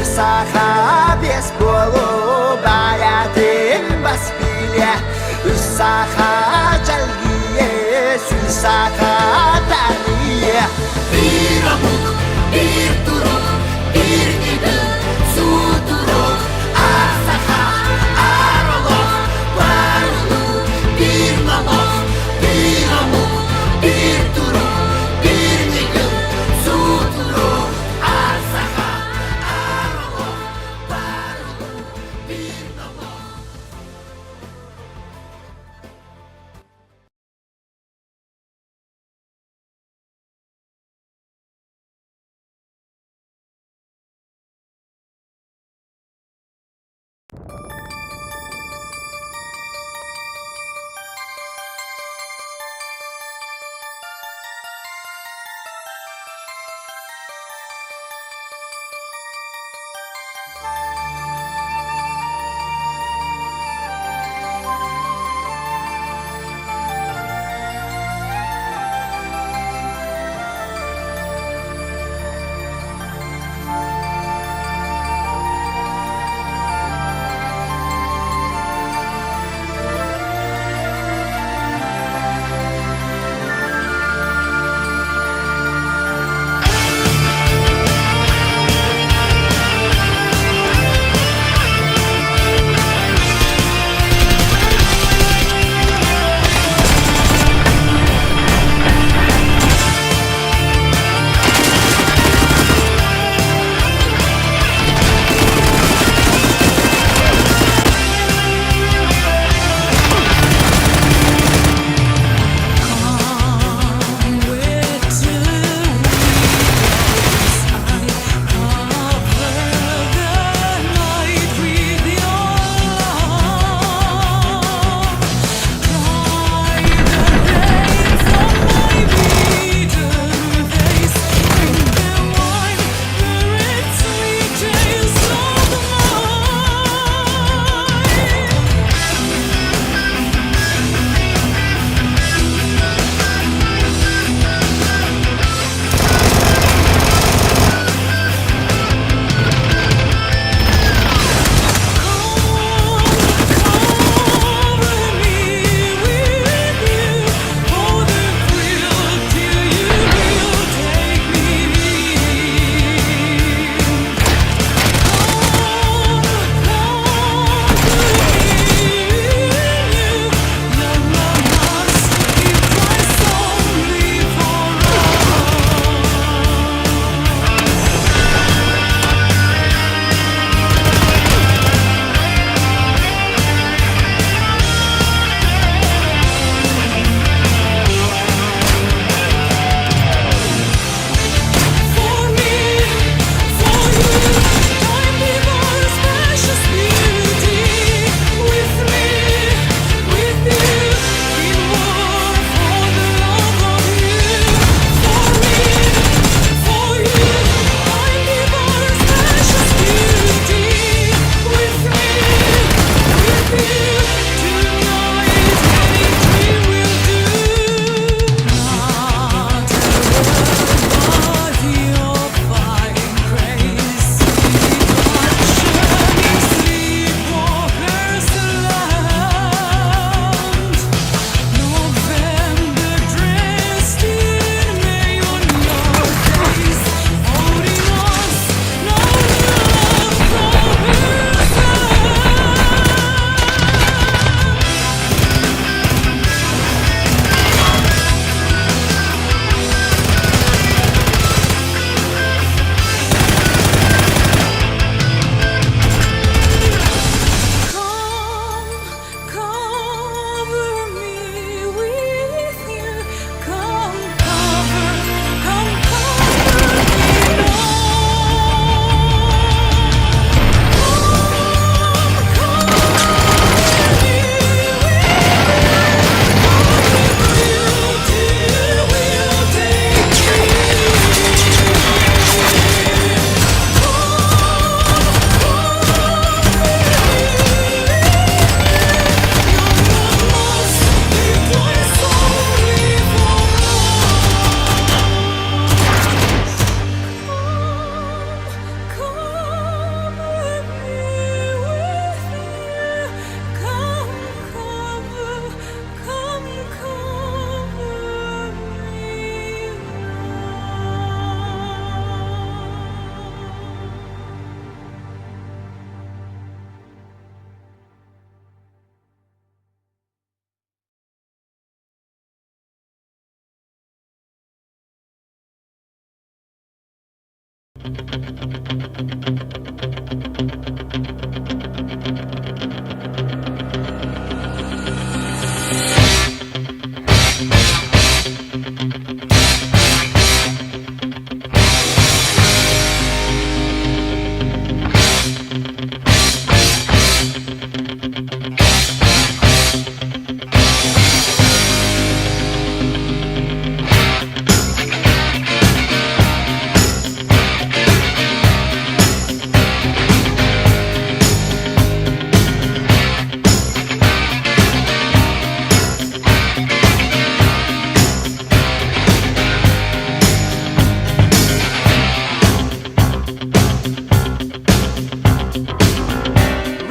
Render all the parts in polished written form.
Биир саха биэс буолу баайатын бас билиэ, үс саха чэлгийэ, сүүс саха таарыйа. Биир омук, биир турук, биир ньыгыл, сутурук, аар саха, аар олох, бар улуу, биир номох, биир омук, биир турук, биир ньыгыл, сутурук, аар саха, аар олох, бар улуу, биир номох.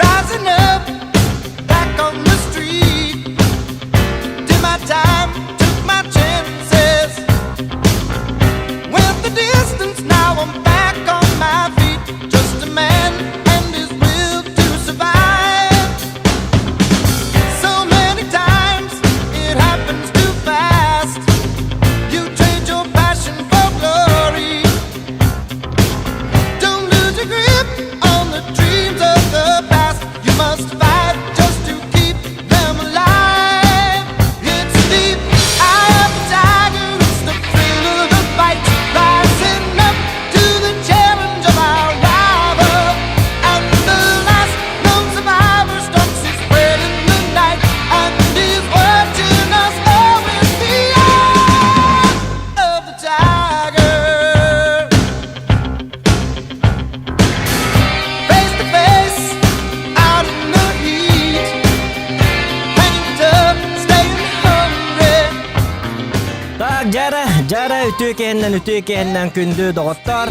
Rising up, back on the street. Did my time, took my chances. Went the distance, now I'm back on my feet. Just a man and his will to survive. So many times it happens too fast. You trade your passion for glory. Don't lose your grip on the dreams of the past. You must fight just to keep them alive. It's the eye of the tiger, it's the thrill of the fight, rising up to the challenge of our rival. And the last known survivor stalks his prey in the night and is watching us all with the eye of the tiger. Face to face, out in the heat, hanging tough, staying hungry. Так, дьэ, дьэ, үтүө киэһэнэн күндү доҕоттор.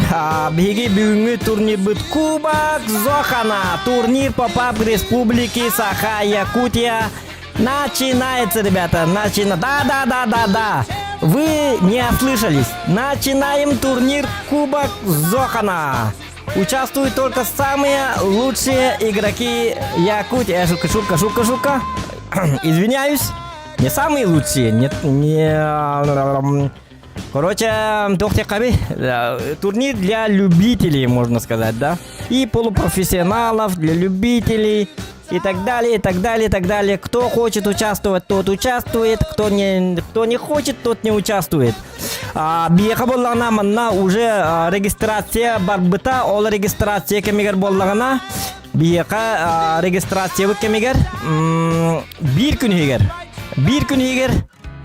Биһиги бүгүҥҥү турнирбыт Кубок Зохана. Турнир по PUBG Республики Саха, Якутия. Начинается, ребята, начина. Да, да, да, да, да. Вы не ослышались. Начинаем турнир Кубок Зохана. Участвуют только самые лучшие игроки Якутии. Шутка, шутка, шутка, шутка. Извиняюсь. Не самые лучшие, не, не... Короче, туох диэххиний, турнир для любителей, можно сказать, да? И полупрофессионалов, для любителей, и так далее, и так далее, и так далее. Кто хочет участвовать, тот участвует, кто не хочет, тот не участвует. Биһиэхэ буоллаҕына манна уже регистрация барбыта, ол регистрация кэмигэр буоллаҕына, биһиэхэ регистрация кэмигэр биир күн иһигэр, биир күн иһигэр,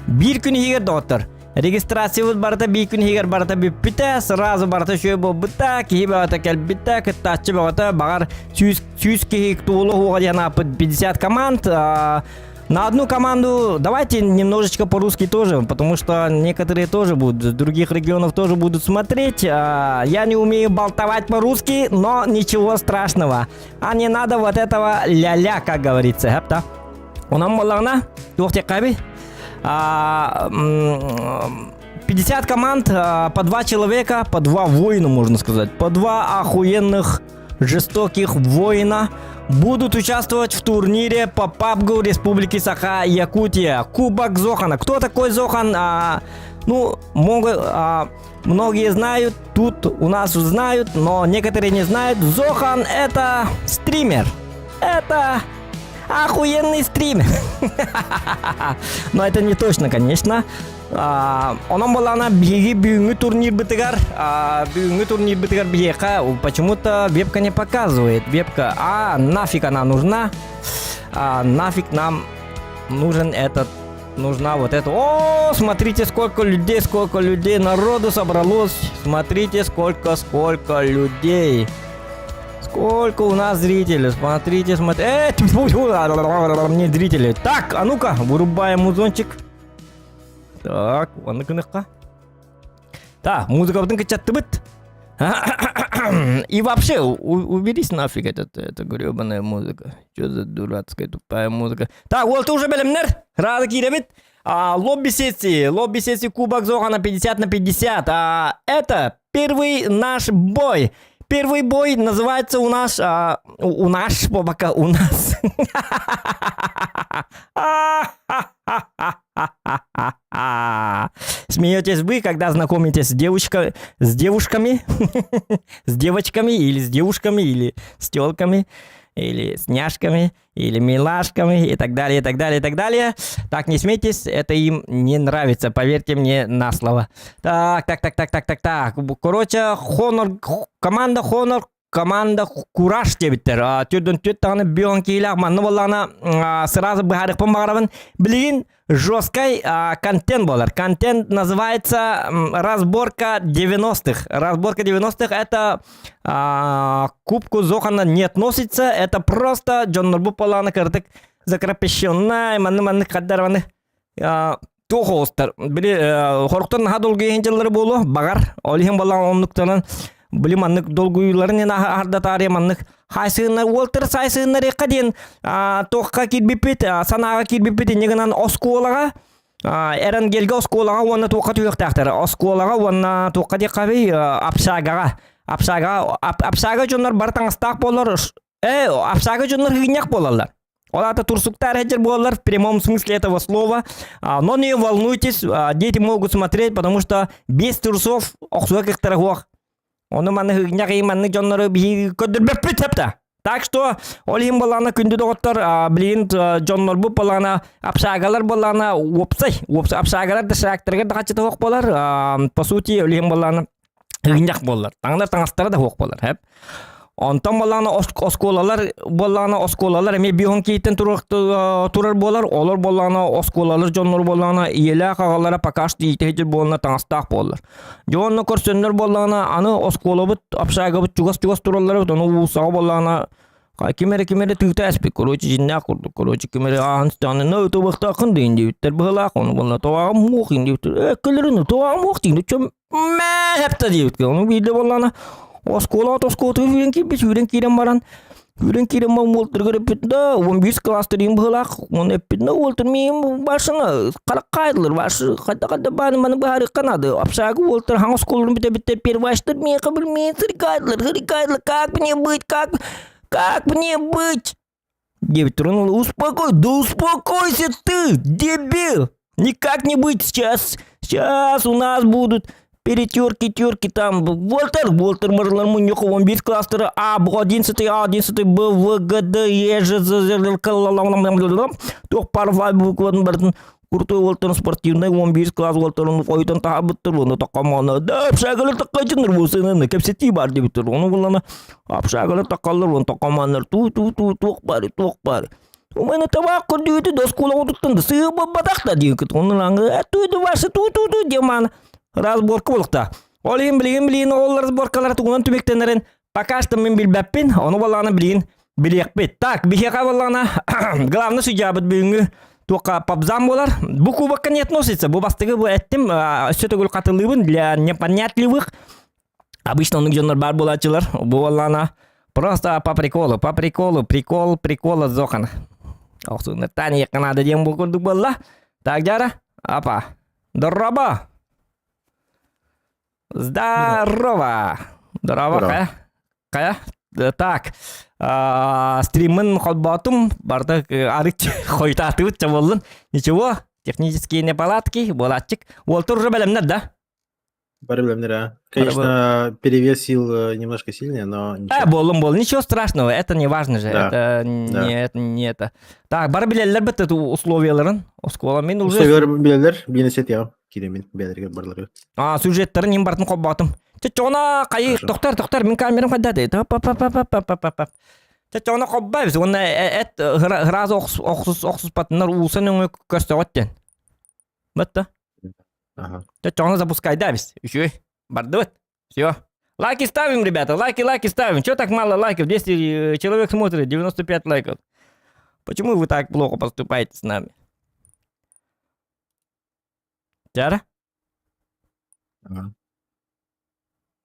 биир күн иһигэр доҕоттор. Регистрациябыт барыта биир күн иһигэр барыта бүппүтэ, сразу барыта үчүгэй буолбута, киһи бөҕөтө кэлбитэ, кыттааччы бөҕөтө, баҕар 100 киһи туолу уоҕа диэн ааппыт 50 команд. На одну команду давайте немножечко по-русски тоже, потому что некоторые тоже будут, с других регионов тоже будут смотреть. Я не умею болтовать по-русски, но ничего страшного. А не надо вот этого ля-ля, как говорится. Хапта. Онон буоллаҕына, туох диэххиний? 50 команд, по два человека, по два воина, можно сказать. По два охуенных, жестоких воина будут участвовать в турнире по PUBG Республики Саха, Якутия. Кубок Зохана. Кто такой Зохан? Ну, могут, многие знают, тут у нас знают, но некоторые не знают. Зохан это стример. Это охуенный стример. Но это не точно, конечно. Онон буоллаҕына биһиги бүгүҥҥү турнирбытыгар биһиэхэ почему-то вебка не показывает. Вебка, а нафиг она нужна? А, нафиг нам нужен этот, нужна вот это. О, смотрите, сколько людей, народу собралось. Смотрите, сколько людей. Сколько у нас зрителей? Смотрите, смотрите. Тьфу, тьфу, не зрители. Так, а ну-ка, вырубаем музончик. Так, оннук. Так, музыкабытын кыччаттыбыт. И вообще, уберись нафиг эта гребаная музыка. Что за дурацкая тупая музыка? Так, вот уже бэлэмнэр. Сразу киирэбит. Лобби сессии Кубок Зохана 50 на 50. Это первый наш бой. Первый бой называется у нас, а, у нас, пока у нас. Смеетесь вы, когда знакомитесь с, девушка, с девушками, с девочками или с девушками, или с телками, или с няшками, или милашками и так далее, и так далее, и так далее. Так, не смейтесь, это им не нравится, поверьте мне на слово. Так, так, так, так, так, так, так. Короче, Хонор, команда Хонор, команда Кураж диэбиттэр. Түрдөн түт даҕаны бүөн киилээх манна буоллаҕына сразу быһаарыахпын баҕарабын. Билигин жесткай контент буолар. Контент называется разборка 90-х. Разборка 90-х это кубку Зохана не относится, это просто дьоннорбут буоллаҕына кыратык закрепощенная, манны-манны хаддар туох оҕустар били хорохтон наһаа долгуйан дьыллары буолуо баҕар ол иһин буоллаҕына оннуктанан били маннык долгуйууларын аһарда таарыйа маннык хайсыыннар уолтар сайсыыннарыахха диэн туохха киирбиппит санааҕа киирбиппит инньэ гынан оскуолаҕа Эрангельга оскуолаҕа уонна туохха түһүөхтээхтэр оскуолаҕа уонна туохха диэххэ общагаҕа общагаҕа общага дьоннор бары таҥастаах буоллар Э, общага дьоннор хыгынньах буолаллар. Ол аата турсуктар сылдьар буолаллар в прямом смысле этого слова. Но не волнуйтесь, дети могут смотреть, потому что без трусов охсуга кыахтара суох. Ону маны хыгынньах маннык дьоннору биһиги көрдөрбөппүт сөптө. Так что ол иһин буоллаҕына күндү доҕоттор билигин дьоннорбут буоллаҕына общагалар буоллаҕына уопсай уопсай общагалар да шрактарыгар да хаччыта суох буолар по сути ол иһин буоллаҕына Ыгынньах буоллар. Таҥнар таҥастара да суох буолар. Хэп. Онтон буоллаҕына оскуолалар буоллаҕына оскуолалар эмиэ биһон кииттэн турар буолар. Олор буоллаҕына оскуолалар дьоннор буоллаҕына ийэлээх аҕалара пока что иитэ буолна таҥастаах буоллар. Дьонно көрсөннөр буоллаҕына аны оскуолабыт общагабыт чугас-чугас тураллар эбит. Ону уулуссаҕа буоллаҕына ким эрэ ким эрэ тыыта эспит короче дьиннээх курдук короче ким эрэ ааһан сытаҕына на ытыбахтааххын диин диэбиттэр быһылаах ону буолла тоҕааҕым муох диин диэбиттэр ээ кэлэрин тоҕааҕым муох диин чөм мээһэптэ диэбит ону биирдэ буоллаҕына оскуолаҕа тоскуотугар сүүрэн киирбит сүүрэн киирэн баран сүүрэн киирэн баран уолтарыгар эппит да 11 класстар иин быһыылаах ону эппит да уолтар миигин барсана харах хаайдылар ваши хайда хайда бааны маны быһаарыахха наада общага уолтар хаҥас оскуолаларын бүтэбиттэр перваштар миэхэ билмиин сырикайдылар сырикайдылар как мне быть как как мне быть Диэбит туран успокой, да успокойся ты, дебил! Никак не быть сейчас, сейчас у нас будут перетерки, терки там. Волтер, Волтер, Марлар, Муньохов, он бит кластера А, 11, А, 11, Б, В, Г, Д, Е, Ж, З, З, Л, К, Л, Л, Л, Л, Л, Туох пар букватын бартын крутой Волтер спортивный, он бит класс Волтерын қойтан таһабыттыр, оны таққаманы, да, общагалар таққайтыныр, бұл кепсети бар дебиттир, оны булана Общагалар таққаллар, оны таққаманнар, ту ту ту туох баар, туох баар. Умайна табаах көрдүүтү да оскуолаҕа туттан да сыыбабатах да диэкит. Онун аңы туу ваша туу туу туу диэн разборка буолуохта. Ол иһин билигин билигин ол разборкалар тугунан түмүктэнэрин пока что мин билбэппин, ону буоллаҕына билигин билиэхпит. Так, биһиэхэ буоллаҕына главный судьябыт бүгүҥҥү туохха попзам буолар. Бу кубокка не относится. Бу бастыгы бу эттим, өссө төгүл хатылыыбын для непонятливых. Обычно оннук дьоннор баар буолааччылар. Бу буоллаҕына просто по приколу, по приколу, прикол, прикола Зохан. Охсууннартан иэххэ наада диэн бу курдук буолла. Так, Дьара, апа. Здорово! Здорово! Здорово, хайа? Хайа? Так, стриммин холбоотум, барда арык хойутаатыбыт чабыллын. Ничего, технические неполадки, буолааччык. Уолтур уже бэлэмнэр да? Бары билэмнэр, а. Конечно, перевес сил немножко сильнее, но Э, ничего. буоллун буоллун, ничего страшного, это не важно же, Да, это да. не, это не это. Так, бары билэллэр бит эту условияларын, оскуола мин уже Условиялар билэллэр, биэнэсэ тиэҕим, киирэмин бэйэлэригэр барыларыгар. а, сюжеттарын им бартын холбоотум. Чочоона хайы Хорошо. тохтор тохтор мин камерам хайда па па па па па па па па. Чочоона холбообус уонна эт ыраас охсус охсуспатыннар уусан өҥө көрсөҕөт диэн. Бытта. Ага. Чочоона запускайдабис. Үчүгэй. Бардыбыт. Все. Лайки ставим, ребята, лайки, лайки ставим. Чего так мало лайков? 200 человек смотрит, 95 лайков. Почему вы так плохо поступаете с нами? Тяра? Ага.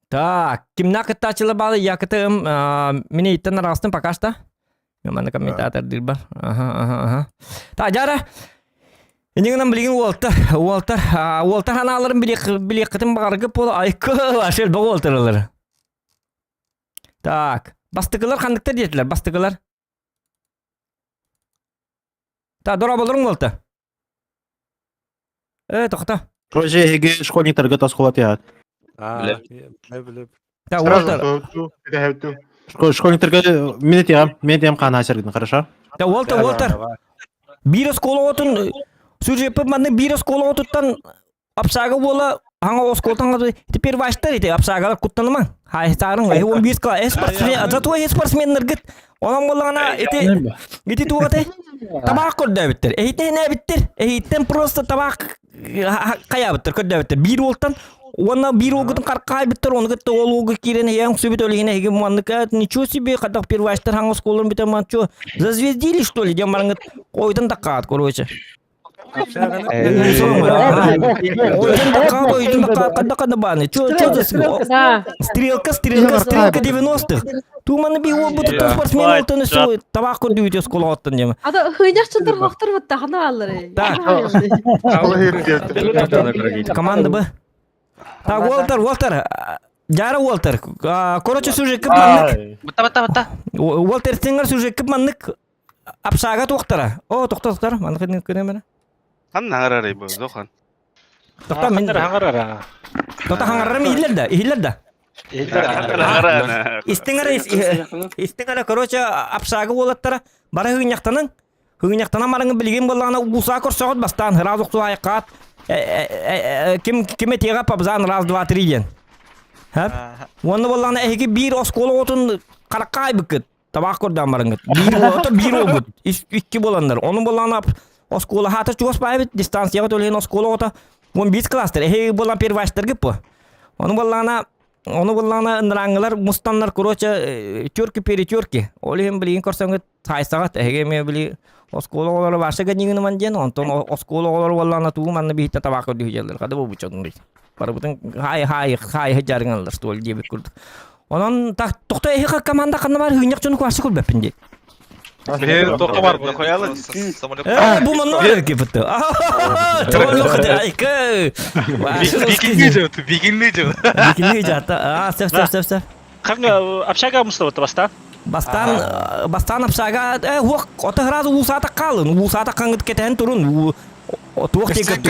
Так, кимнээх кыттааччылар баалы якытым мин иттен араҕастым пока что. Манна комментатор диир бар. Ага, ага, ага. Так, дьара. Инигинэн билигин уолтар, уолтар, уолтар ханааларын билиэххитин баҕаргыт буола айкы ашел бөҕө уолтаралар. Так, бастыкылар ханныктар диэтилэр, бастыкылар? Та, дорооболоруҥ буолта. Э, тохто. Короче, эһиги школьниктарга тосхолатыат. Та, Уолтер. Школьниктарга мен этиэм, мен этиэм хаана сергин, хорошо? Та, Уолтер, Уолтер. Биир оскуола оҕотун сюжеппит манны биир оскуола оҕотуттан Апсаага уола хаҥа оскуолтан ити первачтар ити апсаагалар куттанымаҥ. Хайсаарыҥ эһи 11 класс эһи спортсмен зато эһи спортсменнаргыт онон буоллаҕына ити ити туох этэй табаах көрдөөбүттэр эһиттэн эбиттэр эһиттэн просто табаах хайаабыттар көрдөөбүттэр биир уолтан уонна биир уолгутун харкаайбыттар ону кытта ол уолга киирэн эһиэн сүбүт өлүгүнэ эһиги маннык ничего себе хайдах первачтар хаҥа оскуоларын бүтэн манчу зазвездили что ли диэн бараҥҥыт ойутан таккаат короче. Стрелка, стрелка, стрелка 90-х. Туманы би ол буту спортсмен олтон өсө табак көрдү үтө осколоттон дема. Ада хыйнах чынтыр хохтор бутта хана аллары. Команда Б. Так, Уолтер, Уолтер, Жара Уолтер. Короче, сюжет кып маннык. Бата, бата, бата. Уолтер сиңер сюжет кып маннык. Апсаага туохтара. Оо, тохто тохтор. Маннык көрөм Ханна хаҥарарый бу, Зохан? Тохто мин хаҥарара. Тохто хаҥарарым иһиллэр да, иһиллэр да. Хаҥарара. Истиҥ эрэ, истиҥ эрэ, короче, апсаага уолаттара бары хыгынньахтанан, хыгынньахтанан бараҥы билигин буоллаҕына уусаа көрсөҕүт бастаан раз охсу айкаат ким ким этиэҕэ пабзаан раз два три диэн. Уонна буоллаҕына эһиги биир оскуола оҕотун харахха айбыккыт. Табаах көрдөөн барыҥыт. Биир уолата биир уолбут. Икки буоланнар. Ону буоллаҕына оскуола хаата чугас баайбыт дистанцияҕа төлөһүн оскуола оҕото 11 класстар. Эһиги буолан первачтаргыт бу. Ону буоллаҕына ону буоллаҕына ынырааҥҥылар мустаннар короче терки перетерки. Ол иһин билигин көрсөҥҥүт хаайсаҕыт. Эһиги эмиэ били оскуола оҕолоро ваша ганньыгыныман диэн онтон оскуола оҕолоро буоллаҕына тугу манна биһиттэн табаах көрдүү дьаллар. Хада буолбучча Барыбытын хаай хаай хаай дьарыҥаллар что ли диэбит курдук. Онон тохто эһиэхэ команда ханна бар хыынньах дьону квасты көрбөппүн дии. Э, бу манна бар кипытты. Бикинни жыл. Бикинни жата. А, сеп сеп сеп сеп. Қаңа общага мустабыт бастан? Бастан бастан общага э уох ота сразу уусаата қалын. Уусаата қаңыт кетен турун. Туох диэки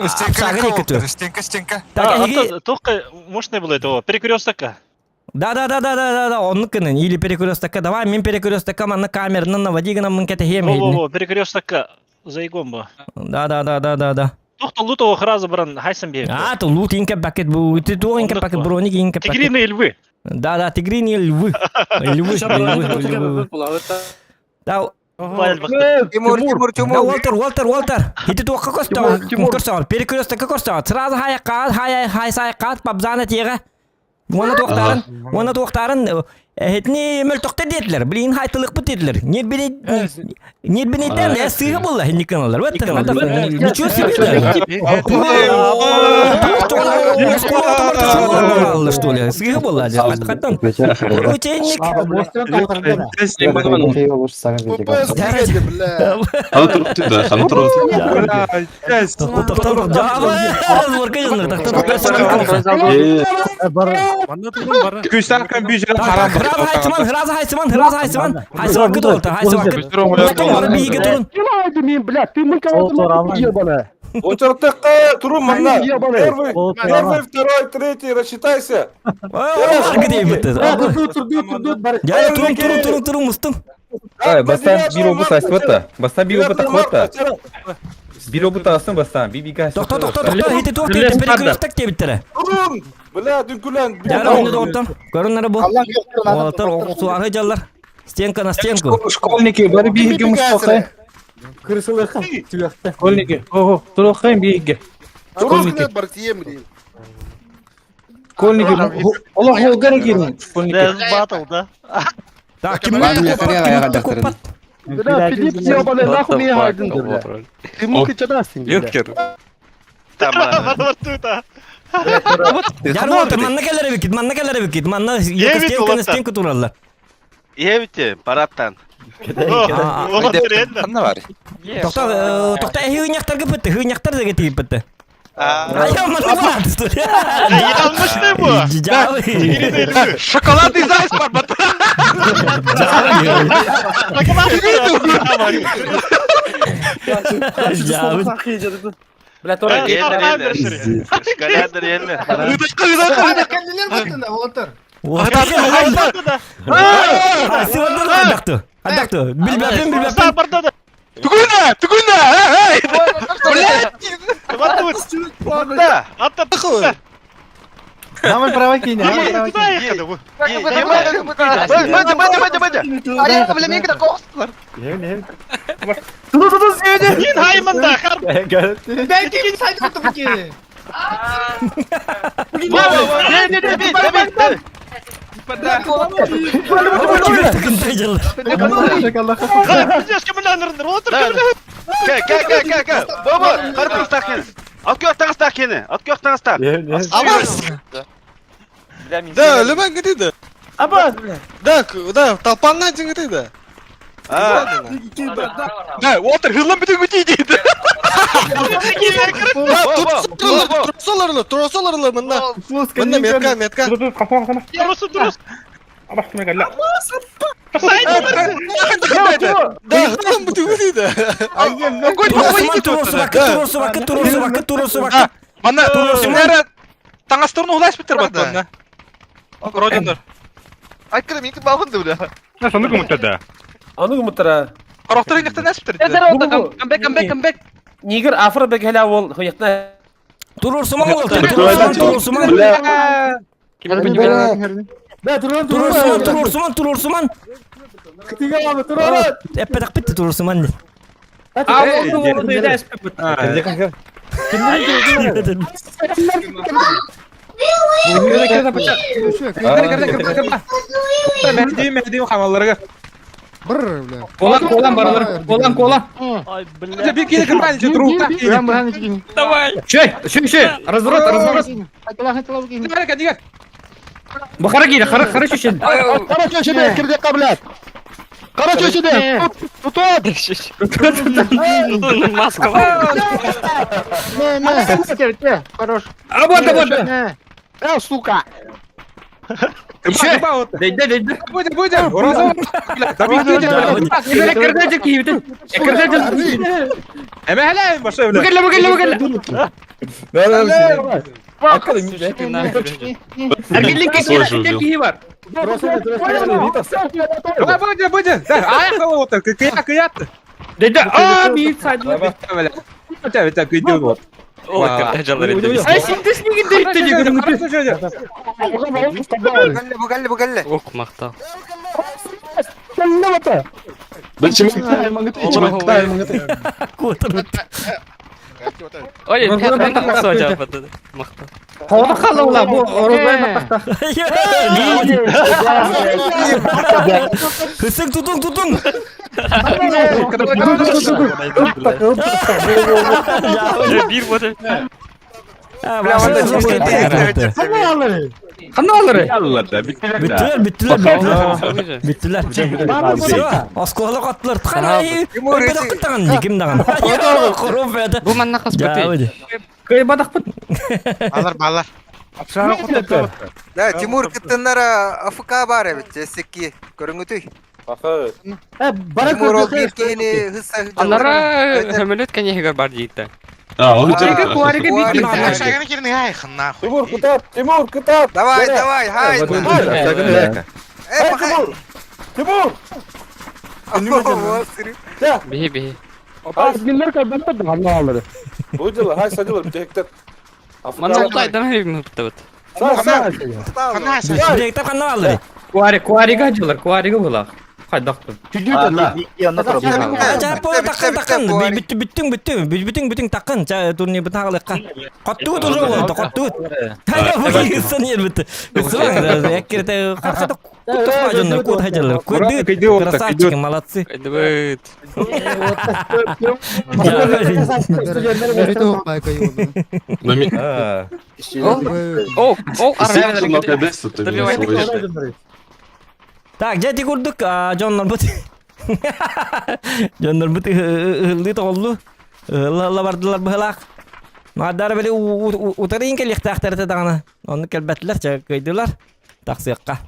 Стенка, стенка, стенка. Так, эһиги... Туох можно было этого? Перекрестокка. Да, да, да, да, да, да, да, оннук гынан. Или перекрестокка. Давай, мен перекрестокка манна камеранан наводи гынан мын кэтэһиэм. Во-во-во, перекрестокка заигом ба. Да, да, да, да, да, да. Туох то лут сразу баран хайсан биэ. А, то лут инке пакет бу, ты туох инке пакет броник инке пакет. Тигриные львы. Да, да, тигриные львы. Львы, львы, львы. Да, Тимур, Тимур, Да, Тимур. Уолтер, Уолтер, Уолтер. Ити туохха көстөҕө, көрсөҕөр, перекрестокка көрсөҕөр. Сразу хайаккаат, хай хай сайаккаат, пабзаана тиэҕэ. Уонна туохтаарын, уонна туохтаарын эһитини мөлтөхтөр диэтилэр. Билигин хайтылыкпыт диэтилэр. Нербинейтен э сыыһа буолла хинникканалар. Вот ничего себе. Что ли? Сыыһа буолла. Хаттан. Ученик. Очередте турун манна. Первый, первый, второй, третий, рассчитайся. Турун, турун, турун, турун, мустун. Бастан бир обут астыбатта. Бастан бир обут акыбатта. Бир обут астын бастан. Би бига. Тохто, тохто, тохто, хити туох диэбит, перекресток диэбиттэрэ. Турун! Бля, дүнкүлэн. Дьара ойну доҕоттор, көрүннэрэ бу. Уолаттар суаһы дьаллар. Стенка на стенку. Школьники, бары биһиги мустуохай. Школьники, ого, туруохайын биһиги. Школьники. Школьники, олох холгар киирин. Школьники. Батл, да? Так, ким киммит куппат? Бля, Филипп ебаный, нахуй меня хардин, бля. Ты муки чадастин, бля. Дьара уолаттар, манна кэлэр эбиккит, манна кэлэр эбиккит, манна стенка на стенку тураллар. Иһэбит парадтан. Ханна бар? Тохто, тохто, эһи ыынньахтарга бытты, ыынньахтар да тиийбитте. Yanlış bu. Шоколадный заяц бар бат. Бля, Тора, Шоколадный елме. Билбэппин, билбэппин. Түгүнэ, түгүнэ, эй! Блядь! Да. Нам право кинь, нам право кинь. Бадя, бадя, бадя, бадя. Кин хайманда хар. Ка, ка, ка, ка, ка. Баба, карпыз тахен. От көх таңыстақ кені. От көх таңыстақ. Да, Лебен где Аба! Да, да, толпанна где да. Да, Уолтер хырлан бүтін күтей дейді. Да, тут тросоларлы, мында. Мында метка, метка. Дұрыс, дұрыс. Да, хырлан бүтін күтей да. Турурсу бакы, турурсу бакы. Мана, кимнер таңастырын улас бітір бат. Родиндар. Айткырым, интим балгынды бля. Аны гумутара. Ороқтыр инектен әс бітір. Камбэк, камбэк, камбэк. Нигер афро бек хәлә ул хуякна. Турурсуман болду. Турурсуман, турурсуман. Да, туран, Турурсуман, турурсуман, турурсуман. Кытыга бабы, туран! Эппедак битти турурсуман. А ул ул дәс Колан, колан баралар. Колан, колан. Ай, бля. Давай. Шей, шей, шей. Разворот, разворот. Бухара кире, хара, хара шешен. Кара köşede кирдекка, блядь. Кара köşede. Тут, тут. Не, не, хорош. А вот, а вот. Э, сука. Шей. Дейде, дейде. Будем, будем. Кирдечек киебит. Кирдечек. Бүгелле, бүгелле, бүгелле. Әргеллек киһи бар. Будем, будем. Дейде, а, мин сайдылар. Ай, син дөшмеген дейді дегенің. Қолы қалаула, бұл орозбай матақта. Хысык тутуң, тутуң. Қандай алыры? Бүттүлөр, бүттүлөр, бүттүлөр. Бүттүлөр. Всё, осколок аттылар. Ткан Эппедак кыттаган ким даган. Куруп это. Бу манна қас бітей. Кай бадақ бұт. Балар, балар. Да, Тимур кыттыннара АФК бар эбит, эсекки көрүңүтүй. Аха. Бара Тимур ол бир кейини хысса Анара хөмөлөт кенеһигер бар дейт. Куарига Тимур, кытап, Тимур, кытап. Давай, давай, хай. Эй, пахай. Тимур. Бихи бихи. Будила, хай садила, бітектер. Манна кайдан хебим бит. Директор канал алды. Куари, куарига жылар, куарига була. Кайдакты. Жапо таккан таккан. Бүттү бүттүң бүттү. Бүтүң бүтүң таккан. Турнир бит агалыкка. Котту уже болду, котту. Сын ел битти. Эккерте карсада кутту жоннор кут хажалар. Куды красавчики, молодцы. Бит. О, о, Так, жати курдук, жоннор бут. Жоннор бут ылды тоголлу. Ла бардылар быһылаах. Маадара били утарыйын кэлиэхтээхтэр этэ даҕаны. Оннук кэлбэтилэр, чэ кыайдылар. Тахсыахха.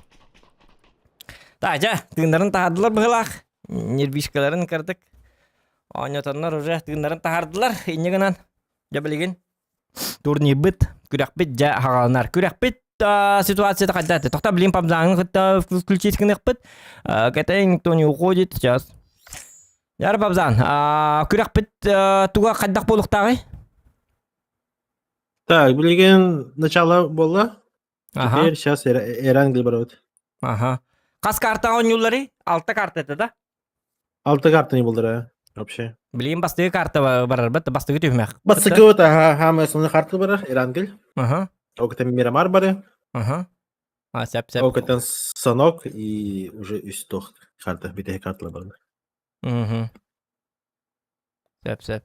Та, дьэ, тыыннарын таһаардылар быһыылаах. Нервишкаларын кырдык. Оонньотоннор уже тыыннарын таһаардылар. Инньэ гынан, дьэ билигин турнирбыт, күрэхпит дьэ хаҕаланар. Күрэхпит ситуацията хайдах Тохта, блин, пабзаҥын кытта включить гыныахпыт. Кэтэй никто не уходит сейчас. Яр Бабзан, күрэхпит туга хайдах буолуохтааҕый? Так, билигин начало буолла. Теперь сейчас Эрангель барабыт. Ага. Хас карта оонньуулларый? Алта карта это, да? Алта карта не булдара вообще. Билигин бастыгы карта барарбыт, бастыгы түһүмэх. Бастыгы вот, ага, самый основной карта барар, Эрангель. Ага. Ол Мирамар бары. Ага. А, сәп, сәп. Ол Санок и уже үс карта, бүтэһик карталар барар. Мгм. Сөп, сөп.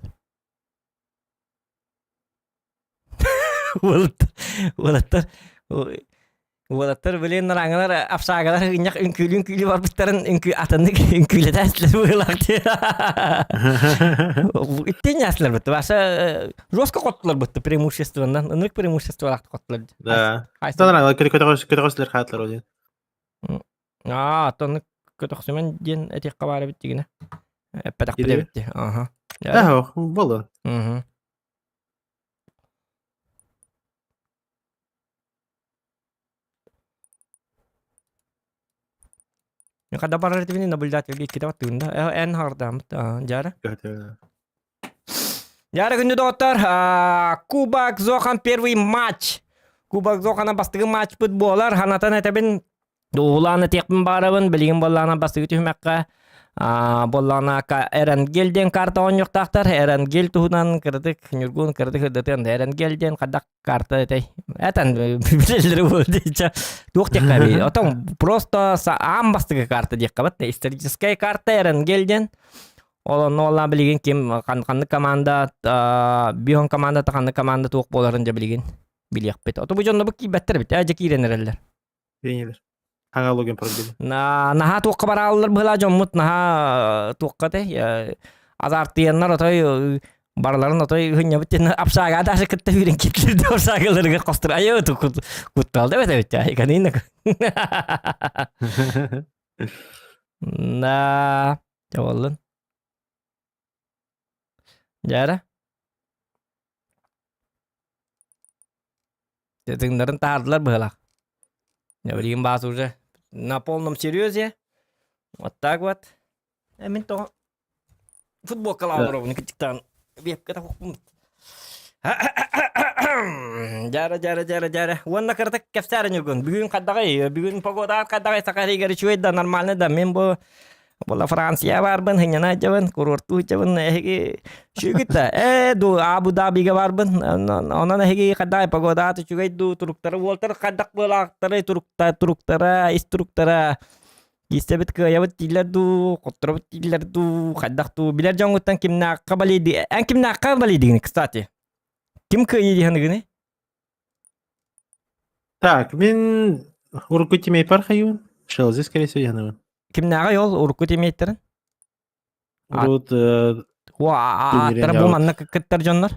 Уолаттар, уолаттар, уолаттар билин нараҥалар апсаагалар ынньах үҥкүүлүү үҥкүүлүү барбыттарын үҥкүү атыннык үҥкүүлэтээччилэр быһыылаах дии. Иттен ясылар бытты. Баша жестко хоттулар бытты преимуществоннан. Ынырык преимуществолаах хоттулар. Да. Нараҥалар көтөҕөсүлэр хаатылар один. Аа, оттон көтөхсүмэн диэн этиэххэ баар эбит дигинэ. Эппэтэхпит эбит дии. Аха. Ээ, буолла. Мгм. Хада барар этибини наблюдатель иккитэ баттыгында. Эн хардамыт жара. Жара күндү доҕоттор, Кубок Зохан первый матч. Кубок Зохана бастыгы матчпыт буолар. Ханатан этэбин Уһулаан этиэхпин баарабын, билигин буоллаҕына бастакы түһүмэххэ буоллаҕына Эренгел диэн карта оонньуохтаахтар. Эренгел туһунан кыратык Ньургун кыратык ырдатыан Эренгел диэн хайдах карта этэй? Этэн билэллэри буол диэччэ. Туох диэххэ эбий? Отон просто аан бастакы карта диэххэ бат. Историческая карта Эренгел диэн. Ол онно оллаан билигин ким ханнык команда бион командата ханнык команда туох буоларын дьэ билигин билиэхпит. Ото бу дьонно бу киирбэттэр эбит. Ээ дьэ киирэн эрэллэр. Тренер. Хаҥа логин пробили. На, наһаа туохха барааллар быһыылаах дьоммут наһаа туохха этэй азартыйаннар отой барыларын отой ыһынньабыт диэн апсаагаа даже кытта үүрэн киирдилэр апсаагаларыгар хостур айы куттал да эбит айганина на боллун Дьээрэ. Тыҥнарын таһаардылар быһыылаах. Билигин баас уже на полном серьезе. Вот так вот. Э, мин тоҕо футболкалаах олоробун кыччыктаан биэпкэ тахпым. Дьара, дьара, дьара, дьара. Уонна кыратык кэпсээр Ньургун. Бүгүн хайдаҕый? Бүгүн погода хайдаҕый? Саха сиригэр үчүгэй да, нормально да. Мин бу Була Франция барбын, хынньана сылдьабын, курортуу сылдьабын, эһиги үчүгүт да. Ээ, ду Абу Дабига барбын, онон эһиги хайдах погода үчүгэй дуу, туруктара уолтар хайдах буолаахтарай турукта, туруктара, ис туруктара киистэбит кыайабыт дииллэр дуу, хотторобут дииллэр дуу, хайдах дуу, билэр дьоҥҥуттан кимнээххэ балыйды, эн кимнээххэ балыйдыгын, кстати? Ким кыайыы дии саныгыный? Так, мин урукку тимейпар хайыбын. Шелзи, скорее всего, яхнабын. Кимнээҕэй ол урукку тимейтерин? Урут Ааттара бу манна кыттар дьоннор?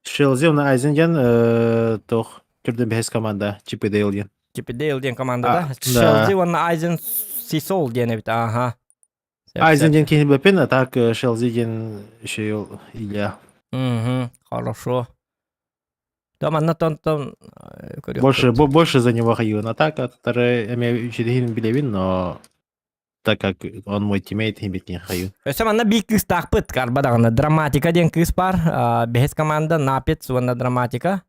Шелзи, уна Айзен диэн тох түрден бэһис команда Чип и Дейл диэн. Чип и Дейл диэн команда да? Шелзи уонна Айзен Сисол диэн эбит, аха. Айзен диэн киһи бэпин, а так Шелзи диэн еще Илья. Угу, хорошо. Там анна тон тон больше больше за него хаю. А так второй эме үчүдүһүн билэбин, но так как он мой тиммейт, бит не хаю. Өссө манна биир кыыстаахпыт карба даҕаны драматика диэн кыыс бар. Бэһис команда Напец уонна драматика.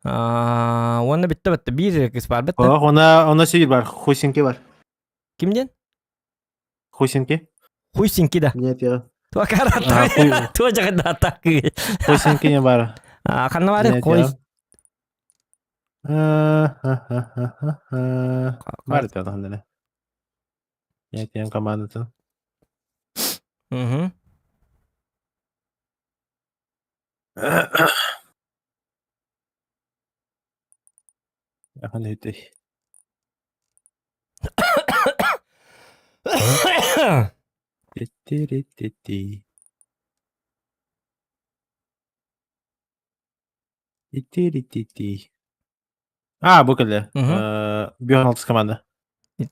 Уонна бүтте бүтте биир кыыс бар битте. Она она сидит бар, Хусинки бар. Ким диэн? Хусинки? Хуйсинки да. Нет, я. Туа Туа жагда так. Хуйсинки не бар. А ханна бар кой. Бар это ханна. Нет, я командатын. Угу. Яхан үтэй. Ти-ти-ти-ти. Ити-ри-ти-ти. А, бу кэллэ. Бион команда.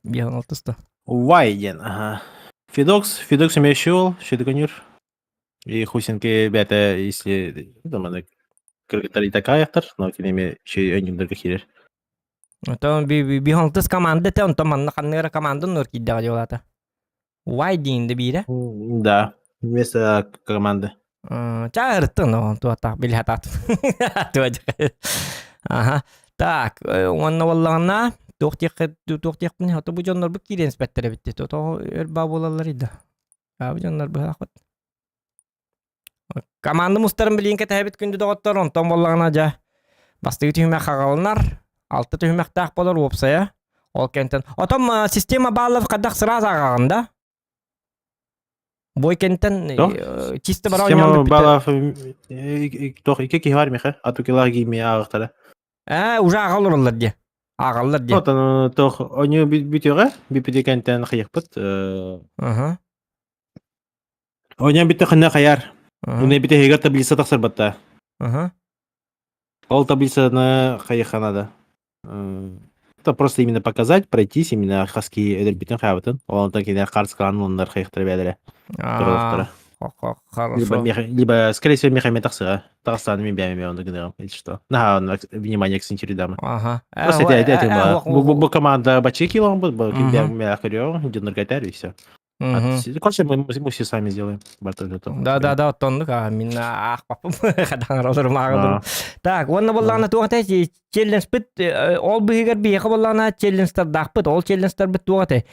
Бион алтыста. Вай диэн, аха. Федокс, Федокс имеющий Шедгонюр. И Хусинки бэйэтэ если там аны кыргыттар и такаяхтар, но кинеми еще өнүмдөргө киирэр. Отон биһонтыс команда те онтон манна ханныгара команда нур киирдэҕэ дьолата. Вай диин да биирэ. Да, вместо команды. Чаарыттын он туатах билхатат. Аха. Так, уонна боллаҕына туох диэххэ туох диэхпин хото бу дьоннор бу киирэн испэттэр эбит. Тото өр баа буолаллар ида. Бу дьоннор быһаахпыт. Команда мустарын билиин кэтэһэбит күндү доҕоттор, онтон буоллаҕына дьэ бастакы түһүмэх хаҕаланар, алта түһүмэхтээх буолар уопсайа. Ол кэнтэн. Отон система баллов хайдах сразу ааҕаҕын да? Бой кэнтэн чисто бара Система баллов тох икки киһи бар миха, атукилар гими ааҕахтара. Ээ, уже ааҕа олороллор дии. Ааҕаллар дии. Отон тох оню бүтүөҕэ, бүпүтэ кэнтэн хайыхпыт. Аха. Оонньоон бүттэххинэ хайаар. Уна бүтэһигэр таблица тахсар батта. Аха. Ол таблицаны хайыха надо. Это просто именно показать, пройтись именно хаски өлөрбүтүн хаабытын. Ол онтон кинилэр харскалаан оннар хайыхтара бээлэрэ. Хорошо. Либо, либо, скорее всего, мехами тахсыга. Тахсааны мен бэйэм онно гыныам, если что. На, внимание акцентируй дамы. Ага. Просто это это бу команда бачи килом бу бу ким бэйэм көрүө, дьоннорго и все. Короче, мы все сами сделаем. Да, да, да, оттоннук, а мин аахпаппым, хатаҥар олорум ааҕылым. Так, уонна буоллаҕына туох этэй челленджпит ол быһыгар биһиэхэ буоллаҕына челленджтардаахпыт, ол челленджтарбыт туох этэй?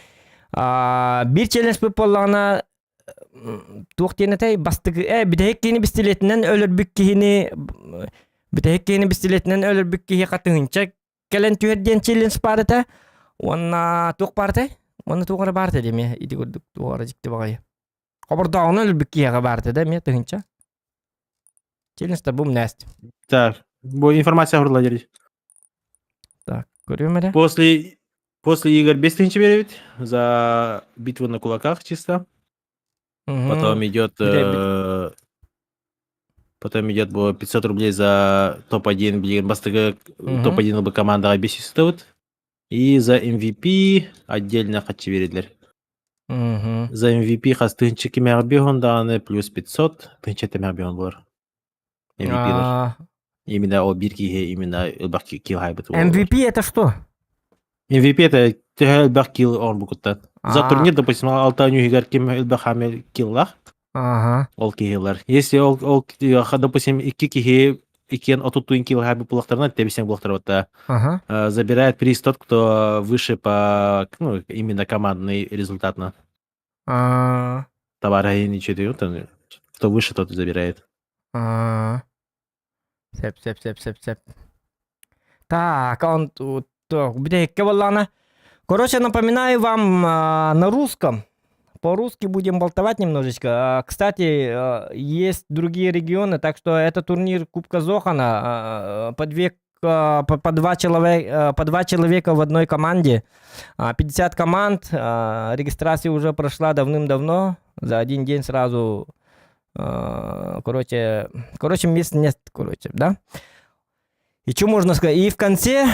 Биир челленджпит буоллаҕына туох диэн этэй бастакы э бүтэһик киһини бистилиэтинэн өлөрбүт киһини бүтэһик киһини бистилиэтинэн өлөрбүт киһиэхэ тыһыынча кэлэн түһэр диэн челлендж баар этэ уонна туох баар этэй уонна туох эрэ баар этэ эмиэ ити курдук туох эрэ дьикти баҕайы хобордооҕунан өлбүт киһиэхэ баар этэ да эмиэ тыһыынча челлендж бум нэст Так, бу информация хурла дери. Так, көрүөм эрэ. После после игр 5000 беребит за битву на кулаках чисто. Потом идет Потом идет было 500 рублей за топ-1, блин, бастыгы топ-1 бы командаға 500 ставит. И за MVP отдельно хочу бередилер. За MVP хас тыһынча кимэҕэ биһон даҕаны плюс 500 тыһынча тэмэҕэ биһон буолар. MVP-лар. Именно ол биир киһи именно элбэх килл хайбыт MVP это что? MVP это төһө элбэх килл оҥорбукуттан. За турнир, допустим, алта үһүгэр ким элбэх хаамы киллах, Ага. Ол киһилэр. Если ол, ол допустим, икки киһи иккиэн отуттуин килл хайбыт булахтарына тэбисен булахтар вот Ага. забирает приз тот, кто выше по, ну, именно командный результатно. А. Товара ничего, там, кто выше, тот и забирает. А. Сөп, сөп, сөп, сөп, сөп. Так, он тут, бүтэһиккэ буоллаҕына. Короче, напоминаю вам на русском. По-русски будем болтовать немножечко. Кстати, есть другие регионы, так что это турнир Кубка Зохана. По две по, по, два человека, по два человека в одной команде. 50 команд. Регистрация уже прошла давным-давно. За один день сразу короче, короче, мест нет, короче, да? И что можно сказать? И в конце,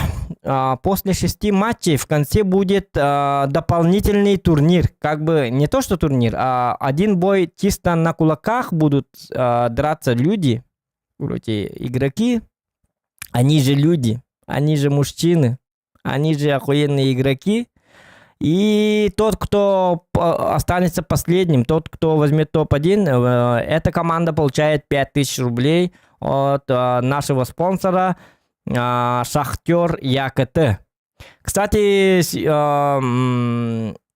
после шести матчей, в конце будет дополнительный турнир. Как бы не то, что турнир, а один бой чисто на кулаках будут драться люди, короче, игроки. Они же люди, они же мужчины, они же охуенные игроки. И тот, кто останется последним, тот, кто возьмет топ-1, эта команда получает 5000 рублей от нашего спонсора Шахтер ЯКТ. Кстати,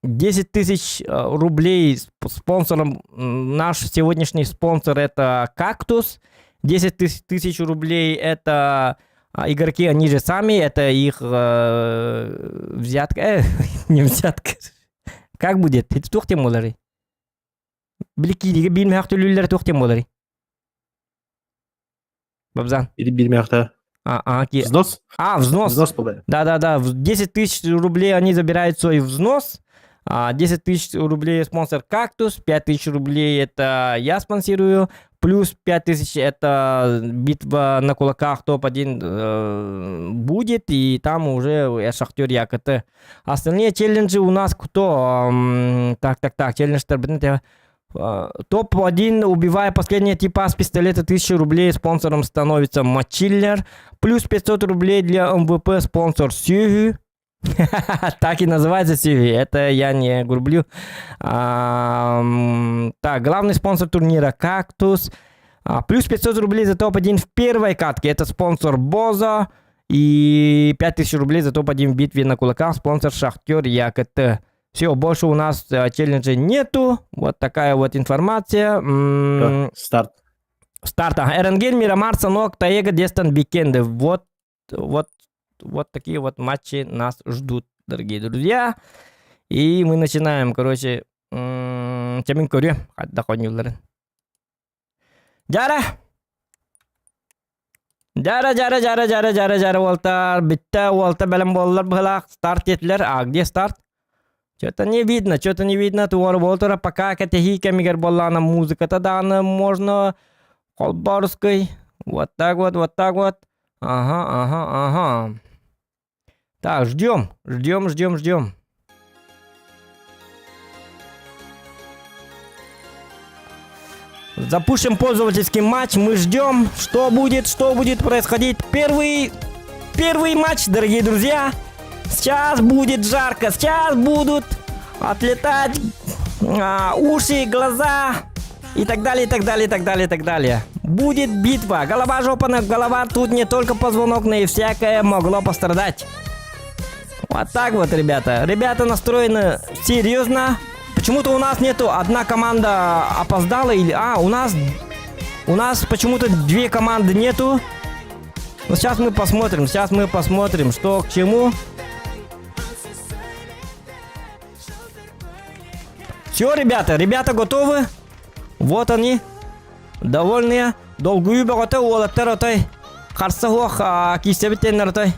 10 тысяч рублей спонсором, наш сегодняшний спонсор это «Кактус», 10 тысяч рублей это игроки, они же сами, это их взятка, не взятка. Как будет? Это туох тем буоларый? Били кииригэ биир мөһөх төлүүллэр туох тем буоларый? Бабзан. Биир мөһөхтө. А, Взнос? А, взнос. Взнос был. Да-да-да, 10 тысяч рублей они забирают свой взнос. 10 тысяч рублей спонсор «Кактус», 5 тысяч рублей это я спонсирую, плюс 5 тысяч это битва на кулаках топ-1 э, будет, и там уже Шахтер ЯКТ. Остальные челленджи у нас кто? Так, так, так, челлендж Топ-1, убивая последние типа с пистолета 1000 рублей, спонсором становится Мачиллер. Плюс 500 рублей для МВП спонсор Сюгю. Так и называется Сюги, это я не грублю. Так, главный спонсор турнира Кактус. Плюс 500 рублей за топ-1 в первой катке. Это спонсор Боза. И 5000 рублей за топ-1 в битве на кулаках. Спонсор Шахтер ЯКТ. Все, больше у нас челленджей нету. Вот такая вот информация. Старт. Старт. Эренгель, Мирамар, Санок, Таега, Дестон, Бикенды. Вот, вот, вот такие вот матчи нас ждут, дорогие друзья. И мы начинаем, короче, Чамин көрүө, хадда хоньюларын. Жара! Жара, жара, жара, жара, жара, жара, уолтар. Бүттэ, уолта бэлэм буоллар быһылаах. Старт диэтилэр. А где старт? Что-то не видно, что-то не видно. Туора буолтара пока кэтэһии кэмигэр буоллаҕына музыката даҕаны можно холбоорускай. Вот так вот, вот так вот. Ага, ага, ага. Так, ждем, ждем, ждем, ждем. Запушим пользовательский матч. Мы ждем, что будет, что будет происходить. Первый, первый матч, дорогие друзья. Сейчас будет жарко, сейчас будут отлетать а, уши, глаза и так далее, и так далее, и так далее, и так далее. Будет битва. Голова, жопа на голова. Тут не только позвонок, но и всякое могло пострадать. Вот так вот, ребята. Ребята настроены серьезно. Почему-то у нас нету одна команда опоздала или... А, у нас... У нас почему-то две команды нету. Но сейчас мы посмотрим, сейчас мы посмотрим, что к чему. Все, ребята, ребята готовы. Вот они, довольные. Долгую бөҕөтө уолаттар отой. Харса хуох киисэбит отой.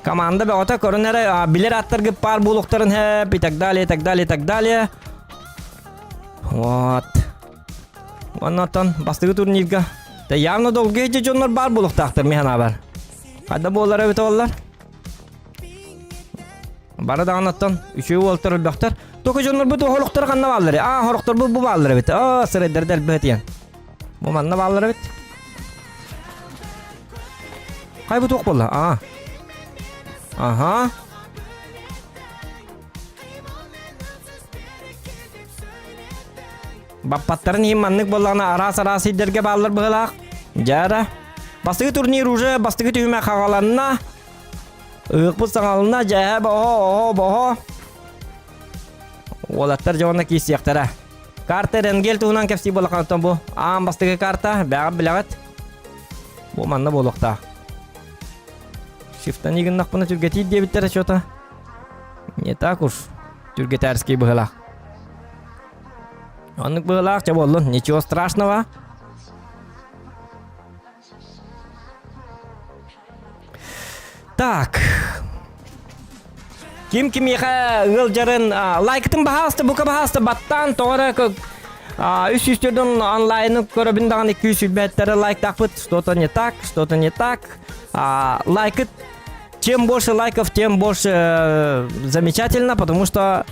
Команда бөҕөтө көрөн эрэ билэр аттаргы паар буолуохтарын хэп и так далее, и так далее, и так далее. Вот. Оннотон бастыгы турнирга. Да явно долгие дьоннор баар буолуохтаахтар миһана бар. Хайда буолар эбит оллар? Бары даҕаны оттон үчүгэй уолтар өлбөхтөр. Только дьоннорбут оһолохтор ханна бааллар? Аа, хорохторбут бу бааллар эбит. Аа, сырайдарды элбэх этиэн. Бу манна бааллар эбит. Хай бу туох буолла? Аа. Аха. Баппаттарын иһин маннык буоллаҕына араас-араас сирдэргэ бааллар быһыылаах. Дьара. Бастакы турнир уже бастакы түһүмэх хаҕаланна. Ыһыкпыт саҥалына дьэһэ боһо оһо боһо. Уолаттар дьоҕуна киирсиэхтэрэ. Карта Ренгель туһунан кэпсии буоллаххына бу аан бастакы карта бэҕэ билэҕит. Бу манна буолуохтаах. Шифтан игыннахпына түргэтиир диэбиттэрэ что-то. Не так уж түргэтээрский быһылаах. Оннук быһылаах чэ буоллун, ничего страшного. Так. Ким кимиэхэ ыалдьарын лайкытын баһааста, бука баһааста баттаан тоҕо эрэ үс сүүстэрдэн онлайны көрөбүн даҕаны 200 лайктаахпыт. Что-то не так, что-то не так. Лайкыт чем больше лайков, тем больше э, замечательно, потому что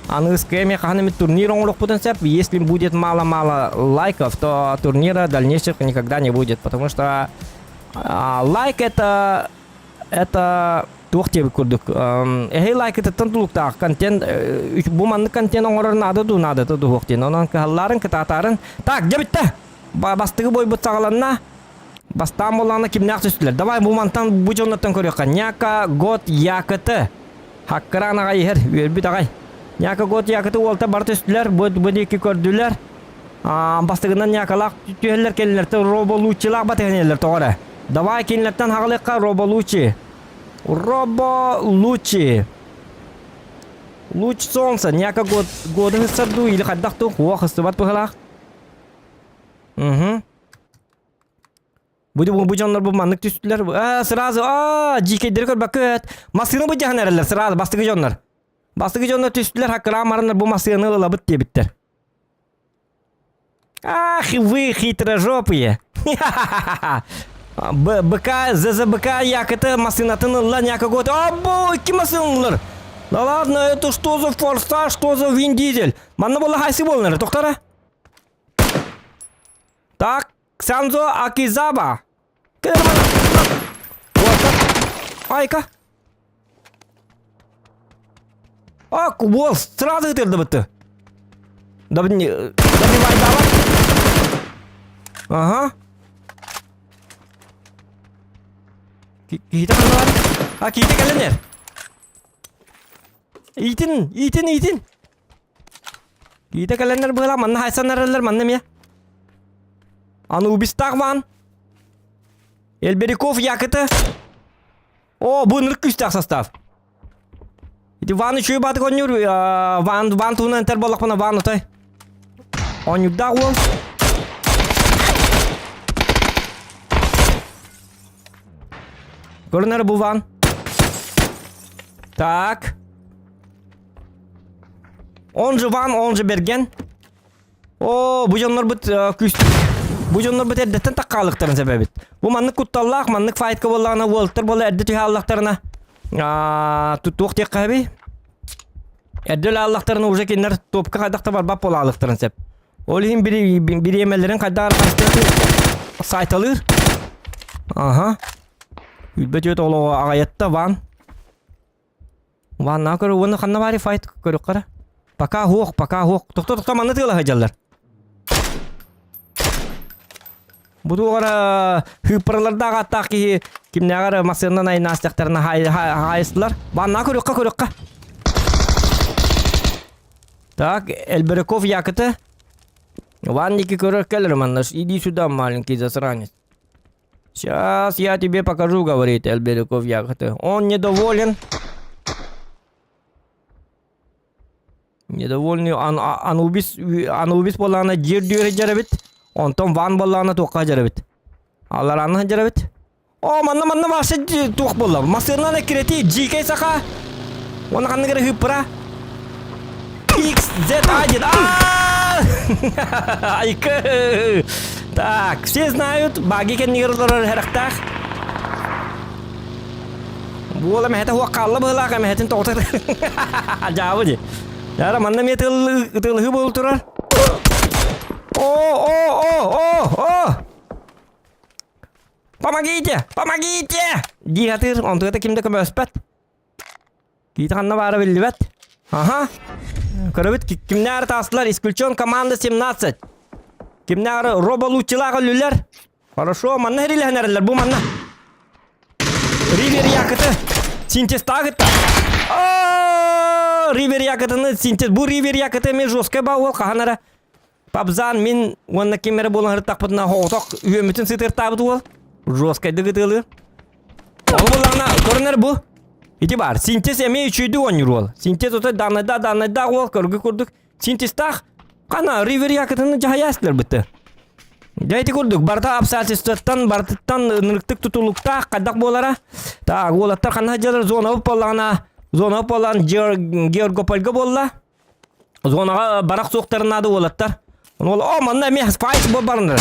аныгыскы эмиэ хаһан эмит турнир оҥоруохпутун сөп. Если будет мало-мало лайков, то турнира дальнейших никогда не будет, потому что лайк это это туох диэбит курдук эһэй лайкытыттан тулуктаах контент бу маннык контент оҥорор наада дуу наадата дуһуох диэн онон кыһалларын кытаатаарын так дьэ бүттэ бастыгы бойбут саҕаланна бастаан буоллаҕына кимнээх түстүлэр давай бу мантан бу дьоннортон көрүөххэ няка год якт хаккыраан аҕай иһэр үөрбүт аҕай няка год якт уолта бары түстүлэр бу бу диэки көрдүлэр бастыгынан ньаакалаах түһэллэр кэллэртэн роболуччилаах батыһан иһэллэр тоҕо эрэ давай кинилэртэн хаҕалыахха роболучи роболучи луч солнца няка год годы хыссар дуу или хайдах дуу хуа хыстыбат быһылаах угу бу бу дьоннор бу маннык түстүлэр а сразу а дьиикэйдэри көрбөккө массыына бу дьаһан эрэллэр сразу бастакы дьоннор. Бастакы дьонно түстүлэр хаккыраан бараннар бу массыынаны ылабыт диэбиттэр. Ах, вы хитрожопые! БК, ЗЗБК якыты массыынатын ылла някагот. Або, икки массыына ыллар. Да ладно, это что за форсаж, что за Вин Дизель? Манна буолла хайсы буоллар, тохтара. Так, Ксанзо Акизаба. Айка. А, уол сразу ытырдыбытты. Добивай давай. Ага. Киһитэ ханна бар? А, киһитэ кэлэн Итин, итин, итин. Киһитэ кэлэннэр быһыылаах манна хайсан эрэллэр манна эмиэ. Анубистаах ван. Элбериков якыты. О, бу ынырык күүстээх состав. Ити Ван үчүгэй баатык оонньуур, Ван, Ван туһунан этэр буоллахпына Ван отой. Оонньуурдаах уол. Көрүнэр бу Ван. Так. Он же Ван, он же Берген. О, бу дьоннорбут күүс бу дьоннорбут эрдэттэн таккаалыктарын сэбэбит. Бу маннык кутталлаах, маннык файтка буоллаҕына уолтар буола эрдэ түһэ аллахтарына туох диэххэ эбий? Эрдэ өлө аллахтарына уже кинилэр топка хайдах да барбат буола аллахтарын сөп. Ол иһин бириэмэлэрин хайдах сайталыыр. Аха. Үлбэт үөт олоҕо аҕайатта ван. Ваннаҕа көрө уонна ханна баарый файт көрүөххэ Пока суох, пока суох. Тохто тохто манна тыала сылдьаллар. Бу туох хыыппаралардаах ааттаах киһи кимнээҕэр массыынанан айнаастахтарына хаайыстылар. Ваннаҕа көрүөххэ көрүөххэ. Так, Элберяков якыты. Ванники көрөр кэлэр манна. Иди сюда, маленький засранец. Сейчас я тебе покажу, говорит Эльберяков якыты. Он недоволен. Недовольный ан, Анубис Анубис буоллаҕына дьиэр дүөрэ дьарэбит. Онтон Ван буоллаҕына туохха дьарэбит. Алларааны дьарэбит. О, манна манна вообще туох буолла? Массыынанан эккирэтии, дьиикэй саха. Уонна ханнык эрэ хыыппыра. XZ1. Айка. Так, все знают, баги кэннигэр олорор харахтаах. Буола мэһэтэ хуох хаалла быһылаах эмэһэтин тоҕутар. Дьаабы ди. Яра манна эмиэ тылыһыы буолу турар. О, о, о, о, о! Помогите! Помогите! Дии хатыр, онтугата ким да көмөлөспөт. Киити ханна баара биллибэт. Аха. Көрөбүт кимнээр таастылар? Исключен команда 17. Кимнээр роболуччилаах өлүлэр? Хорошо, манна хэрилэһэн эрэллэр бу манна. Ривер Якыты синтез таагытта. Ривер Якытыны синтез. Бу Ривер Якыты эмиэ жесткай баа уол хаһан эрэ Пабзан мин уонна ким эрэ буолан сырыттахпытына оҕотох үөммүтүн сытыртаабыт уол. Жесткайдык ытыалыыр. Ол буоллаҕына көрүнэр бу. Ити бар. Синтез эмиэ үчүйдүк оонньуур уол. Синтез отой данныйда данныйдаах уол көргү курдук. Синтезтаах хана Ривер Якытыны дьаһайаастылар бытты. Дьэ ити курдук барыта обстоятельствоттан барытыттан ынырыктык тутулуктаах хайдах буолара. Так уолаттар ханна сылдьаллар зона буоллаҕына зона буоллаҕына Георгопольга буолла. Зонаҕа барах суохтарын наада уолаттар. Ол о манна эмиэ спайс бу барыныр.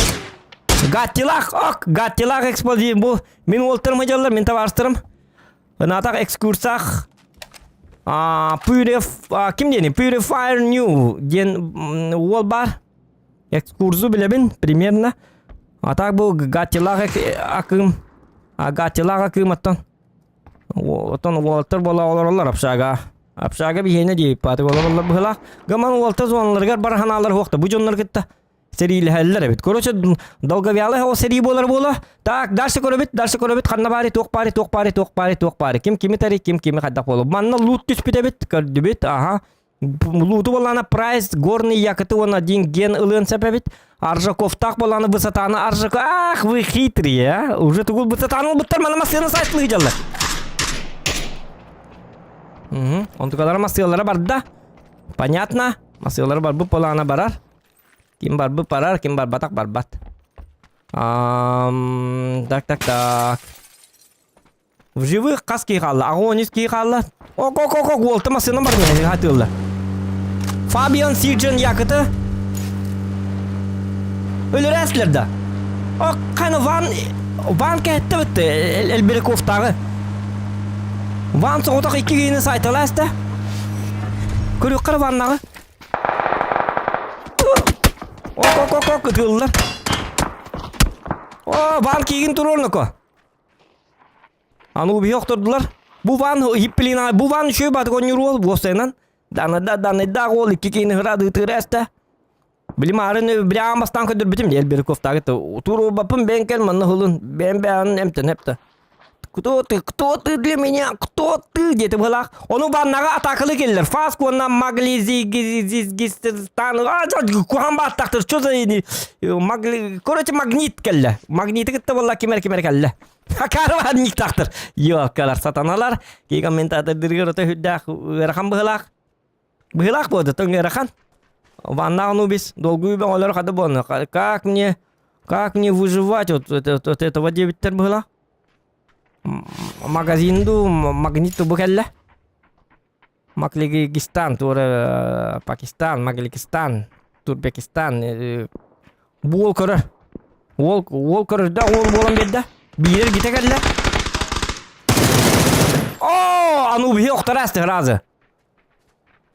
Гаттилах ок Гаттилах эксплозив бу мин уолтарым сылдьаллар мин табаарыстарым. Ынатах экскурсах а Purif ким диэни Purifier New диэн уол бар. Экскурсу билэбин примерно. А так бу Гаттилах акым Гаттилах акым оттон Оттон уолаттар буола олороллор общага. Общага биһиэнэ диэбит паатык олороллор быһылаах. Гаман уолта зоналарыгар бар ханаалар хуохта. Бу дьоннор кытта сэриилэһэллэр эбит. Короче, долговялый ол сэрии буолар буола. Так, дальше көрөбүт, дальше көрөбүт. Ханна баары, туох баары, туох баары, туох баары, туох баары. Ким кими тари, ким кими хайдах буолу. Манна лут түспүт эбит, көрдүбүт. Аха. Луту буоллаана прайс горный якыты уонна один ген ылыан сөп эбит. Аржаковтаах буоллаана высотаны Аржаков... Ах, вы хитрые, а? Уже тугул высотаны ылбыттар, мана массыына сайтлыы дьаллар. Угу. Онтукалара массыылара барда. Понятно. Массыылара барбыт буоллаана барар. Ким барбыт барар, ким барбатах барбат. Так, так, так. В живых хас киһи хаалла? 83 киһи хаалла. Ок, ок, ок, ок, уолта массыына барда, хатыылла. Фабиан Сиджен якыты. Өлөрәслер да. Ок, қаны Ван, Ван кәтті бітті, Эльберековтағы. Ван соғытақ икки кейіні сайталасты. Көрі қыр Ваннағы. Ок, ок, ок, ок, ытыыллар. О, Ван киигин турорноко. Аны убиһи охтордулар. Бу Ван хиппилина, бу Ван үчүгэй баатык оонньуур уол буоссайынан. Даныда даныйдаах уол икки киһини ыраат ыытыыра эстэ. Били маарын били аан бастаан көрдөрбүтүм диэл Берковтааҕы туруубаппын бэйэн кэл манна ылын бэйэн бэйэн эмтэн эптэ. Кто ты, кто ты для меня, кто ты диэтэ быһалаах. Ону ваннаҕа атаакалыы кэллэр. Фаск уонна Маглизигизистан куһаҕан бааттаахтар. Что за Магли... Короче, магнит кэллэ. Магниты кытта буолла кимэр кимэр кэллэ. Караванниктаахтар. Йоккалар сатаналар. Кии комментатордыргар ото үрдээх ыарахан быһылаах. Быһылаах буолда тоҥ ыарахан. Ваннаах Анубис долгуй бөҕөлөр хады буолна. Как мне как мне выживать вот, вот, вот этого диэбиттэр быһылаах. Магазин ду магнит бу кэллэ. Маклигистан, туора Пакистан, Магликистан, Турбекистан буол көрөр. Уол, уол көрөрдө, уол буолан биэрдэ. Биирэр гите кэллэ. О, Анубиһи охтор сразу.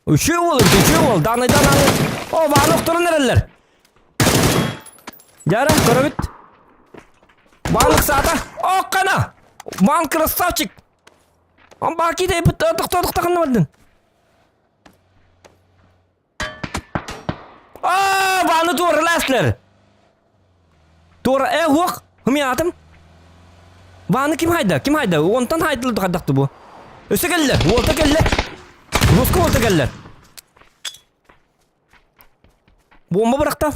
Үчү уол, үчү уол, данайдан аны. О, бааны охторон эрэллэр. Дьара, көрөбүт. Баан ыксаата. О, кана! Баан красавчик! Амбаки дейбит, тохтоо, ханна бардын? Аа, бааны туоралаастылар. Туора, э, уох, хымиатым. Бааны ким хайда? Ким хайда? Онтон хайдылды хадахты бу. Өсө кэллэ, уолта кэллэ. Руска уолта кэллэ. Бомба бырахта.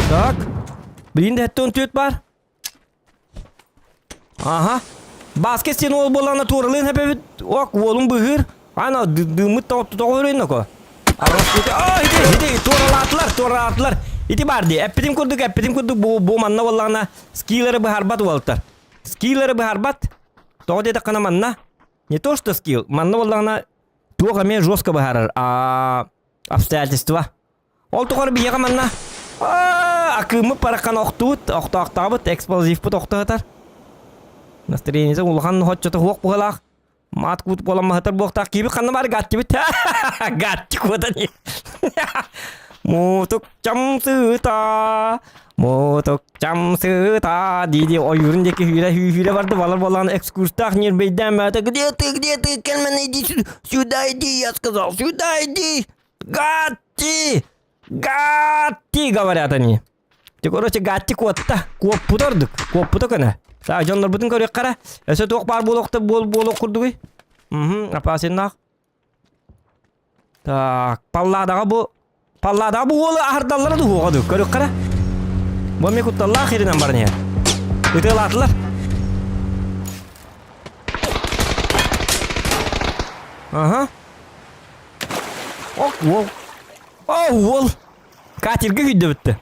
Так. Билин де 14 бар. Аха. Баскет сен ол буоллаҕына туоралыын хэпэбит ок уолум быһыыр. Ана дыыммыт тоҕо өрөйн око. Аа ити ити туоралаатылар туоралаатылар. Ити бар дии. Эппитим курдук эппитим курдук бу бу манна буоллаҕына скиллеры быһарбат уолтар. Скиллеры быһарбат. Тоҕо диэтэххинэ манна не то что скилл, манна буоллаҕына туох эмиэ жестко быһаарар. А обстоятельства. Ол тухары биһиэхэ манна акыыммыт бараххан охтубут, охтоохтообут, эксплозивпыт охто сытар. Настроениета улахан хоччото суох быһалаах. Маат куут буолан маһытар буохтаах киибит ханна баар гаттибит. Гатти куотан. Мутук чамсыта, мутук чамсыта дии ойуурун диэки сүүрэ сүүрэ барды балар болан экскурстаах ньирбэйдээн баата где ты где ты кэлмэн иди сюда иди я сказал сюда иди Гатти! Гатти, говорят они. Ти, короче, Гатти куотта. Куоппута ордук. Куоппута көнө. Саа дьоннорбутун көрүөххэ Өсө туох баар буолуохта буол буолуох курдугуй? Мхм, опасеннаах. Так, палладаҕа бу палладаҕа бу уолу аһардаллара дуһуоҕа ду көрүөххэ Бу эмиэ кутталлаах иринэн баран иһэр. Ытыалаатылар. Ага. Ох, уол. О, уол. Катерга күйдө бүттү.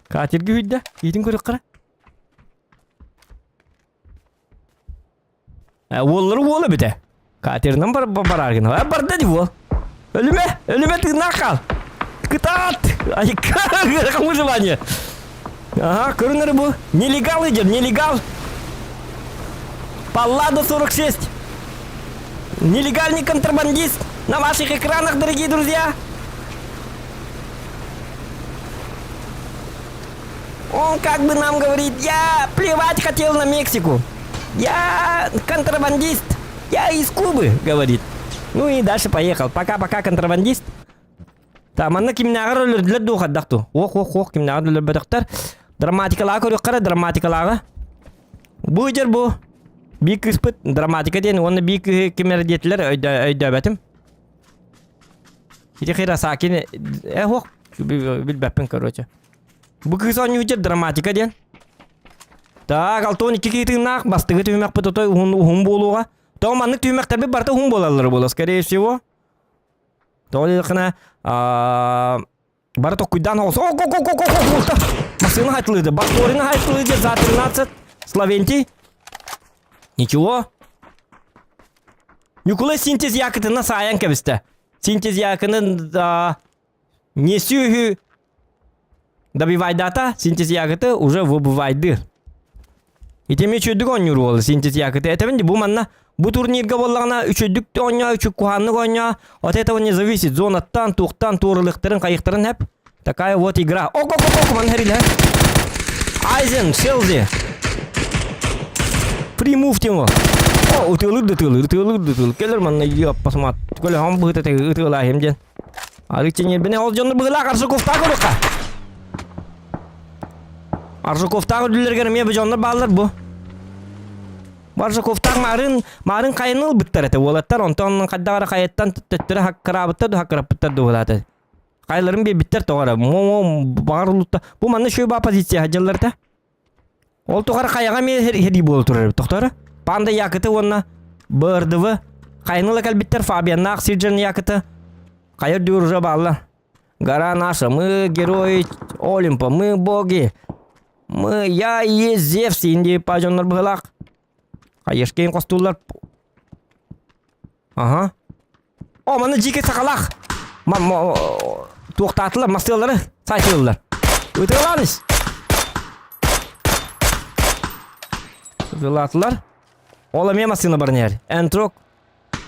Катерга күйдө. Иитин көрүк кара. Уоллары уола бүтэ. Катерынан бар барар гына. А барда ди уол. Өлүмэ, өлүмэ тыыннаах хаал. Кытаат! Айка, выживание. Ага, көрүнөр бу. Нелегал идет, нелегал. Паллада 46. Нелегальный контрабандист на ваших экранах, дорогие друзья. Он как бы нам говорит, я плевать хотел на Мексику. Я контрабандист. Я из Кубы, говорит. Ну и дальше поехал. Пока-пока, контрабандист. Та манна кимнээҕэр өлөрдүлэр дуу хайдах дуу? Ох ох ох кимнээҕэр өлөрбөтөхтөр. Драматикалааҕы көрүөххэ эрэ драматикалааҕы. Бу дьэр бу. Биир кыыспыт драматика диэн уонна биир кыыһы ким эрэ диэтилэр өйдөөбөтүм. Ити Хиросакини э ох билбэппин короче. Бу кыыс оонньуу дьэр драматика диэн. Так, алтон икки киһи тыыннаах, бастыгы түһүмэхпит отой уһун уһун буолуоҕа. Тоҕо маннык түһүмэхтэрбит барыта уһун буолаллара буолуо, скорее всего. Тоҕо диэтэххинэ, бары токкуйдаан оҕус. Массыына хайтылыды. Бакторина хайтылыды за 13. Словентий. Ничего. Ньукулай синтез якытына саайан кэбистэ. Синтез якынын не сүһү добивайдата, синтез якыты уже выбывайды. Итими үчүйдүк оонньуур уол синтез якыты. Этэбин бу манна бу турнирга буоллаҕына үчүйдүк оонньоо, үчүк куһааннык оонньоо. От этого не зависит. Зонаттан, туохтан, туорулуктарын, хайыктарын хэп. Такая вот игра. Ок, ок, ок, ок, манна хэрилэ. Айзен, Селзи. Free move тему. О, ытыалыр да ытыалыр, ытыалыр да ытыалыр. Келер манна йоппасмат. Көлө хон быһыта ытыалаахым диэн. Арычы ньирбине ол дьонну быһылаах Аржаковтаах урука. Аржаковтаах үрдүлэригэр эмиэ бу дьоннор бааллар бу. Аржаковтаах маарын маарын хайын ылбыттар этэ уолаттар онтон хайдах эрэ хайаттан төттөрү хаккыраабыттар да хаккыраппыттар дуһулаата. Хайларын биэрбиттэр тоҕо эрэ. Мо баҕар улутта. Бу манна шөй баа позиция сылдьаллар этэ. Ол тухары хайаҕа эмиэ һэрии буола турар эбит. Тохтоо эрэ. Панда Якыты уонна БРДВ хайаны ыла кэлбиттэр Фабианнаах Сирджан Якыты. Хайа үрдүгэр уже бааллар. Гора наша, мы герои Олимпа, мы боги. Мы, я и есть Зевс, инди па дьоннор быһылаах. Хайышкейн хостууллар. Ага. О, маны дьиикэй сахалаах. Туохтаатылар, мастыалары сайтыыллар. Ытыалаан ис. Ытыалаатылар. Ол эмиэ массыына баран иһэр. Энтрок.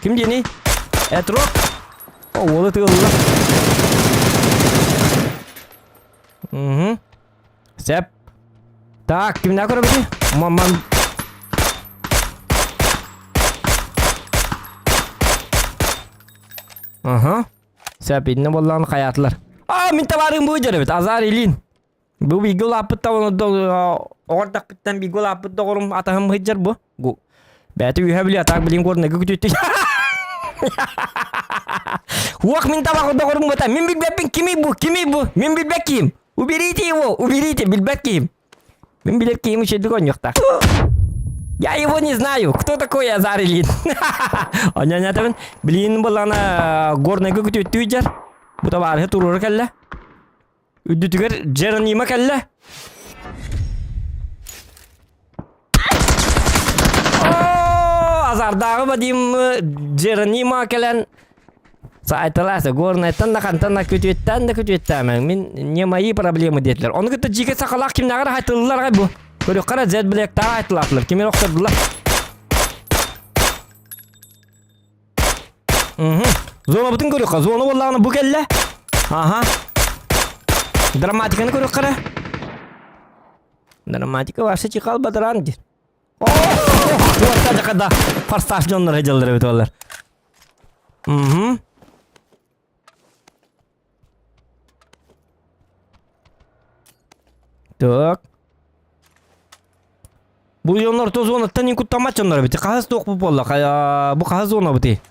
Ким диэний? Этрок. О, уолу ытыаллар. Угу. Сеп. Так, кимнээх көрөбүтүй? Маман. Аха. Сеп, инне боллаан хаятылар. А, мин табарым бу дьэребит. Азар Илин. Бу биги улааппыт оҕордахпыттан биги улааппыт доҕорум атаһым сылдьар бу. Бэти үһэ били атаак билин горнайга күтүттү. Уох мин табах доҕорум бута. Мин билбэппин кимий бу? Кимий бу? Мин билбэт киһим. Уберите его, уберите, билбэт киһим. Мин билэр киһим үчүгдүк оонньуохтаах. Я его не знаю. Кто такой Азар Ильин? Онньонятабын. Билин буллаҕына горнайга күтүттүү дьэр. Бу табаарыһы туруора кэллэ. Үрдүтүгэр Джеронима кэллэ. О, Азардааҕы Вадим Джеронима кэлэн саайталааса Горнайтан да хантан да күтүөттэн да күтүөттээмэҥ мин не мои проблемы диэтилэр. Ону кытта дьиикэ сахалаах кимнээҕэр айтыллар аҕай бу. Көрүөххэ эрэ Z Black-тааҕы айтылаатылар. Кими охтордулар. Угу. Зонабытын көрүөххэ. Зона буоллаҕына бу кэллэ. Аха. Драматиканы көрүөххэ эрэ. Драматика вообще чикал бадаран диир. О, да форсаж дьоннор дьаллар эбит олар. Угу. Так. Бу дьоннор то зонаттан ин куттаммат дьоннор эбит. Хаһыс туох бу буолла? Бу хаһыс зона бутый?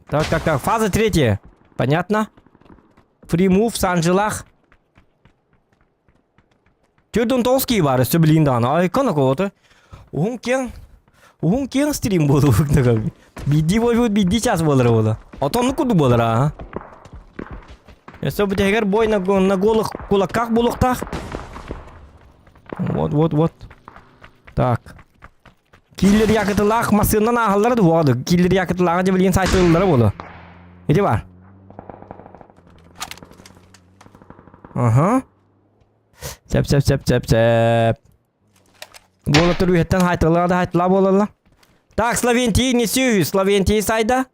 Так, так, так. Фаза третья. Понятно? Free move, Санжилах. 49 киһи баар өссө билигин даҕаны. Айкон околото. Уһун киэҥ уһун киэҥ стрим буолуох Биирдии буолбут биирдии час буолара буолла. Отоннук курдук буолара аа. Өссө бүтэһигэр бой на, на голых кулакках буолуохтаах. Вот, вот, вот. Так. Киллер якытылаах массыыннан ааһаллара дуоҕа Киллер якытылааҕа дьэ билигин сайтыллара буолуо. Ити бар. Аха. Сөп, сөп, сөп, сөп, сөп. Буола үһэттэн хайтылаа да хайтылаа буолалла. Так, Словентии не сүүһү, Словентии сайда.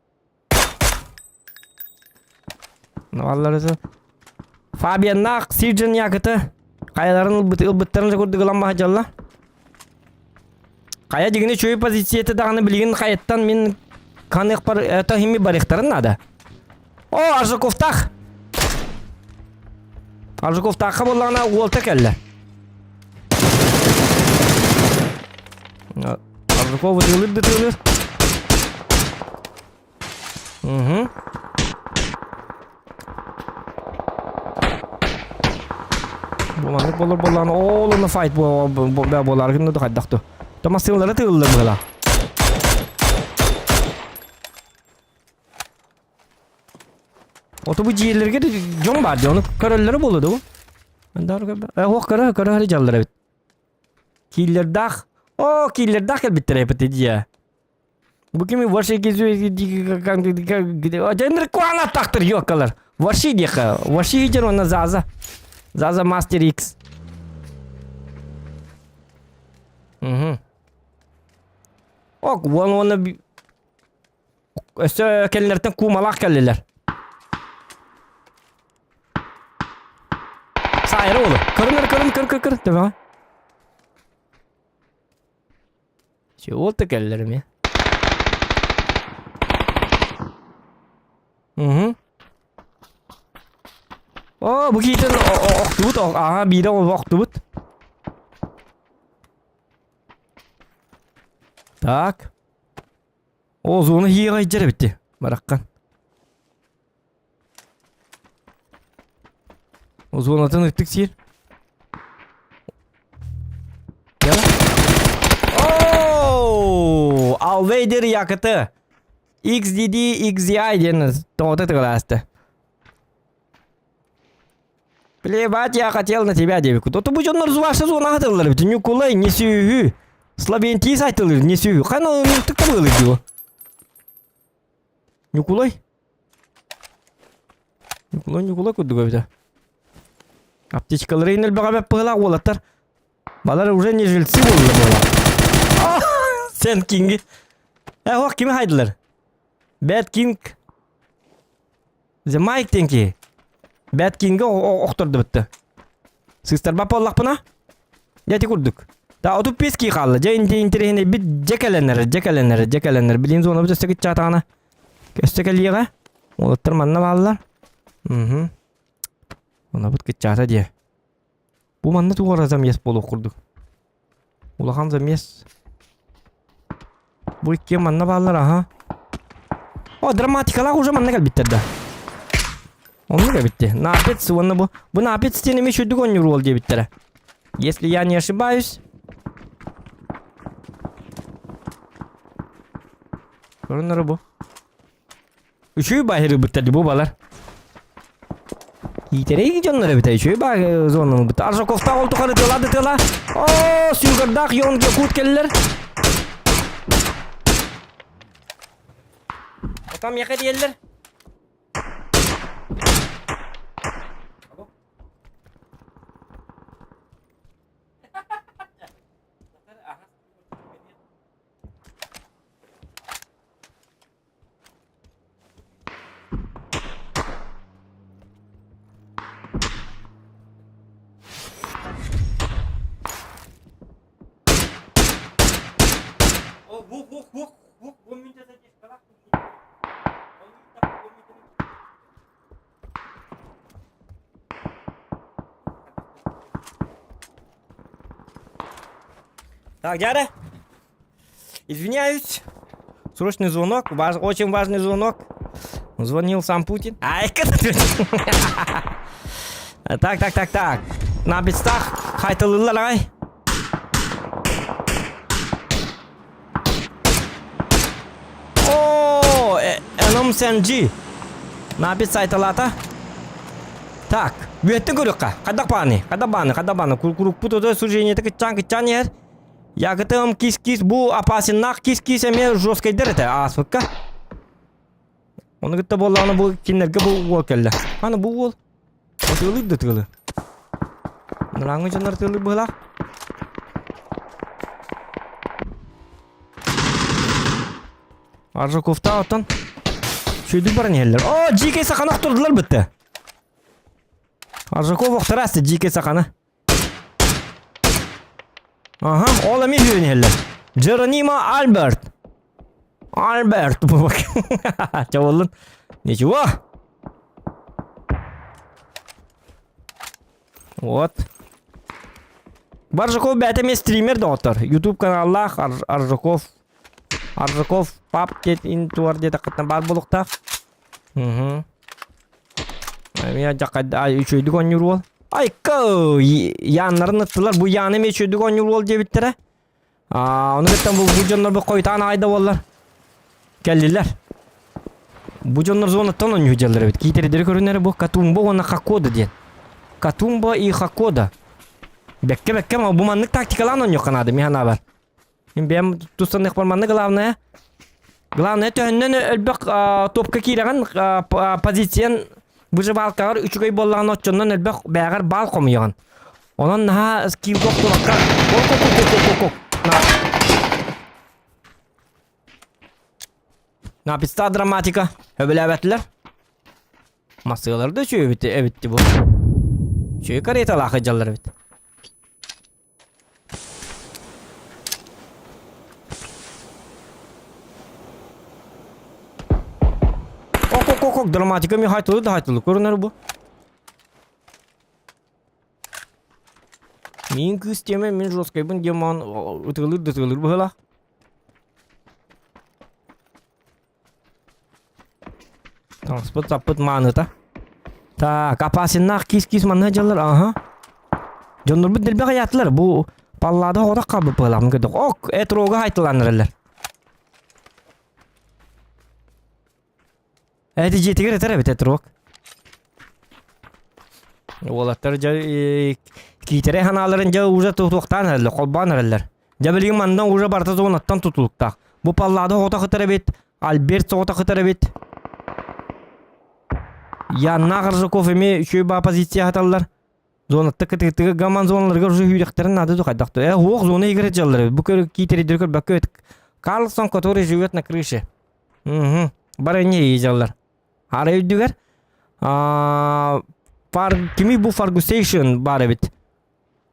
Навалларысы. Фабианнаах Сирджин якыты хайаларын ылбыт ылбыттарын курдук ылан баһадьалла. Хайа дигини чөй позицията даҕаны билигин хайаттан мин ханыахпар это хими барыхтарын надо. О, Аржаковтаах! Аржаковтаахха буоллаҕына уолта кэллэ. Аржаков ытыылыр да ытыылыр. Угу. Бу маннык болор буоллаҕына ол онно файт буолар гынна да хайдах ту. Томасыылары тыыллар быһыла. Ото бу дьиэлэргэ дьон баар дии, ону көрөллөрө буолуо дуу? Ох, көрө, көрө дьаллар эбит. Киллердаах. О, киллердаах кэлбиттэр эбит дии. Бу кими ваши Дендер куана тахтыр ёкалар. Ваши диэхэ. Ваши дьер онна Заза. Заза Мастер X. Угу. Ок, вон уонна өссө кэллэртэн куумалаах кэллилэр. Саайра уолу. Көрүн көрүн көр көр көр төбөҕө. Чего ты кэллэр эмиэ? Угу. О, бу киитин охтубут, ага, биирэ охтубут. Так. О, зона хийгай жер битти. Бараккан. Зонатын ыттык сиир. Оу! Алвейдер якыты. XDD XDI диэн тоҕото тыгылаасты. Плевать я хотел на тебя диэбиккит. Ото бу дьоннор ваша зона хатыллар бит. Ньукулай не сүүһү. Словентий сайтылыр не сүүһү. Хана мыртык табылыр дио. Ньукулай. Ньукулай, Ньукулай курдук эбитэ. Аптечкалары элбэҕэ бэп быһылаах уолаттар. Балар уже не жильцы буолла буола. Сен Кинги. Э, ох, кими хайдылар? Бэт Кинг. The Mike тенки. Бэт Кинги охторду бытты. Сыстарба буоллахпына? Дьэ ити курдук. Да 35 кии хаалла. Дьэ интэриэһинэй бит дьэ кэлэннэр, дьэ кэлэннэр, дьэ кэлэннэр. Билин зонабыт өссө кыччаатаҕына. Өссө кэлиэҕэ. Уолаттар манна бааллар. Угу. Онабыт кыччаата диэ. Бу манна туох замес буолуох курдук. Улахан замес. Бу икки манна бааллар, аха. О, драматикалаах уже манна кэлбиттэр да. Оннук эбитти. Напец уонна бу. Бу напец диэн эмиэ сүрдүк оонньуур уол диэбиттэрэ. Если я не ошибаюсь. Көрүннөрө бу. Үчүгэй баһырыбыттар бу балар. Иитэрэй дьоннор эбитэ үчүгэй баа зонаны бут. Аржаковтаах ол тухары тыла да тыла. Оо, сүүгэрдаах йон якут келлер. Отам яка диеллер. Так, дядя. Извиняюсь. Срочный звонок. Важ... Очень важный звонок. Звонил сам Путин. Ай, Так, так, так, так. На бестах хайтылылар ай. О, Эном Сэнджи. Набит сайталата. Так, үөттен көрүөххэ. Хайдах бааны? Хайдах бааны? Хайдах бааны? Курукпут ото сужение кыччаан кыччаан иһэр. Ягытым кис-кис бу опасеннаах кис-кис эмиэ жесткайдар этэ ааспыкка. Ону кытта буоллаҕына бу кинилэргэ бу уол кэллэ. Аны бу уол тыылый да тыылы. Нырааҥҥы дьоннор тыылый быһылаах. Аржаковтаах оттон сүйдүк баран иһэллэр. О, дьиикэй саханы охтордулар бытты. Аржаков охтораасты дьиикэй саханы. Ага, ол эмиэ сүүрэн иһэллэр. Джеронимо Альберт. Альберт. Чабыллын. Ничего. Вот. Баржаков бэйэтэ эмиэ стример доҕоттор. YouTube каналлаах Аржаков. Аржаков пап диэт интуар диэтэххитинэ баар буолуохтаах. Угу. Эмиэ дьаккайда үчүгэйдик оонньуур уол. Айка яаннарын ыттылар. Бу яаны эмиэ үчүгэйдик оонньуур уол диэбиттэрэ. Аа, ону кытта бу, бу дьоннор бу хойутаан аҕай да буоллар. Кэллилэр. Бу дьоннор зонаттан оонньуу дьаллар эбит. Киитэридери көрүнэрэ бу Катумба уонна Хакода диэн. Катумба и Хакода. Бэккэ бэккэ бу маннык тактикалаан оонньуохха наада мин санаабар. Мин бэйэм тустан маннык главное Главное төһөннөн өлбөх топка киирэҕин позициян выживалкаҕар үчүгэй буоллаҕына оччоннон элбэх бээҕэр баал хомуйаҕын. Онон наһаа скиллга охтубакка Написта драматика өбүлээбэтилэр. Массыалар да үчүгэй эбитти бу. Үчүгэй кареталаах дьаллар эбит. Ок, ок, ок, ок, драматика ми хайтылы да хайтылы көрүнэр бу. Мин кыыс тиэмэ, мин жесткайбын диэн маан ытыалыыр да ытыалыыр быһыылаах. Таҥаспыт саппыт мааныта. Так, опасеннаах киис-киис манна дьаллар, аха. Дьоннорбут дэлбэх айаатылар, бу паллаада оҕотох хаалбыт быһыылаах көрдөх. Ок, этрога хайтылааннараллар. Эти дьиэтигэр этэр эбит этрог. Уолаттар дьэ киитэрэй ханааларын дьэ уже туохтаан эрэллэр, холбоон эрэллэр. Дьэ билигин манна уже барыта зонаттан тутулуктаах. Бу паллаада оҕото кытар эбит, Альберт соҕото кытар эбит. Янна Аржаков эмиэ үчүгэй баа позиция хаталлар. Зонатта кытыытыгы гаман зоналарыгар уже сүүрэхтэрин наада ду хайдах э уох зона игры дьаллар бу көр киитеридер көрбөккө эт Карлсон который живет на крыше угу бары не дьаллар ара үрдүгэр фар кими бу фаргусейшн бар эбит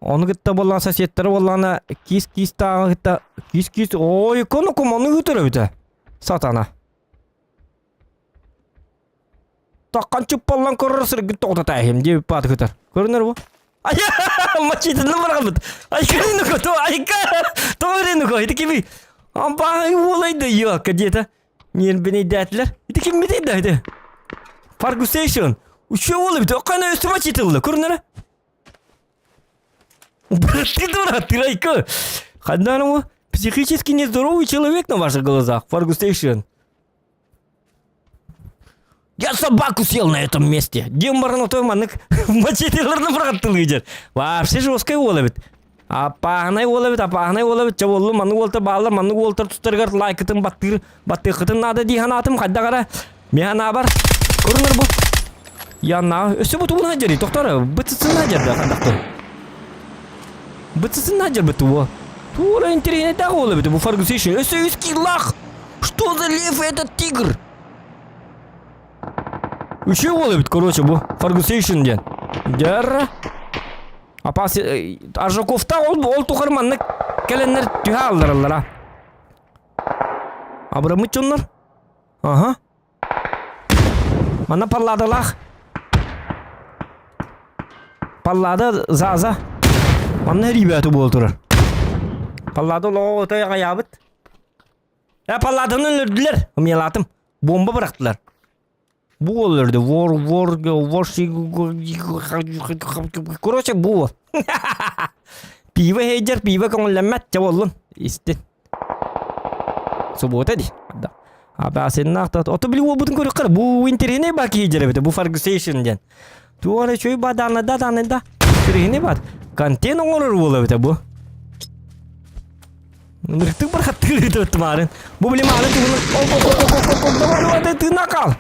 Ону кытта буоллаҕына соседтара буоллаҕына киис-киис тааҕы кытта киис-киис ой кону ону ыытар эбитэ сатана. Таххан чуппаллан көрөр сыргын тоҕутатаахым диэбит бааты кытар. Көрүнэр бу. Мачитынна барабыт. Айка ну то айка. Тоҕо ну ити кими? Ампаай уолай да ёка диэтэ. Ньиэрбинэйдээтилэр. Ити киммитий да ити? Фаргусейшн. Үчү уол эбит. Окана өстү мачитылла. Көрүнэрэ. Ты дурак, ты райка. Хандару, психически нездоровый человек на ваших глазах, Фаргустейшн. Я собаку съел на этом месте. Дем баран той маннык мачетелерин бырахаттылыы дьэр. Вообще жесткай уол эбит. Апааһынай уол эбит, апааһынай уол эбит. Чэ буоллум, маннык уолтар бааллар, маннык уолтар тустарыгар лайкытын баттыыр, баттыаххытын наада дии санаатым. Хайдах эрэ Мин санаабар, көрүнэр бу. Янна, өссө бу тугун сылдьарый? Тохтор, бытсытын сылдьар хандахтыр. Бытсытын сылдьар бу тугу? Тура интэриэһинэйдээх уол эбит бу Фаргусейшн. Өссө үс киллах! Что за лев этот тигр? Үчүгэй уол эбит, короче, бу Фаргусейшн диэн. Дьэр. Апас Аржаковта ол ол тухары маннык кэлэннэр түһэ аллараллара. Абыраммыт дьоннор. Аха. Манна палладалаах. Паллада Заза. Манна ребята буола турар. Паллада олоҕо отой аҕайаабыт. Э, палладаны өлөрдүлэр. Ымыйалаатым. Бомба бырахтылар. Бу өлөрдү. Вор, вор, вор, Короче, бу. Пиво хейдер, пиво көҥүллэммэт, чэ буоллун. Истин. Суббота ди. Да. Абаасыннаах та ото били уолбутун көрүөххэ бу интэриэһинэй баа киһи дьэр эбитэ бу фаргусейшн диэн. Туора үчүгэй баа даанайда даанайда. Интэриэһинэй баа. Контент оҥорор уол эбитэ бу. Ынырыктык бархаттыыр ыытыбыт маарын. Бу били мааны туһунан давай давай ты ты накал.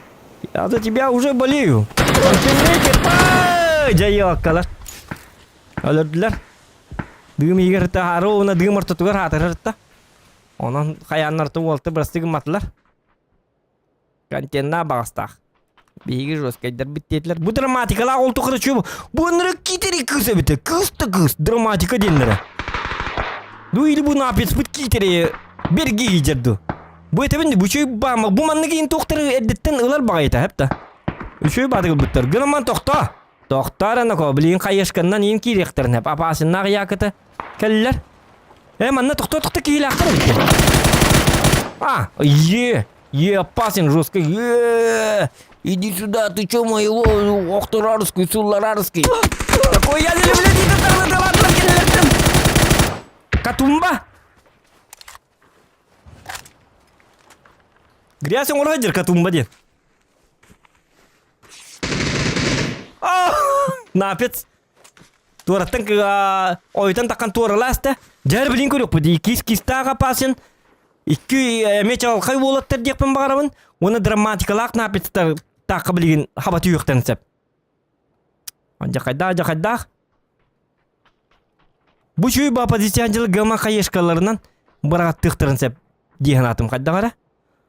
Я за тебя уже болею. Контент Дьайыаккалар. Өлөрдүлэр. Дыым иһигэр таһаары уонна дыым ортотугар хаатырырта. Онон хайааннарта уолта бырастыы гымматылар. Контеннаах баҕастаах. Биһиги жесткайдарбыт диэтилэр. Бу драматикалаах ол тухары чү бу ынырык киитери кыыс эбитэ. Кыыс да кыыс. Драматика диэннэрэ. Ну или бу напецпыт киитери берги дьэрду. Бу этэбин бу үчүгэй баама бу маннык иин туохтары эрдэттэн ылар баҕайыта хэпта. Үчүгэй баатыгыл буттар. Гынаман тохтоо. Тохтоо эрэ ноко билигин хайышканнан иин киириэхтэрин хэп. Апаасыннаах якыта кэллэр. Э, манна тохтоо-тохтоо киһилээхтэр эбит. А, е, е, опасен жестко. Е, иди сюда, ты чё моего охторарский, сулларарский. Такой я не люблю, Катумба. Грязь оҥоро сылдьар Катумба диэн. Напец. Туораттан ойутан таххан туоралааста. Дьэр билин көрүөхпүт. Иккис кистаах опасен. Икки эмиэ чаҕылхай уолаттар диэхпин баҕарабын. Уонна драматикалаах напецтар таахха билигин хаба түһүөхтэн сөп. Дьахайдаах, дьахайдаах. Бу чүй ба позиция дьыл гама хаешкаларынан бырааттыахтарын сөп дии санаатым хайдах эрэ.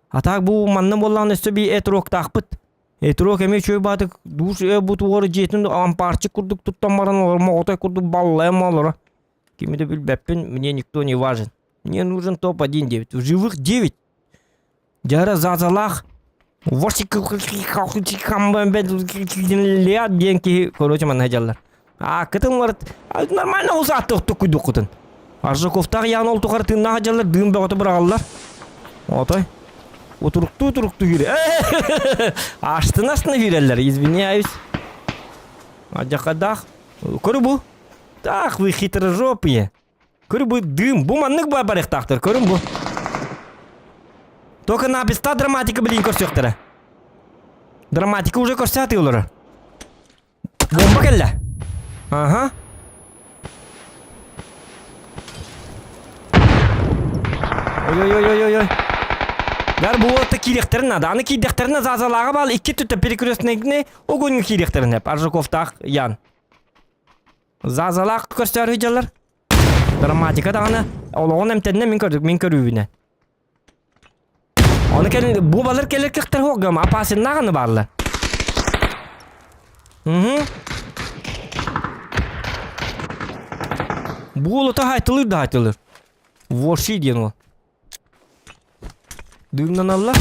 А так бу манна буоллаҕына өссө би этроктаахпыт. Этрок эмиэ үчүгэй баатык душ бу тугары дьиэтин ампаарчык курдук туттан баран олор моҕотой курдук баллайан олоро. Кими да билбэппин, мне никто не важен. Мне нужен топ-1 диэбит. В живых 9. Дьара зазалаах диэн киһи короче манна дьаллар. А кытын барыт нормально усааттык туккуйдуккутун. Аржаковтаах яан ол тухары тыыннаах дьаллар дыым бөҕөтө быраҕаллар. Отой. Утуруктуу утуруктуу киирэ. Астына астына киирэллэр, извиняюсь. Адьакадаах. Көрү бу. Так, вы хитрожопые. Көрү бу дым. Бу маннык ба барыахтаахтар. Көрүн бу. Только написта драматика билин көрсүөхтэрэ. Драматика уже көрсө олорор. Бомба кэллэ. Ага. Ой-ой-ой-ой-ой. Яр бу уолатта киириэхтэрин надо. Аны киирдэхтэринэ Зазалааҕа баал икки түттэ перекрестнайгны огоньга киириэхтэрин эп. Аржаковтаах Ян. Зазалаах көрсөөр сылдьаллар. Драматика даҕаны олоҕун эмтэннэ мин көрдүк мин көрүүбүнэн. Оны кэл бу балар кэлэр кыахтар суох гам опасеннаах бааллар. Угу. Бу олото хайтылыр да хайтылыр. Ворши диэн ол. Дыымнаналлар.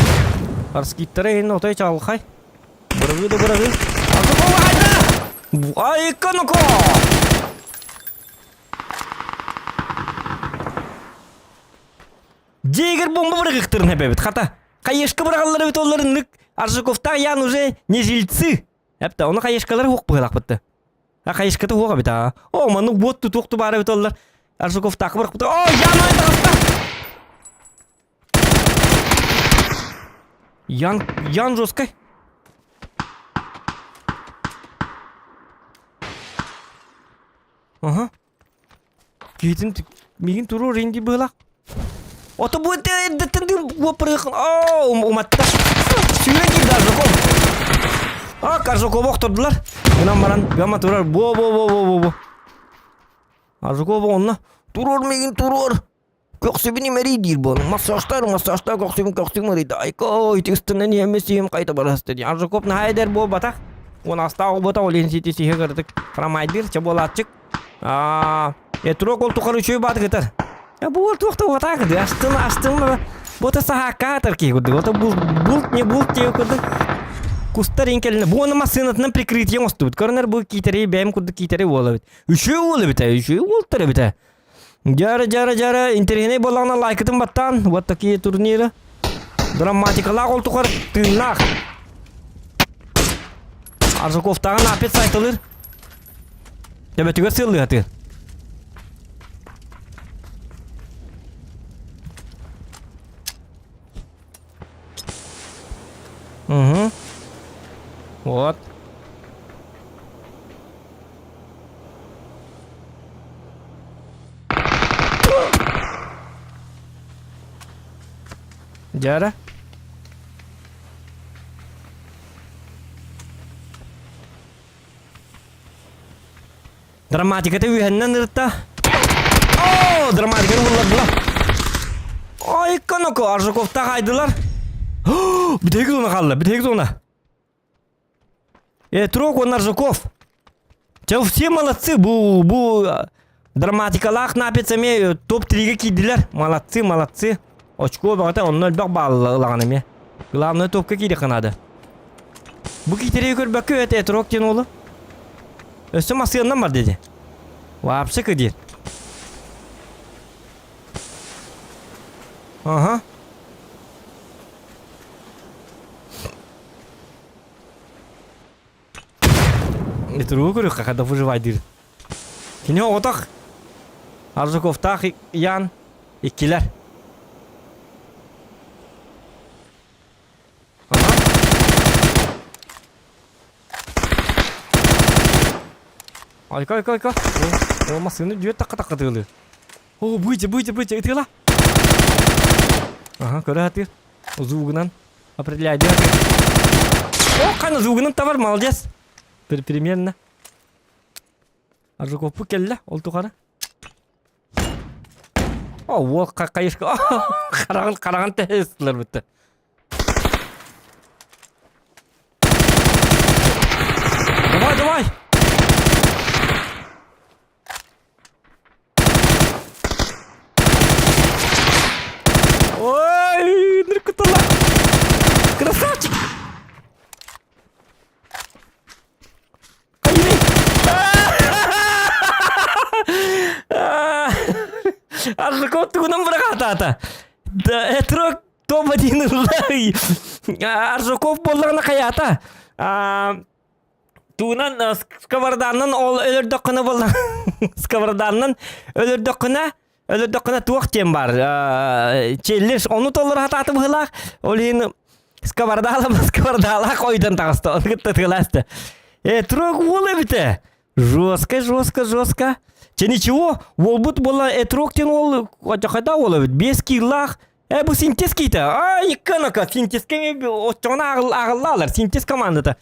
Арскиттара иһин отой чаҕылхай. Бырагыы да бырагыы. Айка-ну-ка! Дьиэгэр бомба бырагыктарын эбэбит хата. Хайышка бырагаллар эбит олларын Аржаковтаах Ян уже не жильцы. Эпта, оны хайышкалар хуох быһылахпытты. А хайышката хуох эбит аа. О, маннык буот тутуох тубаара эбит оллар. Аржаковтаах бырахпыта. О, Ян айдаҕаста! Ян, Ян жесткой. Ага. Киһитин миигин туруор инди быһылаах. Ото бу эрдэттэн уоппарыахын оо уматта. Сүүрэн киирдэ Аржаков. А, Аржакову охтордулар. Гынан баран гама турар. Бо бо бо бо бо бо. Аржаков онно туруор миигин туруор. Көхсүбүн имэрий диир буолан. Массажтар, массажтар көхсүбүн көхсүм ырыйда. Айко, ити ыстынан иһэммэ сиһим хайта бараста дии. Аржаков наһаа эдэр буолбатах. Уон астаах буолбатах, ол иһин сити сиһи кырдык. Храмайдыыр, чэ буолааччык. Аа, этрок ол тухары үчүгэй бааты кытар. Бу уол туох да уотаах кыды. Астын, астын, бота саһаакка атар киһи курдук. Ото булт не булт диye курдук. Кустар ин кэлинэ. Бу оны массыынатынан прикрытие оҥостубут. Көрөнөр бу киитэри бэйэм курдук киитэри уол эбит. Үчүгэй уол эбит, үчүгэй уолтар эбит. Дьара, дьара, дьара, интэриэһинэй буоллаҕына лайкытын баттаан, вот такие турниры. Драматикалаах ол тухары тыыннаах. Аржаковтааҕын опять сайтылыр. Төбөтүгэр сыаллыһатыы. Угу. Вот. Дьара. Драматиката үөһэннэн ырытта. О, драматиканы буллардылар. Ой, коноко, Аржаковтаах айдылар. Бүтэһик зона хаалла, бүтэһик зона. Э, Трок, он Аржаков. Чэ, все молодцы, бу, бу драматикалаах напец эмиэ топ-3-гэ киирдилэр. Молодцы, молодцы. Очко бөҕөтө онно элбэх баалла ылаҕын эмиэ. Главное топка киириэххэ наада. Бу киитэри көрбөккө это Этрок диэн уолу. Өссө массыыннан бар диэти. Вообще кыдир. Ага. Этругу көрүөххэ когда выживай диир. Кини оҕотох Аржаковтаах Ян иккилэр. Айка, айка, айка. О, массыына дүйэ такка такка тыылы. О, быйча, быйча, быйча, ытыала. Ага, көрө сатыыр. Звугунан определяй. О, қана звугунан табар, молодец. Примерно. Аржаков келле, ол тухары. О, уол қайышка. Қараған, қараған тәһестілер бітті. Давай, давай! Ой, ныркытыла! Красавчик! Аржаков тугунан бырахатаата. Этрок топ-1 ыллай. Аржаков буоллаҕына хайаата. Тугунан сковороданан ол өлөрдөххүнэ буолла сковороданан өлөрдөххүнэ өлөрдөххүнэ туох диэн бар челлендж ону толоро сатааты быһыылаах ол иһин сковородаала сковородаалаах ойдон таҕыста ону кытта тыаласта э трог уол эбитэ жестко жестко жестко че ничего уолбут буола этрог диэн уол хайда уол эбит биэс кииллаах Э, бу синтез киитэ. Ай, икканака, синтезке оччоҕуна ааҕыллаалар, синтез командата.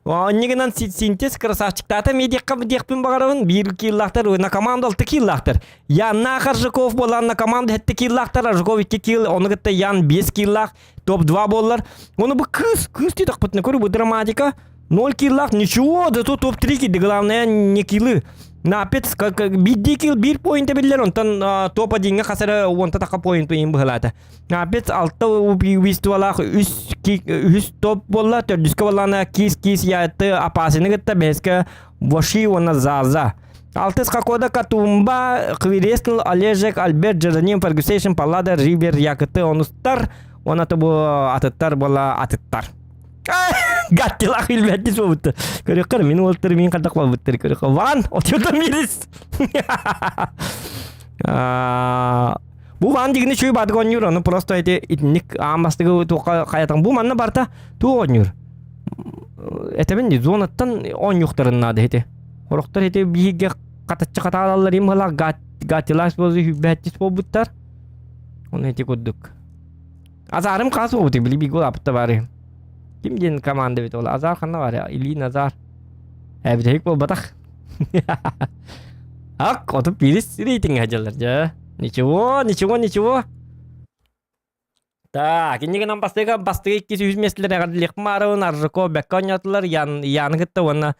Оннигынан синтез красавчиктаата медиакка диэхпин баҕарабын. Биир кииллаахтар, на команда алты кииллаахтар. Янна Аржаков буолан на команда хетте кииллаахтар, Аржаков икки киил, ону кытта Ян 5 кииллаах, топ-2 буоллар. Ону бу кыыс, кыыс диэтэхпитинэ көрү бу драматика. 0 киллах ничего, зато топ-3 киирди, главное не киллы. Напец биирдии килл биир поинта биллэр, онтон топ-1-ҥа хас эрэ уонта таха поинт иһин быһалаата. Напец алта убийстволаах үс үһүс топ буолла, төрдүскэ буоллаҕына кис-кис яты опасины кытта бэһискэ Воши уонна Заза. Алтыс Какода Катумба, Квирестл, Олежек, Альберт, Джероним, Фергюсейшн, Паллада, Ривер, Якыты, онустар, уонна бу атыттар буола атыттар. Гаттилах билбэтти суобутта. Көрүккөр мин уолтар мин хардак болбуттар көрүккөр. Ван, отчута мирис. Бу ван дигини чуй бадык онньур, ону просто эти итинник аамастыгы туохха хайатан бу манна барта туох онньур. Этэбин ди зонаттан онньуктарын наада ити. Хорохтор ити биһиге катаччы катаалаллар им хала гаттилас болзу хүббэттис болбуттар. Оны ити курдук. Азарым хас буолбутуй били бигул апта бары. Ким диэн команда бит ол Азар ханна бар Ильин Азар. Э бүтэһик буолбатах. Ак отуп бирис рейтинг дьаллар дьэ. Ничего, ничего, ничего. Так, иннигинэн бастыга бастыга 200 миэстэлэр эҕэрдэлиэхпин баарабын Аржаков бэккэ оонньоотулар Ян Яны кытта уонна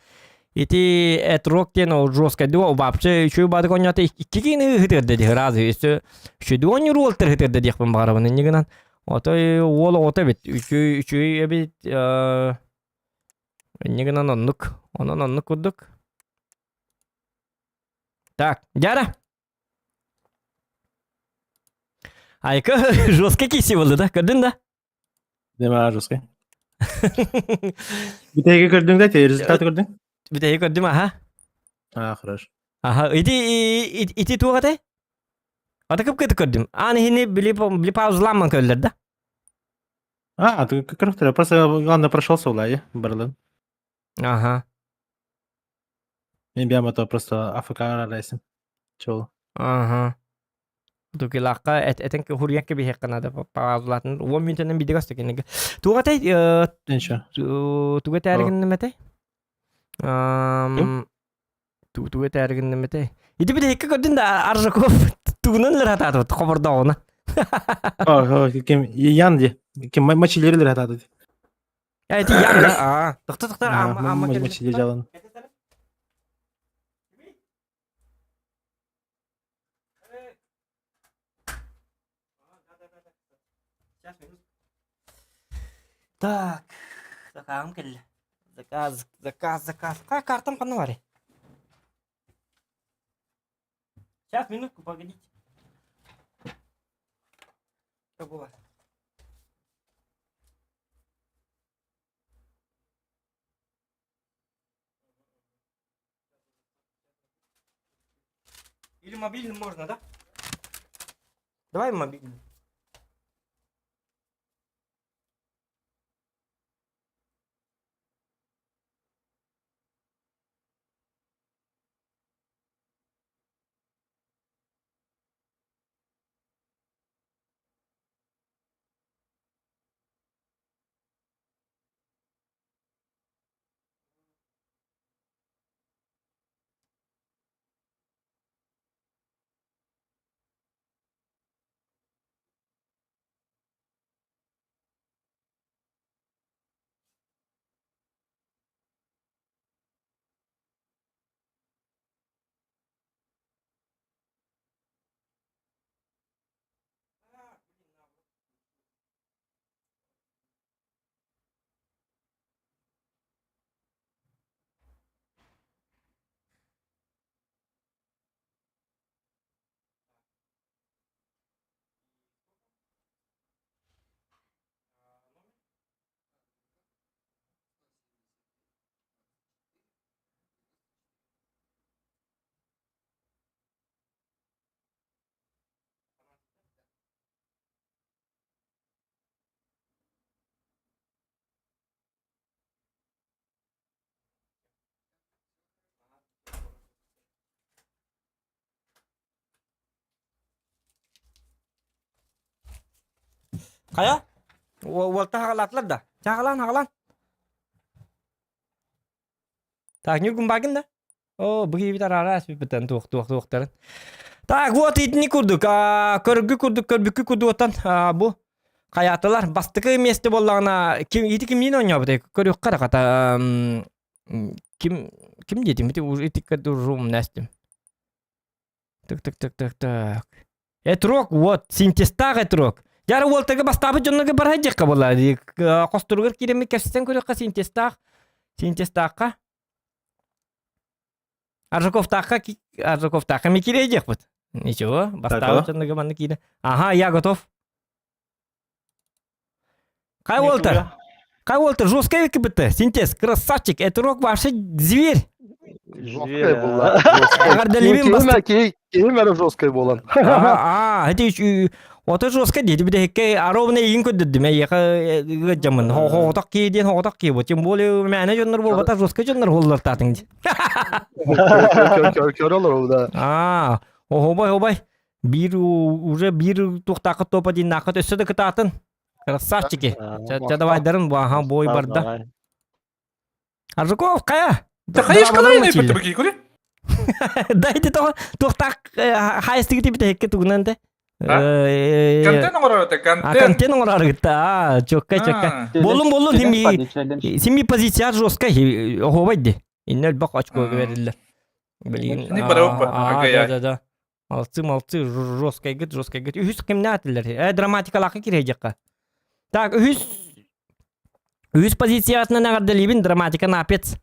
Ити этрок диэн ол жесткай дуо вообще үчүгэй баадык оонньоото икки киини ыһытыарда дии ыраас өссө үчүгэй оонньуур уолтар ыһытыарда диэхпин баҕарабын инньэ гынан отой уол оҕото эбит үчүгэй үчүгэй эбит инньэ гынан оннук онон оннук курдук так дьара Айка жестко киси болды да көрдүн да Дема жесткий. Бүтэһиги көрдүҥ да, результаты көрдүҥ? Бүтэһиги көрдүм, аха. А, хорошо. Аха, ити ити туох этэй? Ата кып көрдүм. Аан иһини били били паузаламман көрөллөр да. А, ты как просто главное прошелся Влади, Барлын. Ага. Мен бям это просто АФК арайсың. Чол. Ага. Тукилаахха этэн хуруйан кэбиһиэххэ наада паузалаатын уон мүнүүтэнэн биирдэ көстө кинигэ. Туга этэй туга этээригин этэй? Тугу этээригин этэй? Ити бүтэһиккэ көрдүн да Аржаков тугунан лер хатаатыбыт хобордооҕуна. Ким Ян ди. Ким мачилери лер хатааты. Эти Ян да. Аа. Тохто тохто ама ама Мачилери жалан. Так, закаһым кэллэ. Заказ, заказ, заказ. Хай картам ханна барый? Сейчас, минутку, погодите. Что было? Или мобильным можно, да? Давай мобильным. Хайа? Уолта хагалаатылар да? Чагалаан, хагалаан. Так, Ньургун баагын да? О, бу киһибит араара аспыппыттан туох туох туохтарын. Так, вот итини курдук, көргү курдук, көрбүккү курдуктан бу хайаатылар бастакы миэстэ буоллаҕына ким ити кимниин оонньообутай көрүөххэ эрэ хата ким ким диэтим ити ити рум нэстим так так так так так Этрок, вот, синтезтаах этрок. Дьара уолтага бастаабыт дьоннорго барар диэххэ буолла. Хосторугар киирэммит кэпсэтэн көрүөххэ синтезтаах. Синтезтаахха. Аржаковтаахха Аржаковтаахха ми киирэ диэхпит. Ничего, бастаабыт дьоннорго манна киирэ. Ага, я готов. Кай Уолтер? Кай Уолтер, жесткая кипитте. Синтез, красавчик, этрок вообще зверь. Жесткая была. Киһим эрэ жесткай буолан. Аа, эти ото жестко диэти бидэһикке аровна иин көрдөрдүм эйиэхэ ыадьамын хоҕотох кии диэн хоҕотох кии бу тем более мээнэ дьоннор буолбата жестко дьоннор буоллар таатыҥ ди. Көрө олору да. Аа, оһобай обай биир уже биир туохтаахха топа дииннаахха өссө да кытаатын. Красавчики. Ча давайдарын бу аха бой барда. Аржаков кая? Да конечно, не Дайте того туохтаах хайыстыгы битэ тугунан те. Контент оҥорор контент. Контент оҥорор а чокка чокка. Болун болун сими сими позиция жесткая оһуобай ди. Инне элбэх очко бериллер. Билигин. Да да да. Молодцы, молодцы, жесткайгыт, жесткайгыт. Үһүс кимнээтилэр? Э, драматикалаахха кириэдьэххэ. Так, үһүс үһүс позициятынан эҕэрдэлиибин драматика напец.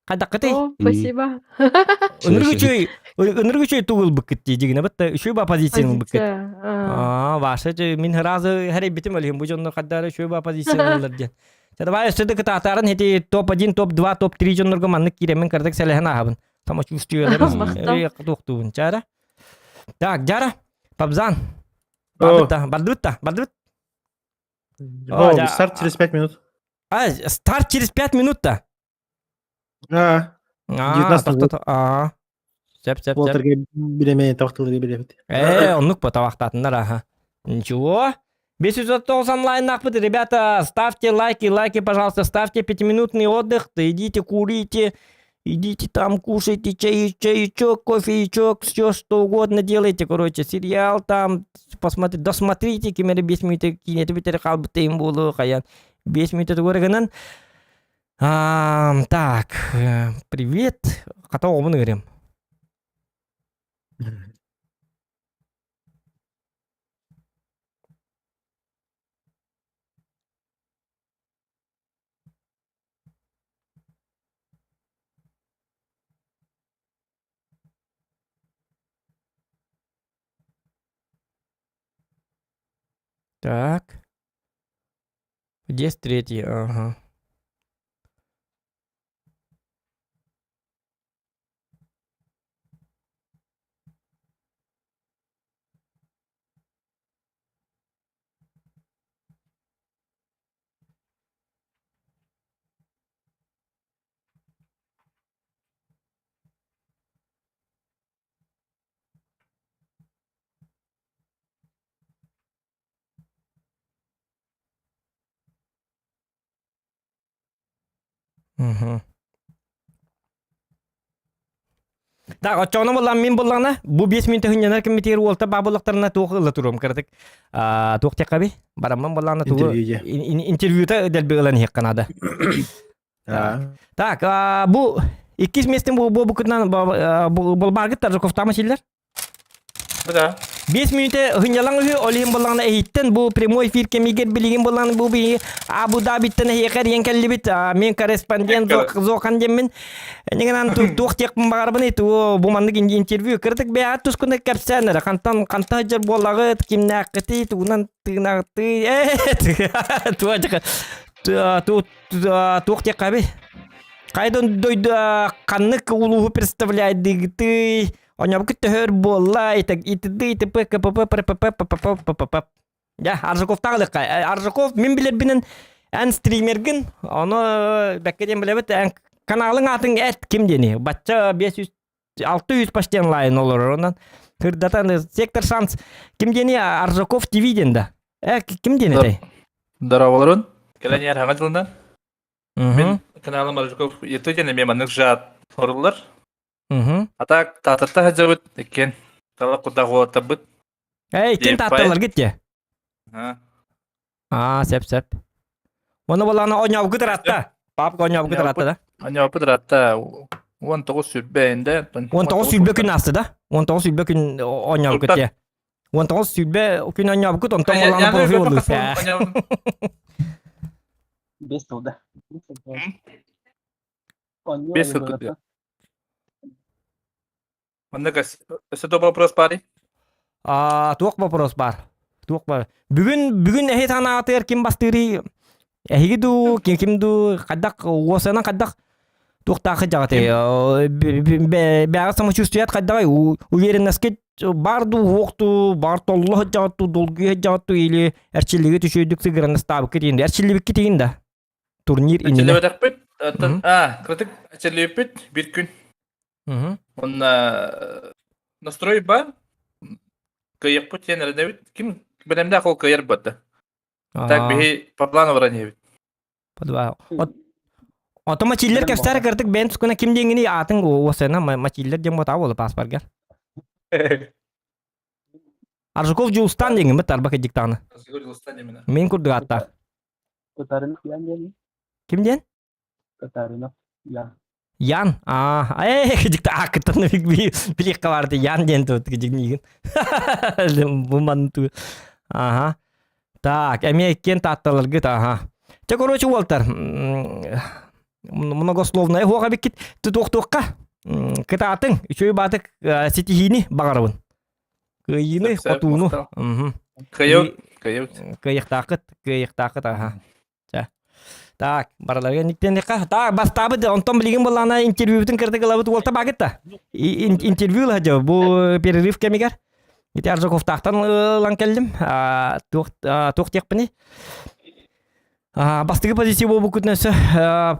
Хайдаххытый? О, спасибо. Ынырык үчүгэй, ынырык үчүгэй тугу ылбыккыт дии дьигинэ бытта үчүгэй ба позицияны ылбыккыт. Аа, ваша мин сразу хэрийбитим өлүһүн бу дьоннор хайдары үчүгэй ба позицияны ыллар диэн. Давай өссө да кытаатаарын ити топ-1, топ-2, топ-3 дьоннорго маннык киирэммин кырдык сэлэһэн ааһабын. Самочувствиеларын туохтуубун. Чара. Так, Дьара, Пабзан. Бардыбыт бардыбыт бардыбыт. О, старт через 5 минут. А, старт через 5 минут-то? А, 19 А, Сөп, сөп, сөп. Биреме тавақтылы беребит. Э, оннук по тавақтатындар, аха. Ничего. 590 онлайн нахпыт, ребята, ставьте лайки, лайки, пожалуйста, ставьте пятиминутный отдых, идите курите, идите там кушайте чай, чаечок, кофеечок, все что угодно делайте, короче, сериал там, посмотрите, досмотрите, кимери 5 минут кинети битер калбытыйм болу, хаян 5 минут гынан. Так, привет, хата оҕобун ыҥырыам. Так. Здесь третий, ага. Мгм. Так, оччоҕуна буоллаҕына мин буоллаҕына бу 5 мүнүүтэ сынньанар кэммитигэр уолта баа буоллахтарына туох ыла туруом кыратык аа туох диэххэ бараммын буоллаҕына тугу Интервью интервьюта дэлби ылан иһиэххэ наада. Так, бу иккис миэстэн бу букутунан болбааргыт Таржаковтаама силлэр? Да. 5 мүнүүтэ һынньалаҥ үһү, ол иһин буоллаҕына эһиттэн бу прямой эфир кэмигэр билигин буоллаҕына бу биһиги Абу Дабиттан эһиэхэ эрийэн кэллибит. Мен корреспондент Зохан диэммин. Энигинан туох диэхпин баҕарабын ту бу маннык интервью кырдык бэйэҕит тускуна кэпсээн эрэ хантан хантан сылдьар буоллаҕыт кимнээххитий тугунан тыынагытый э туох туох диэххэ Хайдан дойду ханнык улууһу представляйдыгытый Оньобукут төһөр буолла, итд итп кпп прпп ппп ппп. Я Аржаковтаах ылыхха. Аржаков мин билэрбинэн эн стримергин, ону бэккэ диэн билэбит, эн каналың аатын эт ким диэни. Бачча 500 600 почти онлайн олорор онон кырдатан сектор шанс ким диэни Аржаков ТВ диэн да. Э ким диэн этэй? Здороволорун. Кэлэн иһэр хаҥа дьылынан. Мин каналым Аржуков юту диэн эмиэ маннык жаат оҥоруллар. А так таататта сылдьабыт иккиэн талах курдаах уолаттарбыт. Эй, ким таатталаргыт дьэ? Аа, сеп сеп. Оны болаана оñообукут ыраатта. Папка оñообукут ыраатта да? Оñообукут ыраатта. 19 сүрбэ инде. 19 сүрбэ күн аасты да? 19 сүрбэ күн оñообукут дьэ. 19 сүрбэ күн оñообукут, онтон болаана профиль болду. Бес сылда. Бес сыл Манна өссө да вопрос баар А, туох вопрос бар? Туох бар? Бүгүн бүгүн эһи санаатыгар ким бастыырый? Эһиги дуу, ким ким дуу, хайдах уосанан хайдах туохтаахы дьаҕатай? Бэҕэ самочувствият хайдаҕай? Уверенностька бар дуу, уох дуу, бар толло сылдьаҕыт дуу, долгуйа сылдьаҕыт дуу или эрчиллиги түшүйдүк сыгыранастаабыккыт иин эрчиллибиккит иин да? Турнир иннинэ. Эрчиллибэтэхпит. Оттон а, кыратык эрчиллибиппит бир күн. Онна настрой бар. Кыайыахпыт диэн эрэнэбит. Ким бэлэмнээх ол кыайар бата. Так биһи по плану баран иһэбит. Ото мачиллер кэпсээр кырдык бэйэн тускуна ким диэҥини аатын уосайна мачиллер диэн буотаа буола паспоргар. Аржуков Дьулустан диэҥин бит арба кыдьыктаҕына. Мин курдук ааттаах. Татаринов Ян диэн. Ким диэн? Татаринов Ян. Ян. Аа, ээ, кыдьыкта ааккыттан билиэххэ баарты Ян диэн тут кыдьык Бу манту. Ага. Так, эмиэ иккиэн таатталаргыт, ага. Чэ, короче, уолтар, многословная хуоха биккит тутуохтуохха. Кытаатыҥ, үчүгэй баатык ситиһиини баҕарабын. Кыайыыны, хотууну. Кыайыут, кыайыут. Кыайыахтааххыт, кыайыахтааххыт, аха. Чэ. Так, бараларга никтенихха. Так, бастаабыт, онтон билигин буоллаҕына интервьюбутун кырдык ылабыт уолта баагыт Интервью ыла дьэ, бу перерыв кэмигэр. Ити Аржаковтаахтан ылан кэллим. Туох туох диэхпиний? Бастакы позиция буолбуккутун өссө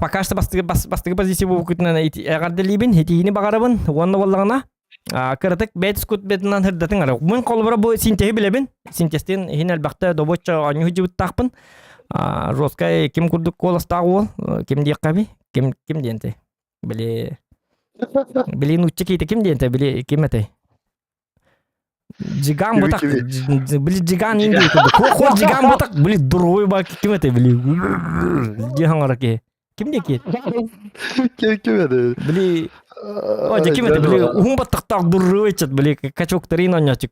пока что бастакы бастакы позиция буолбуккутунан эҕэрдэлиибин, итиини баҕарабын уонна буоллаҕына кыратык бэйт скут бетынан хырдатын ара. Мин холобура бу синтеһи билэбин. Синтестин иһин элбэхтэ добоччо оонньуу сылдьыбыттаахпын. Жесткай ким курдук куоластаах уол, ким диэххэби? Ким ким диэнтэй? Били били нуучча киһитэ ким диэнтэй? Били ким этэй? Джиган бутак, били Джиган инди курдук. Хо Джиган бутак, били дурой ба ким этэй? Били дии хаҥара киһи. Ким диэки? Ким ким это? Били О, ким это? Били уһун баттахтаах дурруу ыччат, били качоктарын оонньооччу.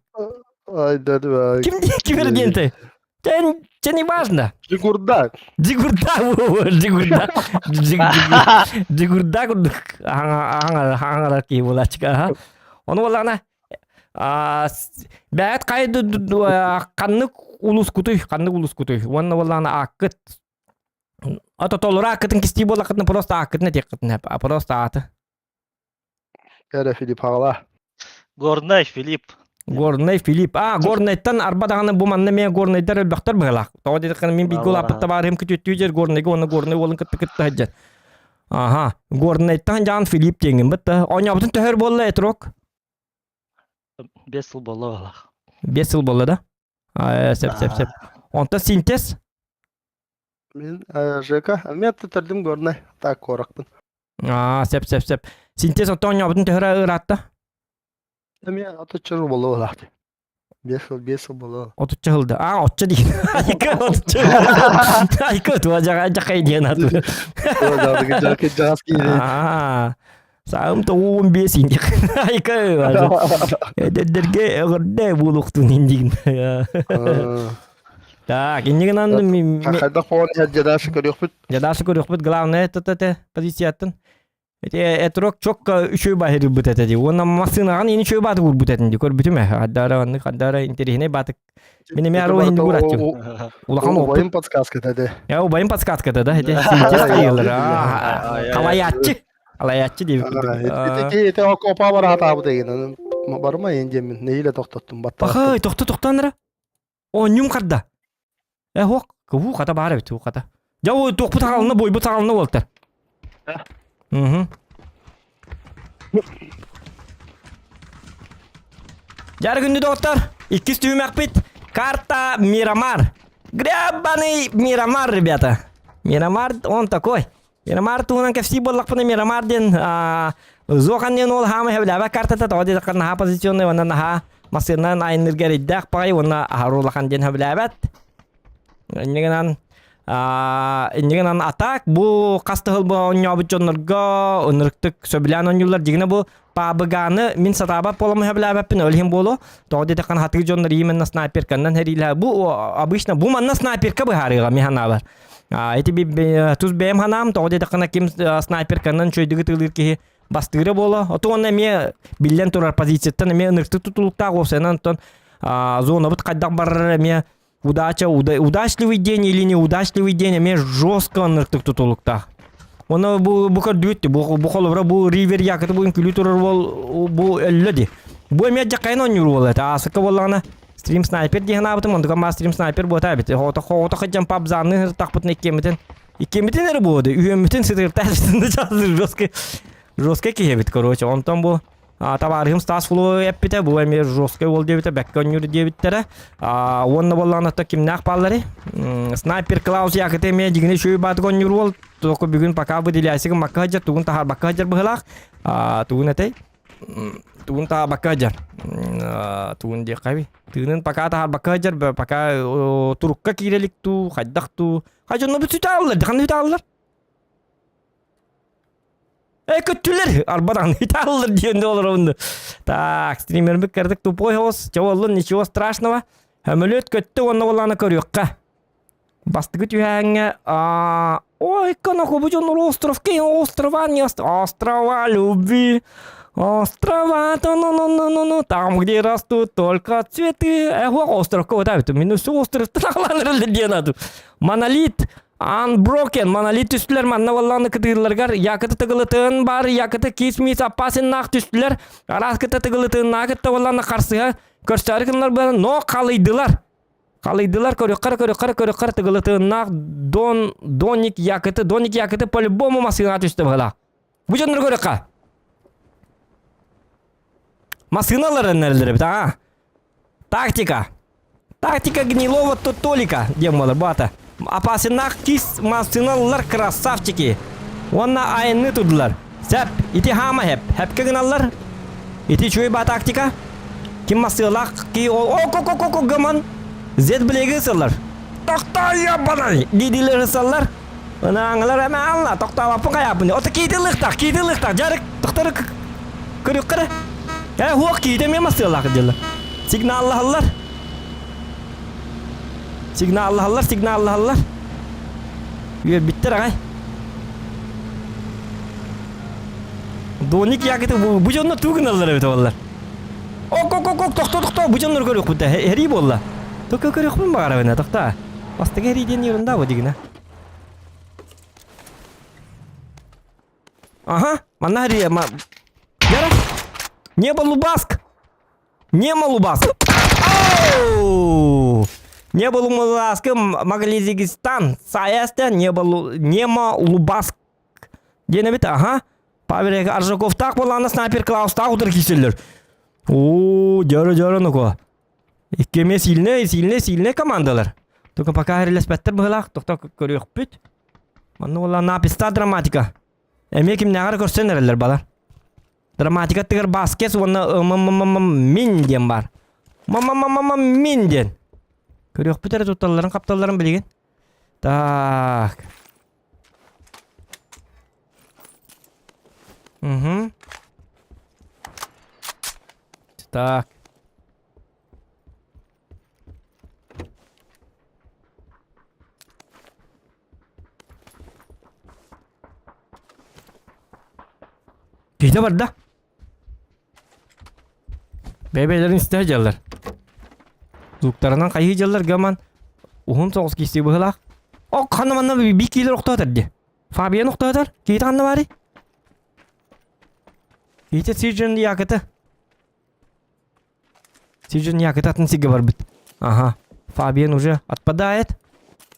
Ай, да, да. Ким ким диэнтэй? Чэ, чэ не важно. Джигурда. Джигурда, Джигурда. Джигурда курдук аһаҥарар киһи буолааччыка. Ону буоллаҕына бэйэт хай ханнык улускутуй, ханнык улускутуй. Уонна буоллаҕына ааккыт Ото толору ааккытын кистии буоллаххытына просто ааккытын этиэххитин просто ааты. Эрэ Филипп аҕала. Горнай Филипп. Горнай Филипп. А, Горнайтан арба даҕаны бу манна эмиэ Горнайдар элбэхтэр быһалаах. Тоҕо диэтэххинэ мин бииргэ улааппыт табаарыһым күтүөттүү дьэр Горнайга уонна Горнай уолун кытта кытта сылдьар. Аха, Горнайтан дьаан Филипп диэҥҥин бытта. Оонньообутун төһөр буолла Этрок? Бес сыл буолла быһалаах. Бес сыл буолла да? А, сеп сеп сеп. Онто синтез? Мин Жека, мен төрдүм Горнай, так коракпын. Аа, сеп сеп сеп. Синтез оттон оонньообутун төһөрө ыраатта? Эмиэ отучча жыл боло булаахты. Бес жыл, бес жыл боло. Отучча жыл да. Аа, отча диин. Айка отучча. Айка туа жаға жакай диэн аты. Аа. Саам тоҕуун биэс индик. Айка. Эдэрдэргэ эҕэрдэ буолуохтун индигин. Так, иннигинан Хайдах буолан иһэр дьадашы көрүөхпүт. Дьадашы көрүөхпүт главное это позицияттан. Эти этрок чокка үчүгэй баһырбыт этэ дии. Уонна массыынаҕын ини үчүгэй баатык уурбут этин дии. Көрбүтүм ээ. Хаддара оннук хаддара интэриэһинэй баатык. Мин эмиэ аруу иһин уураччым. Улахан Убайым подсказката да. Я убайым подсказката да. Эти синтез хайылар. Халаяччы. Халаяччы диэбит курдук. Ити ити опа бараатаабыт эгин. Барыма ен диэммин. Нэһиилэ тохтоттум. Бахай, тохто тохтоон Оонньуум харда. Э, хуох, кыбуу хата баар эбит, хата. Дьэ, ой, туохпут хаалына, бойбут хаалына буолтар. Угу. Дьар күндү доҕоттор, иккис түһүмэхпит карта Мирамар. Гребаный Мирамар, ребята. Мирамар, он такой. Мирамар туһунан кэпсии буоллахпына Мирамар диэн Зохан диэн уол хаама хэбилээбэт картата тоҕо диэтэххэ наһаа позиционный уонна наһаа массыынанан айанныырга эрэйдээх баҕайы уонна аһары улахан диэн хэбилээбэт. Инньэ гынан инньэ гынан атак бу хас да сыл бу оонньообут дьоннорго ынырыктык сөбүлээн оонньууллар. Дьиҥинэ бу пабыганы мин сатаабат буоламмын сөбүлээбэппин ол иһин буолуо. Тоҕо диэтэххинэ хатыы дьоннор именно снайперканнан сэриилэһэ. Бу обычно бу манна снайперка быһаарыаҕа мин санаабар. Ити тус бэйэм санаам тоҕо диэтэххинэ ким снайперканнан үчүгэйдик ытыылыыр киһи бастыыра буолуо. Оту уонна эмиэ биллэн турар позицияттан эмиэ ынырыктык тутулуктаах уопсайынан оттон зонабыт хайдах барар эмиэ удача удачливый день или неудачливый день эмиэ жестко ынырыктык тутулуктаах. Оны бу бу көрдүбүт бу бу холобура бу ривер якыты бу күлүү турар бол бу өллө ди. Бу эмиэ дьакайын оонньуур буолла этэ. Аасыкка буоллаҕына стрим снайпер диэн аабытым онтука маа стрим снайпер буота эбит. Хоото хоото хыдьан пабзаны тахпытын иккиэмитин иккиэмитин эрэ буоду. Үһүөммүтүн сытыртаасытын чаазыр жестко жестко киһи эбит короче. Онтон бу табаарыһым Стас Фло эппитэ, бу эмиэ жесткай уол диэбитэ, бэккэ оонньуур диэбиттэрэ. Уонна буоллаҕына кимнээх бааллары? Снайпер Клаус Якыты эмиэ дьиҥинэ үчүгэй баатык оонньуур уол. Только бүгүн пока выделяйсыгын макка сылдьар, тугун таһаарбакка сылдьар быһыылаах. Тугун этэй? Тугун таһаарбакка сылдьар. Тугун диэххэ Тыынын пока таһаарбакка сылдьар, пока турукка киирэ илик дуу, хайдах дуу. Хай дьонно бүтү тааллар, ханна бүтэ Э, көттүлэр! Арбадан италлар диэн олоробун. Так, стримербит кырдык тупой хос, чэ боллун, ничего страшного. Хөмөлөт көттө уонна боллааны көрүөххэ. Бастакы түһээҥҥэ ой, канаху бу дьон остров кей острова не острова любви. Острова, то ну ну ну ну ну там, где растут только цветы. Э, островка вот так, минус остров диэн Монолит Unbroken монолит түстүлэр манна боллааны кытыылларгар якыты тыгылытын бар якыты кис-мис аппасыннаах түстүлэр араас кыта тыгылытыннаах кытта боллааны харсыһа көрсөөрү гыннар буолан но халыйдылар халыйдылар көрүөххэ көрүөххэ көрүөххэ тыгылытыннаах дон доник якыты доник якыты по-любому массыына түстэ быһылаах бу дьоннору көрүөххэ массыыналар эннэрэллэр эбит аа Тактика. Тактика гнилого Толика диэн буолар бу ата. Опасеннаах кис массыыналар красавчики. Уонна айанныы турдулар. Сэп, ити хаама хэп. Хэпкэ гыналлар. Ити үчүгэй баа тактика. Ким массыылаах ки ол о ко ко ко ко гыман. Зет блеги ысаллар. Тохтоо ебаный диидилер ысаллар. Ынааңылар эмэ алла тохтообоппун хайааппын. Ото киити лыхтах, киити лыхтах, жарык тохтору көрүккара. Э, хуох киити эмиэ массыалаах дьылла. Сигналлаһаллар. Сигналлаһаллар, сигналлаһаллар. Үөрбүттэр аҕай. Доник якыты бу, бу дьонно туу гыналлар эбит олар. Ок, ок, ок, ок, тохто, тохто, бу дьоннор көрүөхпүт да, эрии буолла. Тока көрүөхпүн баҕарабын, тохто. Бастакы эрии диэн ерунда бу дигинэ. Ага, манна эрии, ма... Яра! Небо Лубаск! Нема Лубаск! Оу! Небо Лубаск, Маглизигистан, Саястан, Небо Нема Лубаск. Диэн эбит, ага. Павел Аржаковтаах буоллаҕына снайпер Клаустаах утары киирсэллэр. Оо, дьөрө-дьөрө нуко. Икки эмиэ сильнэй, сильнэй, сильнэй командалар. Только пока эрэлэспэттэр быһылаах, тохто көрүөхпүт. Манна буолла написта драматика. Эмиэ кимнээҕэр көрсөн эрэллэр балар. Драматика аттыгар Баскес уонна мин диэн бар. Мамамамама мин диэн. Көрүөхпүт эрэ тутталларын хапталларын билигин. Так. Угу. Так. Киһитэ барда. Бэйбэйлэрин истэ дьаллар. Звуктарынан хайыы дьаллар гаман уһун соҕус киистии быһылаах. Ок ханна манна би киилер охтоотор ди. Фабиан охтоотор. Киһитэ ханна баарый? Киһитэ Сижен якыты. Сижен якыты атын сиргэ барбыт. Ага. Фабиан уже отпадает.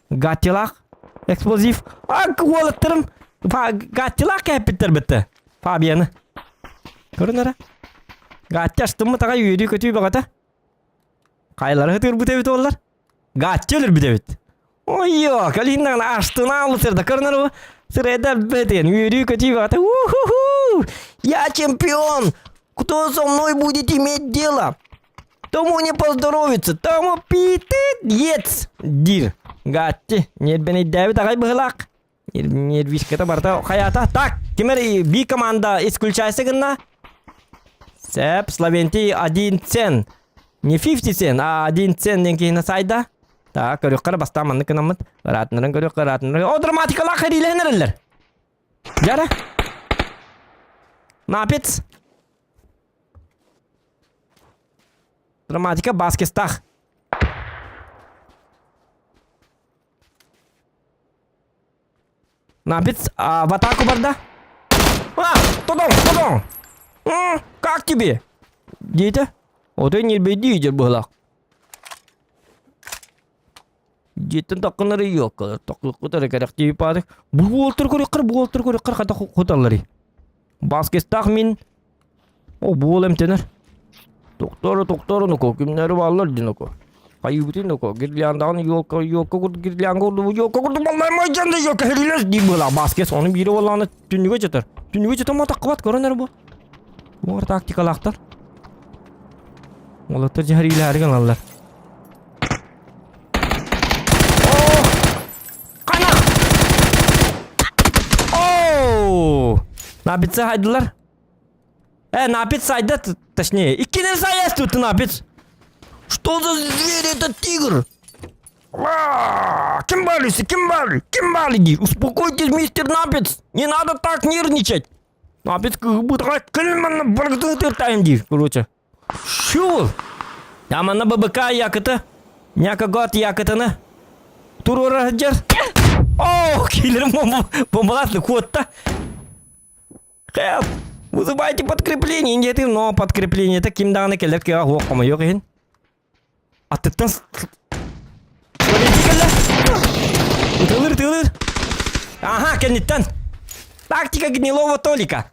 Гаттилах. Эксплозив. А, уолаттарым. Гаттилах кээппиттэр битте. Фабианы. Көрүн эрэ. Гатти астыммыт аҕай үөрүү-көтүү бөҕөтө. Хайлары ытырбыт эбит оллар. Гатти өлөрбүт эбит. Ой-ё, калиннан аштына алысырда көрнөр сыреда бетен үөрүү көтүү бата. У-ху-ху! Я чемпион! Кто со мной будет иметь дело? Тому не поздоровится, тому питет дир. Гатти, нербенейдээбит аҕай быһылаах. Нервишката барыта хайаата. Так, кимер би команда исключайся гынна. Сеп, Словентий один цен. Не 50 цен, а один цен диэн киһини сайда. Так, көрүөххэ бастаан маннык гынаммыт. Ыраатыннаран көрүөххэ, ыраатыннаран. О, драматикалаах хэриилэһэн эрэллэр. Дьара. Напец. Драматика баскестах. Напец а, в атаку барда. А, тудон, тудон. М, как тебе? Диэтэ? Отой ньирбэйдии дьэр быһылаах. Дьиэттэн таккынары йоккалар, таккытары кэрэхтии паадык. Буолтур көрүккэр, буолтур көрүккэр хата хуталлары. Баскестаах мин О, буол эмтэнэр. Тохтору, тохтору, ноко, күннэри бааллар дии ноко. Хайыыбытын ноко, гирляндаҕын елка, елка курдук гирлянга курдук, елка курдук баллай майдьан да елка херилес дии буолаа баскес, ону биири буоллаҕына түннүгэ жатар. Түннүгэ жатан матаккыбат көрөн эрэ бу. Буор тактикалаахтар. Уолаттар дьэһэриилээри гыналлар. О! Хана! Оу! Набица хайдылар. Э, напец сайда, точнее. Иккини заезд тут напец. Что за зверь этот тигр? Ким бали, ким бали, ким бали, Успокойтесь, мистер Напец. Не надо так нервничать. Напец диир, короче. Шу! Аманна ББК якыты. Няка гот якытыны. Туруора сылдьар. О, киилэрим бомбалаатны куотта. Help! Вызывайте подкрепление! Нет, но подкрепление это ким даҕаны кэлэр кыаҕа суох хомойуох иһин. Аттыттан кэллэ. Ытылыр, ытылыр. Аха, кэнниттэн. Тактика гнилого Толика.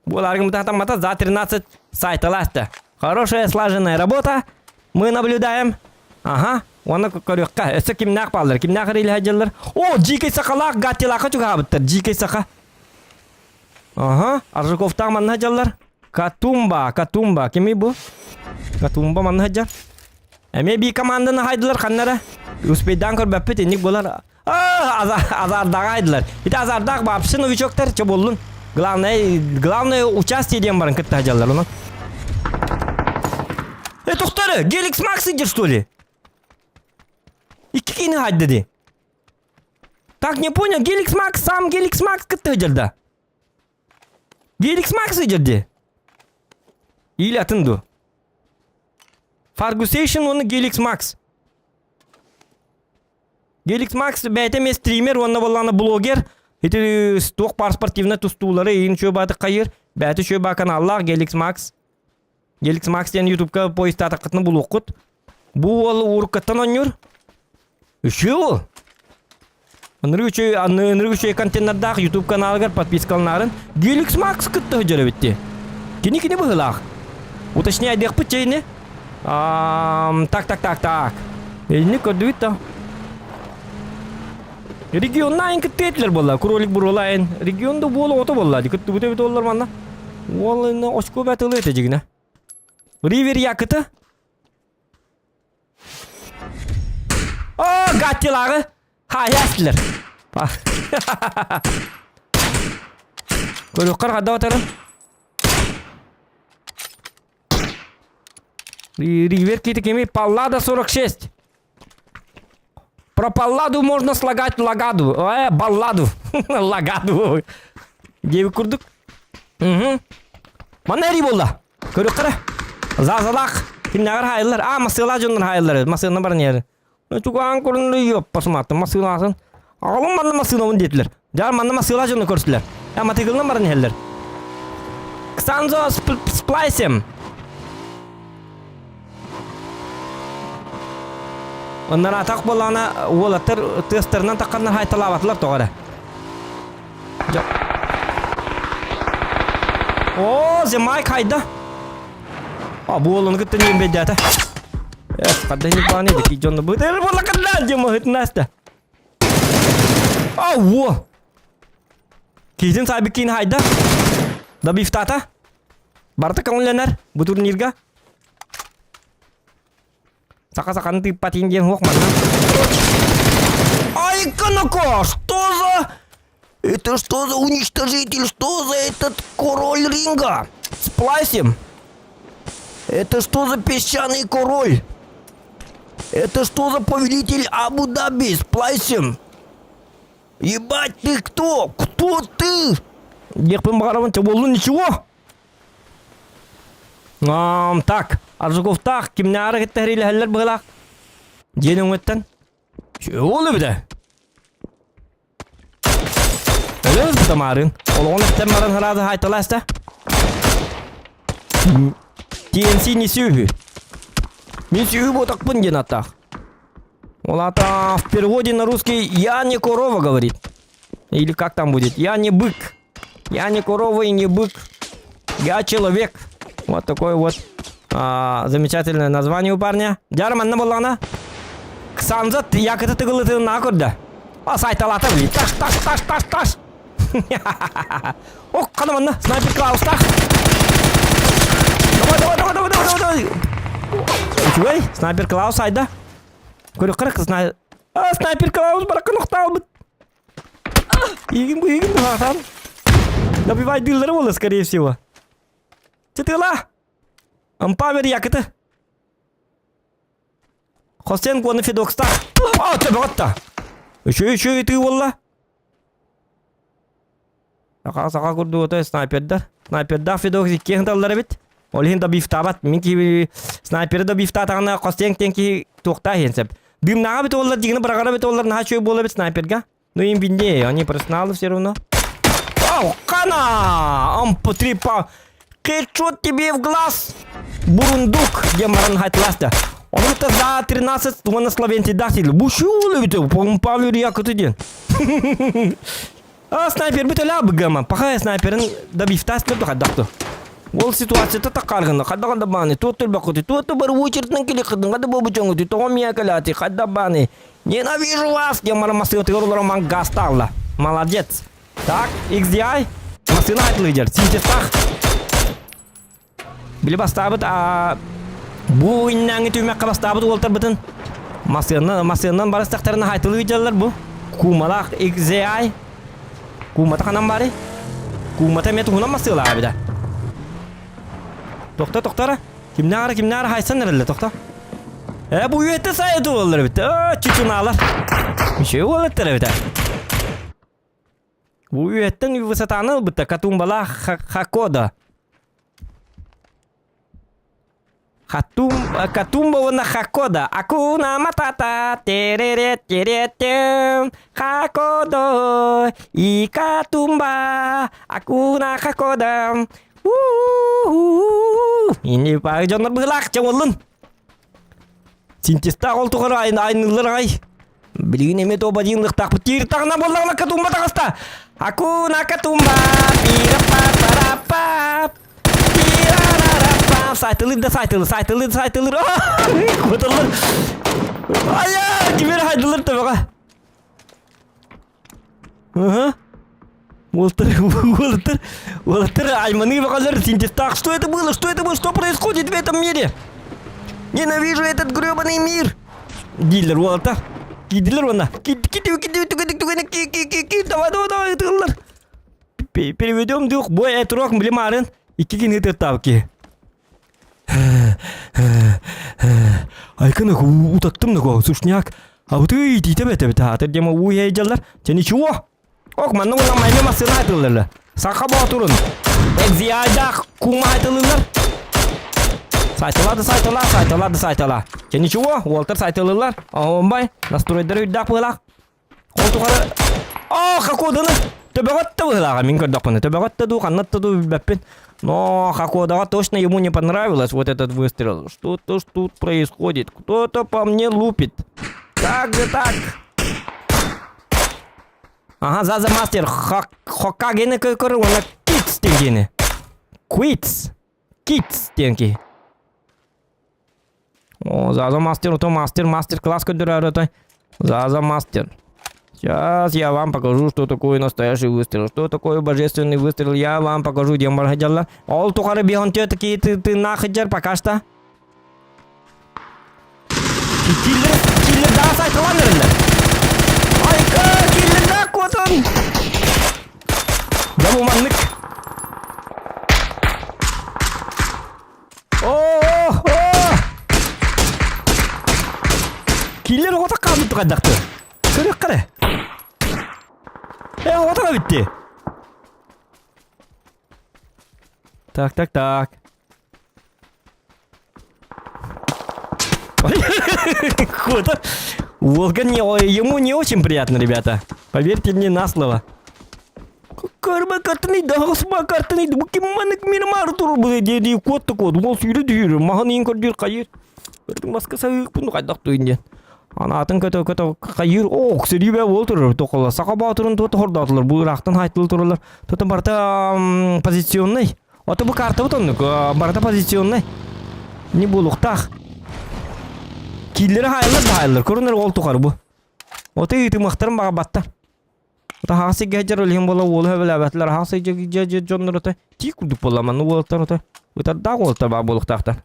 Буоларгын мата за 13 сайталаста. Хорошая слаженная работа. Мы наблюдаем. Ага, уонна көрүөххэ. Өссө кимнээх бааллар? Кимнээх эрилэһэ дьыллар? О, дьиикэй сахалаах Гаттилаахха чугаһаабыттар. Дьиикэй саха. Ага, Аржаковтаах манна дьаллар. Катумба, Катумба. Кимий бу? Катумба манна дьар. Эмиэ бии команданы хайдылар ханнара. Успейдаан көрбөппүт инник булар. Азардаах айдылар. Ити азардаах вообще новичоктар че боллун. Главное, главное участие диэн баран кытта дьаллар онон. Э, тохтары, Геликс Макс идет, что ли? Икки кини хайда ди. Так, не понял, Геликс Макс, сам Геликс Макс кытта дьалда. Геликс Макс идет ди. Или атын ду. Фаргусейшн оны Геликс Макс. Геликс Макс бэйэтэ эмиэ стример уонна буоллаҕына блогер. Ити туох баар спортивнай тустуулары иин үчүгэй баатык хайыыр. Бэйэтэ үчүгэй баа каналлаах Геликс Макс. Геликс Макс диэн ютубка поистаатаххытына булуоххут. Бу уол ууруккаттан оонньуур. Үчүгэй уол. Ынырык үчүгэй, ынырык үчүгэй контеннардаах YouTube каналыгар подпискаланаарын Геликс Макс кытта сылдьар эбит дии. Кини кини быһыылаах. Уточняйдыахпыт чэйини. Так, так, так, так. Ини көрдүбүт да. Регионна айын кытты этилер буолла. Кролик буруола айын. Регионда буола ото буолла. Кыттыбыт эбит оллар манна. Уол ини очко бәтылы этэ дьигинэ. Ривер якыты. О, гаттилары. Хаястылар. Көрүөххэр хадда батарын. Ривер кити кими Паллада 46. Про Палладу можно слагать лагаду. Э, балладу. Лагаду. Диэбит курдук. Угу. Манна эрий буолла. Көрүөххэ Зазалаах кимнээҕэр хаайыллар. Аа, массыылаах дьоннор хаайыллар. Массыына баран иһэр. Чугаан курунну йоппа сумааттым массыынасын. Аҕалым манна массыынабын диэтилэр. Дьаар манна массыылаах дьону көрүстүлэр. Э, матыгылынан баран иһэллэр. Ксанзо сплайсем. Оннораатах буоллаҕына уолаттар тыастарынан тахханнар хайталаабатылар тоҕо эрэ. О, Земай хайда. А, бу уолуну кытта ньиэрбэйдээтэ. Эх, когда не баны, такие дьонно будет. Эр була кадда, дема хытнаста. А, во! Киһитин саабит киин хайда. Добивтата. Барыта көҥүллэнэр бу турнирга. Саха саханы тыыппат диэн хуох манна. Ай, Канако, что за... Это что за уничтожитель? Что за этот король ринга? Сплайсим. Это что за песчаный король? Это что за повелитель Абу-Даби? Сплайсим. Ебать, ты кто? Кто ты? Диэхпин баҕарабын, чобуоллун ничего. Ам, так, Аржуковтаах кимнээҕэр кытта сэриилэһэллэр быһыылаах. Дьиэн өҥөттөн. Ол эбитэ. Өлөс бутамаарын. Олоҕун эттэн баран хараады хайталаста. TNC не сүһү. Мин сүһү ботакпын диэн аттаах. Ол ата в переводе на русский «я не корова» говорит. Или как там будет? «Я не бык». Я не корова и не бык. Я человек. Вот такое вот а, замечательное название у парня. Дьэ манна буоллаҕына. Ксанзат якыты тыгылытын на көрдө. А сайталата били. Таш, таш, таш, таш, таш. Ок, хана манна. Снайпер Клаустах. Давай, давай, давай, давай, давай, давай. Үчүгэй, снайпер Клаус айда. Көрө снайпер. А, снайпер Клаус баракын охтаалбыт. Игин бу игин бу Добивай дыллары буолла, скорее всего. Тытыла! Ампавер якыты. Хосен гуаны Федокста. А, төбөҕөттө. Үчү үчү ытыы буолла. Саха саха курдук ото снайпердар. Снайпердаах Федокс иккиэн таллар эбит. Ол иһин добивтаабат. Мин киһи снайпери добивтаатаҕына Хосен тен киһи туохтаа иһин сөп. Дымнааҕа бит оллар, дигини быраҕара бит оллар наһаа үчүгэй буола эбит снайперга. Ну им виднее, они профессионалы все равно. Ау, хана! Ампа трипа. Хедшот тебе в глаз! Бурундук, диэн баран хайтыласта. Ону кытта за 13 уонна Словентийдаах дииллэр. Бу шуу эбит, Павел Якуты диэн. А снайпер бит өлө быгама. Паха снайперин добивтас да хайдахты. Ол ситуацията такаргына, хайдаган да бааны, туоттур бакыты, туотту бар очереднен келе кыдын, када бобу чоңути, тоҕо мия калати, хайда бааны. Ненавижу вас! Диэн баран массыынатыгар олорон ман газтаалла. Молодец. Так, XDI, массыына айтылыдыр, синтезтах. Били бастаабыт а, бу иннээҥи түмэххэ бастаабыт уолтарбытын массыыннан массыыннан барыстахтарына хайтылыы дьаллар бу. Кумалаах XZI. Кумата ханан бары? Кумата эмиэ туһунан массыылаах эбитэ. Тохто тохтора. Кимнээҕэр кимнээҕэр хайсан эрэллэ тохто. Э бу үйэтэ сайы туоллар эбит. Э чучунаалар. Үчүгэй уолаттар эбитэ. Бу үйэттэн высотаны ылбыта Катумбалаах Хакода. Хатум, Катумба уонна Хакода. Акуна матата, терере теретем, Хакодо и Катумба, Акуна Хакода. У-у-у. Ини баҕа дьоннор быһылаах чоҥоллун. Синтестаах ол тухары айныллар аҕай. Билигин эмиэ туобадьыынлыктаахпыт тииртэҕинэ буоллаҕына катумба таҕыста. Акуна катумба, пира-па-пара-па, пира-ра-ра-па. Сайтылыр да сайтылыр, сайтылыр да сайтылыр. Куталлар. Ая, кимер хайдылыр төбөҕө. Ага. Уолаттар, уолаттар, уолаттар, айманы баҕалар синтестаах. Что это было? Что это было? Что происходит в этом мире? Ненавижу этот гребаный мир! Дииллэр уолаттар. Киирдилэр уонна. Киирди, киирди, киирди, түгэн, ки, ки, ки, ки, давай, давай, давай, ытыллар. Переведем дух, бой этурок, блимарын. Икки кини ытыртаабыт киһи. Айкын утаттым нако, сушняк. А вот и итиитэ бэтэбит аатыр диэм уу иһэйдьаллар. Чэ ничего. Ок, манна уонна майна массыына айтыллар. Саха боотурун. Экзиайдаах кума айтылылар. Сайтала да сайтала, сайтала да сайтала. Чэ ничего, уолтар сайтылылар. Оһуомбай, настройдары үрдээх быһылаах. Ол тухары Оо, Хакоданы төбөҕөттө быһылааҕа мин көрдөхпүнэ. Төбөҕөттө дуу, ханнатта дуу билбэппин. Но Хакодаҕа точно ему не понравилось вот этот выстрел. Что-то ж тут происходит. Кто-то по мне лупит. Как же так? Ага, Заза Мастер, Хокагені көкөр, оны Китс дегені. Квитс. Китс диэн киһи. О, Заза мастер, ото мастер, мастер-класс көрдөрөр отой. Заза мастер. Сейчас я вам покажу, что такое настоящий выстрел, что такое божественный выстрел. Я вам покажу, диэн бар сылдьаллар. Ол тухары биһон такие ты, ты нахыджар пока что. Киллер, киллер да сайтылан эрэллэр. Айка, киллер да куотун! Да бу маннык. О, о! Киллер оҕото хаалбыт хайдахты. Көрүөх эрэ. Э, оҕото битти. Так, так, так. Куда? Волга не, ему не очень приятно, ребята. Поверьте мне на слово. Карма картаны да хасма картаны бу ким манык мин мар тур бу диди кот кот ол сүйрү дүйрү махан ин көрдүр кайыр. Көрдүң баска сагык буну кайдак туйын диэн. Анаатын көтө көтө кайыр ок сөрүүбэ ол турur токола сака баатырын туот хордаатылар бу ыраахтан хайтылы туралар. Тотон барта позиционный Ото бу картабыт оннук, барыта позиционнай. Не буолуохтаах. Кииллэри хаайыллар да хаайыллар, көрүнэр ол тухары бу. Ото ыытымахтарын баҕарбаттар. Ото хаҕас сиргэ сылдьар ол иһин буола уолу сөбүлээбэтилэр. Хаҕас сиргэ дьоннор ото тиик курдук буолла манна уолаттар ото ытардаах уолаттар баар буолуохтаахтар.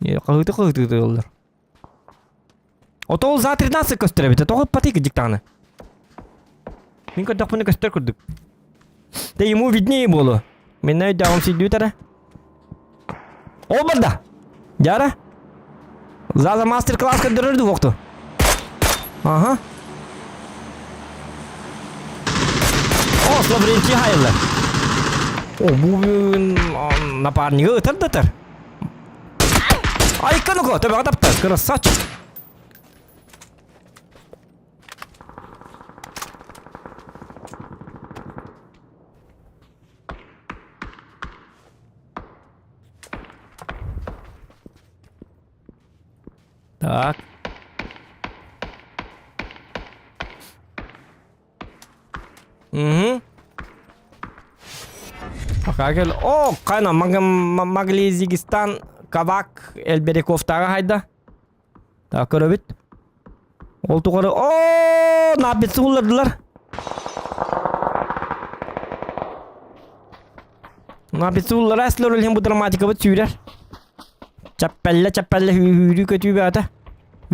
Хаһыты хаһыты ытыаллар. Ото ол за 13 көстөр эбит. Тоҕо ыппатый кырдьык даҕаны. Мин көрдөхпүнэ көстөр курдук. Да ему виднее буолуо. Мин өйдөөҕүм сүйдүүт эрэ. Ол барда. Дьара. Заза мастер-класс көрдөрөр дуохту. Ага. О, Лаврентий хайыллар. О, бу бүгүн напарнига ытар да ытар. Айка ну-ка, төбөҕө таптар, красавчик. Так. Угу. Кел. О, кайна Маглизигистан Кавак Элберековтааҕы хайда. Так көрөбүт. Ол тухары о, напитсы уллардылар. Напитсы уллара эслер өлһен бу драматикабыт сүүрэр. Чаппелле чаппелле үүрүү көтүү баата.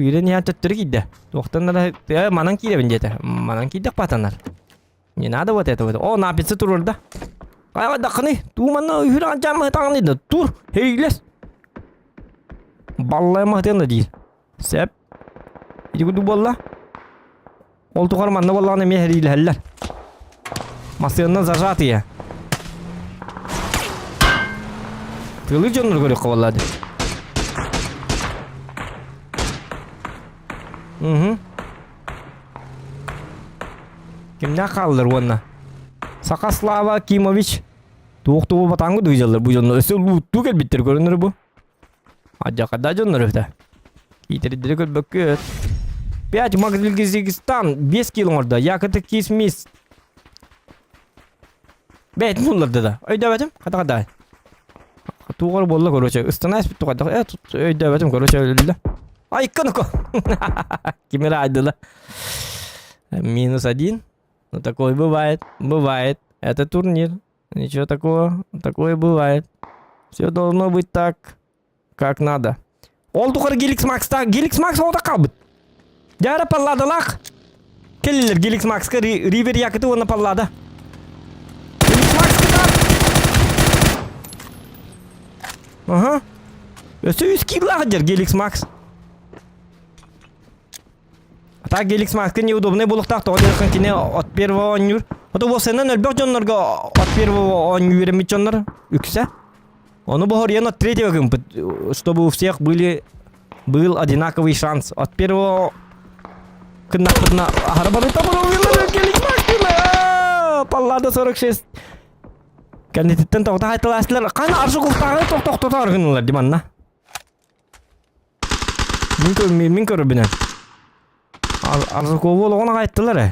Үүрэн иһэн төттөрү киирдэ. Туохтан да манан киирэбин диэтэ. Манан киирдэх баатанар. Не надо вот это вот. О, напитсы турурда. Ай, дакыны. Туу манна үһүр анчаамы таҥны да. Тур. Хейлес. Баллайма да диир. Сеп. Ити курдук буолла. Ол тухары манна буоллаҕына эмиэ сэриилэһэллэр. Массыынанан зажатые. Тыылыыр дьоннору көрүөххэ буолла дии. Угу. Кимнээх хааллар уонна? Саха Слава Кимович туох тугу батаангы дыйдьаллар бу дьоннор өссө лууттуу кэлбиттэр көрүнөр бу. Адьакада дьоннор өтө. Иитэрдери көрбөккүт. 5 Магдильгизигистан 5 кило оҥордо. Якоты кисмис. Бэйэтин улларды да. Өйдөөбөтүм. Хата хата. Тугар буолла короче. Ыстанаас тугар. Э өйдөөбөтүм короче өлүллэ. Айка ну-ка. Кимера айдыла. Минус один. Ну такое бывает. Бывает. Это турнир. Ничего такого. Такое бывает. Все должно быть так, как надо. Ол тухары Геликс Макста, Геликс Макс оҕото хаалбыт. Дьара палладалаах. Кэллилэр Геликс Макска Ривер Якыты уонна паллада. Геликс Макс кытаат. Ага. Өссө үс киилаах дьэр Геликс Макс. А так Геликс Макска неудобный буолуохтаах тоҕо диэххин кини от первого оонньуур. Ото уопсайынан өлбөх дьоннорго от первого оонньуу үөрэммит дьоннор үксэ. Ону боһоруйан от третьего гымпыт, чтобы у всех были был одинаковый шанс. От первого кыннахпытына аһара барыта Геликс Макс Паллада 46. Кэннититтэн тоҕута хайталаастылар. Хана Аржуковтааҕы тохтохтотоор гыннылар диманна. Мин көр мин көрөбүнэн. Аржакову олоҕун аҕайттылар ээ.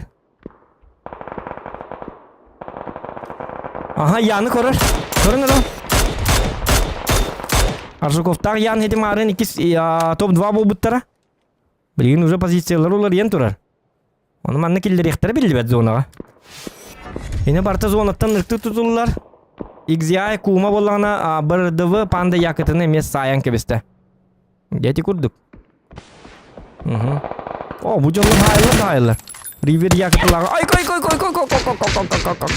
Аха, Яны көрөр. Көрүн эрэ. Аржаковтаах Ян Хитимарын иккис топ-2 буолбуттара. Билигин уже позициялар уларыйан турар. Ону манна киллэриэхтэрэ биллибэт зонаҕа. Ини барыта зонаттан ыртыы тутуллар. XI куума буоллаҕына БРДВ панда якытыны эмиэ саайан кэбистэ. Дети курдук. Угу. О, бу дьоннор хаайыллар да хаайыллар. Ривер якытылаҕа. Ай, кой, кой, кой, кой, кой, кой, кой, кой, кой, кой, кой.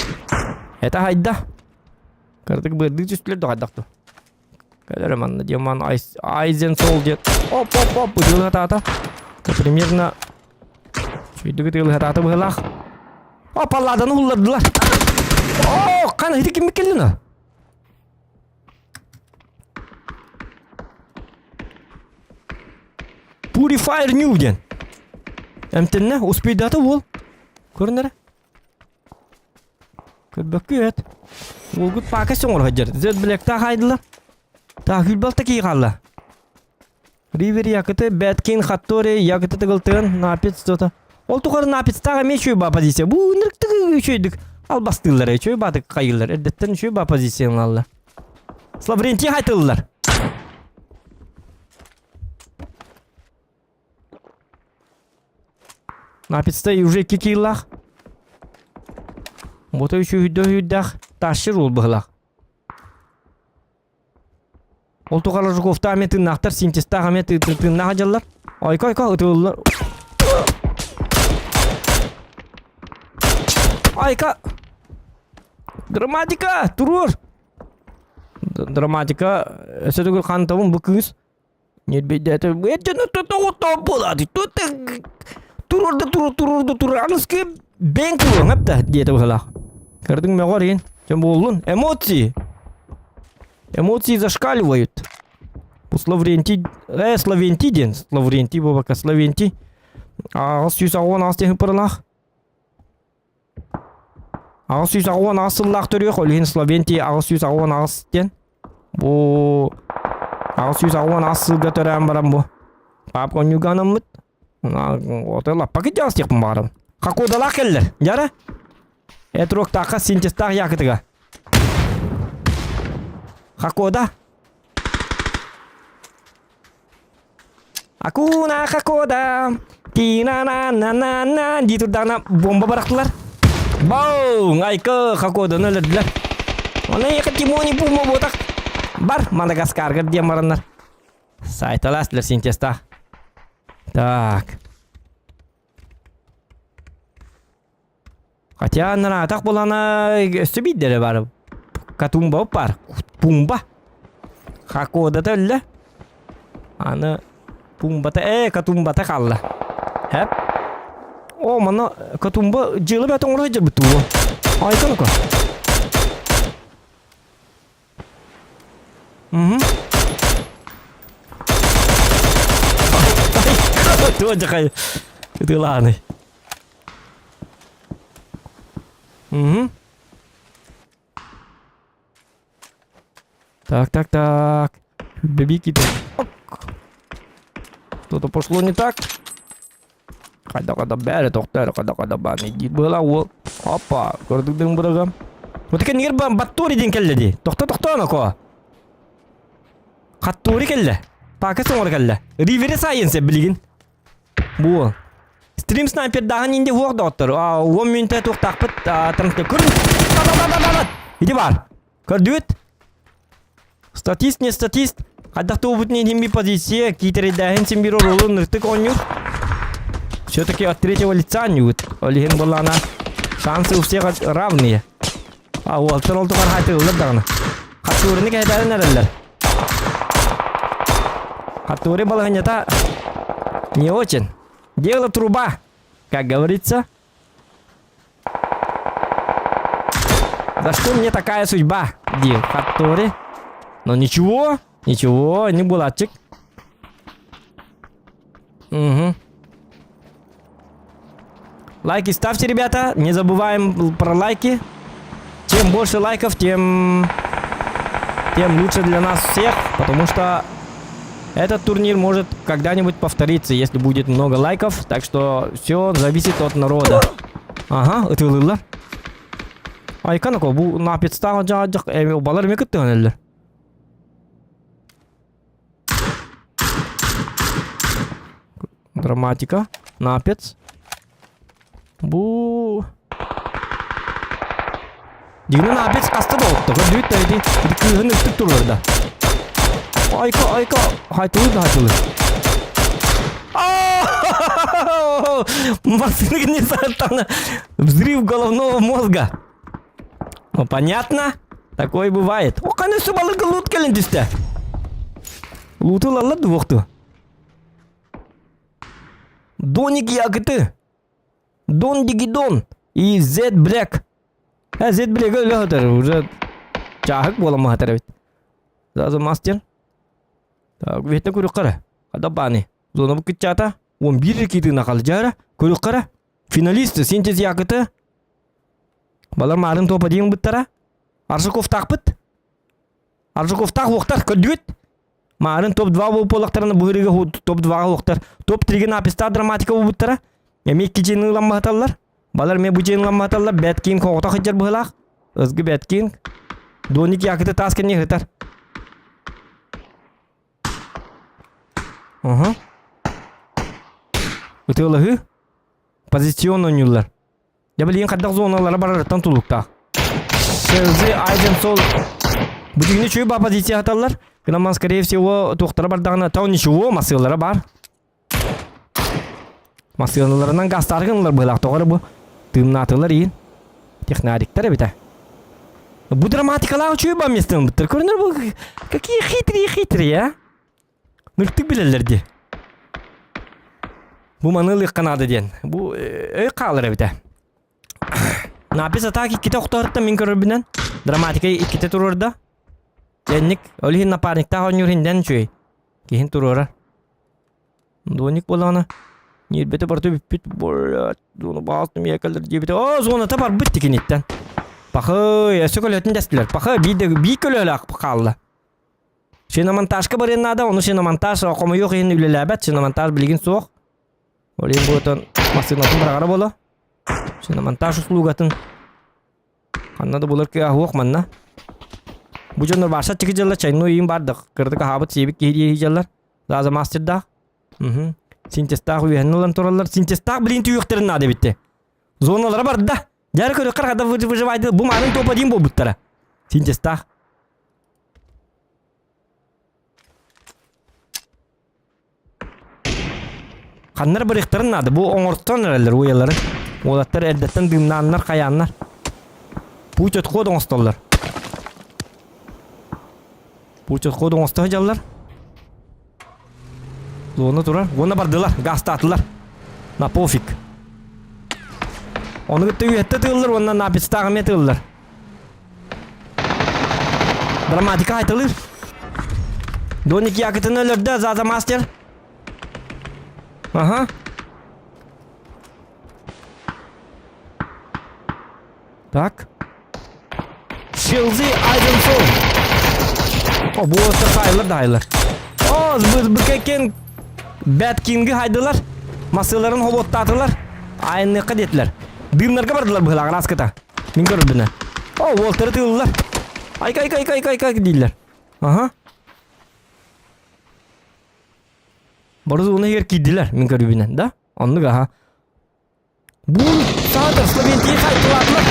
Это хайда. Кырдык бырдыы түстүлэр да хайдах ту. Кэлэр манна диэн Айзен сол диэн. Оп, оп, оп, ытыылыһатаата. Примерно Сүйдүк ытыылыһатаата быһылаах. О, палладаны уллардылар. О, кана ити ким келлина? Purifier New диэн. Эмтэннэ, успейдата уол. Көрүнэрэ. Көрбөккүөт. Уолгут пака соҥор сылдьар. Z Black-таах айдылар. Таах күлбалта кии хаалла. Ривер якыты, Бэткин, Хаттори, якыты тыгылтыгын, Напец что-то. Ол тухары Напецтаах эмиэ үчүгэй баа позиция. Бу ынырыктык үчүгэйдик албастыыллар, үчүгэй баатык хайыыллар. Эрдэттэн үчүгэй баа позицияланаллар. Славрентий хайтыллар. Напецта уже кикиилах. Бото үчүгүйдө үүйдэх тащыр уол быһылах. Ол тухары Жуковтаах эмиэ тыыннаахтар, синтезтаах эмиэ тыыннаах дьаллар. Ойко-ойко ытыллар. Айка! Грамматика! Туруор! Драматика өссө төгүл хантабын бу кыыс. Нербейдээтэ туруорда туруор туруорда туруор аныскы бэйэҥ туруоҥ эптэ диэтэ быһылаах. Көрдүҥ мөҕөр иин. Чем буоллун? Эмоции. Эмоции зашкаливают. Бу Славрентий, э, Славентий диэн, Славрентий буолбакка, Славентий. Аҕыс 188 диэн ыппыралаах. 888 сыллаах төрүөх, ол иһин Словентий 888 диэн. Бу 888 сылга төрөөн баран бу папка онньууга анаммыт. Ото лаппа кыдьаҕас диэхпин баҕарабын. Хакудалаах кэллэр. Дьара. Этруктаахха синтезтаах якытыга. Хакода. Акуна хакода. Тина-на-на-на-на дии турдаҕына бомба бырахтылар. Бау! Айка хакоданы өлөрдүлэр. Оны эйиэхэ Тимони Пума буотах. Бар, Мадагаскарга диэн бараннар. Сайталаастылар синтезтаах. Так. Хотя нараатах булана өссө биирдэрэ бар. Катумба бар. Пумба. Хакодата өллө. Аны Пумбата э Катумбата хаалла. Хэп. О, мана Катумба дьыала бэт оҥоро сылдьарбыт тугу. Айка ну-ка. Угу. Туох дьахай ытыылааный. Угу. Так, так, так. Бэби Что-то пошло не так. Хайда-хайда бәрі тоқтар, хайда-хайда баны диир быһыла уол. Опа, көрдүк дың бырагам. Вот кэннигэр Баттури диэн кэллэ дии. Тохто тохто оноко. Хаттури кэллэ. Пака соҥор кэллэ. Ривери сайенсе билигин. Бу. Стрим снайпердааһын инде уох доҕоттор. Уон мүнтэ туохтаахпыт көрүн. Иди бар. Көрдүгүт? Статист не статист. Хайдах туолбутун иһин би позиция киитэрэйдээһин син биир оруолу ынырыктык оонньуур. Все-таки от третьего лица оонньуубут. Ол иһин буоллаҕына шансы у всех равные. А уолтар ол тухары хайтыыллар даҕаны. Хаттуурины кэһэтэрин эрэллэр. Хаттуури балаһынньата не очень. Дело труба, как говорится. За что мне такая судьба, диир Хаттори. Но ничего, ничего, не булатчик. Угу. Лайки ставьте, ребята. Не забываем про лайки. Чем больше лайков, тем, тем лучше для нас всех, потому что этот турнир может когда-нибудь повториться, если будет много лайков. Так что все зависит от народа. Ага, ытыылыыллар. Айканако, бу напецтаах дьаадьах эми балар эми кыттыган эллер. Драматика. Напец. Бу... Дигинен напец хаста да отто. Көрдүбүт да ити. Ити кыыһын өттүк турар да. Айка, айка. Хайтылы да хайтылы. Машина не сатана. Взрыв головного мозга. Ну, понятно. Такое бывает. О, конечно, балык лут кэлин түстэ. Луту лалла двухту. Доник Ягыты. Дон Дигидон. И Z Black. Э, Z Black өлө уже чаһык буола маһатар эбит. Зазы мастер. Так, бетне көрүк кара. Ада баны. Зона бу кытчата. 11 китына қалжара. Көрүк кара. Финалист синтез Якыты. Балар марын топа дейін бұттара. Аржаков тақпыт. Аржаковтаах уохтар көрдүгүт? Маарын топ-2 буолуп буоллахтарына бу ырыга топ-2 уохтар. Топ-3-ге напистаах драматика буолбуттара. Эмиэ икки дьиэни ыламматаллар. Балар эмиэ бу дьиэни ыламматаллар. Бэт Кинг оҕото сылдьар быһыылаах. Ызгы Бэт Кинг. Доник Якыты таас кэннигэр сытар. Уһу. Ытыалаһыы. Позицион оонньууллар. Дьэ билигин хайдах зоналара барарыттан тулуктаах. Селзи Айден сол Бу үчүгэй ба позиция аталлар. Гынан скорее всего туохтара бардаҕына тау ничего массыылара бар. Массыыналарынан гастары гыналар быһылаах тоҕо эрэ бу тыымнаатылар иин. Технариктар эбитэ. Бу драматикалаах үчүгэй ба местен буттар. Көрүнөр бу какие хитрые хитрые, а? Мөлтүк билэллэр дии. Бу маны ылыахха наада диэн. Бу өй хаалар эбитэ. Напис атаак иккитэ охторуттан мин көрөрбүнэн драматика иккитэ туруорда. Дьэнник, ол иһин напарниктаах оонньуур иһиндэн үчүгэй. Киһин туруора. Дуоник буоллаҕына ньиэрбэтэ барыта бүппүт. Блядь, зона баҕастым ийэкэлэр диэбитэ. Оо, зоната барбыт тикиниттэн. Пахы, өссө көлөһөтүн дэстилэр. Пахы, биир да биир көлөһөлөөх хаалла. Шиномонтажка барыан наада, ону шиномонтаж хомойуох иһин үлэлээбэт, шиномонтаж билигин суох. Ол иһин буотан массыынатын быраҕара буолуо. Шиномонтаж услугатын ханна да булар кыаҕа суох манна. Бу дьоннор баарса чики дьаллар чайной иин баардах, кырдык аһаабыт сиэбит киһи диэһи дьаллар. Лаза мастердаах. Мхм. Синтезтаах үөһэнэн ылан тураллар. Синтезтаах билин түйүөхтэрин наада эбитти. Зоналара барда. Дьары көрүөххэр хада выживайды. Бу маанын топа диин буолбуттара. Синтезтаах. Ханнар барыахтарын наада. Бу оҥортон эрэллэр уйалары. Уолаттар эрдэттэн дыымнааннар, хайааннар. Путь отход оҥостоллор. Путь отход оҥосто сылдьаллар. Зона турар. Уонна бардылар, гаастаатылар. На пофиг. Ону кытта үөттэ тыыллар уонна напистаах эмиэ тыыллар. Драматика айтылыр. Доник якытын өлөрдө, Заза мастер. Ага. Так. Шилзи Айденсол. О, бу хайылар да хайылар. О, быкекен Бэт Кинги хайдылар. Масыларын хоботтаатылар. Айынныққа детилер. Дымнарга бардылар быһылаҕын аскыта. Мин көрөрбүнэ. О, уолтары тыыллар. Айка, айка, айка, айка, айка дииллэр. Аха. Бары зона иһигэр киирдилэр, мин көрүүбүнэн, да? Оннук аха. Бу саатар Словентии хайтылаатылар.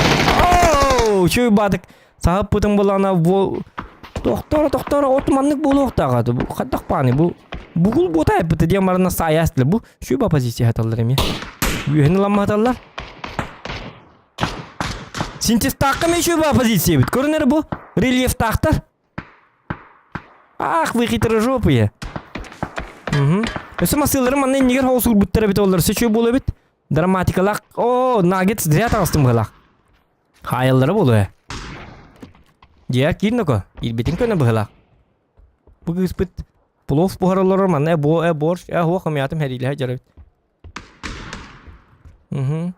Оу, үчүгэй баатык. Саһыппытын булана бу тохтор тохтор от маннык буолуохтааҕа бу хайдах бааны бу бугул буота эппитэ диэн барана саайаас бу шуба позиция хаталлар эмиэ үөһүн ыламматаллар Синтезтаахха эмиэ үчүгэй позиция эбит. Көрүн эрэ бу рельефтаахтар. Ах, вы хитрожопые. Угу. Өссө массыылары манна иннигэр хоҕус уурбуттар эбит оллар. Өссө үчүгэй буолуо эбит. Драматикалаах. О, наггетс зря таҕыстым быһылаах. Хаайаллара буолуо ээ. Дьиэ киир ноко. Иирбитин көнө быһылаах. Бу кыыспыт плов буһара олорор манна э бо э борщ э хуох ымыятым хэриилэһэ дьарабит. Угу.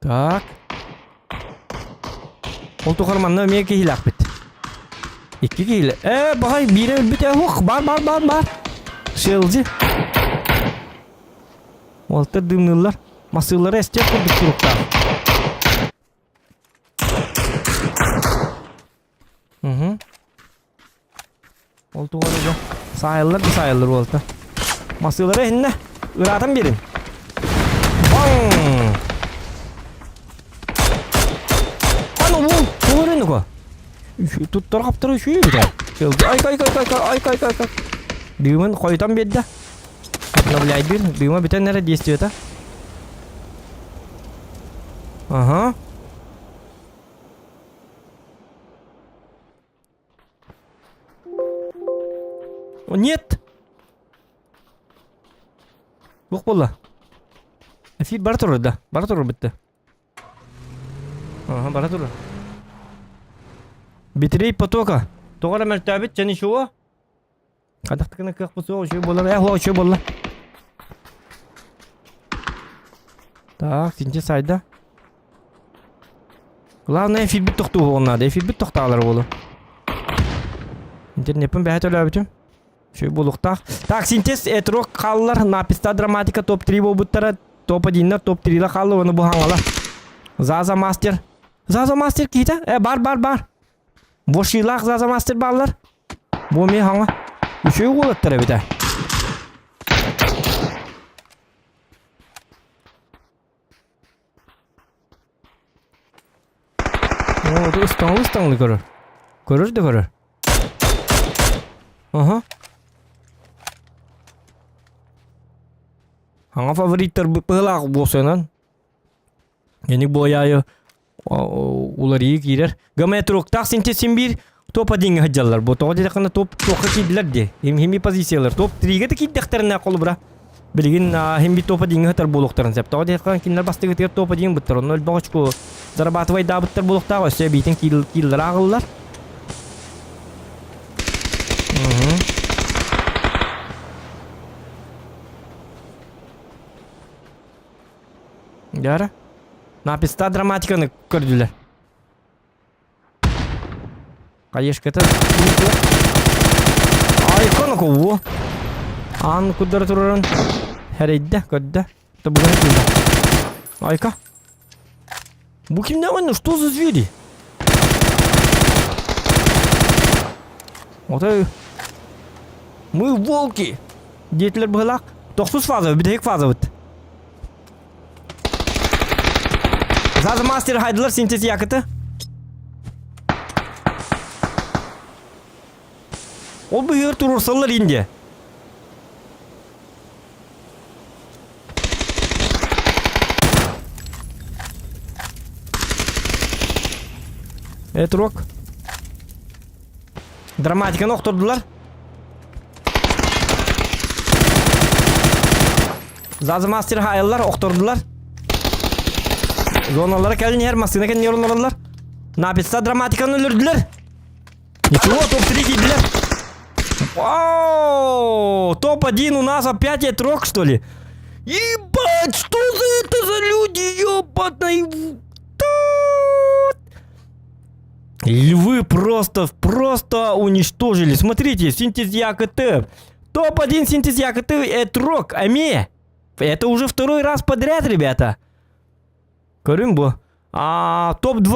Так. Ол тухары манна эмиэ киһилээхпит. Икки киһилэ. Э, баҕай биирэ өлбүт э, ух, бар, бар, бар, бар. Шелзи. Уолаттар дымныыллар. Массыылара эстиэх курдук туруктаах. Угу. Ол тугар уже. Саайыллар да саайыллар уолта. Масыылары иһиннэ. Ыраатан биэрин. Баҥ! Аны уол, тугу нука? Туттар хаптары үчүгэй битэ. Ай кай кай кай кай кай кай кай. Дыымын хойутан биэрдэ. Обновляйдыр. Дыыма бүтэн эрэ действиета. Ага. О, нет! Туох буолла? Эфир бара турар да? Бара турар битте. Ага, бара турар. Битрей потока. Тоҕо эрэ мөлтөөбүт, чэ ничего. Хадахтыкына кыахпыт суох, үчүгэй буолар. Э, үчүгэй буолла. Так, синче сайда. Главное, эфирбит тохтууһуон наада. Эфирбит тохтаалар буолу. Интернеппин бэһэ төлөөбүтүм. Үчүгэй буолуохтаах. Так, синтез этрок хааллар. Написта драматика топ-3 буолбуттара. Топ-1-нэр топ-3-лэр хаалла. Оны бу хаҥала. Заза мастер. Заза мастер киһитэ? Э, бар, бар, бар. Бошилаах Заза мастер бааллар. Бу эмиэ хаҥа. Үчүгэй уолаттар эбит ээ. Оо, это ыстаҥлы ыстаҥлы көрөр. Көрөр да көрөр. Аха. Хаҥа фавориттар быһылаах буолсанан. Эник буойаайы уларыйыы киирэр. Геометруктаах синтез биир топ одиҥҥа сылдьаллар. Бу тоҕо диэтэххинэ топ туохха киирдилэр дии. Хими позициялар топ тригэ да киирдэхтэринэ холобура. Билигин химби топ одиҥҥа сытар буолуохтарын сөп. Тоҕо диэтэххинэ кинилэр бастакытыгар топ один быттар. Онно элбэх очко зарабатывайдаабыттар буолуохтаах. Өссө эбиитин кииллэр ааҕыллар. Дьара. Написта драматиканы көрдүлэр. Хаешката Айкон кого? Аан куддара турарын Хэрейдэ, көрдө. Тобуганы кыыда. Айка. Бу кимнээҕин, что за звери? Отой Мы волки! Диэтилэр быһылаах. Тохсус фаза, бүтэһик фазабыт. Заза мастер хайдылар синтез якыты. Ол быһыыр туруорсаллар инде. Этрок. Драматиканы охтордулар. Зазы мастер хайыллар, охтордулар. Зоналара кэлин иһэр, массыына кэннигэр олороллор. Написа драматиканы өлөрдүлэр. Ничего, топ-3 киирдилэр. Вау! Топ-1 у нас опять Этрок, что ли? Ебать, что за это за люди, ебаный... Львы просто, просто уничтожили. Смотрите, синтез ЯКТ. Топ-1 синтез ЯКТ Этрок, Аме. Это уже второй раз подряд, ребята. Көрүҥ бу. А, топ-2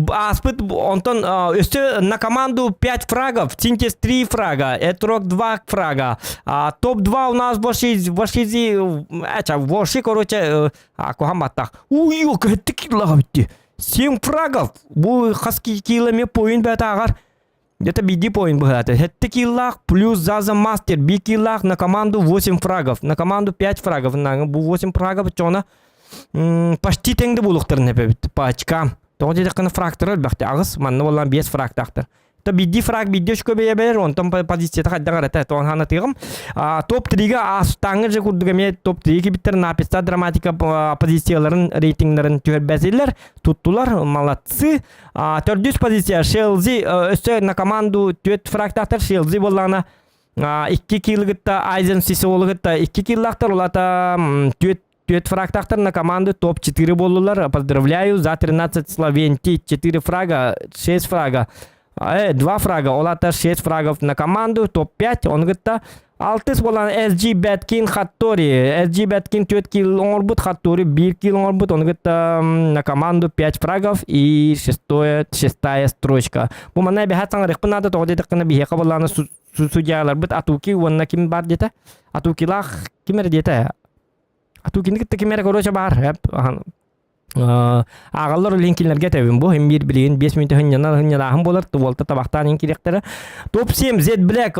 ааспыт онтон өссө на команду 5 фрагов, Синтез 3 фрага, Этрок 2 фрага. А, топ-2 у нас вошли, вошли, вошли, короче, куһаҕан баттах. Уй, килла 7 фрагов. Бу хас киломе поин бәтааҕар. Где-то биди поин быһааты. Хетте киллах плюс Заза Мастер. Би киллах на команду 8 фрагов. На команду 5 фрагов. Бу 8 фрагов чона почти тэҥде буолуохтарын эпэбит по очкам. Тоҕо диэтэххинэ фрактара элбэхти. Аҕыс манна буоллаан 5 фрактаахтар. То бидди фраг бидди очко бэйэбэр, онтон позицията хайдах эрэтэ тоҕон ханатыгым. Топ-3-га аастааҥҥы же курдук эмиэ топ-3 кибиттэр написта драматика позицияларын рейтингларын түһэрбэсилэр, туттулар, молодцы. Төрдүс позиция Шелзи өссө на команду түөрт фрактаахтар Шелзи буоллаҕына икки килл Айзен Сисоолу кытта икки киллаахтар улата түөрт Түөрт фрагтаахтар на команду топ-4 буоллулар. Поздравляю за 13 Словенти. 4 фрага, 6 фрага. Э, 2 фрага. Ол ата 6 фрагов на команду. Топ-5. Он кытта Алтыс буолан SG Бэткин Хаттори. SG Бэткин 4 килл оҥорбут, Хаттори 1 килл оҥорбут. Он кытта на команду 5 фрагов и шестое, шестая строчка. Бу манна бэһэт саҥарыахпын наада, тоҕо диэтэххинэ биһиэхэ буоллаҕына. Судьяларбыт Атуки уонна ким бар диэтэ? Атукилаах ким эрэ диэтэ? Атукини кытта ким эрэ короче баар. Ааҕаллар үлэһин кинилэргэ этэбин бу биир билигин 5 мүнүүтэ хынньанар хынньанааһын буолар уолта табахтаан иһин кириэхтэрэ топ 7 Z Black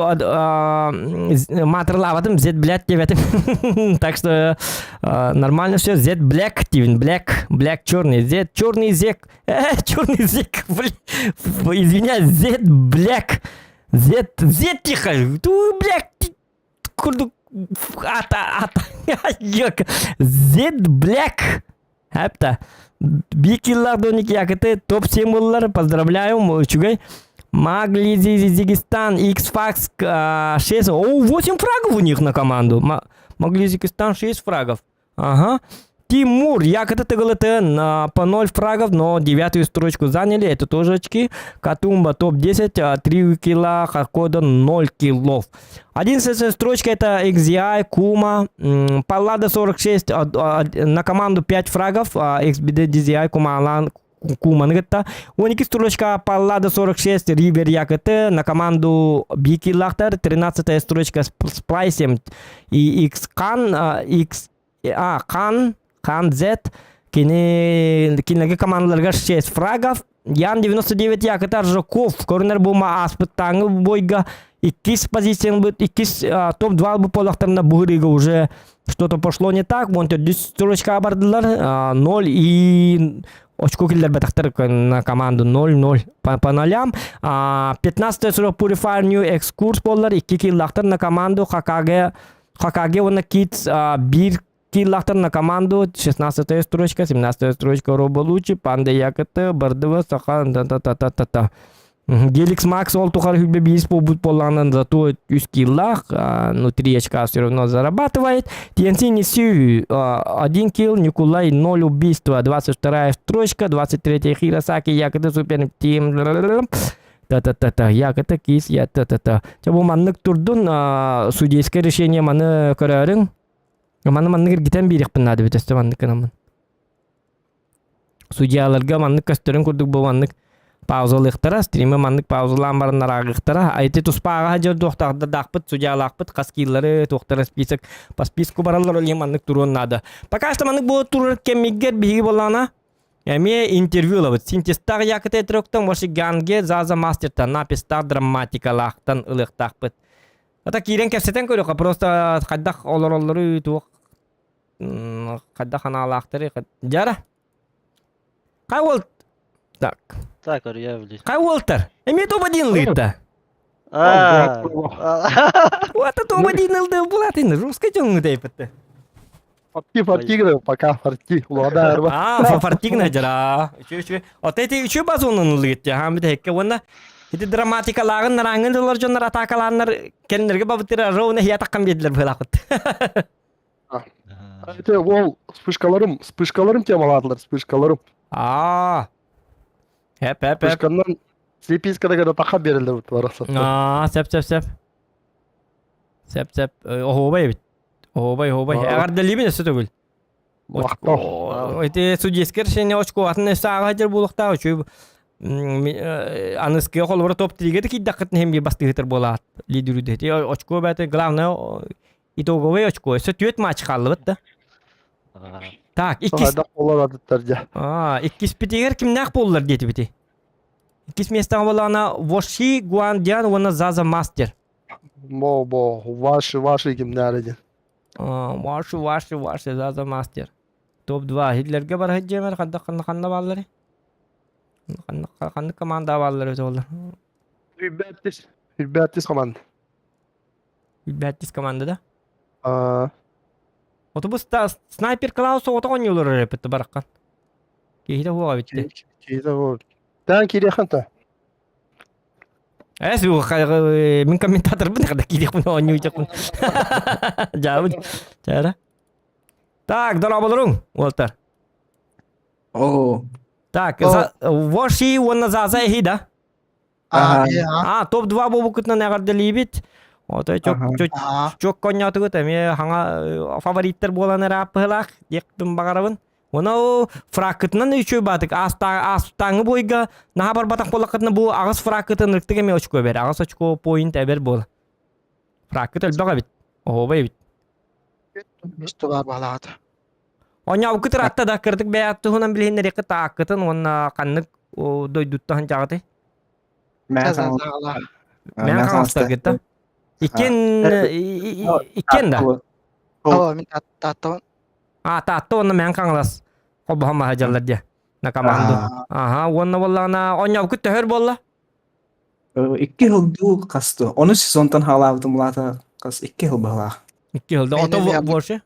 маатырылаабатым Z Black диэбэтим так что нормально все Z Black диибин Black Black черный Z черный зек черный зек блин извиняюсь Z Black Z Z тихо Black курдук ата ата Z Black Хапта. Биир киллаах доник якыты топ-7 буллар. Поздравляю, үчүгэй. Маглизигистан, X-Fax 6. О, 8 фрагов у них на команду. Маглизикистан 6 фрагов. Ага. Тимур, якоты ТГЛТ по 0 фрагов, но девятую строчку заняли, это тоже очки. Катумба топ-10, 3 килла, Хакода 0 киллов. 11 строчка это XDI, Кума, Паллада 46, на команду 5 фрагов, XBD, DZI, Кума, Алан, Куманы кытта. 12 строчка Паллада 46, Ривер ЯКТ, на команду Бики Лахтар, 13 строчка Сплайсем и X Кан, X, А, Кан, Кан Z, кини, кинилерге командаларга 6 фрагов, Ян 99 ЯКТ Аржаков, көрүнэр бума ааспыттааҥы бойга иккис позицияны быт, иккис топ-2 бу полахтарына бу уже что-то пошло не так, вон төрдүс строчкаҕа бардылар, 0 и очко киллэрбэтэхтэр на команду 0-0 по, по нолям. 15 срок Purifier New Экскурс буоллар, 2 киллахтар на команду Хакаге Хакаге уонна Kids биир киллахтар на команду 16 строчка, 17 строчка Роболучи, Панда Якт, Бардыва, Саха, та-та-та-та-та. Геликс Макс ол тухары хүлбе биис буолбут буоллаҕынан зато үс киллаах, ну три очка все равно зарабатывает. TNC Нисю один килл, Никулай 0 убийства, 22 строчка, 23 Хиросаки, Якота Супер Тим, та-та-та-та, Якота Кис, я та-та-та. Чэ бу маннык турдун судейское решение маны көрөөрүҥ. Маны маннык эргитэн биэриэхпин наада эбит өстө маннык гынаммын. Судьяларга маннык көстөрүн курдук бу маннык паузалыахтара, стримы маннык паузалаан баран араагыахтара. Айти туспааҕа дьон туохтаахдаахпыт, судьялаахпыт, хас кииллары, туохтара список по списку бараллар ол иһин маннык туруон наада. Пока что маннык буола турар кэммигэр биһиги буоллаҕына эмиэ интервью ылабыт. Синтезтаах якыта этрөктөн Вашиганге Заза Мастертан напистаах драматикалаахтан ылыахтаахпыт. Ата киирэн кэпсэтэн көрүөххэ, просто хайдах олороллору туох хайдах анаалаахтары дьара Хай уол так Так, я блин. Хай уолтар эмиэ топ-один лыытта А. Вот это топ-один ылды булатын русский дьоҥҥу тэйпитте Форти, форти, пока форти. Уладаар А, фортигна дьара. Үчү үчү. От эти үчү базонун ылыытта. Хаам бит уонна ити драматикалааҕын нараангын дылар дьоннор атаакалааннар кэннэргэ бабытыра ровно хиятаккан биэдилэр быһылаахыт. Это ол вспышкаларым, вспышкаларым темалаадылар, вспышкаларым. Аа. Хеп, хеп, хеп. Вспышканан слепискада таха берилер бараса. Аа, сеп, сеп, сеп. Сеп, сеп. Оһуобай эбит. Оһуобай, оһуобай. Эҕэрдэлиибин өссө төгүл. Махтал. Ити судейское решение очко атын өссө ааҕа сылдьар буолуохтаах үчүгэй аныскыга холобура топ тригэ да киирдэххитинэ иһин биир бастыһытар буолаат лидерүдэ ити очко бэйэтэ главное итоговый очко өссө түөрт матч хааллыбыт да так иккис а иккиспитигэр кимнээх буоллар диэтибити иккис миэстэҕэ буоллаҕына Воши Гуандиан уонна Заза Мастер Бо бо ваши ваши кимнээр диэн Ваши ваши ваши Заза Мастер топ-2 Хитлерге бара сылдьыамар ханна ханна ханна бааллары ханна ханна команда бааллар эбит олар Ребятис ребятис команда Билбэттис команда да? А, Отобус снайпер Клаус оҕото оонньуулар эрэппит бараххан. Киһитэ хуоҕа битте. киһитэ ол. Таан киириэххин та. Эс мин комментаторбын когда киириэхпин оонньуучакпын. Жаабын. Чара. Так, дорооболоруҥ, уолтар. Оо. Так, Воши уонна Заза эһи да? А, топ-2 буолбуккутунан эҕэрдэлиибит. Ото чок конньоотугут эмиэ хаҥа фавориттар буолан ырааппыһылаах диэхпин баҕарабын. Уонна ол фраккытынан үчүгэй баатык аастааҥҥы буойга наһаа барбатах буоллаххытына бу аҕыс фраккытын ырыктык эмиэ очко эбэр. Аҕыс очко поинт эбэр буола. Фраккыт элбэх эбит. Оһуобай эбит. Место баар баалаата. Онньообуккут ыраатта да кырдык бэйэ туһунан билиһиннэриэххит тааккытын уонна ханнык дойдуттан дьаҕыты? Мэн хаҥаластаргыт Иккиэн иккиэн да? Оо, мин тааттабын. А, таатта уонна Мэн Хаҥалас холбоһон маһа дьаллар диэ. На команду. Аха, уонна буоллаҕына онньообуккут төһөр буолла? Икки сыл дуу хасту. Ону сезонтан хаалаабытым улаата хас икки сыл баһылаах. Икки сыл да. Ото больше?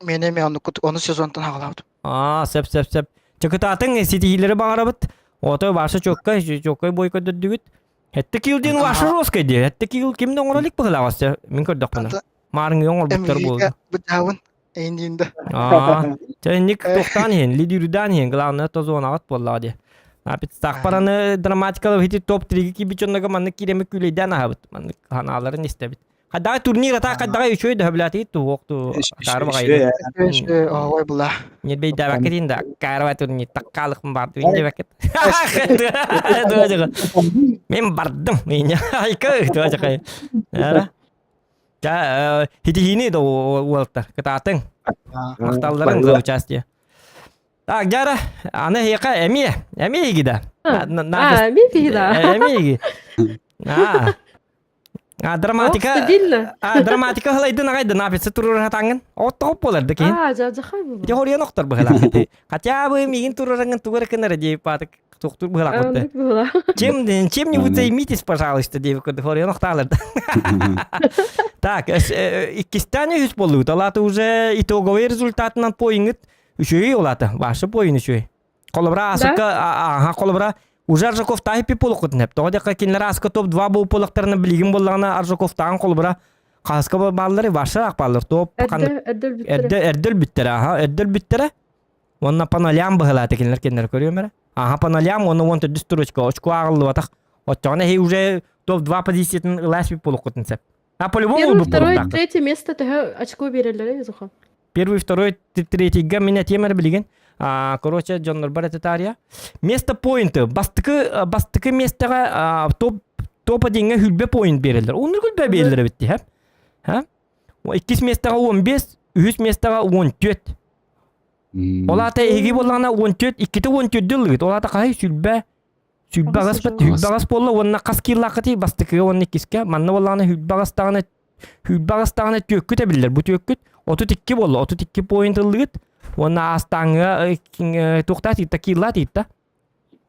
Мен эми ону сезонтан хаалаабытым. Аа, сөп сөп сөп. Чыкытаатын ситиһиилэри баҕарабыт. Ото ваша чокка, чоккай бой көрдөрдүгүт. Этте кил диэн ваша жесткай диэ. Этте кил ким да оҥоро илик быһылаах өссө. Мин көрдөхпүнэ. Маарыҥы оҥорбуттар буолду. Бытаабын. Эйиндиинде. Аа, чэ инник тохтаан иһин, лидердаан иһин, главное то зонаҕыт буоллаҕа дии. Напитстаахпараны драматикалы хити топ 3 киирбит дьоннорго маннык киирэми күүлэйдээн аһабыт. Маннык ханааларын истэбит. Хайдаҕай турнир ата хайдаҕай үчүгэй дөһөблээтигит туох ту акаары баҕайы. Ой була. Ньирбэйдээбэккэ диин да акаарыба турнир таккаалыкпын барды диэбэккит. Мен бардым. Айка туожакай. Ара. Ча хитиһиини да уолаттар кытаатыҥ. Махталларын за участие. Так, Жара, аны эһиэхэ эмиэ, эмиэ иги да. А, эмиэ киһи да. Эмиэ иги. А, А драматика Стабильно. А драматика хылайдын аҕай напица туруора хатаҥҥын. Оттоҕоп буолар да киһин. А, жа-жахай буолар. Дьэ хоруйан охтор быһылаах ити. Хотя бы миигин туруораҥҥын тугу эрэ гынара диэбит туохтуур быһылаах Оннук быһылаах. Чем, чем-нибудь займитесь, пожалуйста, диэбит курдук хоруйан охтаалар да. Так, иккистээн үһүс буоллугут. Ол аата уже итоговый результатынан поиҥҥыт үчүгэй ол аата. Ваша поин үчүгэй. Холобура Асыкка, аха, холобура, уже Аржаков таһы пиполуккутун эп. Тоҕо диэххэ кинилэр Аска топ-2 буолуктарына билигин буоллаҕына Аржаковтааҕын холобура хаһыска бааллар, ваша бааллар. Топ эрдэ эрдэ өлбүттэрэ, аха, эрдэ өлбүттэрэ. Уонна панолям быһылаата кинилэр кинилэр көрүөм эрэ. Аха, панолям уонна уон төрдүс строчка очко ааҕыллыбатах. Оччоҕуна эһи уже топ-2 позициятын ылаас пиполуккутун сеп. А по-любому Первый, второй, третье место төһө очко береллер Зуха? Первый, второй, третийга мин этиэм эрэ билигин. А, короче, дьоннорбор этитаарыйа. Место поинты. Бастакы, бастакы миэстэҕэ топ топ одиҥҥа хүлбэ поинт биэрэллэр. Оннук хүлбэ биэрэллэр эбит дии, ха? Иккис миэстэҕэ 15, үһүс миэстэҕэ 14. Ол аата эһиги буоллаҕына 14, иккитэ 14 ыллыгыт. Ол аата хаһый сүлбэ сүлбэ аҕыс сүлбэ аҕыс буолла уонна хас кииллааххытый бастакыга уонна иккискэ манна буоллаҕына сүлбэ аҕыс даҕаны Сүүрбэ аҕыстаҕына түөккүт эбиллэр. Бу түөккүт 32 буолла. 32 поинт ыллыгыт. Уонна аастааҥҥыга туохтаа тиитта кииллаа тиитта.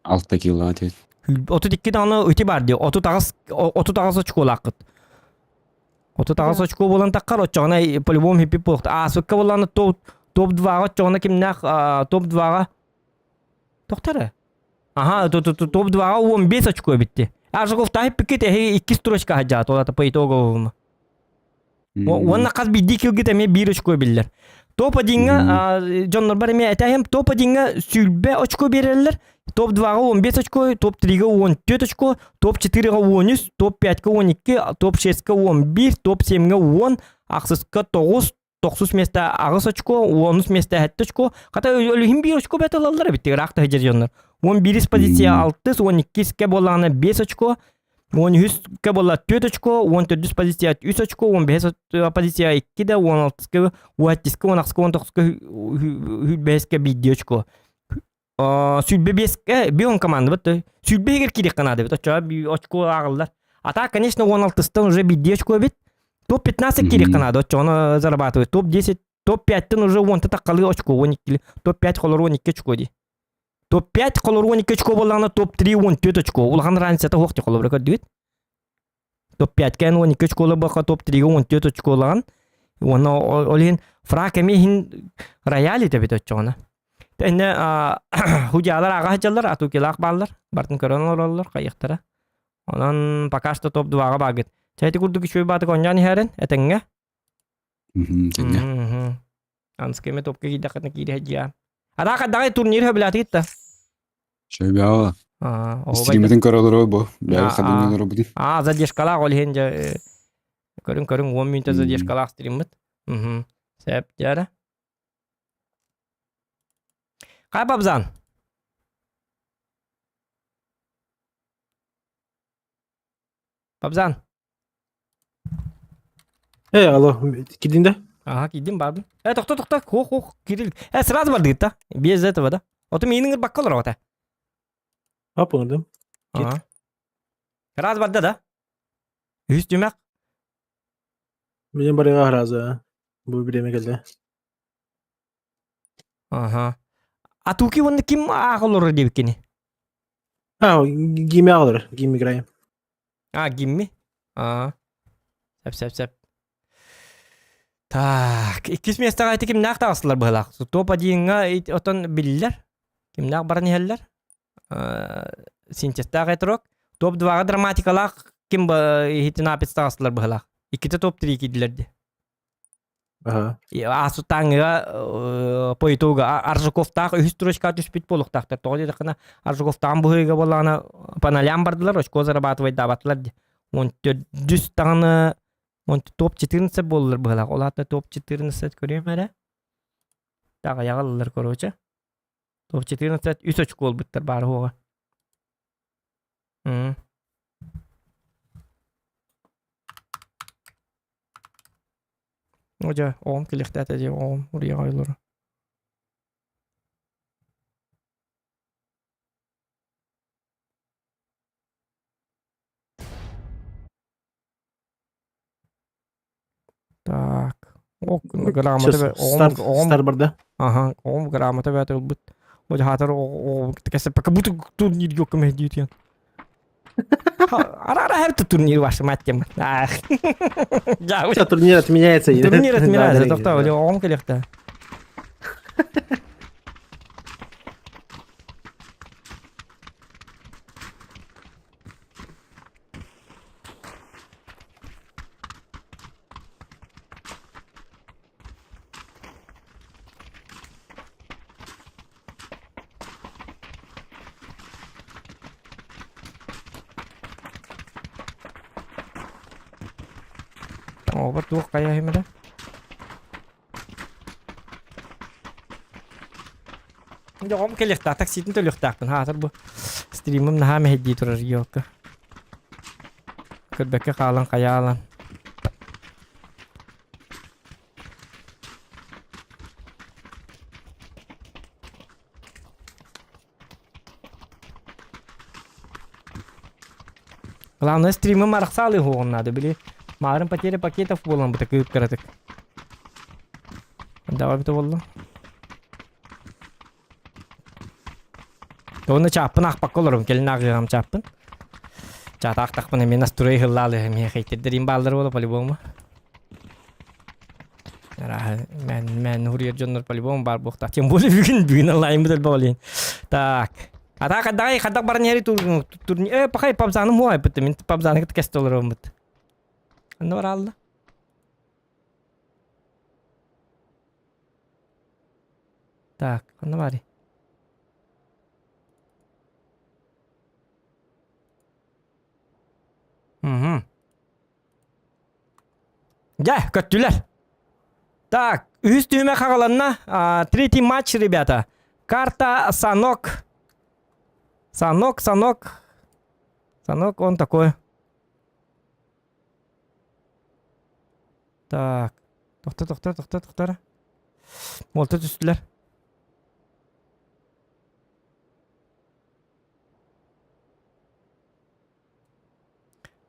Алта килла тиит. 32 даҕаны ити бар дии. 38 38 очколааххыт. 38 очко буолан таххар оччоҕуна по-любому хиппи буолуохта. Аасыкка буоллаҕына топ топ 2-ҕа оччоҕуна кимнээх топ 2-ҕа тохтор Аха, топ 2-ҕа 15 очко эбитти. Аржаков таһыппыккыт эһи икки строчка хаджаат, ол ата по итоговому. Уонна хас биирдии килгит эмиэ биир очко биллэр. Топ 1-ҥа дьоннорбор эмиэ этээһим топ 1-ҥа сүүрбэ очко биэрэллэр, топ 2-ҕа 15 очко, топ 3-га 14 очко, топ 4-га 13, топ 5-ка 12, топ 6-ка 11, топ 7-га 10, ахсыска 9, тохсус миэстэ аҕыс очко, уонус миэстэ сэттэ очко. Хата өлүһүн биир очко бэт ылаллар эбит ыраах да сылдьар дьоннор. Уон биирис позиция алтыс, уон иккискэ буоллаҕына биэс очко, уон үһүскэ буолла түөрт очко, уон төрдүс позиция үс очко, уон бэһис позиция икки да, уон алтыска, уон сэттиска, уон ахсыска, уон тохсуска, бэһискэ биирдии очко. Сүүрбэ биэскэ бион команда бит сүүрбэ иһигэр киириэххэ наада эбит оччоҕо очко ааҕыллар а так конечно уон алтыстан уже биирдии очко эбит топ 15 киириэххэ наада оччоҕуна зарабатывает топ 10 топ 5-тэн уже уонта таххалыы очко уон иккили топ 5 холор уон икки очко дии топ 5 холор уон икки очко буоллаҕына топ 3 уон түөрт очко улахан разницата суох дии холобура көрдүгүт топ 5 кэн уон икки очкола баха топ 3 уон түөрт очколаган уонна ол иһин фрак эмиэ иһин рояль этэбит оччоҕуна Тэннэ худьаалар аҕа сылдьаллар, атукилаах бааллар, бартын көрөн олороллор, хайыахтара. Онон пока что топ 2-ҕа баагыт. Чэ ити курдук үчүгэй баатык оонньоон иһэрин, этэҥҥэ. Тэҥҥэ. Анскай ме топка киирдэххитинэ киирэ сылдьыа. Адаах хаддаҕай турнир хөбүлээтигит да? Сөбү Стримитин көрө олорор бу. Бэйэ хадын олоробутун. Аа, задержкалаах ол иһин дьэ көрүҥ көрүҥ 10 мүнүүтэ задержкалаах стриммыт. Сөп дьэ Хай Бабзан. Бабзан. Э, алло, кидин да? Ага, кидин бардым. Э, тохто, тохто, хох, хох, Кирилл. Э, сразу бардыгыт да? Без этого, да? Ото миинин ырбакка олорор ота. Ап, оҥордум. Ага. Раз барда да? Үс түмэх. Билен барыга разы. Бу биреме келди. Ага. А туки онно ким аах олорор диэбиккини? А, гимми аҕалар, гимми играем. А, гимми? А. Сеп, сеп, сеп. Так, иккис миэстэҕэ ити кимнээх таҕыстылар быһылаах? Топ-1-ҥа отон биллэр. Кимнээх баран иһэллэр? Синтезтаах этрок. Топ-2-ҕа драматикалаах ким иһитин апец таҕыстылар быһылаах. Иккитэ топ-3 киирдилэр дии. Аасутааҥҥыга по итогу Аржаковтаах үһүс строчка түспүт буолуохтаахтар. Тоҕо диэтэххинэ Аржаковтаан быһыыга буоллаҕына паналям бардылар, очко зарабатывайдаабатылар дии. Он төрдүс даҕаны он топ 14 буоллар быһылаах. Ол аата топ 14 көрүөм эрэ. Таҕайаҕа ыллар короче. Топ 14 үс очко буолбуттар баар уоҕа. М. О дьэ, оҕом кэлиэхтээтэ дии, оҕом уруйаҕа олорор. Так. О, грамота Сейчас бэ- оҕом старт, оҕом старт барда. аха, оҕом грамота бэт ылбыт. О, хаатар оҕом кэсэппэккэ бу турнир yok көмөһдүү Ара her турнир ваша мать тема. Ах. Все, турнир отменяется. Турнир отменяется, тоқта, оҕом кэлиэхтэ. Оҕобор туох хайа иһимэрэ? Дьоҕом кэлиэхтээх, такситын төлүөхтээхпин. Хаатыр бу стримым наһаа мэһэйдии турар елка. Көрбөккө хаалан хайаалан. Главное стримым арахсаалыы хуоҕун наада били маарын потеря пакетов буолан быта кыып кыратык. Давай бите болла. Оны чааппын аахпакка олорум, кэлин ааҕыаҕым чааппын. Чаатаахтахпын эмиэ настрой ыһыллаалыһа эмиэ хейттердерим бааллар буола по-любому. Арааһы мэн мэн хуруйар дьоннор по-любому баар буохтаах. Тем более бүгүн бүгүн онлайнбыт элбэх олейн. Так. Ата хаддай хаддак баран иһэри тур тур э пахай пабзаны муай бытты мин пабзаны кытта кэсте олороммут. Анна баралла. Так, ханна баарый? Мгм. Дьэ, көттүлэр. Так, үһүс түһүмэх хаҕаланна. А, третий матч, ребята. Карта Санок. Санок, Санок. Санок, он такой. Так. Тохто, тохто, тохто, тохто. Уолта түстүлэр.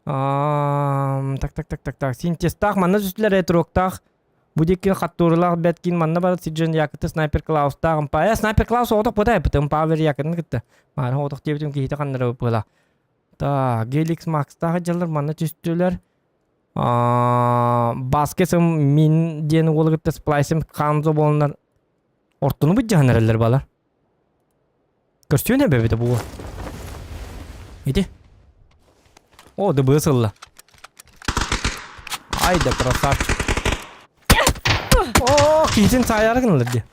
Так, так, так, так, так. Синтезтаах манна түстүлэр ретроктаах. Бу диэки хаттууралаах бэткин манна барат сиджен якыты снайпер Клаустаах ымпа. Э, снайпер Клаус оҕотох бота эппит ымпа бер якытын кытта. Маана оҕотох диэбитим киһитэ ханнара была. Так, Геликс Макстаах дьаллар манна түстүлэр. Баскесым мин диэн уолу кытта сплайсым Ханзо буоланнар ортону быдьаһан эрэллэр балар. Көрсүөн эбэбитэ бу. Ити. О, дыбы сылла. Ай да красавчик. О, киһитин саайаары гыналар дии.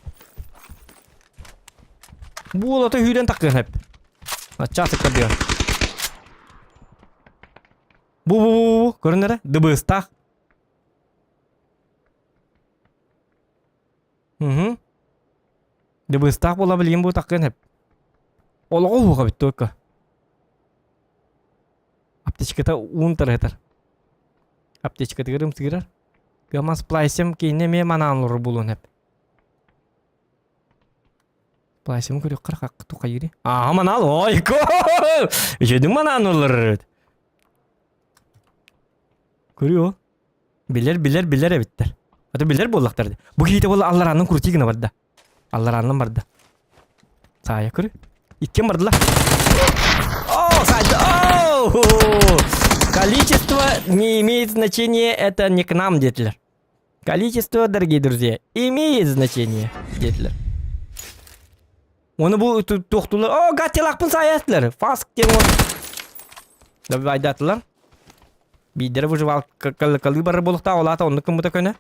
Бу уолата сүүрэн таххыан эп. Аччаа сыкка Бу бу бу бу көрүн эрэ дыбыыстаах. Угу. Дыбыыстаах буола билигин бу таккын хэп. Олоҕо уһуга бит только. Аптечката уун тарыһытар. Аптечкатыгар ымсыырар. Гама сплайсем киинэ эмиэ манаан олорор буолуон сөп. Сплайсем көрүөххэ хак тухайыри. Аа манаал ой ко! Үчүгүн манаан олорор эбит. Көрүө. Билэр билэр билэр эбиттэр. Аты билэр буоллахтар. Бу киһитэ буолла алларааннан крути гына барда. Алларааннан барда. Саайа көрү. Иккиэн бардылар. О, саайда. О! Количество не имеет значения, это не к нам, диэтилэр. Количество, дорогие друзья, имеет значение, диэтилэр. Оны бу туохтулар. О, гаттилахпын саайа этилэр. Фаск диэн ол. Добивайдатылар. Биирдэрэ выживал калыы барар буолуохтаах, ол аата оннук гыммыта көнө.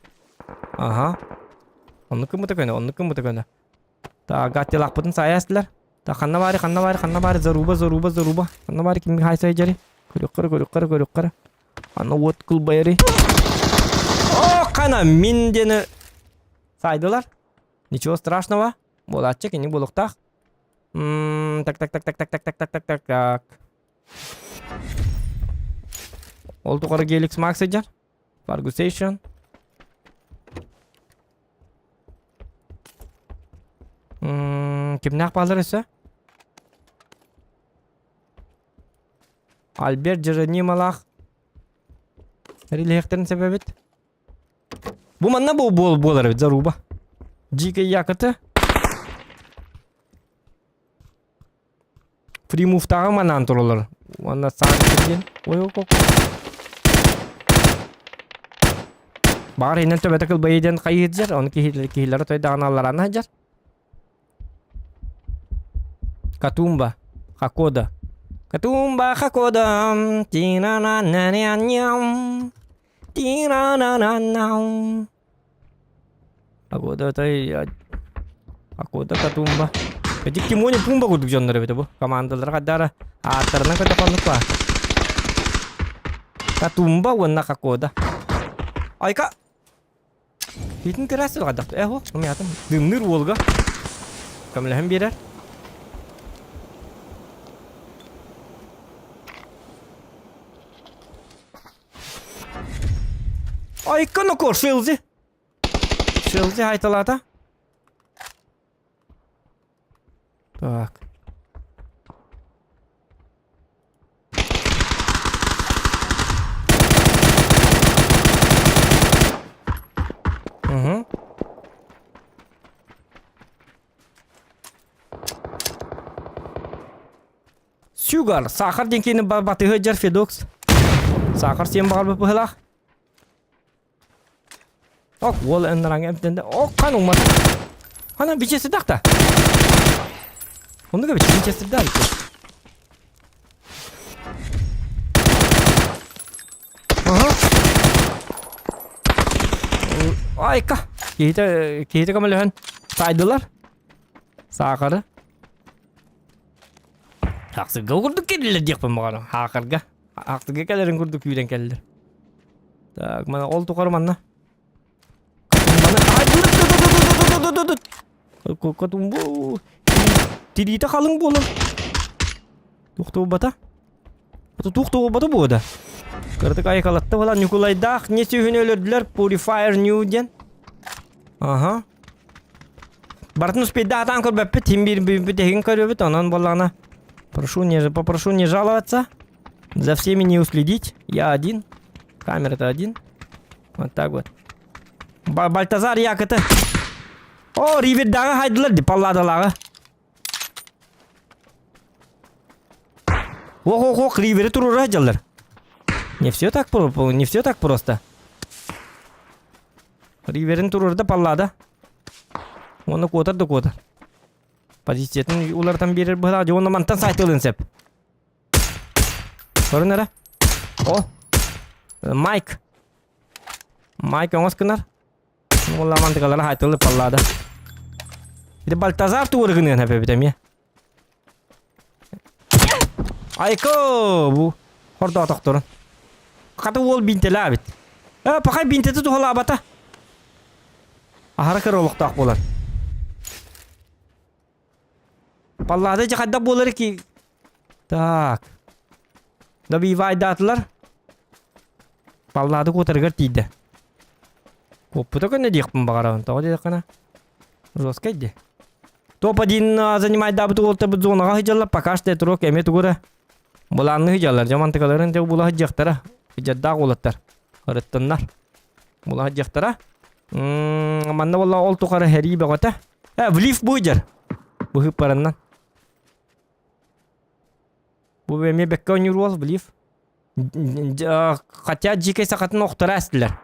Аха. Оннук гыммыта көнө, оннук гыммыта көнө. Так, гаттилахпытын саайа эстилэр. Так, ханна баары, ханна баары, ханна баары, заруба, заруба, заруба. Ханна баары кимҥэ хайсай дьэри? Көрүөххэ, көрүөххэ, көрүөххэ. Аны уот кылбайары. О, хана мин диэни саайдылар. Ничего страшного. Буолааччы, кини буолуохтаах. Так, так, так, так, так, так, так, так, так, так, так. Ол тухары Геликс Макс сылдьар. Fargusation. Кимнээх баалар өссө? Альберт Джеронималаах релиэхтэрин сэбэбит. Бу манна бу буол буолар эбит заруба. Дикий якоты. Фримуфтааҕы манаан тураллар. Уонна саҥа диэн. Ой ок ок. Баҕар иһинэн төбөтө кылбайыы диэн хайыһыдьар, ону киһилэрэ тойдаҕына аллараана сылдьар. Катумба, Хакода. Катумба, Хакода, тина-на-на-на-ням, тина-на-на-нам. Погода той Акода Катумба. Эти Тимони Пумба курдук дьоннор эбит бу. Командалара хаддара ааттарынан көтөхөннүк ба. Катумба уонна Хакода. Айка! Итин көрәсіз қадақ. Э, хо, умятым. Дымныр уолга. Көмлөһөн биэрэр. Айка ноко, Шелзи. Шелзи айталата. Так. Угу. Сюгар, сахар диэн киини батыһы дьэр Федокс. Сахар сиэн баҕарбыт быһылаах. Ок, уол ыннараҥа эмтэнде. Ок, хан уммат. Хана бичесидах та. Оннуга бичесидах бит. Ага. Айка. Киһитэ киһитэ көмөлөһөн сайдылар. Саахары. Ахсырга курдук кэллилэр диэхпин баҕарам. Хаахарга. Ахсырга кэлэрин курдук күүрэн кэллилэр. Так, мана ол тухары манна. Маны Катумбу. Тириитэ халыҥ буолан. Туохтуубата. Туохтуубата буода. Кыратык айкалатта буолан Ньукулайдаах не сүһүнү өлөрдүлэр Purifier New диэн. Аха. Барытын успейдаатаан көрбөппүт, син биир бүтэһигин көрөбүт, онон буоллаҕына прошу не, попрошу не жаловаться, за всеми не уследить, я один, камера-то один. Вот так вот. Бальтазар якыты. О, Ривердагы хайдылар ди, палладалағы. Ох, ох, ох, Ривери турура дьаллар. Не все так, не все так просто. Риверин туруорда паллада. Уонна куотар да куотар. Позициятын уларытан биэрэр быһалаах дьэ уонна мантан сайтылын сеп. Көрүн эрэ. О! Майк. Майк оҥос гынар. Уолла мантыкалара хайтылы паллада. Ити Бальтазар тугур гыныан эбит эмиэ. Айко бу хордоотохторун. Хата уол бинтелээбит. Э, пахай бинтети туһалаабата. Аһара кыра олохтоох буолар. Паллаада дьэ хайдах буолар ки? Так. Добивайдаатылар. Паллаада куотарыгар тиийдэ. Куоппута көнө диэхпин баҕарабын. Тоҕо диэтэххинэ жесткай дии. Топ-1 занимайдаабыт уолтарбыт зонаҕа сылдьаллар. Пока что турок эмиэ тугу эрэ былаанныы сылдьаллар. Дьэ мантыкаларын дьэ була сылдьыахтара. Сылдьардаах уолаттар. Ырыттыннар. Була сылдьыахтара. Манна буолла ол тухары хэрии бөҕөтө. Э, влив бу дьэр. Быһыып бараннан. Бу эмиэ бэккэ оонньуур уол, влив. Хотя дьиикэй сахатын охторо эстилэр.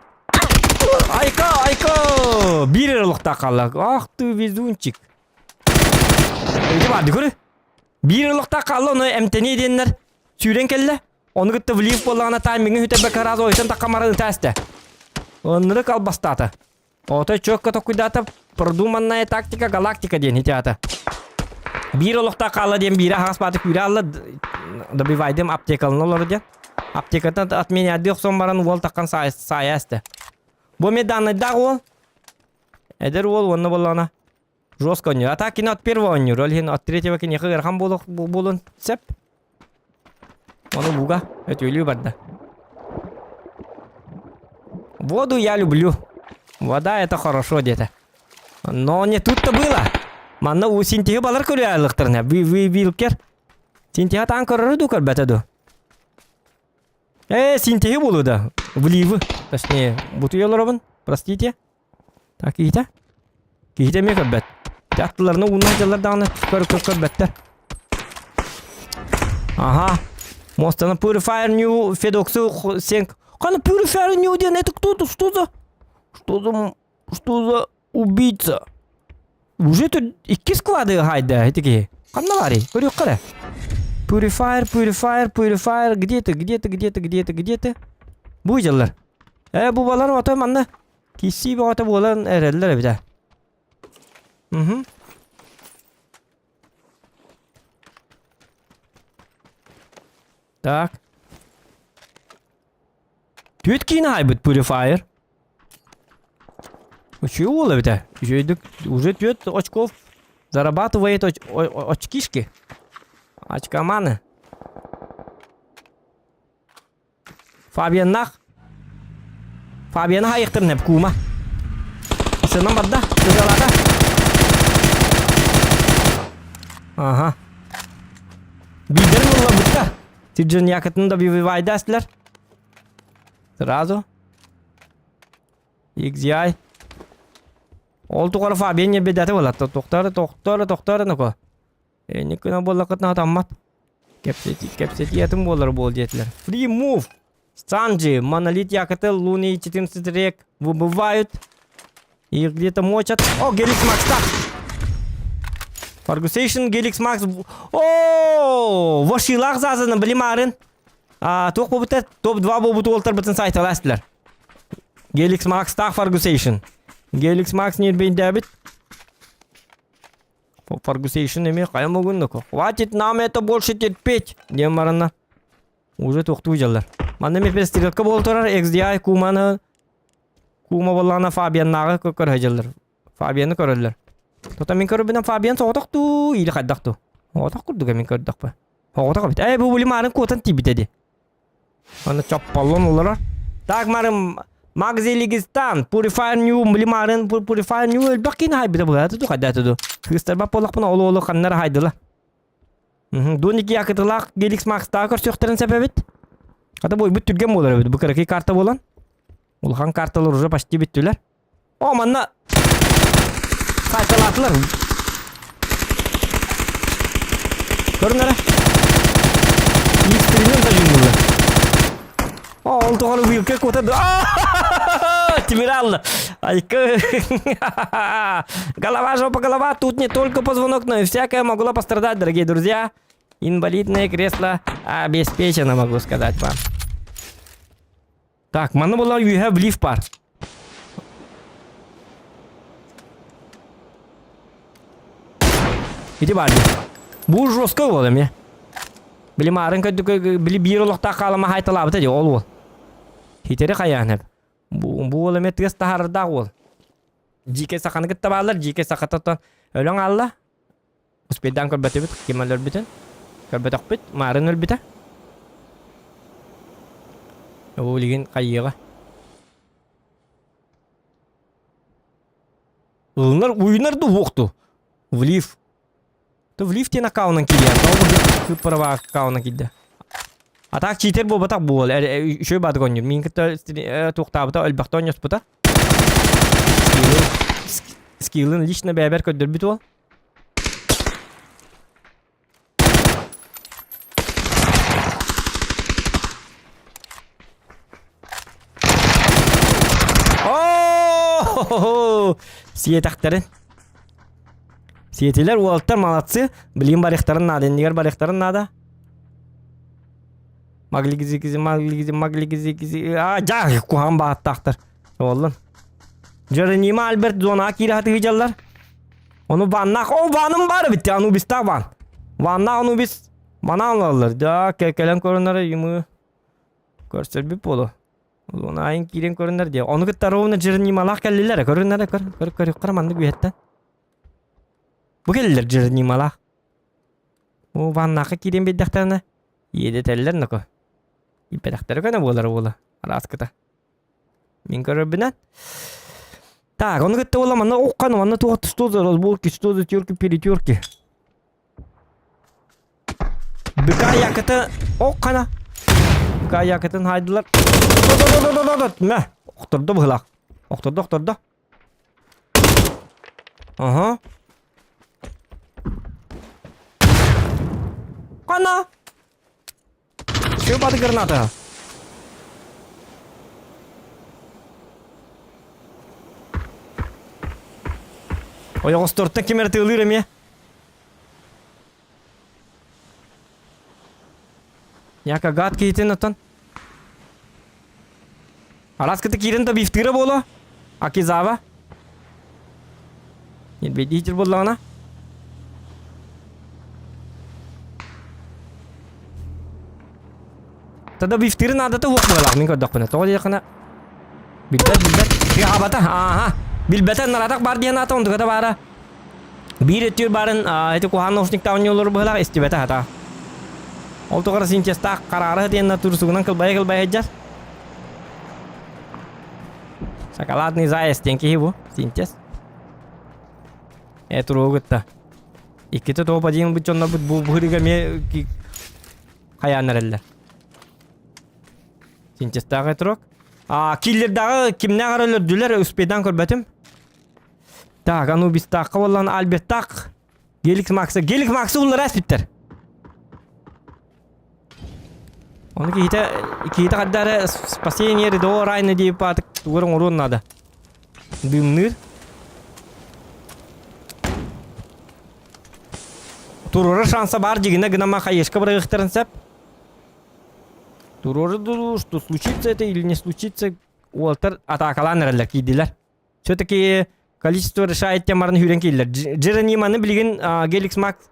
Айка, айка! Биир эрэ олохтоох хаалла. Ах ты везунчик. Ити барды көрү. Биир олохтоох хаалла, ону эмтэнии диэннэр сүүрэн кэллэ. Ону кытта влив буоллаҕына таймиҥы сүтэрбэккэ араас ойутан тахха ыта эстэ. Оннурuk албастаата. Ото четко токуйдаата продуманная тактика галактика диэн ити аата. Биир олохтоох хаалла диэн биирэ аһаҕас бааты күүрэ алла добивайдым аптекалана олору диэн. Аптекаттан отменяды охсон баран уол таххан саайа эстэ. Бу эмиэ данныйдаах уол. Эдэр уол уонна буоллаҕына жестко оонньуур. А так кини от первого оонньуур. Ол иһин от третьего киниэхэ ыарахан буолуон сөп. Ону буга өтүөлүү барда. Воду я люблю. Вода это хорошо диэтэ. Но не тут-то было. Манна уу синтиһи балар көрү Ви ви вилкер. Синтиһа таан көрөрү ду көрбөтө ду. Э, синтиһи буолу да. Вливы. Точнее, бутуй олоробун. Простите. Так, киһитэ? Киһитэ эмиэ көрбөт. Аттыларына уунан дьаллар даҕаны көр көр көрбөттөр. Ага. Мостана Purifier New Федоксу сенк. Кана Purifier New диэн это кто то Что за? Что за? Что за убийца? Уже тут икки склады хайда эти киһи. Ханна барый? Көрүөххэ эрэ. Purifier, Purifier, Purifier, где ты, где ты, где ты, где ты, где ты? Бу дьаллар. Э, бу балар ото манна Киссии бөҕөтө буолан эрэллэр эбит ээ. Мгм. Так. Түөт киин аһайбыт Purifier. Үчүгэй уол эбит ээ. Үчүгэйдик уже түөт очков зарабатывает оч очкишки. Очкоманы. Фабианнаах Фабианы хайыктырын эп куума. Сынан барда, сыгалата. Ага. Бидерин улла бутта. Тиржен якытын да бивайда эстилер. Сразу. XGI. Ол тугары Фабиан не бедаты болат. Тоқтары, тоқтары, тоқтары ноко. Энниккына буоллаххытына сатаммат. Кэпсэтии, кэпсэтии атын буолар буол диэтилэр. Free move. Санджи, Монолит Якоты, Луны 14 рек выбывают. Их где-то мочат. О, Геликс Макс так. Фаргусейшн, Геликс Макс. О, Вошилах зазаны билимарын. А, туох буолбута топ-2 буолбут уолтарбытын сайталаастылар. Геликс Макс таах Фаргусейшн. Геликс Макс нирбейдээбит. Фаргусейшн эмиэ хайа мугуннук. Хватит нам это больше терпеть! Диэн баранна. Уже тохтуу дьаллар. Манна эмиэ перестрелка буола турар XDI Куманы Кума буоллаҕына Фабианнааҕы көрө дьаллар. Фабианы көрөллөр. Тота мин көрөрбүнэн Фабиан соҕотох дуу или хайдах дуу? Соҕотох курдук мин көрдөхпө. Соҕотох эбит. Ээ бу булимаарын куотан тиийбитэ дии. Аны чопполлон олорор. Так марым Магзелигистан, Purify New, Млимарын, Purify New элбэх киин хайбыта быһааты ду хайдааты ду. Кыыстарбап буоллахпына ол олу ханнара хайдыла. Дуники якытылаах Геликс Макстаға көрсүөхтэрин сөп эбит. Хата бойбут түргэн буолар эбит. Бу кыракый карта буолан. Улахан карталар уже почти бүттүлэр. О, манна сайталаатылар. Көрүҥ эрэ. Икстринен зажимнулар. О, ол тоҕо вилка куота Тимир алла. Айка. Голова, жопа, голова. Тут не только позвонок, но и всякое могло пострадать, дорогие друзья. Инвалидное кресло обеспечено, могу сказать вам. Так, манна буоллар үөһэ влив баар. Ити баар дии. Бу жестко буолла эмиэ. Били маарын көрдүк били биир олохтоох хаалама хайталаабыта дии ол уол. Хитери хайаан эп. Бу, бу уол эмиэ тыас таһаарардаах уол. Дьиикэй саханы кытта бааллар, дьиикэй сахата өлөҥ аалла. Успейдаан көрбөтүбүт, ким өлөрбүтүн. Көрбөтөхпүт, Маарын өлбүтэ. Ол билигин хайыаҕа. Ылынар, уйунар да уохту. Влив. То влив диэн аккаунан киирэн. Тоҕо бу аккаунан киирдэ. А так читер буолбатах буол. Үчүгэй баадык оонньуур. Мин кытта туохтаабыта элбэхтэ оонньоспута. Скиллын лично бэйэбэр көрдөрбүт уол. О! Сиэтэхтэрин. Сиэтилэр уолаттар молодцы. Билигин барыахтарын наада, иннигэр барыахтарын наада. Маглигизи, маглигизи, маглигизи, а, жа, куһаҕан бааттаахтар. Уоллун. Джеронима Альберт зонаҕа киирэ сатыы дьаллар. Ону ваннаах, о, ваным баар эбит, Анубистаах ван. Ваннаах Анубис манаан ылаллар. Да, кэлэн көрөнөр юмы көрсөрбүт буолу. Оны айын киирэн көрөнөр диye. Ону кытта ровно Джеронималаах кэллилэр, көрүннэр, көр, көр, көр, көр, маннык үһэттэн. Бу кэллилэр Джеронималаах. О, ваннаахха киирэн биэрдэхтэринэ, иэдэтэллэр ноко. Ииппэтэхтэрэ көнө буолар уола, арааскыта. Мин көрөрбүнэн. Так, ону кытта буолла манна уккан, манна туох что за разборки, что за терки-перетерки. Быка якыты оккана. Быка якытын хайдылар. Мә, охторду быһылаах. Охторду, охторду. Ага. Кана. Все под граната. Ойоҕостортон ким эрэ тыылыыр эмиэ. Яка гад киһитин оттон. Араскыты киирэн да бифтыыра буолуо. Акизава. Нирбейдиитир буоллаҕына. Тогда бифтыыры наадата уох быһалаах мин көрдөхпүнэ. Тоҕо диэххинэ билбэт билбэт. Тыаһаабата ааха. Билбэтэ наратах бар диэн аата онтуката баара. Биир өттүгэр баарын ити куһаан наушниктаах оонньуулар быһалаах истибэтэ хата. Ол тоҕо синчестаах хараара диэн турсугунан кылбайа-кылбайа сылдьар. Шоколадный заяц диэн киһи бу, синтез. Э туругу кытта. Иккитэ топ один бу дьоннорбут бу быһырыга эмиэ хайаан эрэллэр. Синтезтаах этрок. А киллердааҕы кимнээх эрэ өлөрдүлэр, успейдан көрбөтүм. Так, Анубистаахха буоллаҕына Альбертаах Геликс Макса. Геликс Максы уллара эспиттэр. Ону киһитэ киһитэ хадда эрэ спасение рядового Райна диэбит баатык тугу эрэ оҥоруон наада. Дымныыр. Туруорар шанса баар дьигинэ гынама хаешка бырагыахтарын сөп. Туруору дуу, что случится это или не случится, уолтар атаакалаан эрэллэр киирдилэр. Все-таки количество решает темарын хүрен киирдилэр. Джерониманы билигин Геликс Макс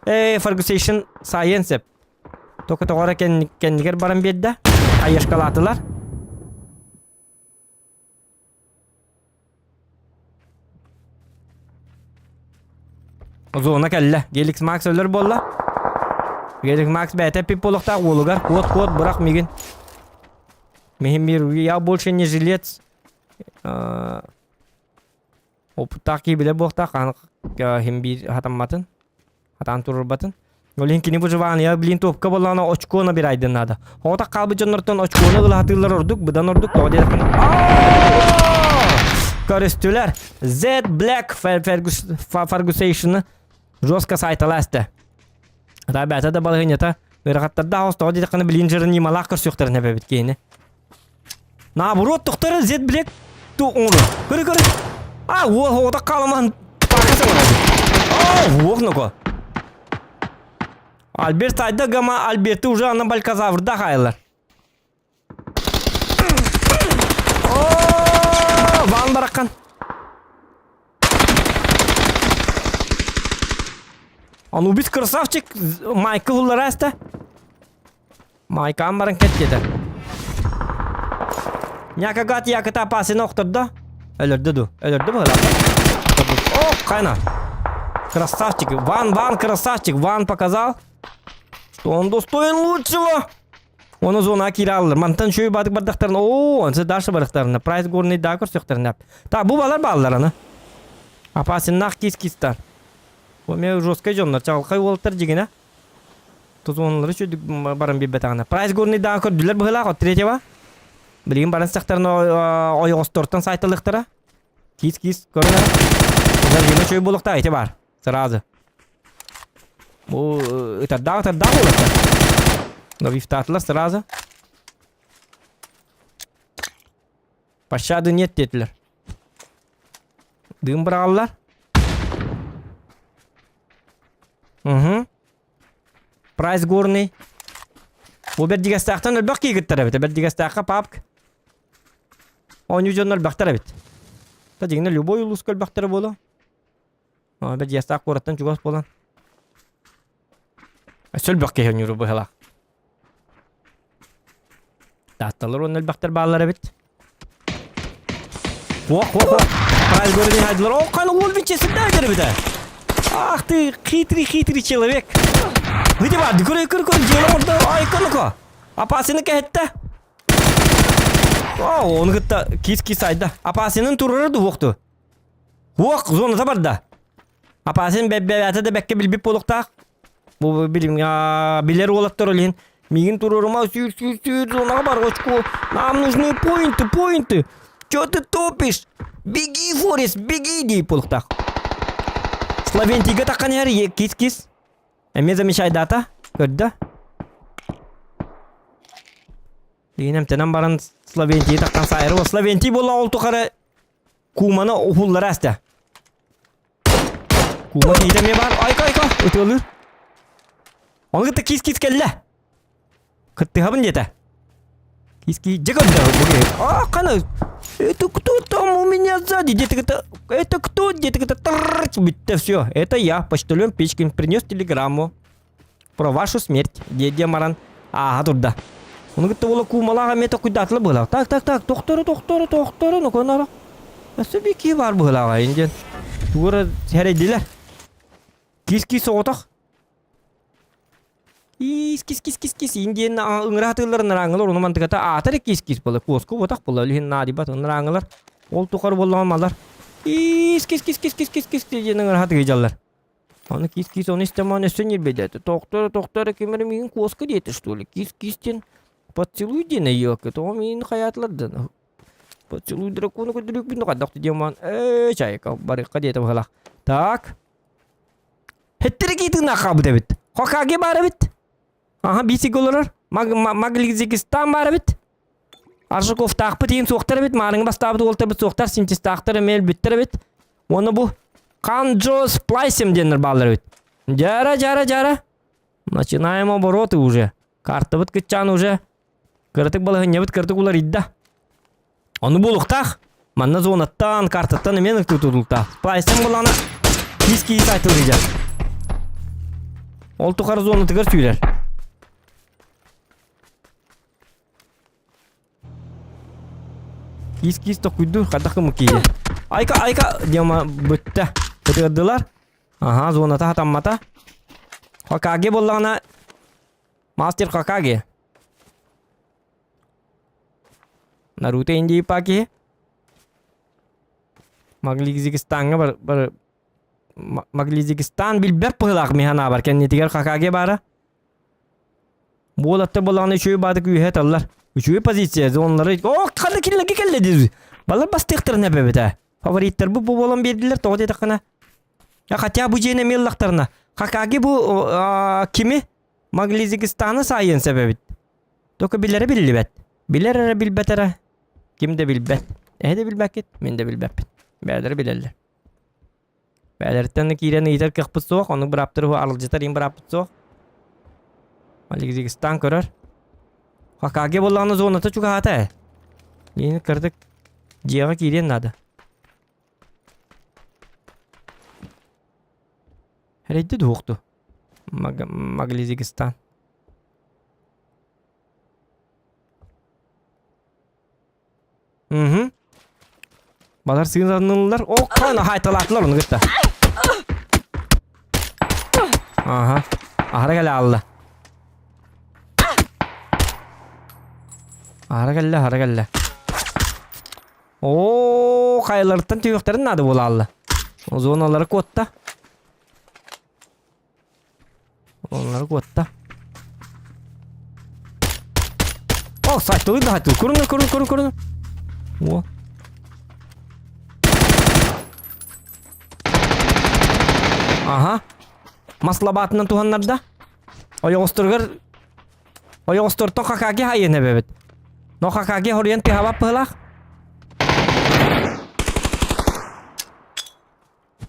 э Ferguson Science Только тоҕо кэннигэр баран биэрдэ. Хаешкалаатылар. Зона кэллэ. Геликс Макс өлөр буолла. Геликс Макс бэйэтэ эппит буолуохтаах уолугар. Куот, куот, бырах мигин. Миһин мир, я больше не жилец. Опыттаах киһи билэр буолуохтаах, хаһан иһин биир хатамматын, хатаан туруорбатын. Ол иһин кини выживание блин топка буоллаҕына очко набирайдын наада. Оҕотох хаалбыт дьоннортон очкону ыла сатыыллар ордук, быдан ордук, тоҕо диэтэххинэ Көрүстүлэр. Z Black Ferguson жестко сайталаста. Ребята да балаһыанньата ыарахаттардаах оҕус тоҕо диэтэххинэ билин жирнималаах көрсүөхтэрин эбэбит киһини. Наоборот, тохтор Z Black ту оҥорор. Көрө көрө. А, уол оҕото халаман пака саҥарар. О, уох ноко. Альберт айда гама Альберты уже ана бальказаврда хайылар. О, ван баракан. Анубис красавчик Майкл уллараста. Майкаан баран кэт диэтэ. Някагат якыта пасына охтордо. Өлөрдө ду. Өлөрдө быһылаах. О, хайна. Красавчик. Ван, Ван, красавчик. Ван показал, что он достоин лучшего. Оны зона кире алыр. Мантан шөй бадык бардактарын. О, онсы дальше барыктарына. Прайс горный да көрсөктөрүнө. Так, бу балар баллар аны. Апасиннаах кис-кистар. Бу эмиэ жесткай дьоннор, чаҕылхай уолаттар дьигинэ. Тутуоннары үчүгдүк баран биэрбэтэҕинэ. Прайс Горныйдааҕы көрдүлэр быһыылаах, от третьего. Билигин баран сахтарын ойоҕостортон сайталыахтара. Кис-кис көрөн эрэ. Зажима үчүгэй буолуохтаах ити баар. Сразу. Бу ытардаах ытардаах буолуохтаах. Новифтаатылар сразу. Пощады нет диэтилэр. Дыым быраҕаллар. Угу. Прайс горный. Бу бэрдигэстээхтэн элбэх киигиттэр эбит. Бэрдигэстээххэ папк. Оонньуу дьоннор элбэхтэр эбит. Та дьиҥинэ любой улууска элбэхтэрэ буолуо. Бэрдигэстээх куораттан чугас буолан. Өссө элбэх киһи оонньуур быһыылаах. Таатталар уонна элбэхтэр бааллар эбит. Ох, ох, ох. Прайс городин хайдылар. О, каны уол бичесинде эбит. Ах ты, хитрый, хитрый человек. Где бар? Көрө, көрө, көрө, дьиэлэ орда. Ай, көнөкө. Апасыны кэһэтте. О, оны кытта кис-кис айда. Апасынын турары дуохту. Уох, зоната барда. Апасин бэбээтэ да бэккэ билбит буолуохтаах. Бу билим билэр уолаттар ол иһин миигин туруорума сүүр сүүр сүүр зонаҕа бар очко. Нам нужны поинты, поинты. Чё ты топишь? Беги, Форест, беги диир буолуохтаах. Словентийга таххан иһэр кис-кис. Эмиэ замечайдаата, көрдө. Билигин эмтэнэн баран Словентийи таххан саайары. Словентий буолла ол тухары Куманы уһуллара аста. Кума киһитэ эмиэ баар. Айка, айка, ытыалыыр. Ону кытта кис-кис кэллэ. Кыттыһабын диэтэ. Кис-кис дьэ көрдө бу киһи. А, қана. Это кто там у меня сзади? Где-то это, это кто? Где-то это Бүттэ все. Это я, почтальон Печкин, принес телеграмму про вашу смерть. Дедя Маран. Ааха турда. Ону кытта буола куумалаах эмиэ токуйдаатыла быһыылаах. Так, так, так, тохтору, тохтору, тохтору, ну конара. Өссө биир киһи баар быһыылааҕа индиэн. Тугу эрэ сэрэйдилэр. Кис-кис соҕотох. Кис кис кис кис кис индиэн ыҥыра сатыыллар ынырааҥылар ону мантыката аата эрэ кис кис буола куоска уотах буола ол иһин наадыйбат ынырааҥылар ол тухары буоллаҕа малар кис кис кис кис кис кис кис диэн ыҥыра сатыыллар Аны кис-кис ону истэмэн өссө ньирбэйдээтэ. Тохтор, тохтор, ким эрэ миигин куоска диэтэ, что ли? Кис-кис диэн поцелуй диэн өйүөккэ. Тоҕо миигин хайаатылар да? Поцелуй дракону көрдөрүөхпүн хайдах диэн маан ээ чайка барыахха диэтэ быһалаах. Так. Хеттери киитин хаабыт эбит. Хокаге баар эбит. Аха бисик олорор. Маглизикистан баар эбит. Аржаковтаахпыт иин суохтар эбит, маарыҥы бастаабыт уолтарбыт суохтар, синтистаахтар эмиэ өлбүттэр эбит. Уонна бу Канджо Сплайсем диэннэр бааллар эбит. Дьара, дьара, дьара. Начинаем обороты уже. Картабыт кытчаан уже. Кыратык балаһынньабыт кыратык уларыйда. Ону буолуохтаах. Манна зонаттан, картаттан эмиэ тутултаах. Сплайсем булана кис киис айтылыйдьар. Ол тухары зонатыгар сүүрэр. Киис-киис токуйдуур, хайдах гыммыт киһи. Айка, айка, диама бүттэ. Ытырдылар. Аха, зоната хатаммата. Хокаге буоллаҕына, мастер Хокаге. Наруто Индии киһи. Маглизикистаҥҥа бар, бар Маглизикистан билбэт быһыылаах миһан аабар кэннитигэр Хокаге баара. Буолатта буоллаҕына үчүгэй баады күүһэ таллар. Үчүгэй позиция, зоннары... О, ханна кинилэргэ кэллэ диир. Балар бастыахтарын эбэбитэ. Фавориттарбыт бу буолан биэрдилэр, тоҕо диэтэххинэ. Хотя бу дьиэни эмиэ ыллахтарына. Хакаги бу кими? Маглизикистаны саайыан сөп эбит. Только билэрэ биллибэт. Билэр эрэ билбэт эрэ. Ким да билбэт. Эһи да билбэккит, мин да билбэппин. Бэйэлэрэ билэллэр. Бэйэлэриттэн да киирэн ыйытар кыахпыт суох, оннук бырааптары аралдьытар иһин бырааппыт суох. Алигзигистан көрөр. Хакаге буоллаҕына зоната чугаһаата ээ. Миин кырдык дьиэҕэ киириэн наада. Эрэйди дуохту. Маглизигистан. Угу. Балар сыынаннылар. О, қана хайталаатылар оны кытта. Аха. Аһара кэлэ алла. Аһара кэллэ, аһара кэллэ. Оо, хайаларыттан түһүөхтэрин наада буолаалла. Зоналары куотта. Зоналары куотта. О, сайтылы да сайтылы. Көрүҥ, көрүҥ, көрүҥ, көрүҥ. О. Ага. Мас лабаатынан туһаннарда. Ойоҕосторугар Ойоҕостортон Хакаги хайын эбэбит. Но Хакаги хоруйан тыһабап быһылаах.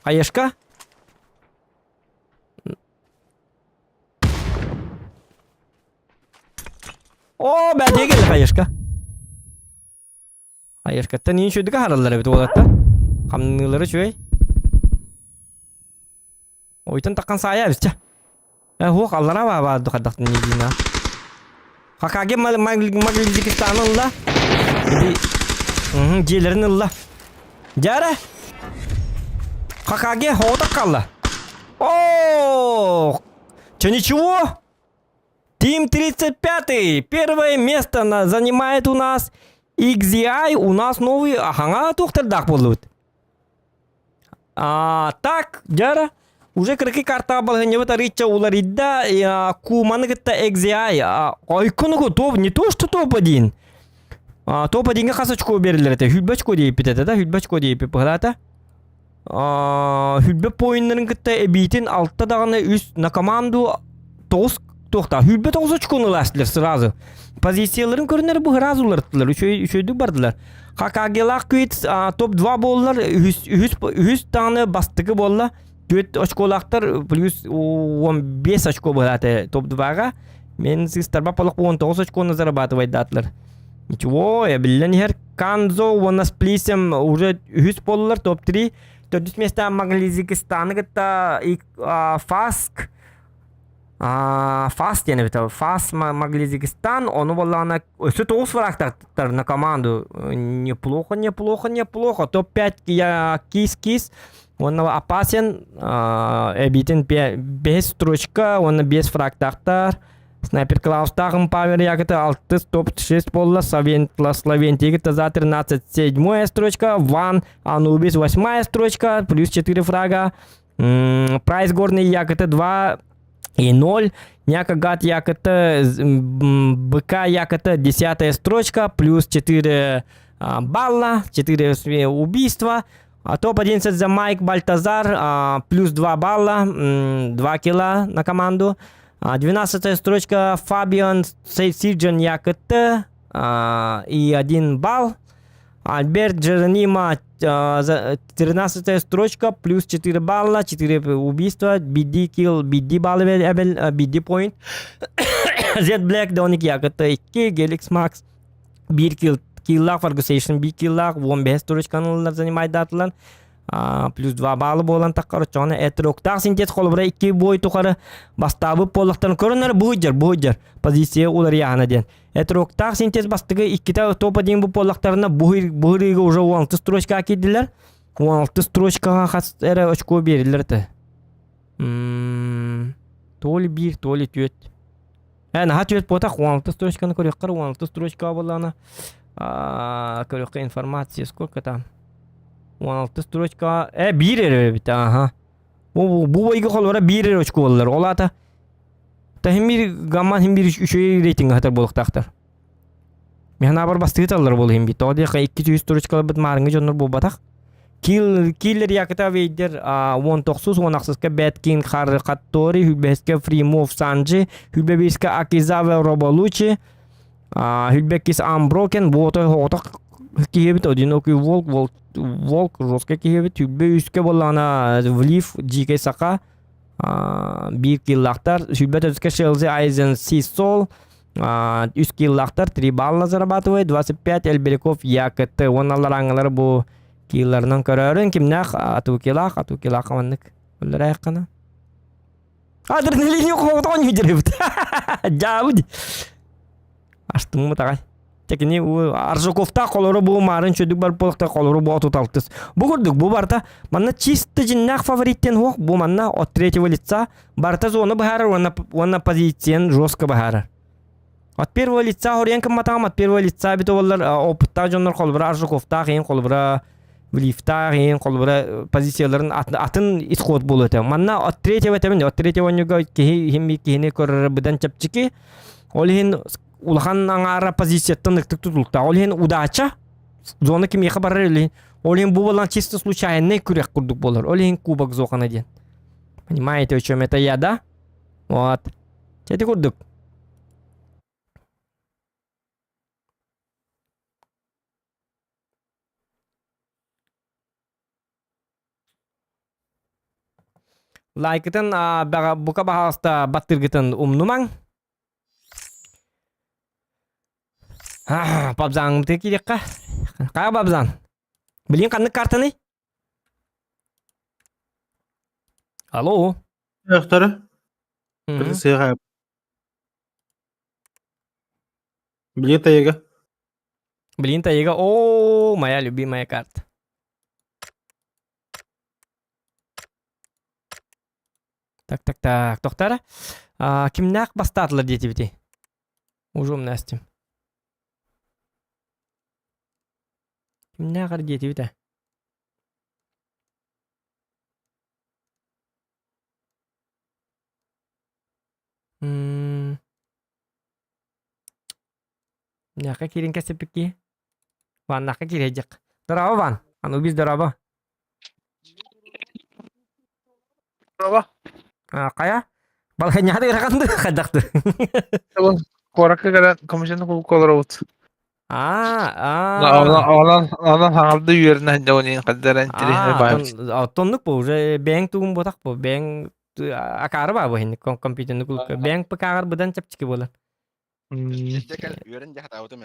Хаешка? О, бәдиэ кэллэ Хаешка. Хаешкаттан иин үчүгдүк аһараллар эбит уолаттар. Хамныылара үчүгэй. Ойтон таххан саайа эбит чэ. Э, хуох аллара баа баар духардахтын ньидиина. Хакаге Маглизикистаны ылла. Иди дьиэлэрин ылла. Дьара. Хакаге хооток қалла. О, Че ничего? Тим 35 Первое место на, занимает у нас XZI. У нас новый ахаңа туохтардаах буоллубут. А, так, дьара, уже кыракый картаҕа балаһыанньабыт арыычча уларыйда, Куманы кытта XZI, ойкунугу топ, не то что топ-1. Топ-1-га хас очко берилер этэ, хүлбэ очко диэппит этэ да, хүлбэ очко диэппит быһалаата. Хүлбэ поиннарын кытта эбиитин алта даҕаны үс на команду тоҕус туохтаах хүлбэ тоҕус очкону ылаастылар сразу. Позицияларын көрүнэр бу сразу уларыттылар, үчүгэй үчүгэйдик бардылар. Хакагелаах Квит топ-2 буоллар, үһүс, үһүс, үһүс даҕаны бастакы буолла. Түөрт очколаахтар плюс 15 очко быһаата топ-2-га. Мен сыыстарба полох 19 очкону зарабатывайдаатылар. Ничего, биллэн иһэр Канзо уонна Сплисем уже үһүс буоллулар топ-3. Төрдүс места Маглизикистаны кытта Фаск Фас диэн эбит Фас Маглизикистан ону буоллаҕына өссө тоҕус фрактар на команду неплохо неплохо неплохо топ-5 я кис-кис уонна опасен эбиитин бэһис строчка уонна биэс фрактаахтар снайпер Клаустаах Павел Якоты алтыс топ-6 буолла Словентиги за 13 седьмая строчка Ван Анубис восьмая строчка плюс 4 фрага Прайс Горный Якоты 2 и 0. Няка Гат Якоты, БК Якоты, 10 строчка, плюс 4 балла, 4 убийства. А топ-11 за Майк Бальтазар, плюс 2 балла, 2 килла на команду. 12 строчка Фабиан Сиджан Якоты и 1 балл. Альберт Джеронима, 13 строчка, плюс 4 балла, 4 убийства, BD kill, BD баллы, BD point. Z Black, Доник Якота 2, Gelix Max, 1 kill, киллах, Fargusation 1 киллах, 15 строчканы занимайдатылар. Плюс 2 баллы буолан таххар оччоҕуна эт синтез холобура икки бой тухары бастаабыт буоллахтарын көрөнөр бу бу позиция уларыйаана диэн Этроктаах синтез бастыгы иккитэ топ-1 бу буоллахтарына буһырыыга уже 16 строчкаҕа киирдилэр. 16 строчкаҕа хас эрэ очко биэриллэр этэ. То ли биир, то ли түөрт. Э, наһаа түөрт буотах 16 строчканы көрүөххэр 16 строчка буоллаҕына көрүөххэ информация сколько там 16 строчка э биир эрэ эбит аха бу бу бойга холобура биир эрэ очко буоллар ол аата Таһим гамман хим биир үчүгэй рейтинг хатар буолуохтаахтар. Механабар бастыыталлар буолу хим бит. Тоҕо диэххэ 200 строчкаларбыт маарыҥҥы дьоннор буолбатах. Кил киллер якыта вейдер 19 16-ка Бэткин Хар Хаттори, Хүлбэскэ Фримов Санджи, Хүлбэбиска Акизава Роболучи, Хүлбэккис Амброкен, буотой хоҕотох киһибит Одинокий Волк, Волк, Волк жесткий киһибит, Хүлбэ үскэ буоллаҕына Влив Дикий Саха, биир киллаахтар сүүрбэ төрдүскэ Шелзи Айзен Сисол үс киллаахтар три балла зарабатывает 25 Эльбериков ЯКТ уонна алларааҥҥылары бу килларынан көрөөрүн кимнээх атуукилаах атуукилаах маннык өллөрээххана адреналин хоҕотоҕон видеребит дьаабыт Астыммыт аҕай. Чэ кини Аржаковтаах холору бу маарын чөдүк бар буолахта холору бу отут алтыс. Бу курдук бу барта манна чисто дьиннээх фавориттен хуох бу манна от третьего лица барта зона быһаарар уонна уонна позициян жестко быһаарар. От первого лица хоруйан кымматаҕым от первого лица бит олар опыттаах дьоннор холобура Аржаковтаах иһин холобура. Лифтаах иһин холобура позицияларын атын исход буолуо этэ. Манна от третьего этэмин, от третьего оонньууга киһи иһин киһини көрөрө быдан чэпчэки. Ол иһин улахан аҥаара позицияттан ыктык тутулуктаах. Ол иһин удача зона кимиэхэ барар или ол иһин бу буолан чисто случайный күрэх курдук буолар. Ол иһин кубок Зохана диэн. Понимаете, о чем это я, да? Вот. Эти курдук. Лайкытын бука баһаалыста баттыргытын умнумаҥ. Бабзаҥмытыгар киириэххэ. Хайа бабзан? Билигин ханнык картаный? Алло. Өхтөрө. Билин тайга. Блин, Тайга. О, моя любимая карта. Так, так, так. Тохтара. А, кимнээх бастаатылар диэтибити? Уже умнастым. Кимнээх диэтибитэ? М Миэхэ киирин кэсиппикки. Ваннахха киирэйдик. Здорово, Ван. Анубис, здорово. Здорово. А, хайа? Балханьяды ырахан хайдахты. Куоракка кэлэн комиссияны кулукка олоробут. А, а. Онон онон хаҥалды үөрэнэ сылдьабын хаддара интеллигент баайбыт. Оттоннук бу уже бэйэҥ тугун ботах бу бэйэҥ акаары баа бу компьютерный кулукка бэйэҥ ПК-гар быдан чэпчэки буолар.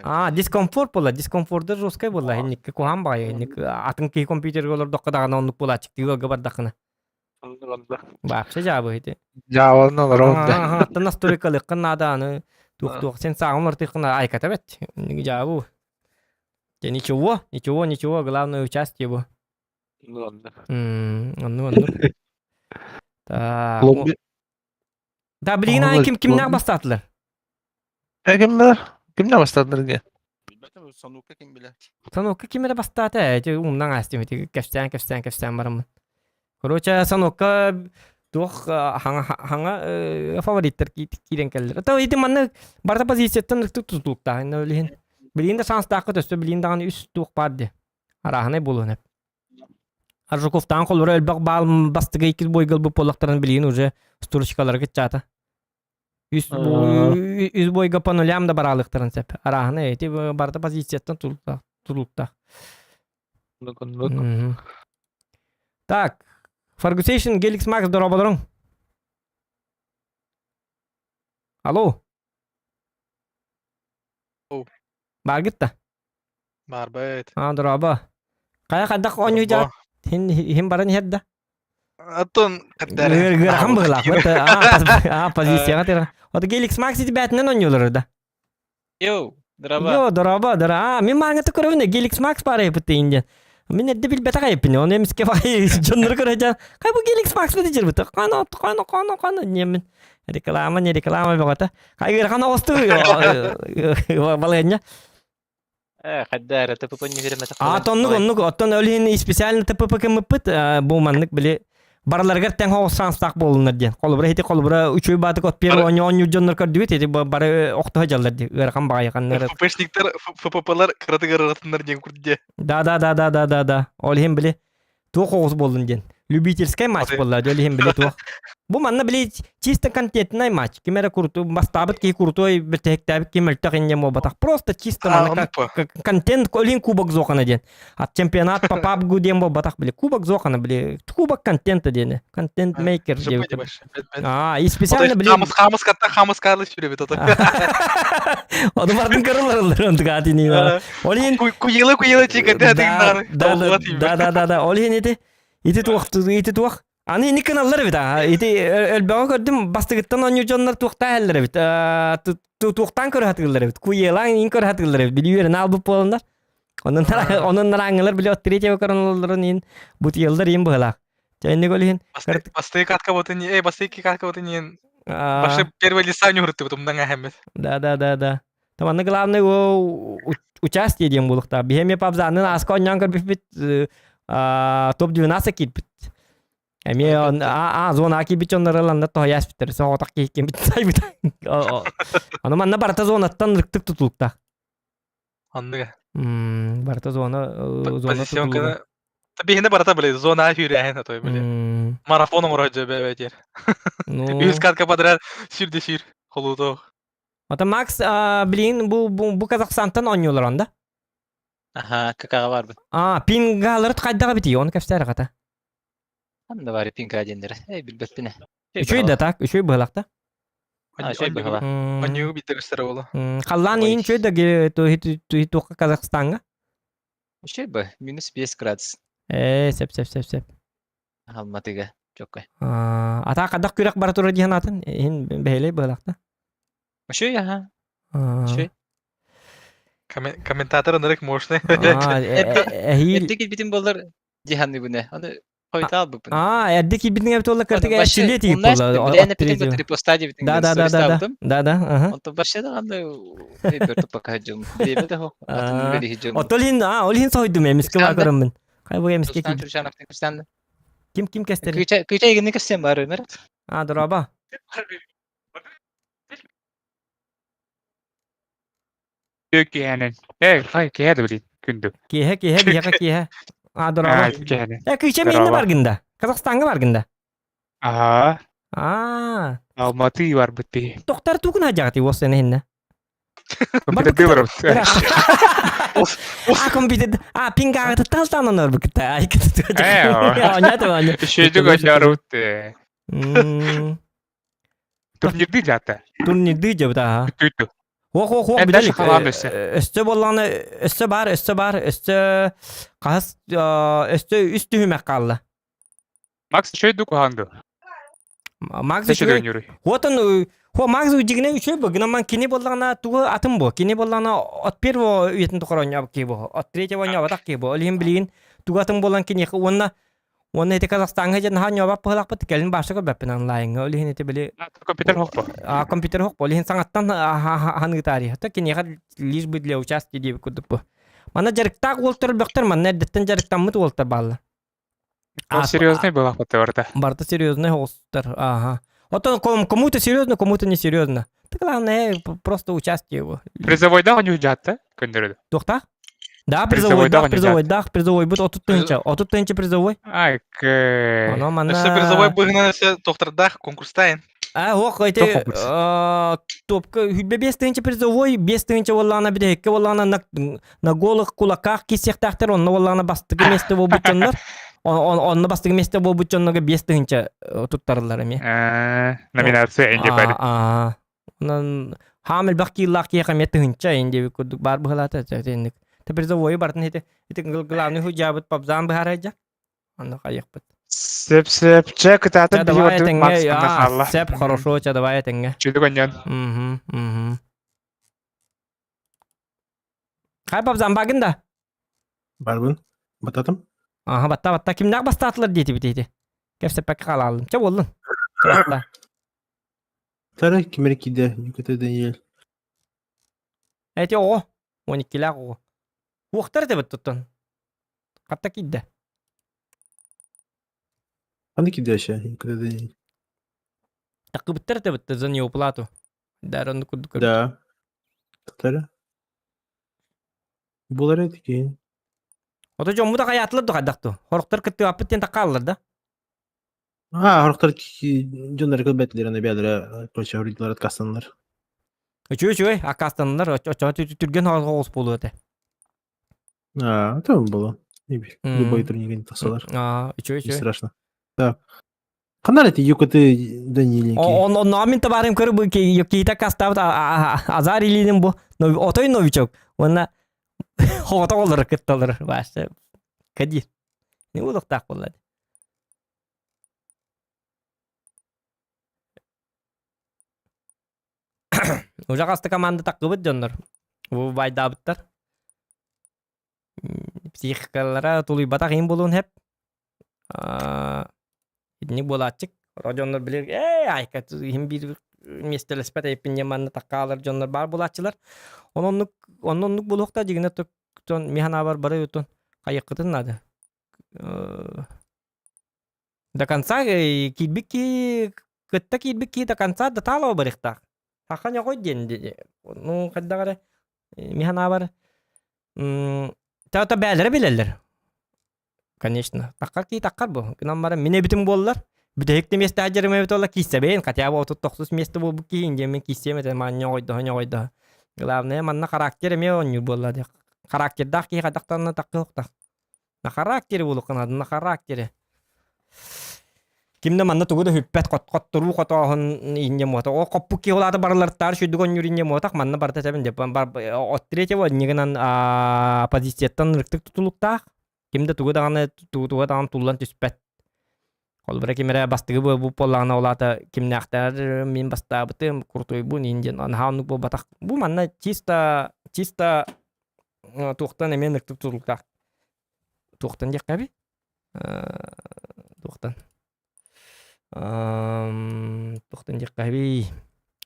А, дискомфорт буолла, дискомфорда жесткай буолла, инникки куһаан баҕайы, инник атын киһи компьютерга олордоххо даҕаны оннук буолааччык ыалга бардаххына. Вообще дьаабы ити. Дьаабылын олоробут да. Аттан настройкалыаххын наада аны туох-туох сен сааҕын артыаххын айката бэт. Дьаабы. Ничего, ничего, ничего, главное участие бу. Оннук, оннук. Так. Да, билигин аайы ким кимнээх бастаатылар? Э, кимнэр? Кимнээх бастаатылар диye? Санукка ким билэр? Санукка ким эрэ бастаата ээ, ити умнан аастым ити кэпсээн кэпсээн кэпсээн бараммын. Короче, Санукка туох хаҥа хаҥа фавориттар киирэн кэллэр. То ити манна барыта позицияттан ытык тутулуктаах. Билигин билигин да шанстаахха төстө билигин даҕаны үс туох баар дии. Арааһынай буолуон эп. Аржаковтаан холура элбэх баал бастыгы иккис бойга ылбыт буоллахтарын билигин уже строчкалары кытчаата. Үс, үс бойга по нулям да бараалыктарын сөп. Арааһына эти барыта позицияттан тутулуктаах. Так, Фаргусейшн Геликс Макс дорооболоруҥ. Алло. Бааргыт да? Баарбыт. Аа, дорообо. Хайа хайдах оонньуу дьаат? Хин хин баран иһэр да? Оттон Ыарахан быһылаах. Аа, позицияҕа тира. От Геликс Макс ити бээтинэн оонньуулар да? Йоу, дорообо. Йо, дорообо, дора. Аа, мин мааҥҥа көрөбүн Геликс Макс баар эбит диэн. Мин эрдэ билбэтэх айыппын. Оны эмискэ бай дьоннору көрө Хай бу Геликс Макс бит дьербит. Кана, кана, кана, кана диэммин. Реклама, не реклама бөҕөтө. Хайырахан оҕусту балыанньа. Э, хайда эрэ ТПП не веремэтэх. А тоннук оннук оттон ол иһин специально ТПП кыммыппыт бу маннык били барыларыгар тэҥ оҕус шанстаах буолуннар диэн. Холобура ити холобура үчүгэй баатык от первый оонньуу оонньуур дьоннор көрдүбүт ити бары охтоһо дьаллар ди ыарахан баҕайы ФПшниктер ФППлар кыратык ырыратыннар диэн курдук. Да да да да да да да. Ол иһин били туох оҕус буоллун диэн. Любительскай матч буолла, дьол иһин били туох. Бу манна били чисто контентный матч. Ким эрэ курту бастаабыт киһи крутой, бэртэһиктээбит ким мөлтөх инньэ буолбатах. Просто чисто манна контент олин кубок Зохана диэн. А чемпионат по PUBG диэн буолбатах били. Кубок Зохана били. Кубок контента диэни. Контент мейкер диэн. А, и специально били. Хамыс хамыс катта хамыс карлы сүребит ото. Ону бардын көрөлөр онтук атини. Ол иһин Куйылы куйылы чикете да да да да да ол иһин ити ити туох ити туох Аны ини кыналлар эбит аа. Ити өлбөҕө көрдүм бастыгыттан оонньуур дьоннор туохтаа иһэллэр эбит. Туохтаан көрө сатыыллар эбит. Куйелаан иин көрө сатыыллар эбит. Били үөрэнэ албыт буоланнар. Онон онон нараангылар били от третьего көрөн иин бутуйаллар иин быһалаах. Чэ инник ол иһин Бастыы катка ботын эй бастыы катка ботын иин Башы первый лиса не урутты бутумдан ахэммит. Да да да да. Там анны главный участие диэн буолуохтаах. Биһи эмиэ пабзаанын ааска оонньоон көрбүппүт. Топ-12 киирбит. Эмиэ а зона киирбит дьоннор ыланнар тоһуйааспыттар. Соҕотох киһи кимбит сайбыт. Ону манна барыта зонаттан ырыктык тутулуктаах. Оннуга. Барыта зона зона тутулуга. Биһине барыта били зона сүүрээһин отой били. Марафон оҥорор дьэ бэбэтиэр. Үс катка подряд сүүрдэ сүүр холуутуох. Ата Макс билигин бу бу Казахстантан оонньуулар онда? Аха, какаҕа барбыт. А, пингалары хайдаҕа битий, ону кэпсээр хата. Ханна баар пинга диэннэрэ. Эй, билбэппин ээ. Үчүгэй да так, үчүгэй быһалах да. Үчүгэй быһалах. Онньугу биирдэ көстөр буолу. Халлаан иин үчүгэй да туохха Казахстаҥҥа? Үчүгэй бы, минус 5 градус. Ээ, сеп сеп сеп сеп. Алматыга, чоккой. Ата хадах күрэх бара турар диэн атын, иһин бэһэлэй быһалах да. Үчүгэй, аха. Үчүгэй. Комментатор ынырык мощный. Эрдэ киирбитим буоллар дьиһанныбын ээ. Аны хойутаал буппун. Аа, эрдэ киирбитиҥ эбит буолла кыртык эчилиэ тиийип буолла. Билээн эппитин кытта репоста диэбитиҥ. Да, да, да, да, да. Да, да, аха. Онтон вообще даҕаны өйбөр туппакка сылдьым. Бириэмэ да суох. Атын үлэлиһи дьым. Оттон иһин, аа, ол иһин соһуйдум эмискэ баа көрөммүн. Хай бу эмискэ киирбит. Ким ким кэстэр? Кыыча кыыча игини кэссиэн баар өмөр. Аа, дороба. Киэһэнэн. Э, хай киэһэ да билин күндү. Киэһэ, киэһэ, биһиэхэ киэһэ. А, дороба. Киэһэнэн. Э, кыыча мииннэ баргын да? Казахстаҥҥа баргын да? Аа. Аа. Алматы барбыт биһи. Тоқтар тугун хадьаҕати уос сен иһиннэ? Компьютердыы барабыт. А, компьютер. А, пингаагыты талтан онор букта. Ай, Э, Онята, Үшөйдүк онньоорубут. Турнирдыы дьаата. Турнирдыы дьабыт аха. Бүтүүтү. Ох ох ох Эдэр халаан өссө. Өссө буоллаҕына өссө баар, өссө баар, өссө хаһыс өссө үс түһүмэх хаалла. Макс үчүгэй куһаан дуо? Макс үчүгэй. Хотон хо Макс дьигинэ үчүгэй бу. Гынан кини буоллаҕына тугу атын бу. Кини буоллаҕына от первого үйэтин тухары оонньообут киһи бу. От третьего оонньообатах киһи бу. Ол иһин билигин тугу атын буолан киниэхэ уонна Уонна ити Казахстаҥҥа дьэ наһаа ньуобап быһылаахпыт, кэлин баашта көрбөппүн онлайҥҥа. Ол иһин ити били Компьютер хохпо. А, компьютер хохпо. Ол иһин саҥаттан ханыытаарый. Хата киниэхэ лишь бы для участия диэбит курдук бу. Манна дьарыктаах уолтар өлбөхтөр, манна эрдэттэн дьарыктаммыт уолтар бааллар. А, серьезный была барыта. Барыта серьезный оҕустар. Ага. Оттон кому-то серьезно, кому-то не серьезно. Так главное просто участие его. Призовойдаах ньуһдьаатта көннөрөдө. Туохтаах? Да, призовойдаах, призовойдаах, призовойбут 30 тыһыынча, 30 тыһыынча призовой. Ай, Оно манна... Өссө призовой быһынан өссө тохтордаах конкурстайын. А, ох, эти топка 5 тыһыынча призовой, 5 тыһыынча буоллаҕына бүтэһиккэ буоллаҕына на, на голых кулаках киирсиэхтээхтэр, онно буоллаҕына бастакы место буолбут дьоннор, онно бастакы место буолбут дьоннорго 5 тыһыынча туттарыллар эмиэ. Номинация инде бары. Онон хаам элбэх кииллаах киһиэхэ эмиэ тыһыынча ин диэбит курдук баар быһылаата итинник. Те призовойу барытын ити ити главный худьябыт пабзаан быһаарайдьа. Онно хайыахпыт. Сөп сөп чэ кытаатын Чэ давай этэҥҥэ сеп хорошо чэ давай этэҥҥэ. Чүдүк онньон. Мм мм. Хай пабзаан багын да? Барбын. Бататым. Аха батта батта кимнээх бастаатылар диэтибит ити. Кэпсэппэккэ хаалаалым. Чэ буоллун. Батта. Тара ким эрэ киирдэ, Никита Даниэль. Эти оҕо, 12-лээх оҕо. Уохтар этэ туттан. Хатта киирдэ. Ханна киирдэ вообще Никита Даниэль? Такыбыттар этэ бытта за неуплату. Дар онну курдук. Да. Тара. Булар эти киин. Ото дьоммут аҕайаатылар да хайдах ту. Хорохтор кыттыгаппыт диэн таккааллар да. Аа, хорохтор дьоннор кылбэтилэр, аны бэйэлэрэ короче, хоруйдулар отказтаннылар. Үчүгэй үчүгэй, аккаастаннылар, оччоҕо түргэн оҕус буолуо этэ. Аа, это было. Любой турнир тахсалар. Аа, үчүгэй үчүгэй. Страшно. Да. Ханна эти юкоты Даниленький? Он он мин табарым көр бу киита аккаастаабыт Азар Илинин бу отой новичок. Уонна хоҕото олорор кытталар баашта. Кади. Не улуктаах буолла. Уже хаста команда таккыбыт дьоннор. Бу байдаабыттар. Психикалара тулуйбатах иһин буолуон сөп. Итинник буолааччык. Оро дьоннор билэр, ээ, айка иһин биир миэстэлэспэт эйпин манна таккаалар дьоннор баар буолааччылар. Онон оннук буолуохта дьигинэ тон миһанаабар бары утун хайыккытын наада. До конца киирбит киһи кытта киирбит киһи до конца да таалаба барыахтаах. Хаха ньоҕой диэн ну хайдах эрэ мин санаабар Та бээлэрэ билэллэр. Конечно. Таххар кии таххар бу. Гынан баран мин эбитим буоллар. Бүтэһик да миэстэ дьарым эбит буолла кииссэбин. Хотя бы 39 место буолбут киһи диэн мин кииссиэм этэ манна ньоҕойдоһо ньоҕойдоһо. Главное манна характер эмиэ оонньуур буолла диэх. Характердаах киһи хайдахтанна таххыахтах. На характере буолуохха на характере. Ким да манна тугу да хүппэт хотторуу хотооһун инньэ муота. О хоппук киһи улаата барыларыттаар сүрдүк онньуур инньэ муотах манна барыта тэбин деп от третьего ньыгынан позицияттан ырыктык тутулуктаах. Ким да тугу даҕаны тугу даҕаны туллан түспэт. Холобура ким эрэ бастыгы буолбут буоллаҕына улаата кимнээхтэр мин бастаабытым куртуйбун иин диэн наһаа оннук буолбатах. Бу манна чисто чисто туохтан эмиэ ныктык тутулуктаах. Туохтан диэххэ эбий? Туохтан? Туохтан диэххэ эбий?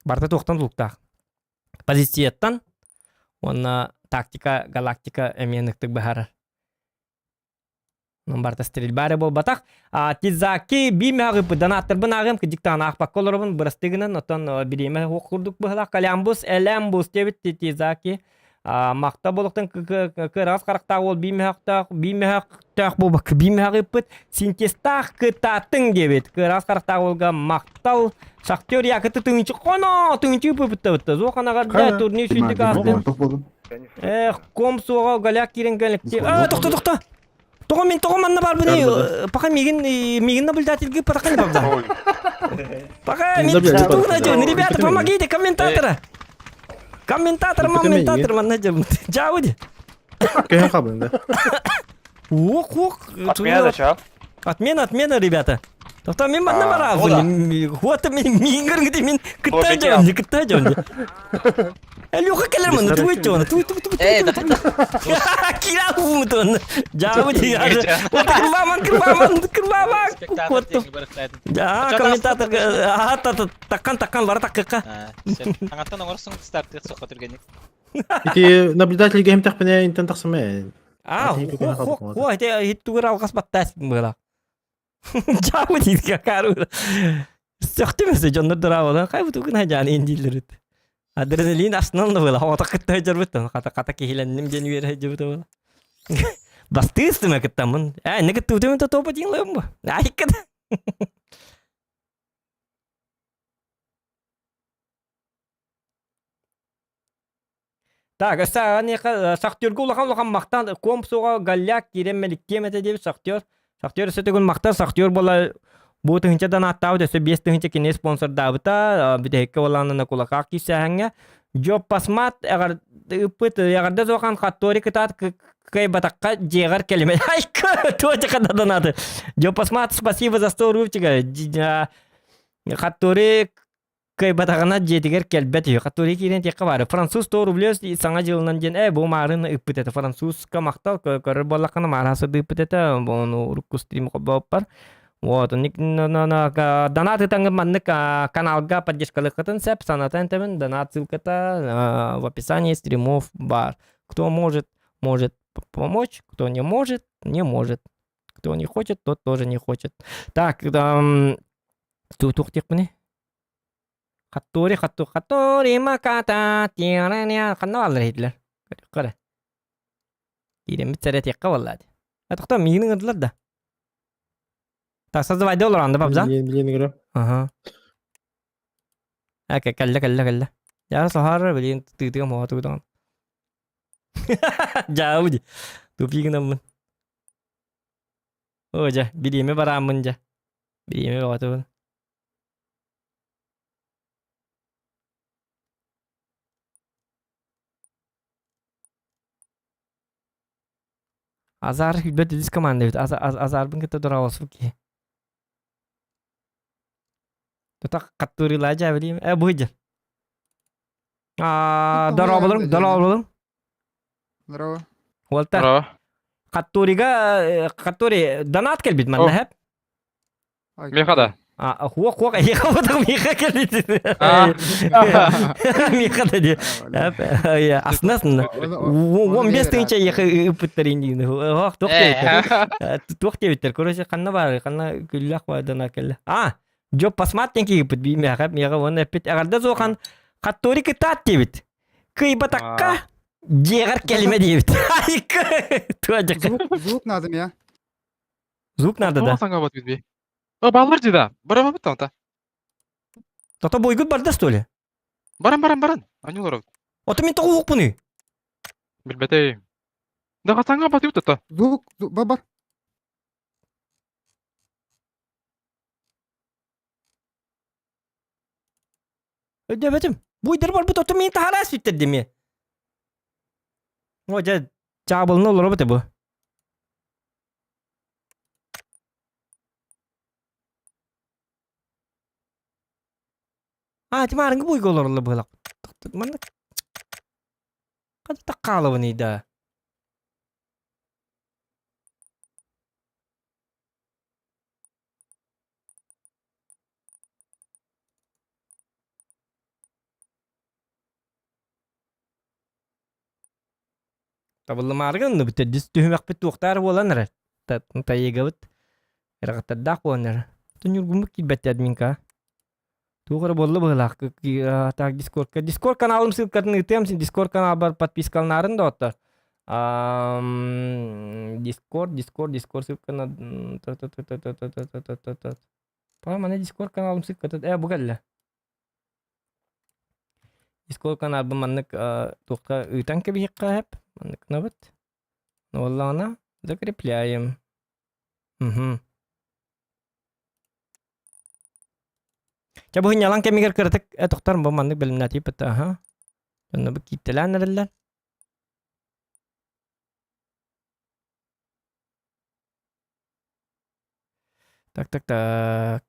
Барыта туохтан тутулуктаах. Позицияттан уонна тактика, галактика эмиэ ныктык быһаарар. Барыта стрельба эрэ буолбатах. Тизаки биимэҕи донаттарбын ааҕыам кыдьыктаан аахпакка олоробун бырастыы гынан оттон бириэмэ суох курдук быһалаах Калямбус Элямбус диэбит Тизаки махта буолуохтан кыараҕас харахтаах уол биимэхтээх биимэхтээх буолбакка биимэҕи ыппыт синтезтаах кытааттыҥ диэбит кыараҕас харахтаах уолга махтал шахтер якыты тыҥчы хоно тыҥчы ыппыттабытта зуоханаҕарда турнир сүрдүк аастын Эх, ком суоҕа голяк киирэн кэлэкти. А, тохто, тохто. Тоҕо мин тоҕо манна барбыный? Пока мигин мигин наблюдательги пока не бабда. Пока мин Ребята, помогите, комментатора. Комментатор, комментатор манна жабын. Жабыди. Кэһэн хабын да. Ох, ох. Отмена ча. Отмена, отмена, ребята. Тоқта мен манна барабын. Вот мен миин көргүтэ мен кытта жон, кытта жон. Леха кэлэр манна туй жон, туй туй туй. Э, да. Кира уутун. Жабы дияр. Кырбаман, кырбаман, кырбаман. Куотту. Да, комментатор, аха таккан таккан бара таккыкка. Аңаттан оҥорсуң стартык соққа түргенник. Ити наблюдательге хемтэхпине интен тахсаме. А, хо хо, это хиттугар алгас баттаас была. Жабы диир кару. Сөхтүм өсө дьоннор дыраабалар хай бутугун хажаан индииллэрит. Адреналин астынан да была, ота кытта жарбыттан хата хата киһилэнним диэн үөрэ жыбыта была. Бастыыстыма кыттаммын. Ээ, не кыттыбытым то топа диин лыым бу. Айкыт. Так, өссө аныаха Шахтерга улахан улахан махтал ком суоҕа Галляк киирэн мэликтиэм этэ диэбит Шахтер. Шахтер өссө төгүл махтал Шахтер буола бу тыһыынчадан ааттаабыт өссө 5 тыһыынча кини спонсордаабыта бүтэһиккэ буолаанына кулакаах киирсээһиҥҥэ Дьоппасмат ыппыт эҕэрдэ суохан хаттори кытаат кыайбатахха дьиэҕэр кэлимэ айка туочака донаты Дьоппасмат спасибо за 100 рубчика Хаттори Кыайбатаҕына дьиэтигэр кэлбэт үһү. Хаттори киирэн тиэххэ баары. Француз 100 рублей саҥа дьылынан диэн ээ бу маарын ыппыт этэ. Французка махтал көрөр буоллаххына маараха сырдыыппыт этэ. Ону урукку стрим холбооппар. Вот, донат ытаҥҥын маннык каналга поддержкалыаххытын сөп. Санатан этэбин, донат ссылката в описании стримов бар. Кто может, может помочь, кто не может, не может. Кто не хочет, тот тоже не хочет. Так, туох диэхпиний? Хаттори, хатту, хаттори маката, тиараня, ханна бааллар иһитлэр? Көрө. Кииреммит сэрэтиэххэ буолла дии. Тохтоо, миигин ыҥырдылар да. Так, создавай олорон да, бабза? Билиэн билиэн ыҥырам. Ага. Ака, кэллэ, кэллэ, кэллэ. Я сахар, билиэн тыытыгам хоһотугутаҕын. Дьаабы дии. Тупик гынаммын. Оо дьэ, бириэмэ барааммын дьэ. Бириэмэ бөҕөтөбүн. Азар билбэт үс команда эбит. Азарбын кытта дорооболоспут киһи. Тута хаттыырыылаа дьээбэлиим. Э, бу сылдьар. Аа, дорооболуҥ, дорооболуҥ. Здорово. Уолтар. Хаттурига, Хаттури, донат кэлбит манна, хэп? Меха да. Хуох хуох эйиэхэ бутах миэхэ кэлитин. Миэхэ да ди. Асна асна. 15 тыһыынча эйиэхэ ыппыттар индиин. Ох, туох диэбиттэр. Туох диэбиттэр. Короче, ханна баар, ханна күллэх баардан кэллэ. А, Дьо пасмат диэн киһиппит биимээхэ миэхэ уонна эппит эҕэрдэ суохан хаттори кытаат диэбит. Кыйбатакка дьиэҕэр кэлимэ диэбит. Туа Звук, звук надо мне. Звук надо да. Саҥа бит О, баллар дии Баран бит та. Тото бойгут барда что ли? Баран баран баран. Они олорор. Ото мин тоҕу уһукпунуй? Билбэтей. Да саҥа батыбыт тото. Звук, бар бар. Өйдөөбөтүм. Буйдар барбыт ото мин таһаараа сүттэрдим. О, дьэ, чаабылына олоробут бу. А, тимаарыҥы буйга олороллор быһылах. Манна хата хаалабыный да. Табыллымаарыга оннубут төрдүс түһүмэхпит туохтаар буолан эрэр. Тайыгабыт ыраҕаттардаах буолан эрэр. Ньургуммут киирбэт админка. Туох эрэ буолла быһыылаах так Дискордка. Дискорд каналым ссылкатын ыытыам син Дискорд каналбар подпискаланаарын да оттор. Дискорд, Дискорд, Дискорд ссылканы По-моему, Дискорд каналым ссылката э бу кэллэ. Дискорд каналбын маннык туохха ыытан кэбиһиэххэ сөп. Маннык гынабыт. Буоллаҕына закрепляем. Угу. Чэ бу ньалаҥ кэмигэр кыратык э тохтор бу маннык бэлэмнээтииппит аха. Онно бу кииттэлээн эрэллэр. Так так так.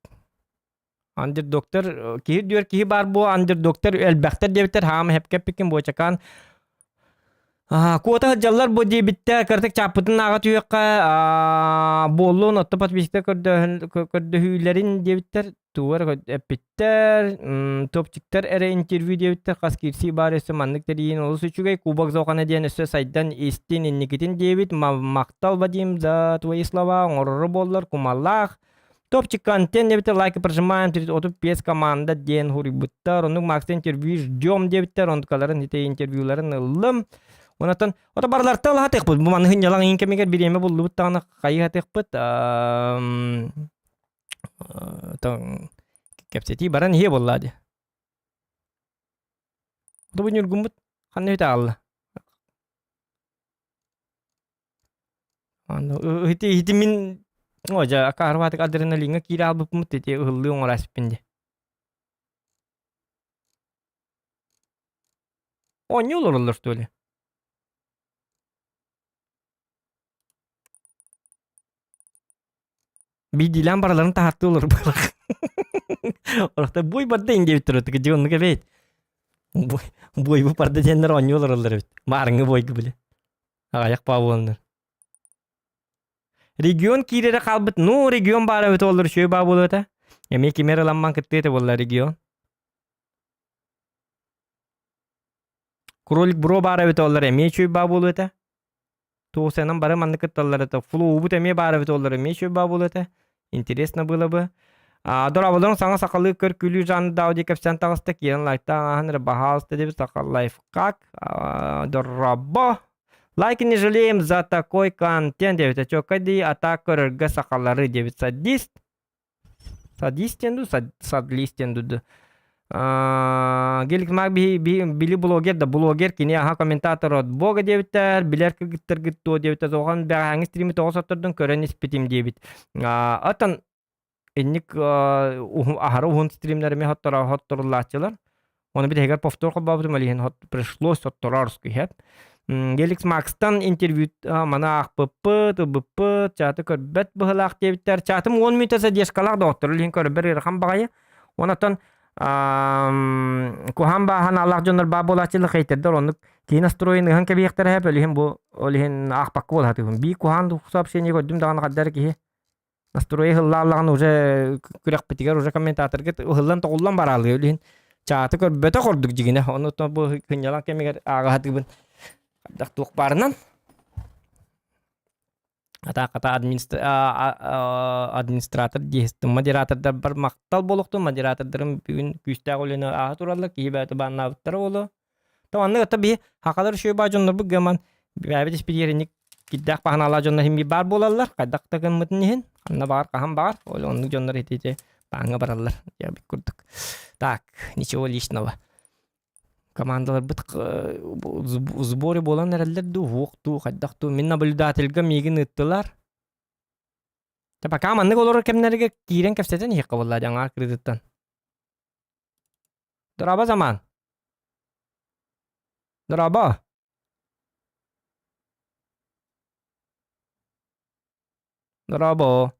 Андердоктор киһи дүөр киһи баар буо андердоктор элбэхтэр диэбиттэр хаама хэпкэппиккин буочакаан Куота сылдьаллар бу диэбиттэ кыратык чааппытын ааҕа түһүөххэ буоллун отто подписчиктар көрдөһүүлэрин диэбиттэр тугу эрэ эппиттэр топчиктар эрэ интервью диэбиттэр хас киирсии баар өссө маннык тэрийин олус үчүгэй кубок зоохана диэн өссө сайдан истин инникитин диэбит махтал Вадим за твои слова оҥорору буоллар кумаллаах Топчик контент диэбиттэр лайки прожимаем 35 команда диэн хуруйбуттар. Оннук Макс интервью ждем диэбиттэр. Онтукаларын ити интервьюларын ыллым. Онотон ото барылартан алаһатыахпыт. Бу маны хынньалаҥ иин кэмигэр бириэмэ буллубут даҕаны хайыһатыахпыт. Кэпсэтии баран иһиэ буоллаа дии. Бу ньургуммут ханна үтэ аалла? Ити ити мин о дьэ акаарбаатык адреналиҥҥа киирэ аалбыппыт ити ыһыллыы оҥорооспун дии. Оонньуу олороллор что ли? Биирдиилээн барыларын таһаартыы олорор быһыылаах. Орохто буй барда ин диэбиттэр отуга дьэ оннук эбээт. Буойбу барда диэннэр оонньуу олороллор эбит. Маарыҥҥы буойгу били. Аҕайах баа буоланнар. Регион киирэрэ хаалбыт. Ну, регион баара эбит олор үчүгэй баа буолуо этэ. Эмиэ кимэр ыламман кыттыа этэ буолла регион. Кролик бро баара эбит олор эмиэ үчүгэй баа буолуо этэ. Туосанан бары маннык кытталлар этэ. Флоубут эмиэ баар эбит оллар эмиэ үчүгэй баа буолуо этэ. Интересно было бы. А, дорооболорун саҥа сахалыы көр күлүү жанрдаах дии кэпсээн таҕыста киирэн лайктаан ааһан эрэ баһаалыста диэбит саха лайфхак дорообо лайк не жалеем за такой контент диэбитэ чокка дии а так көрөргө сахалары диэбит садист Садист диэн дуу, садлист диэн дуу. Гелик Мак били блогер да блогер кини аха комментатор от бога диэбиттэр, билэр кыргыттаргыт туо диэбиттэр, оҕон бэҕэһээҥҥи стрими тоҕо соттордун көрөн испитим диэбит. Оттон инник аһары уһун стримнэр эмиэ хотторуллааччылар. Оны битэһигэр повтор холбообутум ол иһин пришлось сотторор иһэп. Геликс Макстан интервью маны аахпыппыт, ылбыппыт, чааты көрбөт быһылаах диэбиттэр. Чаатым 10 мүнүүтэ задержкалаах доҕоттор иһин көрбөр ыарахан баҕайы. Онотон куһаан бааһан алаах дьоннор баа буолааччылар хейтердер оннук киһи настроен ыһан кэбиһиэхтэрэ иһэп, ол иһин бу ол иһин аахпакка буолаатыгын. Бии куһаан сообщение көрдүм даҕаны хаддар киһи. Настрой ыһыллааллаҕын уже күрэхпитигэр уже комментаторгыт ыһыллан тоҕуллан бараалыы үлүһүн чааты көрбөтөх ордук дьигинэ. Ону бу кынньалаҥ кэмигэр ааҕаһатыыбын хайдах туох баарынан. Атааката администратор диэхтим модератордарбар махтал буолуохтун модератордарым бүгүн күүстээх үлэни ааһа тураллар киһи бэйэтэ бааннаабыттара буолуо. То маннык ата биһи хахалар үчүгэй баа дьоннорбут гыман бэйэбит испитиэринник кирдээх баһанаалаах дьоннор иһин баар буолаллар хайдах да гыммытын иһин ханна баҕар хаһан баҕар ол оннук дьоннор ити бааҥҥа бараллар диэбит курдук. Так, ничего личного. Командаларбыт сборе буолан эрэллэр дуу, уһуох дуу, хайдах дуу. Мин наблюдательга миигин ыыттылар. Чэ, пока маннык олорор кэмнэргэ киирэн кэпсэтэн иһиэххэ буолла дьаҥаар кырыытыттан. Дорообо, Заман. Дорообо. Дорообо.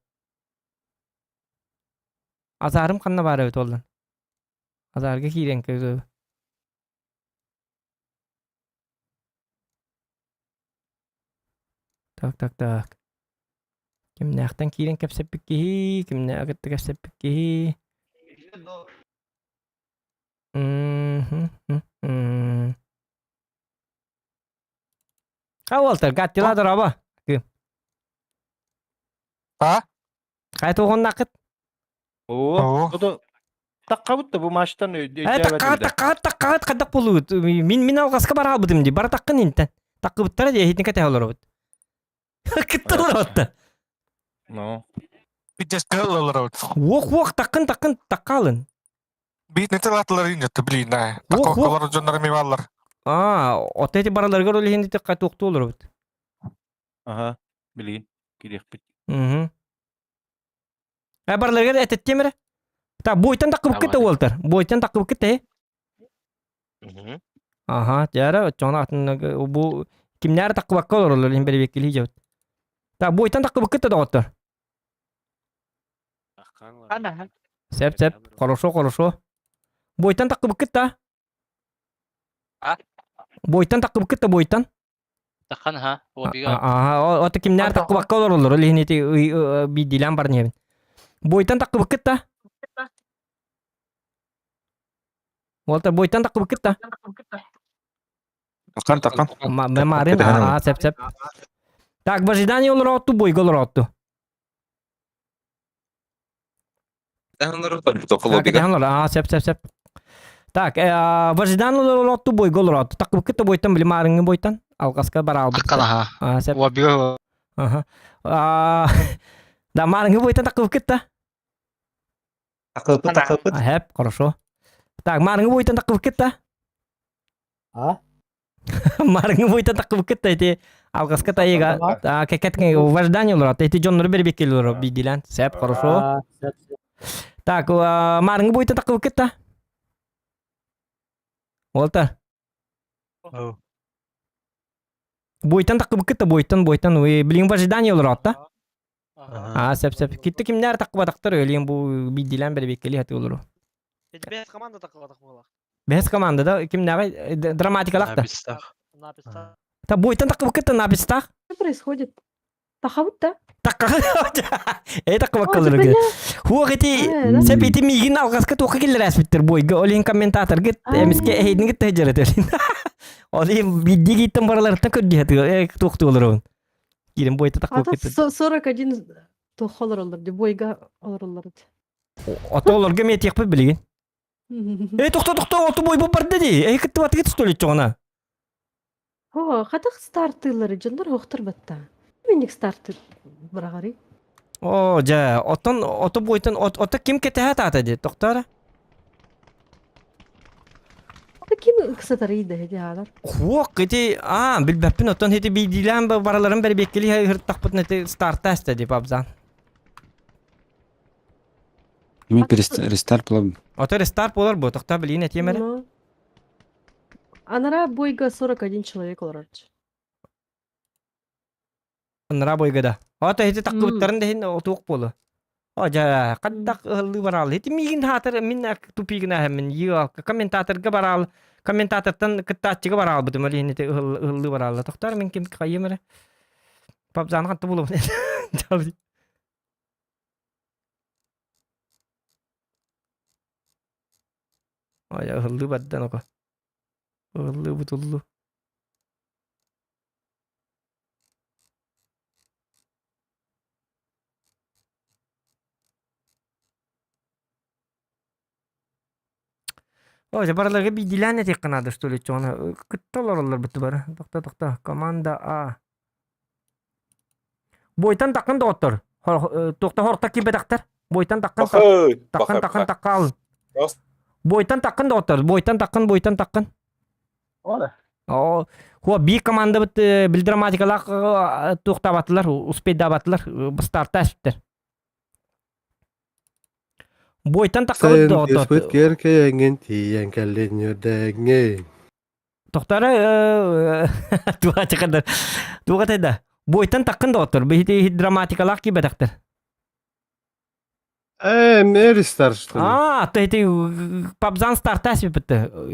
Азарым ханна баар эбит буоллун? Азарга киирэн көрүө. Так, так, так. Кимнээхтэн киирэн кэпсэппит киһи, кимнээҕи кытта кэпсэппит киһи. Мм. А Уолтер, Гаттила дорообо. А? Хайа туоҕуннааххыт? Оо, таккабыт да бу матчтан Э, таккаат, таккаат, таккаат хайдах буолугут? Мин мин алҕаска бараалбытым дии. Бара таккын интен. Таккыбыттара дии, эһитин кэтэһэ олоробут. Кытта олоробут. Ну. Питтеске олоробут. Уох, уох, таккын, таккын, таккаалын. Биит нете латылар инжетті блин, да. Таккалар дьоннор эми баллар. А, от эти бараларыгар ол иһин туохтуу олоробут. Аха, билигин кириэхпит. Мгм. Э, бараларыгар этэттиэм эрэ. Так, буйтан таккыбыккыт да уолтар. Буйтан таккыбыккыт да Аха, дьара, оччоҕуна атын бу кимнээр таккыбакка олороллор иһин бэрэбиэккилии дьабыт. Так, буйтан таккыбыккыт да доҕоттор. Сеп, сеп, хорошо, хорошо. Буйтан таккыбыккыт да? А? Буйтан таккыбыккыт да буйтан? Тахан ха, обига. Аха, ото кимнээр таккыбакка олороллор, ол иһин ити биирдиилээн баран иһэбин. Буйтан таккыбыккыт да? Уолтар буйтан таккыбыккыт да? Такан, такан. Марын, аа, сеп, сеп. Так, в ожидании олоротту, бойга олоротту. Аа, сөп, сөп, сөп. Так, в ожидании олоротту, бойга олоротту. Таккыбыккыт да бойтан, били маарыҥҥы бойтан. Алҕаска бараалбыт. Аккалаха. Аа, сөп. Аха. Да, маарыҥҥы бойтан таккыбыккыт да? Такыпыт, такыпыт. Хэп, хорошо. Так, маарыҥҥы бойтан таккыбыккыт да? А? Маарыҥҥы бойтан таккыбыккыт да ити алҕаска тайыга кэккэтиҥ в ожидании олорот. Эти дьоннору бэрбиккел олорор биирдиилээн. Сэп, хорошо. Так, маарыҥҥы бойтан таккыбыккыт да? Уолта. Бойтан таккыбыккыт да бойтан, бойтан. Билигин в ожидании олорот да? Аа, сөп сөп. Китти кимнээр таккыбатахтар өлүөн бу биирдиилээн бэрэбиэккэлии сатыы олору. Бэс команда таккыбатах буолар. Бэс команда да кимнээҕи драматикалаах да. Та бойтан таккыбыккыт напистах. Что происходит? Тахабыт да? Э таккыбаккалар. Хуох ити сеп ити миигин алҕаска туохха киллэрээспиттэр бойга ол иһин комментаторгыт эмискэ эһэйдингит тэһдьэрэ төлин. Ол иһин биирдии гиттэн бараларыттан көрдүһэ туохтуу олоробун. Киирэн бойта А то 41 туохха олороллор ди бойга олороллор Ото олорго эмиэ этиэхпит билигин. Эй, тохто, тохто, оту бойбут барда дии. Эй, кыттыбатыгыт столетчоҕуна. О, хатах стартыылары дьоннор оһохтор батта. Минник старты быраҕарый. О, дьэ, оттон ото бойтон ото ким кэтэһэ таата дии, тохтоо Ким ыксатарый да ити хаалар? Хуок ити аа билбэппин оттон ити биирдиилээн бараларын бэрбиэккили ыһыртахпытын ити старта эстэ ди пабзан. Мен рестарт буолабын. Ото рестарт буолар бу тохтоо билиин этиэм эрэ. Анара бойга 41 человек олорорчу. Анараа бойга да. Ото ити таккыбыттарын да иһин отуох буолу. О дьэ, хаддах ыһыллыы бараал. Ити миигин хаатыр мин тупигын аһаммын йыа комментаторга бараал комментатортан кыттааччыга бараалбытым ол иһин ити ыһыллыы бараалла. Тохтоор мин ким хайым эрэ. Папзааны ханта булабын. Ой, ыһыллыы бардан око. Ыһыллыы бутуллуу. Ой, барыларга биирдиилээн этиэххэ наада, что ли, чоҕуна кытта олороллор буту бары. Тохто, тохто, команда А. Буойтан таххын доҕоттор. Туохта хорта киирбэтэхтэр. Буойтан таххын таххын таххын таххаал. Буойтан таххын доҕоттор. Буойтан таххын, буойтан таххын. О, хуа биир командабыт бил драматикалаах туохтаабатылар, успейдаабатылар, старта эспиттэр. Буойтан таххабыт Сайын доҕоттор. түспүт киэркэйэҥҥин тиийэн кэллин үөрдэҥҥин. Тохтара туга чыкырдар. Туга тайда. Буойтан таххын доҕоттор. Биһити драматикалаах киирбэтэхтэр. Э, Мэри стар, что ли? А, то ити пабзан старта эспиппит.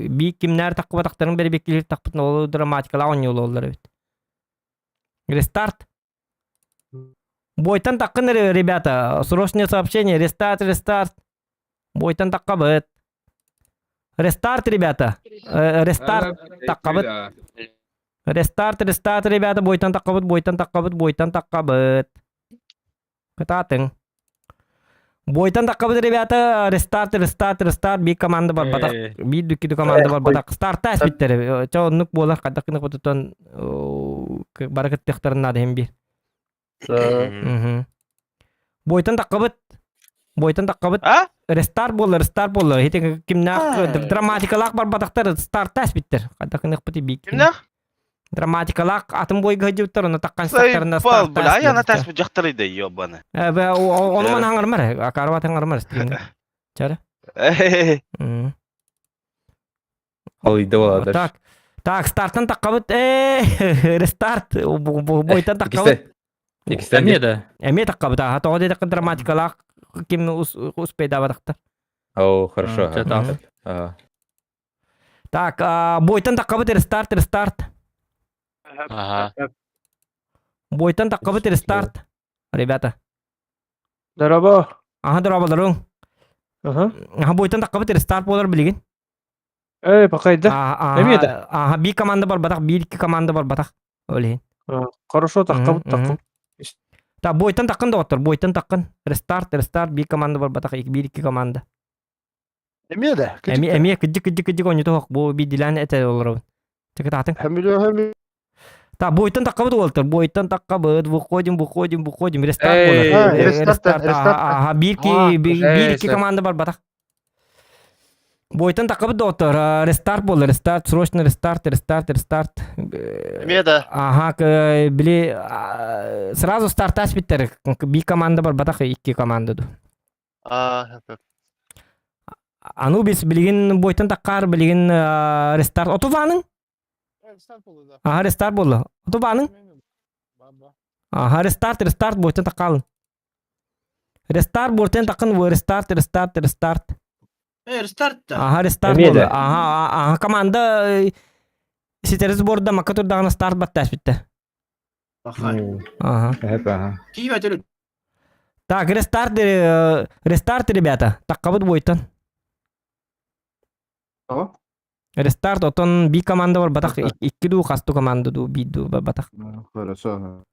Би кимнэр таххыбатахтарын бэрибиккилир тахпыт ол драматикалаах оонньуулаллар эбит. Рестарт. Бойтан таххын ребята, срочное сообщение, рестарт, рестарт. Бойтан таххабыт. Рестарт, ребята. Рестарт таххабыт. Рестарт, рестарт, ребята, бойтан таххабыт, бойтан таххабыт, бойтан таххабыт. Кытаатыҥ. Бойтан таххабыт, ребята, рестарт, рестарт, рестарт, биир команда барбатах, биир дүккүтү команда барбатах. Старта эспиттэр. Чэ, оннук буолар, хайдах гына хотутан бары кыттыахтарын наада иһин биир. Бойтан таххабыт. Бойтан таххабыт. Рестарт буолла, рестарт буолла. Ити кимнээх драматикалаах барбатахтар старта эспиттэр. Хайдах гыныахпытый биир. Кимнээх? Драматикалаах атын бойга сылдьыбыттар, онно таххан сыттарына Сайбал, бля, я на тас дьахтары да ёбаны. Ону маны хаҥармар, акарбат хаҥармар стримҥэ. Чара. Алыйда буоладар. Так, так, стартан таххабыт. Э, рестарт. Бойтан таххабыт. Иккистэн Эмиэ да. Эмиэ таххабыт. Аха, тоҕо диэтэххэ драматикалаах ким успейдаабатахтар. О, хорошо. Так, бойтан таххабыт рестарт, рестарт. Ага. Бойтан таххабыт рестарт. Ребята. Здорово. Ага, здорово, Ага. Ага, бойтан таххабыт рестарт буолар билигин. Эй, пока да. Эмиэ да. Ага, биир команда барбатах, биир икки команда барбатах. Ол иһин. Хорошо, таххабыт, таххабыт. Так, бойтан таххын доҕоттор, бойтан таххын. Рестарт, рестарт, биир команда барбатах, биир икки команда. Эмиэ да. Эмиэ эмиэ кыдьык кыдьык кыдьык оонньотуох бу биирдилээн этэ олоробун. Чакытаатыҥ. Хөмүлү Так, бойтан таххабыт уолтар, бойтан таххабыт, выходим, выходим, выходим, рестарт буолар. Рестарт, рестарт. Ага, биир ки биир икки команда барбатах. Бойтан таххабыт доҕоттор, рестарт буолар, рестарт, срочно рестарт, рестарт, рестарт. Эмиэ да. Ага, били сразу стартас биттер. Биир команда барбатах, икки команда ду. Анубис билигин бойтан таккар билигин рестарт отуваның? Аха рестарт болла. Отуваның? Аха рестарт рестарт бойтан таккалын. Рестарт бойтан таккын рестарт рестарт рестарт. Рестарт да. Аха рестарт болла. Аха аха команда ситерис борда макка турдагына старт батташ битте. Ага. Киеве Так, рестарт, рестарт, ребята. Таққабыт бойтан. Рестарт, отон би команда бар батах, икки ду, хасту команда ду, би ду бар батах. Хорошо.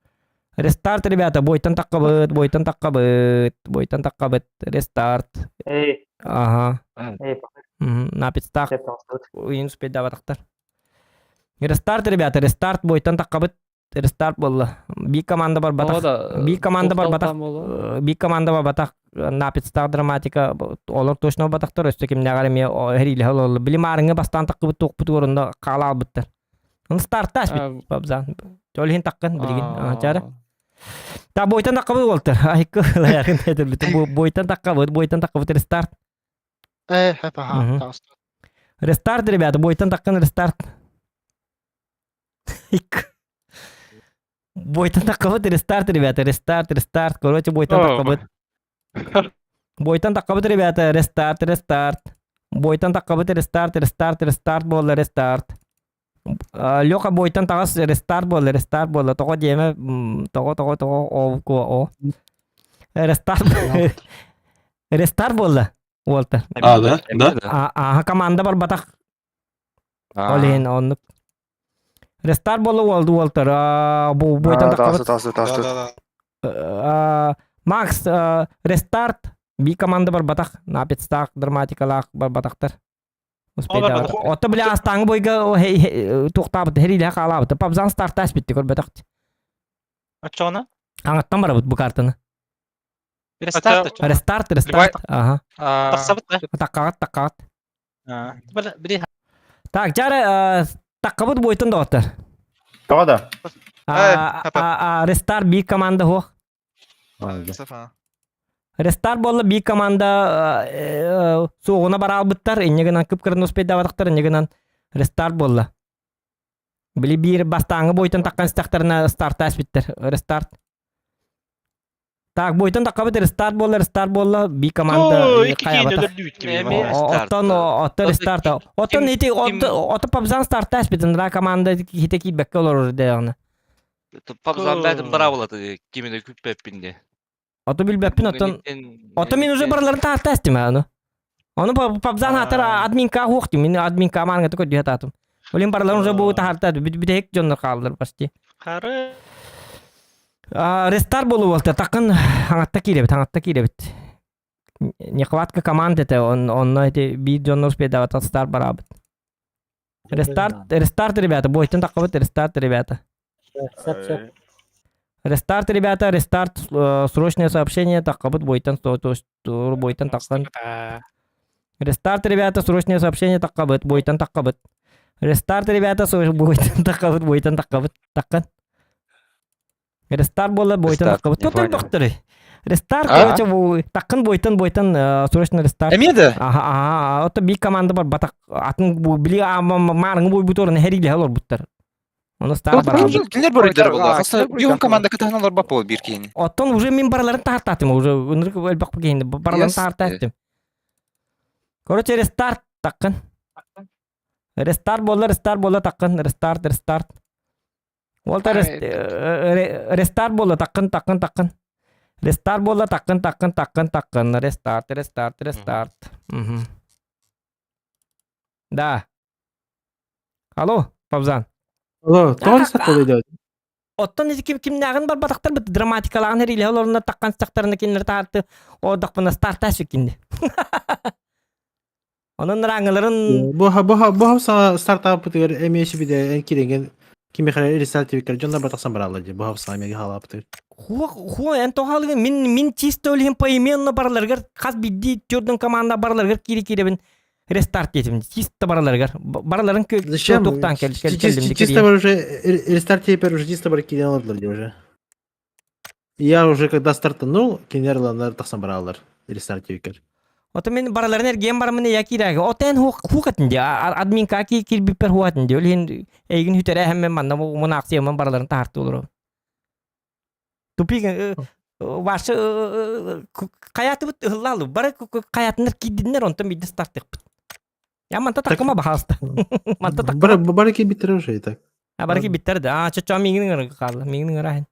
Рестарт, ребята, бойтан таққабыт, бойтан таққабыт, бойтан таққабыт, рестарт. Ага. На пидстах. Уйын успейдабатахтар. Рестарт, ребята, рестарт, бойтан таққабыт, рестарт буолла. Биир команда барбатах. Биир команда барбатах. Биир команда барбатах. Напицтаах драматика олор точно барбатахтар өссө кимнээҕэр эмиэ эриилэһэ олороллор. Били маарыҥҥа бастаан таххыбыт туохпут уорунна хаала албыттар. Оны стартаас бит бабзан. Ол иһин таххын билигин. Чара. Та бойтан таххабыт уолтар. Айкы лаярын этилбит. Бойтан таххабыт, бойтан таххабыт рестарт. Рестарт, ребята, бойтан таххын рестарт. Бойтан таххабыт рестарт, ребята, рестарт, рестарт. Короче, бойтан таххабыт. Бойтан таххабыт, ребята, рестарт, рестарт. Бойтан таххабыт, рестарт, рестарт, рестарт буолла, рестарт. Леха бойтан таҕас рестарт буолла, рестарт буолла. Тоҕо диэмэ, тоҕо, тоҕо, тоҕо, о, о. Рестарт, рестарт буолла. Уолтар. А, да? Да? Ааха команда барбатах. Ол иһин оннук. Рестарт буолла уолду уолтар. Бу буйтан таххабыт. Макс, рестарт. Би команда барбатах. Напецтаах, драматикалаах барбатахтар. Ото бля астааҥы бойга туохтаабыт, херилэһэ хаалаабыт. Пабзан стартаас битти көрбөтөх. Оччоҕуна? Аҥаттан барабыт бу картаны. Рестарт. Рестарт, рестарт. Ага. Тахсабыт да? Таккаҕат, таккаҕат. Так, жары таккабыт бойтон доҕоттор. Тоҕо да? Рестарт биир команда хуох. Рестарт буолла биир команда суоҕуна бараалбыттар, инньэ гынан кып-кырын успейдаабатахтар, инньэ гынан рестарт буолла. Били биир бастааҥы бойтон таххан истэхтэринэ стартаас биттэр. Рестарт. Так, бойтон таххабыт рестарт буолла, рестарт буолла, би команда хайабатах. Оттон оттон рестарт. Оттон ити ото Пабзан стартаас бит, ындра команда хите киирбэккэ олорор дэҕинэ. Пабзан бәтин браволаты кимини күппэппин де. Ото билбэппин оттон Ото мин уже барыларын таартаас тиме аны. Ону Пабзан хатар админка хуох ти мин админка маанга токой дүйэ таатым. Олин барыларын уже бу тахарта бүт бүтэһик дьоннор хааллар почти. Хары. Рестарт болу болта такын аңатта кииребит, аңатта кииребит. Нехватка команд это он онно эти биир дьоннор успейдабат стар барабыт. Рестарт, рестарт, ребята, бойтон такабыт, рестарт, ребята. Рестарт, ребята, рестарт, срочное сообщение, такабыт бойтон, бойтон таккан. Рестарт, ребята, срочное сообщение, такабыт, бойтон такабыт. Рестарт, ребята, бойтон такабыт, бойтон такабыт, таккан. Рестарт буолла бойтон таккабыт. Тут бахтыры. Рестарт, короче, бу таккын бойтон бойтон срочно рестарт. Эмиэ да? Аха, аха, ото би команда бар батак атын бу били маарыңы бойбут орын хериле олорбуттар. Оны стар бар. Кинилер буруйдар буолла. Хаса биһун команда кытаһын олорбат буол биир киһини. Оттон уже мин бараларын таһартаатым уже ынырык элбэх киһини бараларын таһартаатым. Короче, рестарт таккын. Рестарт буолла, рестарт буолла таккын, рестарт, рестарт. Уолта рестарт буолла таккын, таккын, таккын. Рестарт буолла таккын, таккын, таккын, таккын. Рестарт, рестарт, рестарт. Да. Алло, Павзан. Алло, тоҕо рестарт делать? Оттон ити ким кимнээҕин барбатахтар бит драматикалааҕын эрилэһэ олорунна таккан сахтарына кинилэр таарты оодохпуна стартаа сүккинди. Онон раңыларын Бу бу бу саҥа стартаппытыгар эмиэ сибидэ эн кириҥин кимиэхэ рестарт тибиккэр дьоннор батахсан бараллар дии бу саҥа эмиэ хаалааппытыгар. Хуа хуа эн тоҕалыгын мин мин чисто олиһин поименно бараларыгар хас биирдии төрдүн команда бараларыгар киири киирэбин рестарт диэтим чисто бараларыгар бараларын Зачем? туохтаан кэл кэллим Чисто уже рестарт теперь уже чисто бар киирэн олордулар дии уже. Я уже когда стартанул, кинилэр ыланнар тахсан бараллар рестарт тибиккэр. Ото мен бараларын эргиэн барамын я киирээги. Ото эн хуукатын ди админка ки кирбиппер хуатын ди. Ол эйгин хүтэрэ хэммен манна мунааксыйаман бараларын таһарты олору. Тупик ваша хаятыбыт ыһыллаалу бары хаятыннар киирдиннер онтон биирдэ стартыахпыт. Я манта таккыма баһаалыста. Манта таккыма. Бары киирбиттэр уже и так. А бары киирбиттэр да. А чочо миигин ыҥырга хаалла. Миигин ыҥыраһын.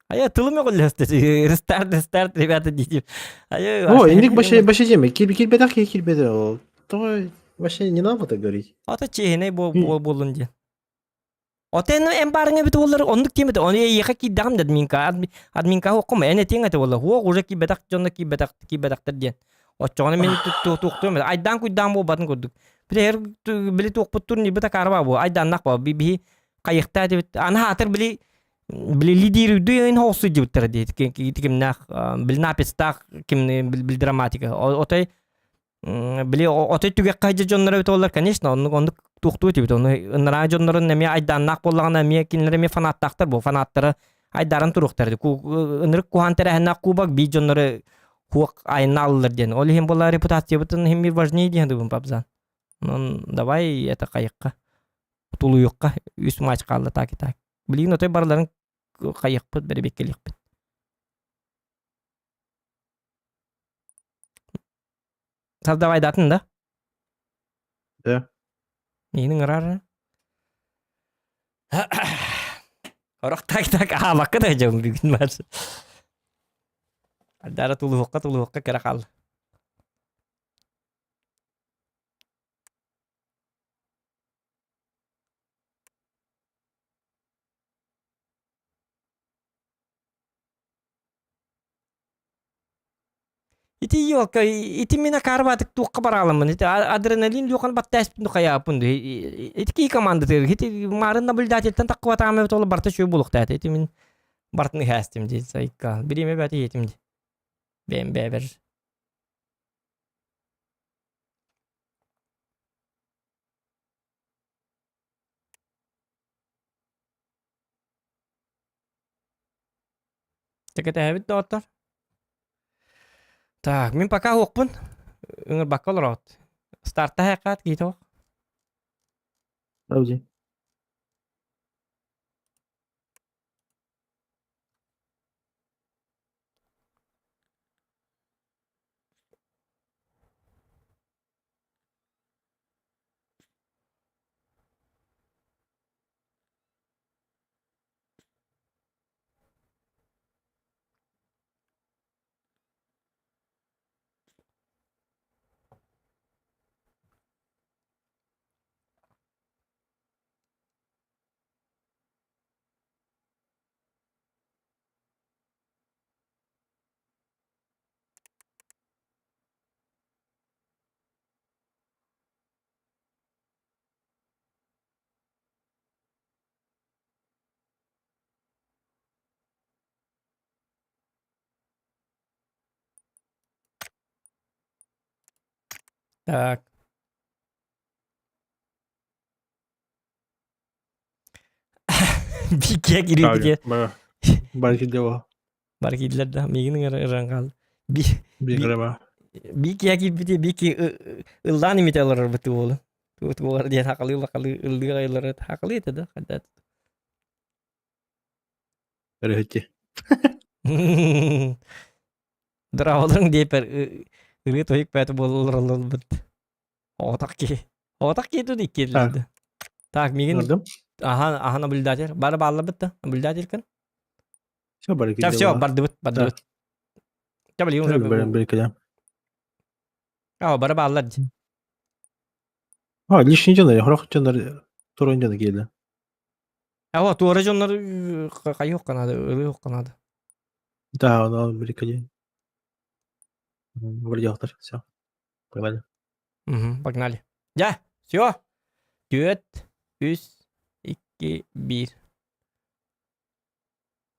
А я тылым өҕүллэстэ. Рестарт, рестарт, ребята, дети. А я... О, инник вообще вообще теме. Кирбедах кирбеде. То вообще не надо так говорить. Ата чиһинэй буоллун диэн. Ото эн эн баарыҥа эбит буоллар оннук тиэмэтэ. Ону эйиэхэ киирдэҕим да админка админка хуоххум эн этиэҥ этэ буолла. Хуох уже киирбэтэх дьонно киирбэтэх киирбэтэхтэр диэн. Оччоҕуна мин туохтуом айдаан куйдаан буолбатын курдук. Били били туохпут турнирбыт акаарба бу айдааннах бу биһи хайыхтаа дебит. Аны хаатыр били били лидер үрдү хоосу дебиттер дии кимнээх били напистаах ким били драматика. Отой били отой түгэххэ сылдьар дьонноро эбит буоллар, конечно, оннук оннук туохтуу этибит. Ону ынараа дьоннорун эмиэ айдааннаах буоллаҕына эмиэ кинилэр эмиэ фанаттаахтар буо. Фанаттара айдааран туруохтар. Ынырык куһаан тэрээһиннээх кубок биир дьоннору хуох айаннааллар диэн. Ол иһин буолла репутациябытын иһин важнее диэн дыбын папзан. Онон давай это хайыкка тулуйукка үс матч хаалла так и так. Билигин отой барыларын хайыахпыт бэрэбиэккэлиэхпит. Создавайдатын да? Да. Миигин ыҥырар. Орох так так аалакка да дьон бүгүн бар. Ардара тулуһукка тулуһукка кыра хаалла. Ити елка, ити мин акаарбаатык туохха барааламмын, ити адреналин луохан баттааспын хайааппын ити кии командатыгар ити маарын наблюдательтан таххыбатаам эбит ол барта үчүгэй буолуохтаата ити мин бартын иһээстим дии сайка бириэмэ бэти иэтим дии бэйэм бэйэбэр Кэтэһэбит доҕоттор. Так, мин пока уохпун. Ыҥырбакка олороҕут. Старта хайакаат киһи тоох. Правди. Так. Бикке кириитигэ. Бары киирдэ Бары киирдилэр да, миигин ыран хаалла. Биир Бикке киирбити, бики ыллаан имите олорорбут уолу. Туолар диэн хакалыы лакалыы ыллыы айылары хакалыы этэ да хадат. Өрөһүтти. Драаларың диэпэр ырыа тоһук бэт буолалар Оҕотох киһи. Оҕотох киһи тут иккиэллэрdi. Так, мигин аха аха наблюдатель. Бары баалларбыт да наблюдатель кын. Все бары Все, все, бардыбыт, бардыбыт. Ча билигин уже Бары А, бары бааллар. А, лишний дьоннор, хорох дьоннор туран дьоно киирдэ. А, туора дьоннор хайыах канада, ылыах канада. Да, да, бирикади. Вроде все. Погнали. Угу, погнали. Дьэ, все. Түөрт, үс, икки, биир.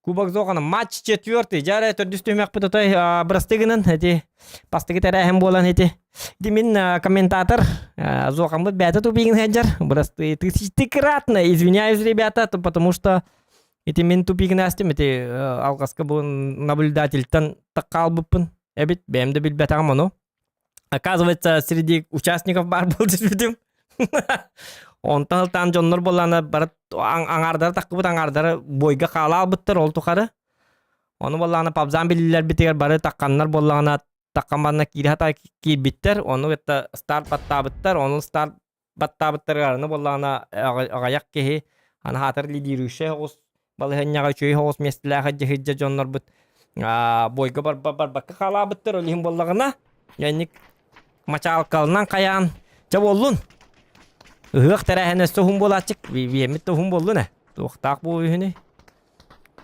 Кубок Зохана матч четвертый. Дьэ, төрдүс түһүмэхпит отой бырастыы гынан эти бастакы тэрээһин буолан эти. Ити мин комментатор Зохаммыт бэйэтэ тупигин сылдьар. Бырастыы тысячекратно извиняюсь, ребята, потому что ити мин тупигин астым ити алҕаска бу наблюдательтан хаалбыппын эбит бэйэм да билбэтэҕим ону. Оказывается, среди участников баар буол түспүтүм. Онтон ылтаан дьоннор буоллаана бары аҥаардара таххыбыт аҥаардара бойга хаала албыттар ол тухары. Ону буоллаана пабзан биллэрбитигэр бары тахханнар буоллаҕына таххан банна киирэ хата киирбиттэр. Ону кытта старт баттаабыттар. Ону старт баттаабыттарыгар аны буоллаҕына аҕыйах киһи аны хаатар лидирующай оҕус балаһыанньаҕа үчүгэй оҕус миэстэлээх илдьэ дьоннорбут бойга барбакка хаалаабыттар ол иһин буоллаҕына янник мачаалкалынан хайаан чэ буоллун ыһыах тэрээһин өссө уһун буолааччык биэммит да уһун буоллун ээ туохтаах бу үһүнүй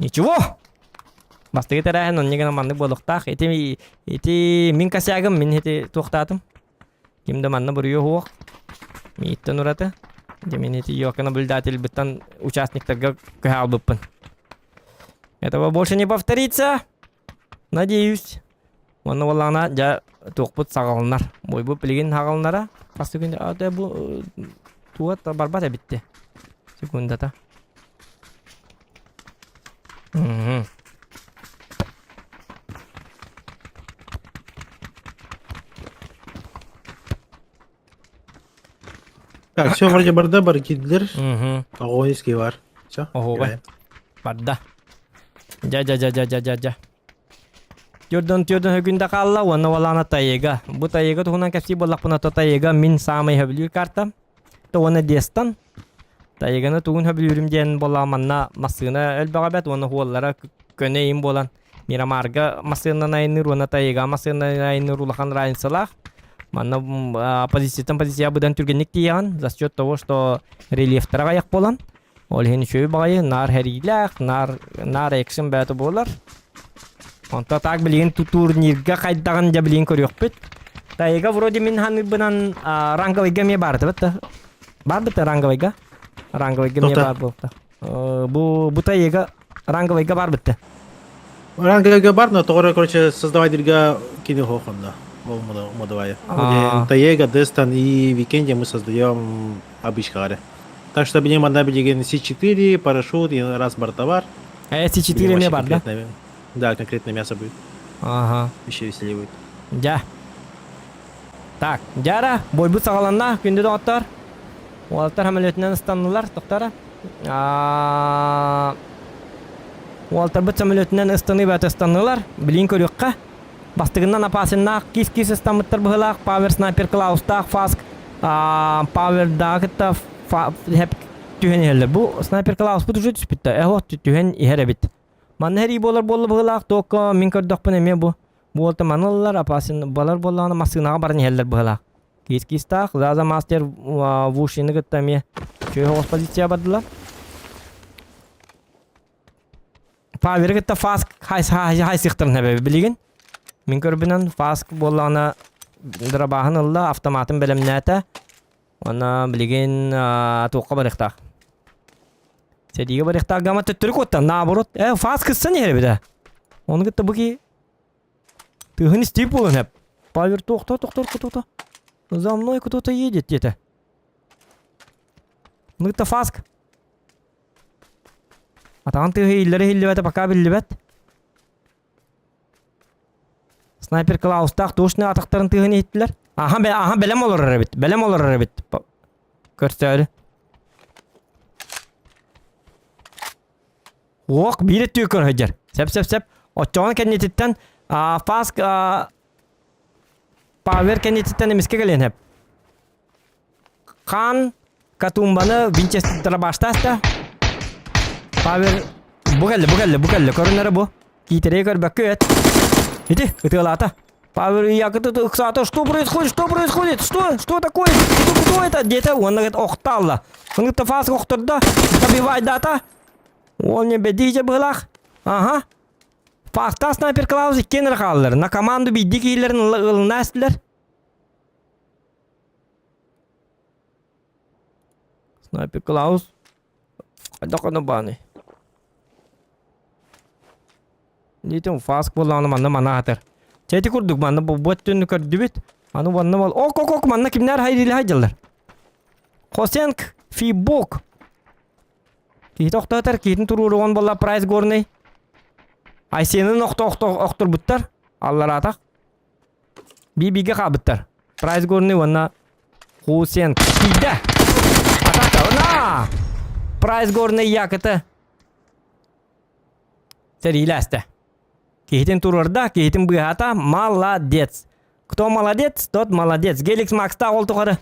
ничего бастакы тэрээһин онньа гынан маннык буолуохтаах ити ити мин косягым мин ити туохтаатым Ким да манна буруйа суох. Мииттэн ураты. Дьэ мин ити ёлка наблюдательбыттан участниктарга көһө албыппын. Этого больше не повторится. Надеюсь. Уонна буоллаҕына дьэ туохпут саҕаланар. Бойбут билигин саҕаланара. Хас күн а бу туга барбат эбитти. Секундата. Мгм. Так, все вроде барда, бар киирдилэр. Мгм. Огоньский бар. Все. Оһуобай. Барда. Дьа дьа дьа дьа дьа дьа дьа. Түрдөн түрдөн höгүндэ хаалла уонна валаана тайыга. Бу тайыга туһунан кэпсии буоллахпына то тайыга мин саамай хөбүлүүр картам. То уонна Дестан. Тайыганы тугун хөбүлүүрүм диэн буоллаҕа манна массыына элбэҕэ бэт уонна уоллара көнө им буолан. Мирамарга массыынанан айанныыр уонна Тайга массыынанан айанныыр улахан разницалаах. Манна позицияттан позиция быдан түргэнник тиийэҕин за счет того, что рельефтара аҕыйах буолан. Ол иһин үчүгэй баҕайы, наар хэриилээх, наар, наар экшен бэйэтэ буолар. Онто так билигин турнирга хайдаҕын дьэ билигин көрүөхпүт. Тайга вроде мин ханыырбынан ранговыйга эмиэ баардыбыт да. Баарбыт да ранговыйга? Ранговыйга эмиэ баар буолта. Бу бу тайга ранговыйга баарбыт да. Ранговыйга бар, но тоҕо короче создавательга кини хохонно. Ол модовая. Таега, Дестан и Викенде мы создаем обычкалары. Так что билим одна билигин C4, парашют и раз бортовар. А C4 не бар, да? Да, конкретное мясо будет. Ага. Еще веселее будет. Дьэ. Так, дьара, бойбут саҕаланна, күндү доҕоттор. Уолаттар самолетынан ыстаннылар, тохтара. Уолаттарбыт самолетынан ыстаныы бөтө ыстаннылар. Билин көрүөххэ. Бастыгынан опасеннаах кис-кис ыстаммыттар быһылаах Павер снайпер Клаустаах Фаск Павердааҕы кытта хэп түһэн иһэллэр. Бу снайпер Клауспут уже түспүттэ. Эһо түһэн иһэр эбит. Манна хэрии буолар буолла быһылаах тока мин көрдөхпүн эмиэ бу буолта маны ыллар опасен балар буоллаҕына массыынаҕа баран иһэллэр быһылаах. Кис-кистаах Заза мастер Вушины кытта эмиэ чөй позиция бардылар. Паверы кытта фаск хайсыхтарын эбэби билигин. Мин көрбүнэн фаск буоллаҕына дырабааһын ылла, автоматын бэлэмнээтэ. Уонна билигин туохха барыахтаах. Сэриигэ барыахтаах гама төттөрү куоттан, наоборот. Э, фаск кыссан иһэр эбит ээ. Ону кытта бу ки тыһын истиип буолан эп. Павер тохто, тохтор, кто-то. За мной кто-то едет диэтэ. Ону кытта фаск Атаҕын тыаһа иһиллэрэ иһиллибэтэ пока биллибэт. Снайпер Клаустаах точно атахтарын тыаһын иһиттилэр. Аха, аха бэлэм олорор эбит. Бэлэм олорор эбит. Көрсөөрү. Уох, биир өттүгэр көрө Сеп, сеп, сеп. Оччоҕун кэннититтэн фаск Павер кэннититтэн эмискэ кэлиэн хэп. Хан Катумбаны Винчестердара баштааста. Павел бу кэллэ, бу кэллэ, бу кэллэ. Көрүнэрэ бу. Киитэрэй көрбөккө эт. Ити, ытыалаата. Павел якыты ыксаата. Что происходит? Что происходит? Что? Что такое? Кто, кто это? Диэтэ уонна говорит, охталла. Ыныгта фас охтордо. Добивай дата. Ол не бедиже быһылаах. Ага. Фахта снайпер Клаус иккиэн эрэ хааллар. На команду биирдии киһилэрин ылына эстилэр. Снайпер Клаус. Хайдах гына бааны? Диэтим фаск буоллаҕына манна мана атар. Чэ ити курдук манна бу бу өттүн көрдүбүт. Аны уонна бол ок ок ок манна кимнэр хайриле хайдаллар. Хосенк Фибок. Киһи тохтотор, киһитин туруоругун буолла Прайс Горный. Айсенын охто охто охторбуттар. Аллараатах. Би-бигэ хаалбыттар. Прайс Горный уонна Хусен тиийдэ. Атака. На! Прайс Горный якыты. Сэриилээстэ. Киһитин туруорда, киһитин быыһаата. Молодец. Кто молодец, тот молодец. Геликс Макста ол тухары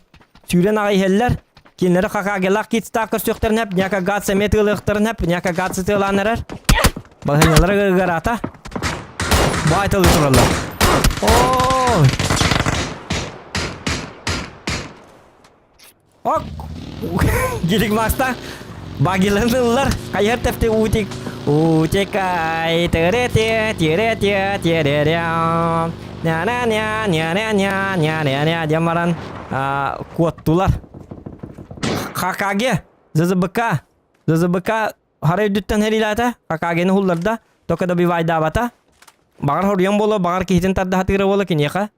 сүүрэн аҕай иһэллэр. Кинилэри хакагелах китстаах көрсүөхтэрин эп, няка гад эмиэ тыалыахтарын эп, няка гад сытыалаан эрэр. Балаһыанньалара ыгараата. Баай тылы тураллар. Ой! Ок! Гелик Макста багиланыллар. Хайар тепте утик. Утекай, тырете, тирете, тиреря. Ня-ня-ня, ня-ня-ня, ня-ня-ня диэн баран куоттулар. Хакаге, ЗЗБК, ЗЗБК хара үрдүттэн хэриилээтэ, Хакагены хулларда, только добивайдаабата. Баҕар хоруйан буолуо, баҕар киһитин тарда сатыыра буолуо киниэхэ.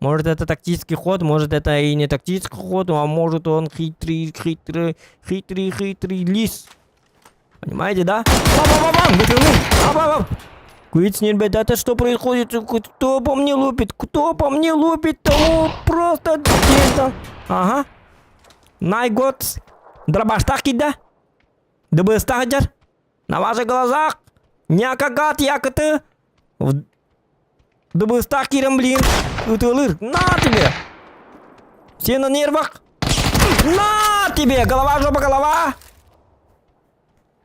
Может это тактический ход, может это и не тактический ход, а может он хитрый, хитрый, хитрый, хитрый лис. Понимаете, да? Бам-бам-бам! Вытянул! Бам-бам-бам! Куиц ребята, что происходит? Кто по мне лупит? Кто по мне лупит? Того просто где-то. Ага. Найгот. Дробаштах кида. Дыбыстах дьар. На ваших глазах. Някагат якыты. Дыбыстах кирем, блин. Ытылыр. На тебе. Все на нервах. На тебе. Голова, жопа, голова.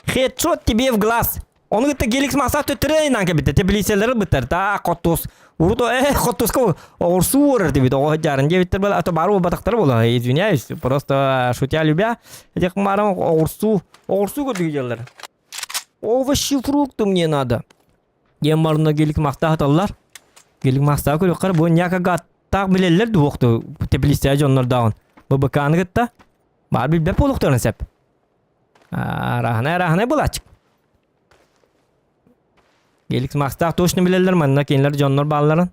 Хедшот тебе в глаз. Оны кытта Геликс Максат төттөрү айнаан кэбитте. Теплицалары быттар. Та хоттус. Урут э хоттуска оҕурсуу уорар дебит. Оҕо жарын дебиттер была. А то бары буолбатахтар буола. Извиняюсь, просто шутя любя. Этих марам оҕурсуу, оҕурсуу көрдүгү дьаллар. Овощи, фрукты мне надо. Диэн барына Гелик Макста хаталлар. Гелик Макста көрүөххэр бу няка гаттаах билеллер дуохту теплица дьоннордооҕун. ББК-ны кытта баар билбэт буолуохтарын сөп. Араһынай араһынай булааччык. Геликс Макстаах точно билэллэр манна кинилэр дьоннор баалларын.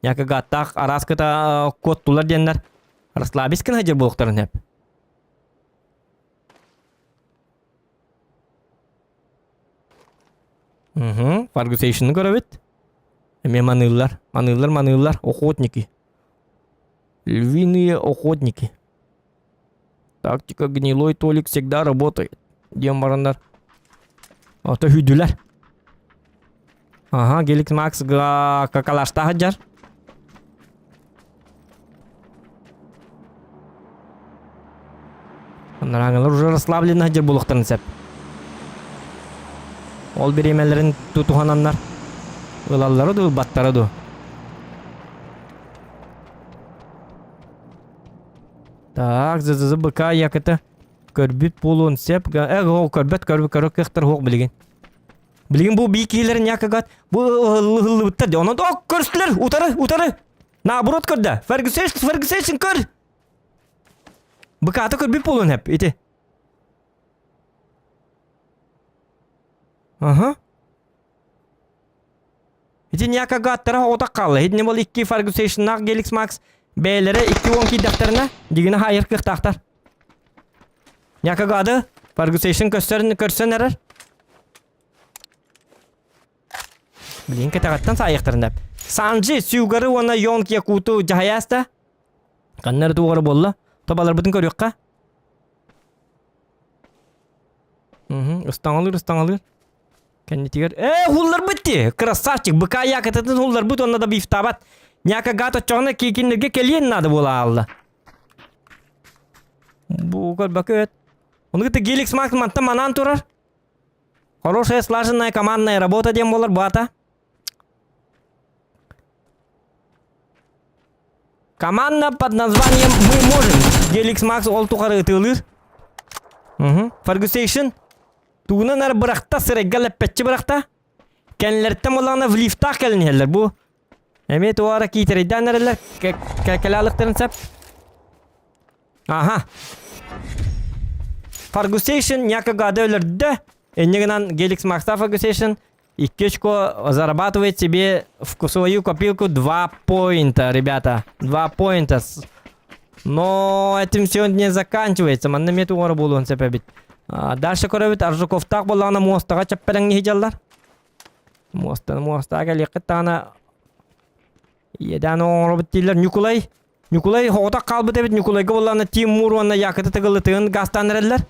Яка гаттаах араас кыта куоттулар диэннэр расслабись гына сылдьар буолуохтарын сөп. Угу, Фаргусейшны көрөбүт. Эмиэ маныыллар, маныыллар, маныыллар, охотники. Львиные охотники. Тактика гнилой Толик всегда работает. Диэн бараннар. Ото hүйдүлэр. Ага, Геликс Макс какалашта сылдьар. Нараҥалар уже расслаблены сылдьар буолуохтарын сөп. Ол бириэмэлэрин тутуһананнар ылаллара дуу, ылбаттара дуу. Так, ЗЗЗБК якыта көрбүт буолуон сөп. Э, ол көрбөт, көрбөт, көрөр кыахтар суох билигин. Билигин бу бии киһилэрин якагат бу ыһыллыбыттар. Онон о көрүстүлэр, утары, утары. Наоборот көрдө. Фергюсейшн, Фергюсейшн көр. БК-та көрбүт буолуон сөп ити. Ага. Ити Някагаттара оҕотох хаалла. Итини бол икки Фаргусейшннаах Геликс Макс бэйэлэрэ 2 уон киирдэхтэринэ дигини хаайар кыахтаахтар. Някагады Фаргусейшн көстөрүн көрсөн эрэр. Билин кэтэҕиттэн саайыахтарын деп. Санджи Сюгары уонна Йонг Якуту дьаһайааста. Ханна эрэ туоҕара буолла. Тобаларбытын көрүөххэ. Угу, ыстаҥалыыр, ыстаҥалыыр. Кэннитигэр ээ хулларбыт дии красавчик быка якытытын хулларбыт уонна да бифтаабат няка гат оччоҕуна киикиннэргэ кэлиэн наада буола аалла бу көрбөкөт ону кытта Геликс Макс мантан манаан турар хорошая слаженная командная работа диэн буолар баата Команда под названием «Мы можем». Геликс Макс ол тухары ытыылыыр. Угу. Фаргусейшн тугунан эр бырахта, сырайга лэппэччи бырахта. Кэннилэриттэн буоллаҕына в лифтаах кэлин иһэллэр бу. Эмиэ туора киитэрэйдээн эрэллэр, кэлэ алыктарын сеп. Аха. Фаргусейшн някогада өлөрдө. Инньэ гынан Геликс Макста Фаргусейшн Икки очко зарабатывает себе в свою копилку 2 поинта, ребята. 2 поинта. Но этим все не заканчивается. Манна мет угара буолуон сөп эбит. Дальше көрөбүт Аржуковтаах буоллаҕына муостаҕа чэппэрэҥҥи дьаллар. Муостаны муостаҕа кэлиэххит даҕаны иэдээн оҥоробут дииллэр. Ньукулай Ньукулай оҕотох хаалбыт эбит Ньукулайга буоллаҕына Тимур уонна Якыты тыгылытыгын гаастаан эрэллэр.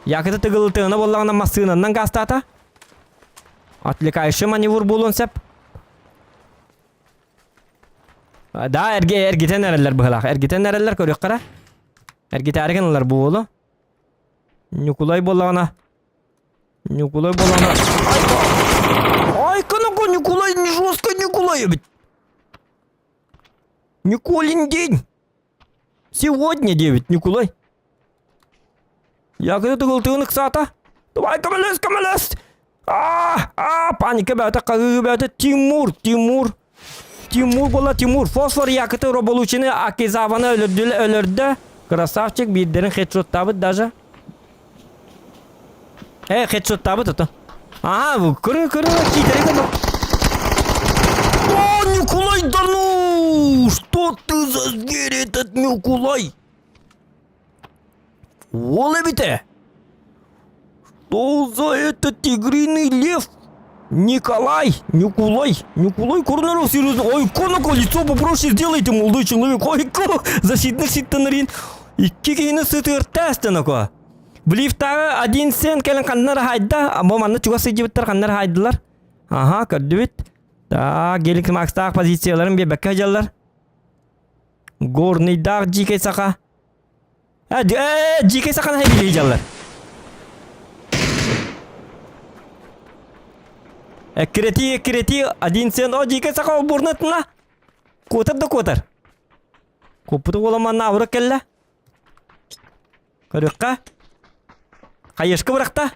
Якыты тыгылытыгына буоллаҕына массыынаннан гаастаата. Отвлекающий маневр буолуон сөп. Да, эрге эргитэн эрэллэр быһылаах. Эргитэн эрэллэр көрүөххэ эрэ. Эргитээри гыналлар бу уолу. Ньукулай буоллаҕына Ньукулай буоллаҕына Ай, канако Ньукулай не жестко Ньукулай эбит. Николин день. Сегодня 9, Николай. Я когда тыгыл ыксаата. Давай, көмөлөс, көмөлөс! А, а, паника бәті, қағығы бәті. Тимур, Тимур. Тимур була Тимур. Фосфор якыты роболучины Акизаваны өлөрдү, өлөрдө. Красавчик, биирдэрин хедшоттабыт даже. Э, хедшоттаабыт ото. Ага, көрө, көрө, киитэри көрө. О, Николай, да ну! Что ты за зверь этот Николай? Ол эбите. Что за этот тигриный лев? Николай, Николай, Николай Корнаров, серьезно. Ой, конако, лицо попроще сделайте, молодой человек. Ой, ко, защитный ситтанарин. Икки киһини сытыыртаастанако. Блифтааҕы один сен кэлэн ханна эрэ хаайда, бу манна чугас сылдьыбыттар ханна эрэ хаайдылар. Аха, көрдүбүт. Так, Гелик Макстаах позицияларын биэрбэккэ сылдьаллар. Горныйдаах дьиикэй саха. Э, э, дьиикэй саханы хайбилии дьаллар. Эккирэтии, эккирэтии, один сен, о, дьиикэй саха олбуорна Куотар да куотар. Куоппута уола манна абырык кэллэ. Көрүөххэ. Хайышка бырахта.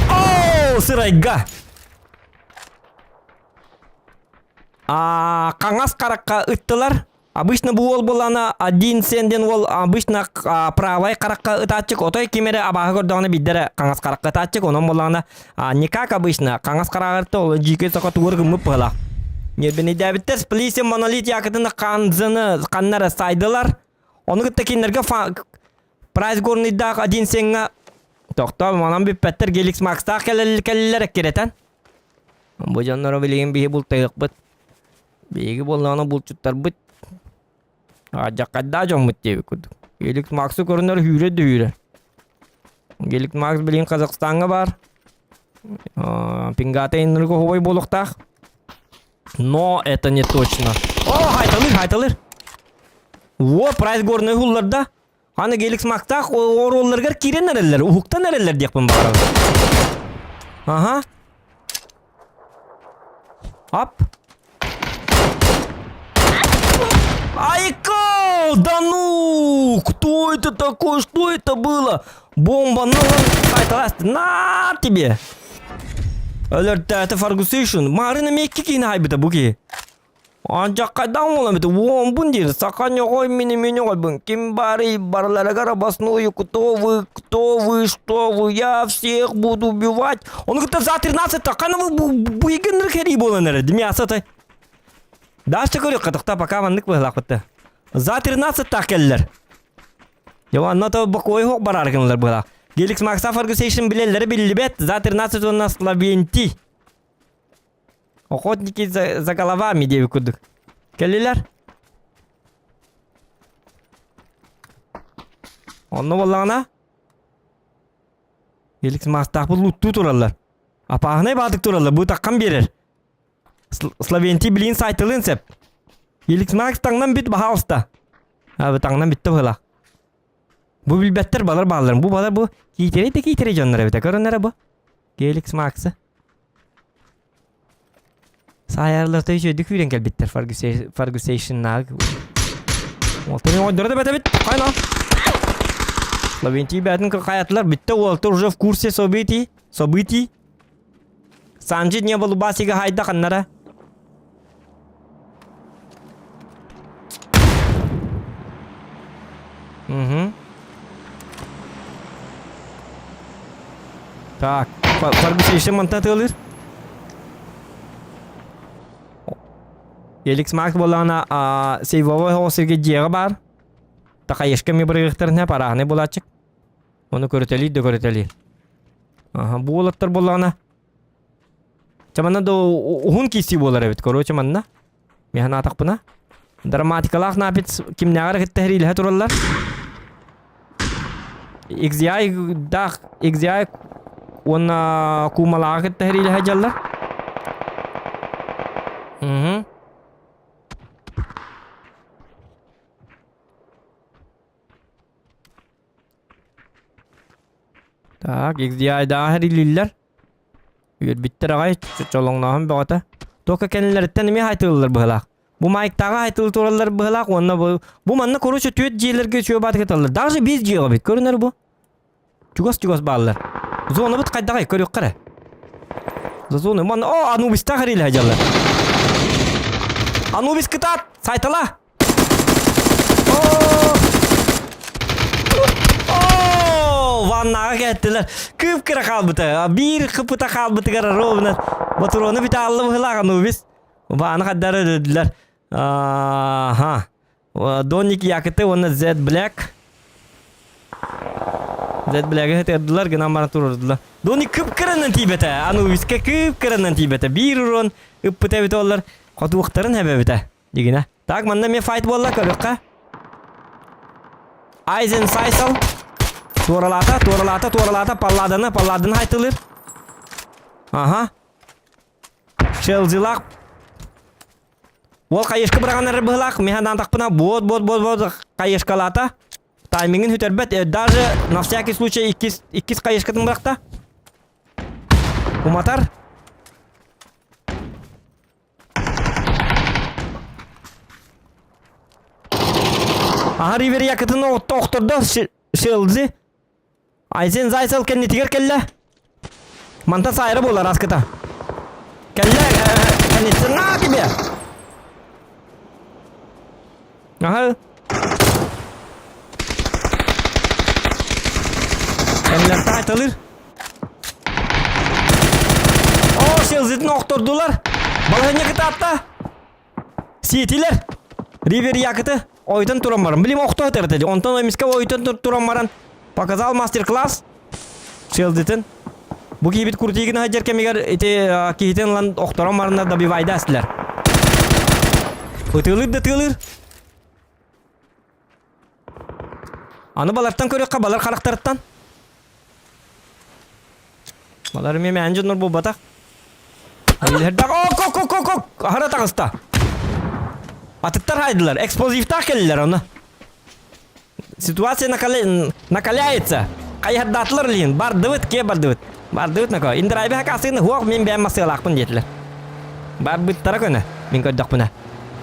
Оо, сырайга. А, хаҥас харахха ыттылар. Обычно бу уол буоллаҕына один сен диэн уол обычно правай харахха ытааччык, отой ким эрэ абааһы көрдөҕүнэ биирдэ эрэ хаҥас харахха ытааччык, онон буоллаҕына не как обычно хаҥас хараҕырта ол дьиикэй сока тугур гыммыт быһылаах. Ньиэрбинэйдээбиттэр Сплисин монолит якытын ханзыны ханнара сайдылар. Ону кытта кинилэргэ Прайс горныйдаах один сеҥҥа тохтоо манан бүппэттэр Геликс Макстаах кэлэллэр эккирэтэн. Бу дьонноро билигин биһи бултайыахпыт. Биһиги буоллаҕына булчуттарбыт аадьаххайдаах дьоммут диэбит курдук. Гелик Максы көрүнэр үүрэ да үүрэр. Гелик Макс билигин Казахстаҥҥа баар. Пингата иннырга оһуобай буолуохтаах. Но это не точно. О, хайталыр, хайталыр. Во, прайс горный уһулларда. Аны Геликс Мактаах оруолларыгар киирэн эрэллэр, уһуктан эрэллэр диэхпин баҕарабын. Аха. Ап. Айкол! Да ну! Кто это такой? Что это было? Бомба, ну, на тебе! Өлөртөөтө Фаргусейшн. Марина мекки киин хайбыта бу киһи. Андьаккайдаан буолан эбитэ уомбун диир саха ньоҕой мин эмиэ ньоҕойбун ким баарый барыларыгар обосную кто вы кто вы что вы я всех буду убивать ону кытта за 13 хана бу игынныр кэрии буолан эрэ мясо тай Дальше көрүөххэ тохтоо пока маннык быһылаахпытта за 13 таах кэллэр Дьэ то бокуой хуох бараар гыналар быһылаах Геликс Макса Фаргусейшн билэллэрэ биллибэт за 13 уонна Славентий Охотники за, за головами диэбит курдук. Кэллилэр. Онно буоллаҕына Еликс маастаахпыт луттуу тураллар. Апааһынай баатык тураллар. Бу таххан биэрэр. Словентий билин сайтылын сеп. Еликс Макс таҥнан бүт баһаалыста. А, таҥнан бүтте быһылаах. Бу билбэттэр балар баалларын. Бу балар бу киитэрэй да киитэрэй дьоннор эбитэ. Көрөн эрэ бу. Геликс Максы. Саайарларта үчүгэйдик күүрэн кэлбиттэр Фаргусейшннаах. Уолтар оҥойдоро да бэтэбит. Хайна. Лавентий бээтин хайатылар бүттэ уолтар уже в курсе событий. Событий. Санджи не был басига хайда ханнара. Угу. Так, Фаргусейшн мантан тыалыр. Эликс Макс буоллаҕына сейвовой оҕо сиргэ дьиэҕэ баар. Такайышка ми бырыгыктарына парааһынай булааччык. Ону көрүтэлиир да көрүтэлиир. Аха, бу уолаттар буоллаҕына Чэ манна да уһун киирсии буолар эбит. Короче манна Мин санаатахпына драматикалаах напит кимнээҕэр кытта сэриилэһэ тураллар. XDI даах XDI уонна куумалааҕы кытта сэриилэһэ дьаллар. Угу. Так, XDI даах сэриилииллэр. Үөрбүттэр аҕай, чолоҥнооһун бөҕөтө. Туохха кэннилэриттэн эмиэ хайтылыллар быһылаах. Бу маайыктааҕы хайтылы тураллар быһылаах уонна бу, бу манна короче түөрт дьиэлэргэ үчүгэй баатык ыталлар. Даже биир дьиэҕэ эбит, көрүнэр бу. Чугас-чугас бааллар. Зонабыт хайдаҕай, көрүөххэ эрэ. За зону манна, о, Анубистаах эриилэһэ дьаллар. Анубис кытаат, сайтала! О, ваннаҕа кэттилэр. Кыып кыра хаалбыта. Биир кыпыта хаалбытыгар ровно ботуруону бүтэ алла быһылаах Анубис. Вааны хаддары өлөрдүлэр. Аха. Донник Якыты уонна Z Black. Z Black'ы хытырдылар, гынан баран турурдулар. Донник кып-кыранан тиийбэтэ. Анубиска кып-кыранан тиийбэтэ. Биир урон ыппыта эбит оллар. Хотуохтарын хэбэбитэ. Дигинэ. Так, манна эмиэ файт буолла, көрүөххэ. Айзен Сайсал. Туоралаата, туоралаата, туоралаата, палладаны, палладаны хайтылыр. Ага. Челзилах. Уол хайышка быраҕан эрэр быһылаах, миһанаан тахпына, буот, буот, буот, буот, хайышкалаата. Таймингин сүтэрбэт, даже на всякий случай иккис, иккис хайышкатын бырахта. Уматар. Аһа Ривер якытын охтордо Шелзи. Айзен Зайцел кэннитигэр кэллэ. Мантан сайра буолар аскыта. Кэллэ, кэнниттэн на тебе. Аха. Кэннилэртэн айталыр. О, Шелзитин охтордулар. Балаһынньа кытаатта. Сиэтилэр. Ривер Якыты ойтон туран баран. Билим охто этэрде. Онтон эмискэ ойтон туран баран показал мастер-класс. Шелдитин. Бу киһибит крутигин хаджар кэмигэр ити киһитин ылан охторон бараннар добивайда астылар. Ытыылыр да тыылыр. Аны балартан көрүөххэ балар харахтарыттан. Балар эмиэ мээн дьоннор буолбатах. Илэрдэх о ко ко ко ко аһара таҕыста. Атыттар хайдылар, эксплозивтаах кэллилэр ону. Ситуация накаляется. Хайһардаатылар лин, бардыбыт, ке бардыбыт. Бардыбыт нако. Индрайбы хакасыны хуох мин бэйэм масыалаахпын диэтилэр. Барбыттара көнө, мин көрдөхпүнэ.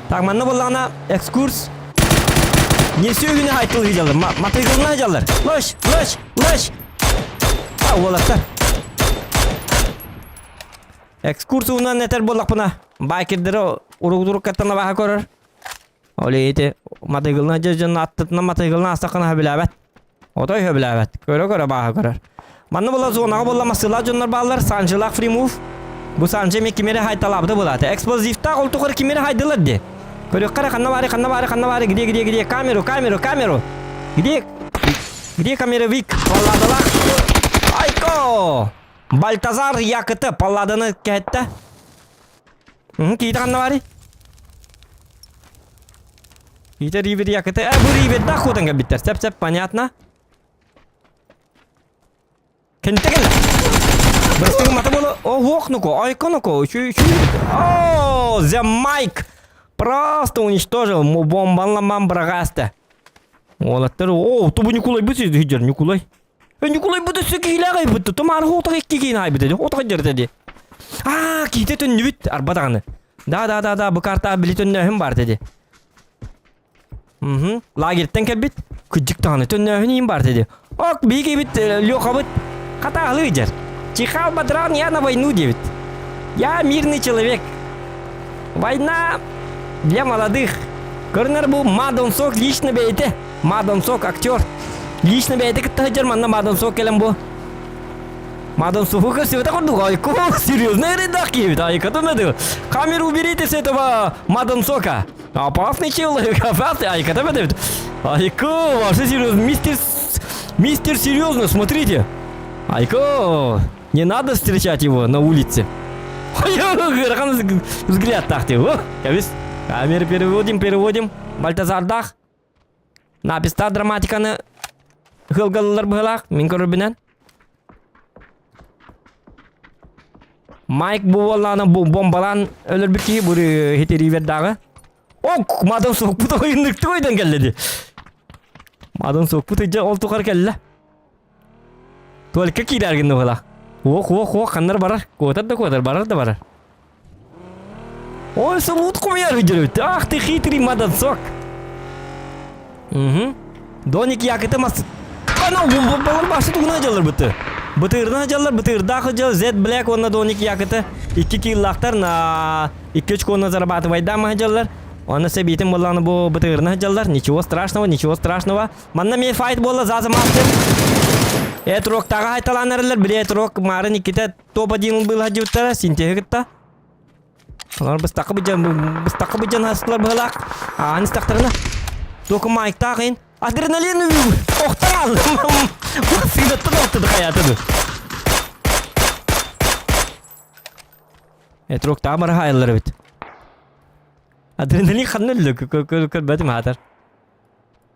Так, манна буоллаҕына экскурс не сүөһүнү хайтыл сылдьаллар, матыгылына сылдьаллар. Лыш, лыш, лыш. А, уолаттар. Экскурс уунан этэр буоллахпына, байкердери урук-уруккаттан абаха көрөр. Ол ити матыгылына дьон аттытынан матыгылына астаххына сөбүлээбэт. Отой сөбүлээбэт. Көрө-көрө бааһа көрөр. Манна була зонаҕа буолла массыылаах дьоннор бааллар. Санжылаах фримув. Бу Санжы эмиэ кими эрэ хайталаабыта буолаата. Эксплозивтаах ол тухары кими эрэ хайдылар дии. Көрүөххэ эрэ ханна баары, ханна баары, ханна баары, где, где, где, камеру, камеру, камеру. Где, где камеровик? Палладалаах. Айко! Бальтазар Якыты палладаны кэһэттэ. Киһитэ ханна баарый? Киһитэ Ривер Якыты. Э, бу Ривердаах куотан кэлбиттэр. Сеп-сеп, понятно. Кэнтэ кэллэ. Бырастыгы мата буола. О, хуох нуко, айко нуко, үчүй, үчүй. О, The Mike просто уничтожил. Бомбанламан быраҕаста. Уолаттар, о, тубу Ньукулай бу сидер, Ньукулай. Э, Ньукулай бу өссө киһилээх айбыт. Тумаар хоотох икки киин айбыт эди. Хоотох дьэрдэ ди. Аа, киһитэ төннүбүт арба даҕаны. Да, да, да, да, бу картаҕа били төннөөһүн бар деди. Мгм. Лагерьтан кэлбит. Кыдьык даҕаны төннөөһүн иин бар деди. Ок, биһиги Лехабыт хатаалыы дьэр. Чихал бадран я на войну диэбит. Я мирный человек. Война для молодых. Көрүнэр бу Мадон Сок лично бэйэтэ. Мадон Сок актер. Лично бэйэтэ кытта сылдьар манна Мадон Сок кэлэн бу. Мадон Соку көрсүбэтэ курдук. Айко, серьезно редак киһибит. Айка тумады. Камеру уберите с этого Мадон Сока. Опасный человек, опасный. Айка тумады. Айко, вообще серьезно. Мистер, мистер серьезно, смотрите. Айко, не надо встречать его на улице. Взгляд так ты. Камеру переводим, переводим. Бальтазардах. Написта драматиканы хылгалылар быһылаах, мин көрөрбүнэн. Майк бу буоллаҕына бомбалаан өлөрбүт киһи бу хитеривердааҕы. Ок, мадан сукпут ойынныктык ойдан кэллэ ди. Мадан сукпут ыдьа ол тухар кэллэ. Только киирэр гынна быһылаах. Ох, ох, ох, ханнар барар? Куотар да куотар, барар да барар. Ой, салут хомуйар виделют. Ах ты хитрый мадансок. Угу. Доник якыты мас... Ана, балар башы тугуна жаллар быты. Бытырна жаллар, бытырдаах жал Z Black онна Доник якыты. Икки киллахтар на икки очконы зарабатывайда жаллар. Оны себитин болланы бу бытырна жаллар. Ничего страшного, ничего страшного. Манна ми файт болла зазы мастер. Этрок тага хайталанарылар, биле этрок марын икките топ-1 был дьуттара, синтеһи кытта. Олар быстакы быдьан, быстакы быдьан астылар быһылаах. Аан истахтарына. Току майктаах ин. Адреналин охтан алды. Сыйдаттан оттуду хаятыды. Этрок тамыр хайылар бит. Адреналин ханна өллө көрбөтүм хаатар.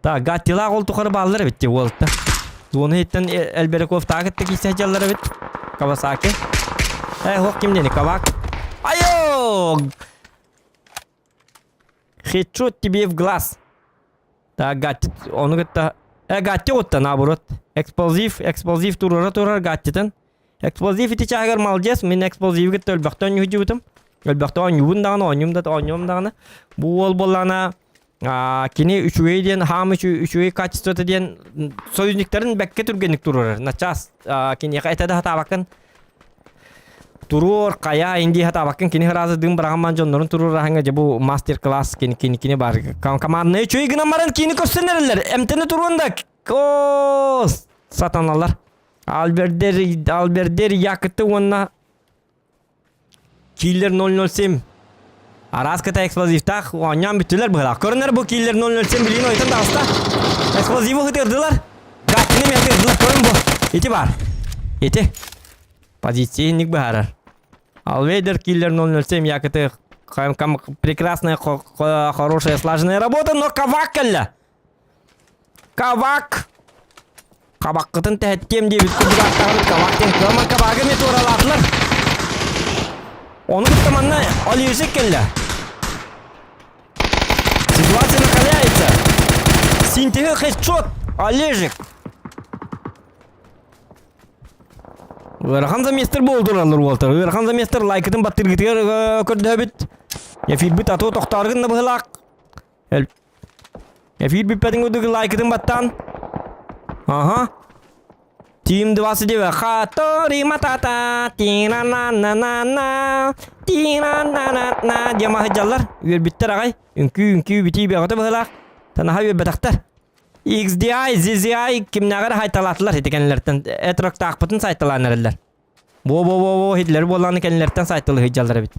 Так, Гаттилаах ол тухары бааллар эбит дии уолта. Зона иһиттэн Элберяков таах кытта киирсэ сылдьаллар эбит. Кавасаки. Э, ох ким диэни, Кавак. Айо! Хедшот тебе в глаз. Так, Гатти, ону кытта... Э, Гатти отта, наоборот. Эксплозив, эксплозив турара турар Гаттитын. Эксплозив ити чааһыгар молодец, мин эксплозивы кытта өлбөхтөн оонньуһудьубутум. Өлбөхтөн оонньуубун даҕаны, оонньуум да оонньуом даҕаны. Бу уол буоллаҕына кини үчүгэй диэн хаам үчүгэй качествота диэн союзниктарын бэккэ түргэнник туруорар. Начаас киниэхэ этэ да сатаабаккын туруор хайа инди сатаабаккын кини сразу дым быраҕан дьоннорун туруораһыҥа дьэ бу мастер-класс кини кини кини бар командный үчүгэй гынан баран кини көрсөн эрэллэр эмтэни туруон да кос сатаналар Альбердер Альбердер Якыты уонна Киллер 007 Араас кыта эксплозивтаах оонньоон бүттүлэр быһылаах. Көрүнэр бу Киллер 007 билигин ойтон таҕыста. Эксплозивы ытырдылар. Гаттины эмиэ ытырдылар. Көрүн бу. Ити бар. Ити. Позиция инник быһаарар. Алвейдер Киллер 007 якыты прекрасная, хорошая, слаженная работа, но кавак кэллэ. Кабак! Кабаккытын тэһэттиэм диэбит курдук ааттаабыт кабак диэн кыаман кабагы эмиэ туоралаатылар. Ону кытта манна Олежик кэллэ. Ситуация накаляется. Синтехи хедшот. Олежик. Ыарахан заместер буолдураллар уолтар. Ыарахан заместер лайкытын баттыргытыгар көрдөһөбүт. Эфирбит атыы тохтооргун да быһылаах. Эфир бүппэтин курдук лайкытын баттаан. Ага. Тим 29. Хатори матата, тина на на на на, тина на на на диэн маһыдьаллар. Үөрбүттэр аҕай. Үҥкүү үҥкүү битии бөҕөтө быһылаах. Танаһа үөрбэтэхтэр. XDI, ZZI кимнээҕэр хайталаатылар ити кэннилэртэн этроктаахпытын сайталаан эрэллэр. Во-во-во-во Хитлер буоллааны кэннилэртэн сайталыы сылдьаллар эбит.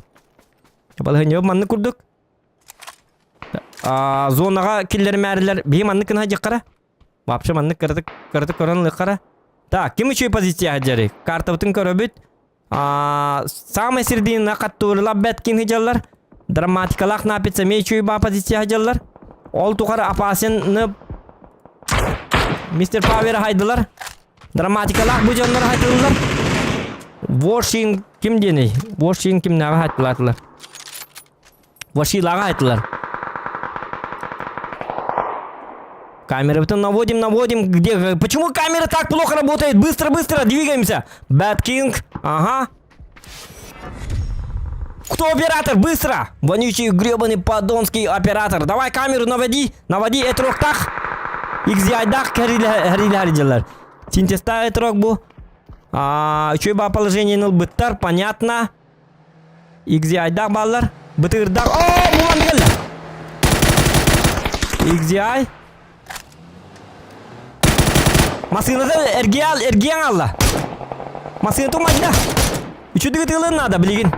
Балаһыанньа маннык курдук. Зонаҕа киллэримээрилэр биһи маннык гына дьаххара. Вообще маннык кыратык кыратык көрөн ылыаххара. Так, ким үчүгэй позиция дьэри? Картабытын көрөбүт. Самый середина хаттуурла бэт ким хыдьаллар. Драматикалаах напица эмиэ үчүгэй баа позиция хыдьаллар. Ол тухары опасен Мистер Павера хайдылар. Драматикалаах бу дьоннор хайтыллар. Вошин ким диэний? Вошин кимнээҕи хайтылаатылар? Вашилаҕа айтылар. Камеры наводим, наводим. Где? Почему камера так плохо работает? Быстро, быстро, двигаемся. Бэт Кинг. Ага. Кто оператор? Быстро! Вонючий гребаный подонский оператор. Давай камеру наводи. Наводи этрохтах. XDI-дах кәрилер. Синтеста этрох бу. Үчүгэй ба положение ылбыттар, понятно. XDI-даах бааллар. Бытыырдаах. Оо, булан кэллэ. XDI. Массыыната эргиэл, эргиэн алла. Массыына тумайда. Үчүдүгү тыылын надо билигин.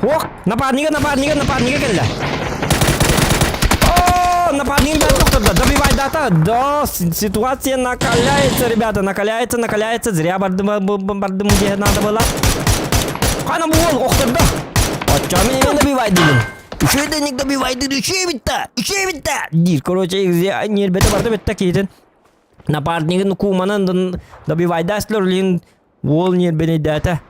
Ох, напарнига, напарнига, напарнига кэллэ. О, напарник бәрі тоқтады. Добивай дата. Да, ситуация накаляется, ребята, накаляется, накаляется. Зря бардым, бардым, где надо было. Қана бұл охтордо. Оччо мен добивай дедим. Үчүгэй добивай дедим. Үчүгэй битта. Үчүгэй битта. Диир. Короче, нербете барды битта кейтин. Напарнигин куманан добивайдаслар лин уол нербенейдата.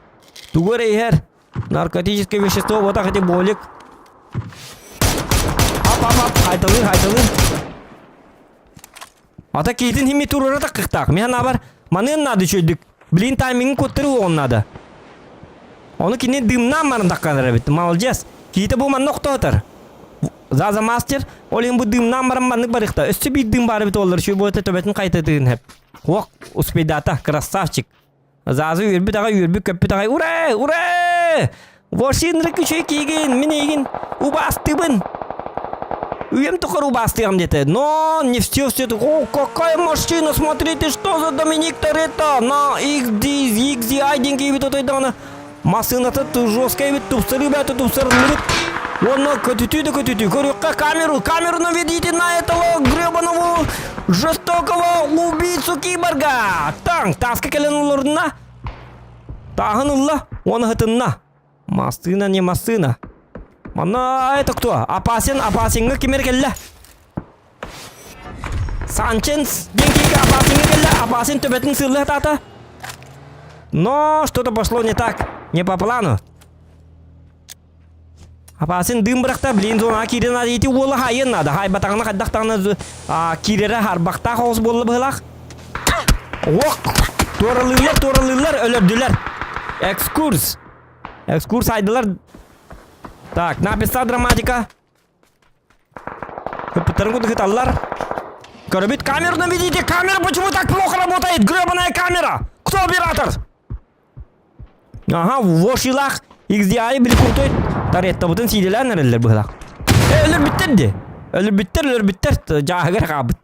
Тугу эрэ иһэр. Наркотическое вещество вот ити болик. Ап ап ап хайталыыр хайталыыр. Ата киитин химми турура таккыктаах. Миһан абар маныан наада үчүйдүк. Блин таймингин куттары уоҕун наада. Ону кини дымнаан баран такканар эбит. Молодец. Киитэ бу манна охтоотор. Заза мастер, ол иһин бу дымнаан баран маннык барыхта. Өссө биир дым баар эбит оллар. Үчүй буота төбөтүн хайтатыын хэп. Ох, успейдата, красавчик. Зазы үөрбүт аҕай, үөрбүт көппүт аҕай. Ура! Ура! Ворсинрык үчүгэй киигин, мин эйигин убаастыыбын. Үйэм тухары убаастыам диэтэ. Но не все все О, какая машина, смотрите, что за Доминик Торетто на XD, XDI диэн киһибит отойдаҕына массыыната жесткая эбит, тупсарыы бээтэ тупсарыллыбыт. Уонна көтүтүү да көтүтүү. Көрүөххэ камеру, камеру наведите на этого гребаного жестокого убийцу киборга. Таң, таска кэлэн олордуна. Тааһын ылла, уонна хытынна. Массыына не массыына. Манна это кто? Опасен, опасенҥа кимер кэллэ? Санченс диэн киһигэ опасенҥа кэллэ, опасен төбөтүн сыылла сатаата. Но что-то пошло не так, не по плану. Апасын дым бырахта, блин, зонаҕа киирэн надо, ити уола хайыан надо. Хайбатаҕына хайдах даҕаны киирэрэ харбахтаах оҕус буолла быһылаах. Ох! Туоралыыллар, туоралыыллар, өлөрдүлэр. Экскурс. Экскурс айдылар. Так, написал драматика. Ыппыттарын курдук ыталлар. Көрөбүт, камеру наведите, камера почему так плохо работает? Гребаная камера! Кто оператор? Ага, вошилах XDI били крутой тареттабытын сииделээн эрэллэр быһылаах. Э, өлөрбүттэр ди. Өлөрбүттэр, өлөрбүттэр, жааһыгар хаабыт.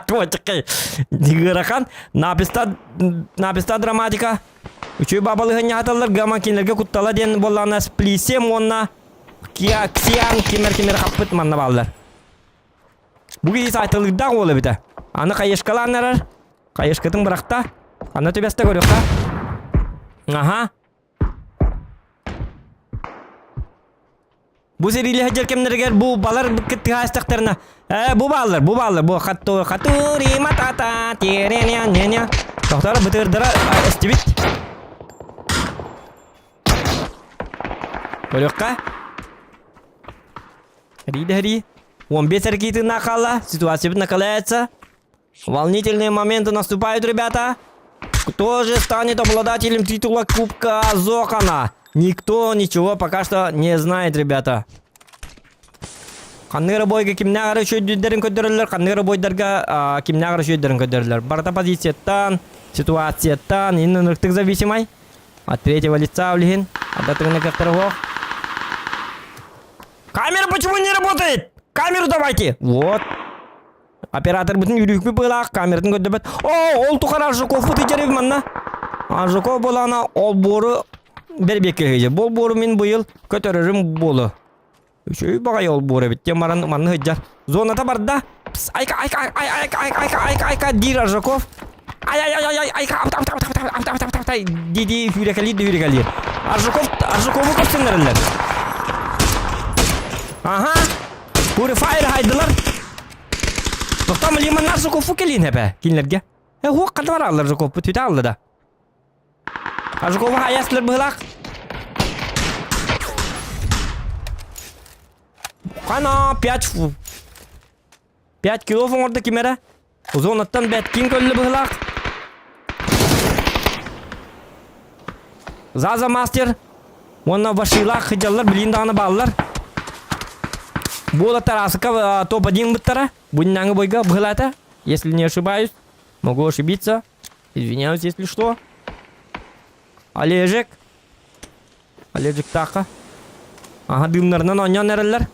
Туочакай. Дигырахан, написта, написта драматика. Үчүгэй бабалыһын ньаһаталлар, гаман кинилэргэ куттала диэн буоллаҕына сплисем уонна Киа, Ксиан кимер кимер хаппыт манна бааллар. Бу киһи саайталыырдаах уол эбитэ. Аны хайышкалаан эрэр. Хайышкатын бырахта. Аны түбэстэ көрүөххэ. Аха. Бу сэриилэһэ дьэр кэмнэригэр бу балар кыттыһаастахтарына э бу бааллар, бу бааллар, бу хатту хатури матата тиреня неня. Тохтор бытырдара эстибит. Көрүөххэ. Ридэри. 15 ракеты нахала. Ситуация накаляется. Волнительные моменты наступают, ребята. Кто же станет обладателем титула Кубка Зохана? Никто ничего пока что не знает, ребята. Ханнык эрэ бойга кимнээх эрэ үчүгэйдэрин көрдөрөллөр, ханнык эрэ бойдарга кимнээх эрэ үчүгэйдэрин көрдөрөллөр. Барыта позицияттан, ситуацияттан, инн ынырыктык зависимай. От третьего лица улиһин, ардатыгына кыахтара суох. Камера почему не работает? Камеру давайте! Вот. Оператор бүтүн үрүүкпү быылаах камератын көрдөбөт. О, ол тухары Аржаковпут иджерив манна. Аржаков болаана ол буору бэрбиэккэ Бол буору мин быйыл көтөрөрүм буолу. Үчүгэй баҕайы ол буор эбит диэн баран манна сылдьар. Зоната барда. Пс, айка айка ай айка айка айка айка айка диир Аржаков. Ай ай ай ай ай айка апта апта апта апта апта апта апта дии сүүрэкэлиир да сүүрэкэлиир. Аржаков Аржакову көрсүннэрэллэр. Аха. Purifier хайдылар. Тоқтам Лиман Аржакову кэлиин эбэ кинилэргэ. Э хуох хата бараллар Аржаковпут бүтэ алла да. Аржакова хайаслар быһылаах. Хана 5 фу. 5 кило оҥордо ким эрэ. Зонаттан бэткин көллө быһылаах. Заза мастер уонна Вашилаах хыдьаллар билин даҕаны бааллар. Буола Тарасыка топ-1 быттара. Буннаңы бойга быһылаата. Если не ошибаюсь, могу ошибиться. Извиняюсь, если что. Олежек. Олежек таха. Ага, дымнарынан оонньоон эрэллэр.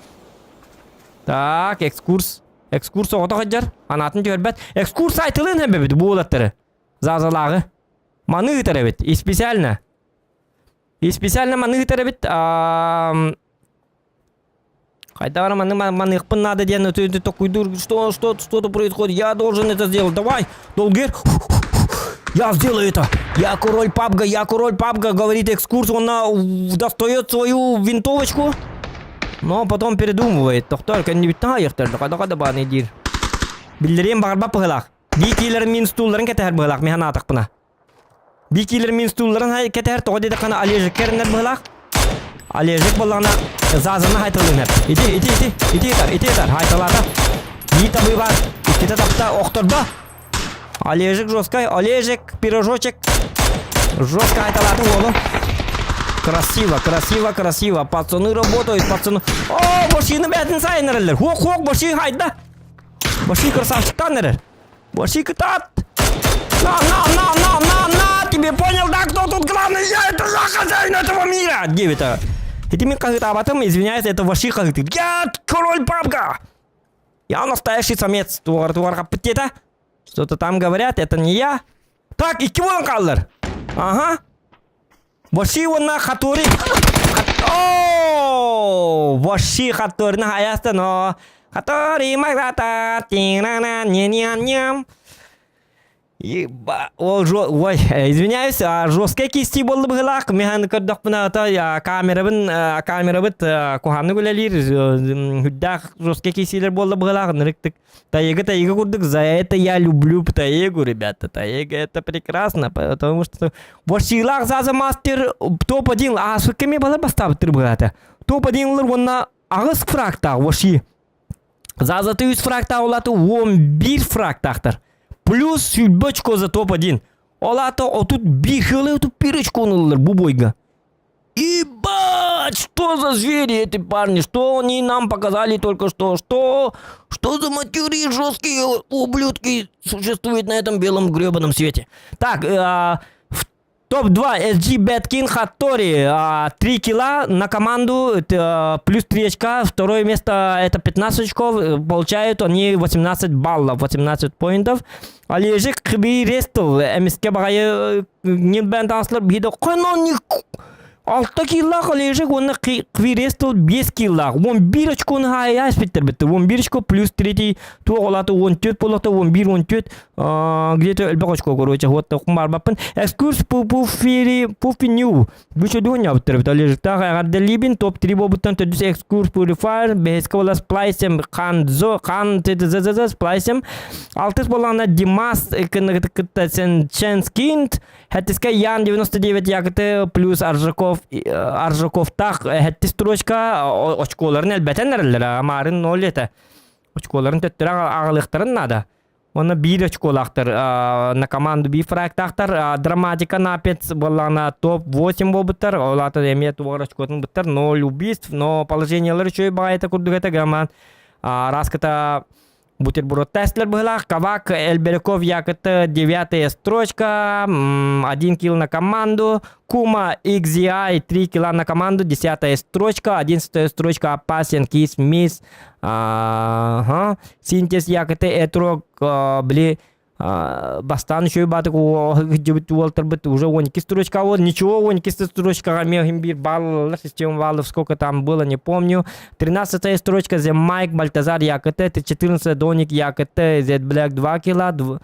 Так, экскурс. Экскурс оҕото сылдьар. Анаатын түһэрбэт. Экскурс айтылыын эбэбит бу уолаттары. Зазалааҕы. Маны ыытар эбит. И специально. И специально маны ыытар эбит. Хайда бара маны маныахпын надо диэн токуйдуур что что что-то происходит я должен это сделать давай долгер я сделаю это я король пабга я король пабга говорит экскурс он достает свою винтовочку но потом передумывает тохтор кэннибиттэн айахтар хада хада бааны диир биллэриэн баҕарбат быһылаах биикиилэрин мин стулларын кэтэһэр быһылаах миһан аатахпына Бикилер мин стулларын кэтэһэр тоҕо диэтэххинэ Олежикка эрэнэр быһылаах. Олежик буоллаҕына Зазаны хайталыын Ити, ити, ити, ити ытар, ити ытар, хайталаата. Биир табыы бар. Иккитэ тапта, охтордо. Олежик жесткай, Олежик, пирожочек. Жестко хайталааты уолу. Красиво, красиво, красиво. Пацаны работают, пацаны. О, башины бәтін сайын эрэллэр. Хуок-хуок, баши хайда. Баши красавчиктан эрэр. Баши кытаат! На, на, на, на, на, на! Тебе понял, да, кто тут главный? Я, это я хозяин этого мира! Где это? Ити мин хаһыытаабатым, извиняюсь, это ваши хаһыты. Я король пабга! Я настоящий самец. Тугар тугар хаппыт Что-то там говорят, это не я. Так, икки буолан хааллар. Ага. Ваши уонна Хатори. О, Ваши Хаторина хаяста но. Хатори магата тинана не не не Еба, ол жо, ой, извиняюсь, жесткая кисти болды быһылаах. Михан көрдөхпүнэ ата камерабын камерабыт куһааннык үлэлиир үрдээх жесткая кисилер болды быһылаах нырыктык Таега Таега курдук, за это я люблю Таегу, ребята. Таега это прекрасно, потому что Василах Заза мастер топ-1, а с кем была поставить ребята? Топ-1 лыр онна аҕыс фрагтаах Ваши. Заза ты үс фрагтаах улаты 11 фрагтаахтар. Плюс 20 очко за топ-1. Ол аата 31 хылы 31 очкону ыллылар бу бойга. Ебать, что за звери эти парни, что они нам показали только что, что, что за матерые жесткие ублюдки существуют на этом белом гребаном свете. Так, э, в топ-2 SG Bad King Hattori, 3 килла на команду, это, плюс 3 очка, второе место это 15 очков, э, получают они 18 баллов, 18 поинтов. Олежик Кбирестов, эмиске баҕайы ньирбээн таҥаслар биһиде хонон алта киллаах Олежик уонна Квирестл 5 киллаах 11 очкону хаайа испиттер битти 11 очко плюс третий туох олата 14 болота 11 14 где-то элбэх очко короче вот барбаппын экскурс пуффири пуффиню Бүчөдү оонньообуттар эбит. Олежиктаах эҕэрдэлиибин топ-3 буолбуттан төрдүс экскурс Purifier, бэһискэ буола Сплайсем, Ханзо, Хан ТТЗЗ Сплайсем, алтыс буоллаҕына Димас кытта Ченскинд, хэттискэ Ян 99 якты плюс Аржаков Аржаковтаах хэттис строчка очколарын элбэтэн эрэллэр, амаарын ноль этэ. Очколарын төттөрө аҕалыахтарын наада. Уонна биир очколаахтар на команду биир фрагтаахтар драматика напец буоллаҕына топ-8 буолбуттар ол аата эмиэ туох очкотун буттар ноль убийств но положениелар үчүгэй баҕайыта курдук этэ гаман раската бутерброд тестлер быһылаах Кавак Эльберяков Якт девятая строчка один килл на команду Кума XZI 3 килла на команду десятая строчка одиннадцатая строчка Опасен Кис Мисс Ага. Синтез якыты этрог били бастаан үчүгэй баатык дьыбыт уолтарбыт уже 12 строчка вот ничего 12 строчкаҕа мехим биир баллар система баллов сколько там было не помню 13 строчка The Mike Бальтазар Якт 14 Доник Якт Z Black 2 килла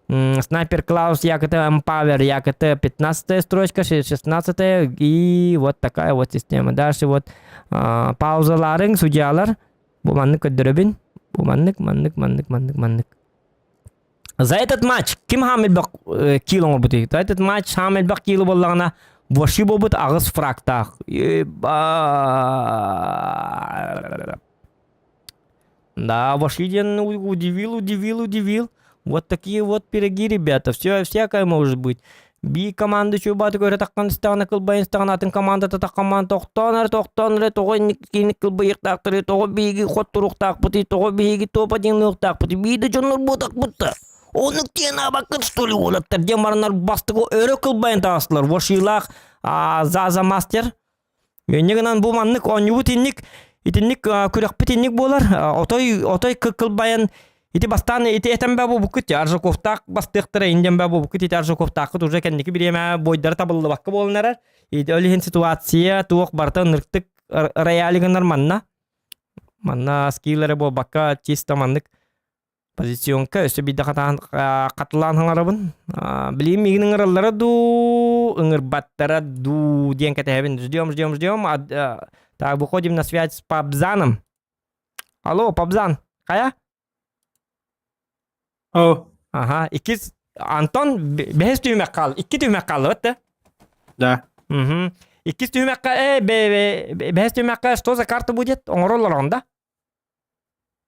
Снайпер Клаус Якт Empower Якт 15 строчка 16 и вот такая вот система дальше вот паузаларыҥ судьялар бу маннык көрдөрөбүн бу маннык маннык маннык маннык маннык за этот матч ким хаам элбэх килл оҥорбутуй за этот матч хаам элбэх килл буоллаҕына Воши буолбут аҕыс фрагтаах Да, Воши диэн удивил, удивил, удивил. Вот такие вот пироги, ребята. Все, всякое может быть. Би команда чуйбааты көрө таххан истэҕинэ кылбайын истэҕинэ атын командата таххамаан тохтоон эрэ тохтоон эрэ тоҕо инник киник кылбайыахтаахтарый тоҕо биһиги хотторуохтаахпытый тоҕо биһиги топ один-ныахтаахпытый биир да дьоннор буотахпыт да оннук диэн аабаккын что ли уолаттар диэн бараннар бастакы өрө кылбайан таҕыстылар Вошилаах Заза Мастер Инньэ гынан бу маннык оонньуубут инник итинник күрэхпит инник буолар. Отой отой кылбайан ити бастаан ити этэн баа буолбуккут Аржаковтаах бастыахтара индиэн баа буолбуккут ити Аржаковтааххыт уже кэнники бириэмэ бойдара табыллыбакка буолан эрэр. Ити ол иһин ситуация туох барыта ынырыктык рояль гынар манна. Манна скиллеры буолбакка чисто маннык Позиционка өссө биирдэ хатаан хатылаан хаҥарабын. Билигин миигин ыҥыраллара дуу, ыҥырбаттара дуу диэн кэтэһэбин. Ждем, ждем, ждем. Так, выходим на связь с Пабзаном. Алло, Пабзан, хайа? О. Ага, иккис Антон бэһис түһүмэх хаал, икки түһүмэх хааллыбыт да? Да. Угу. Иккис түһүмэххэ, э, бэһис түһүмэххэ что за карта будет? Оҥороллор да?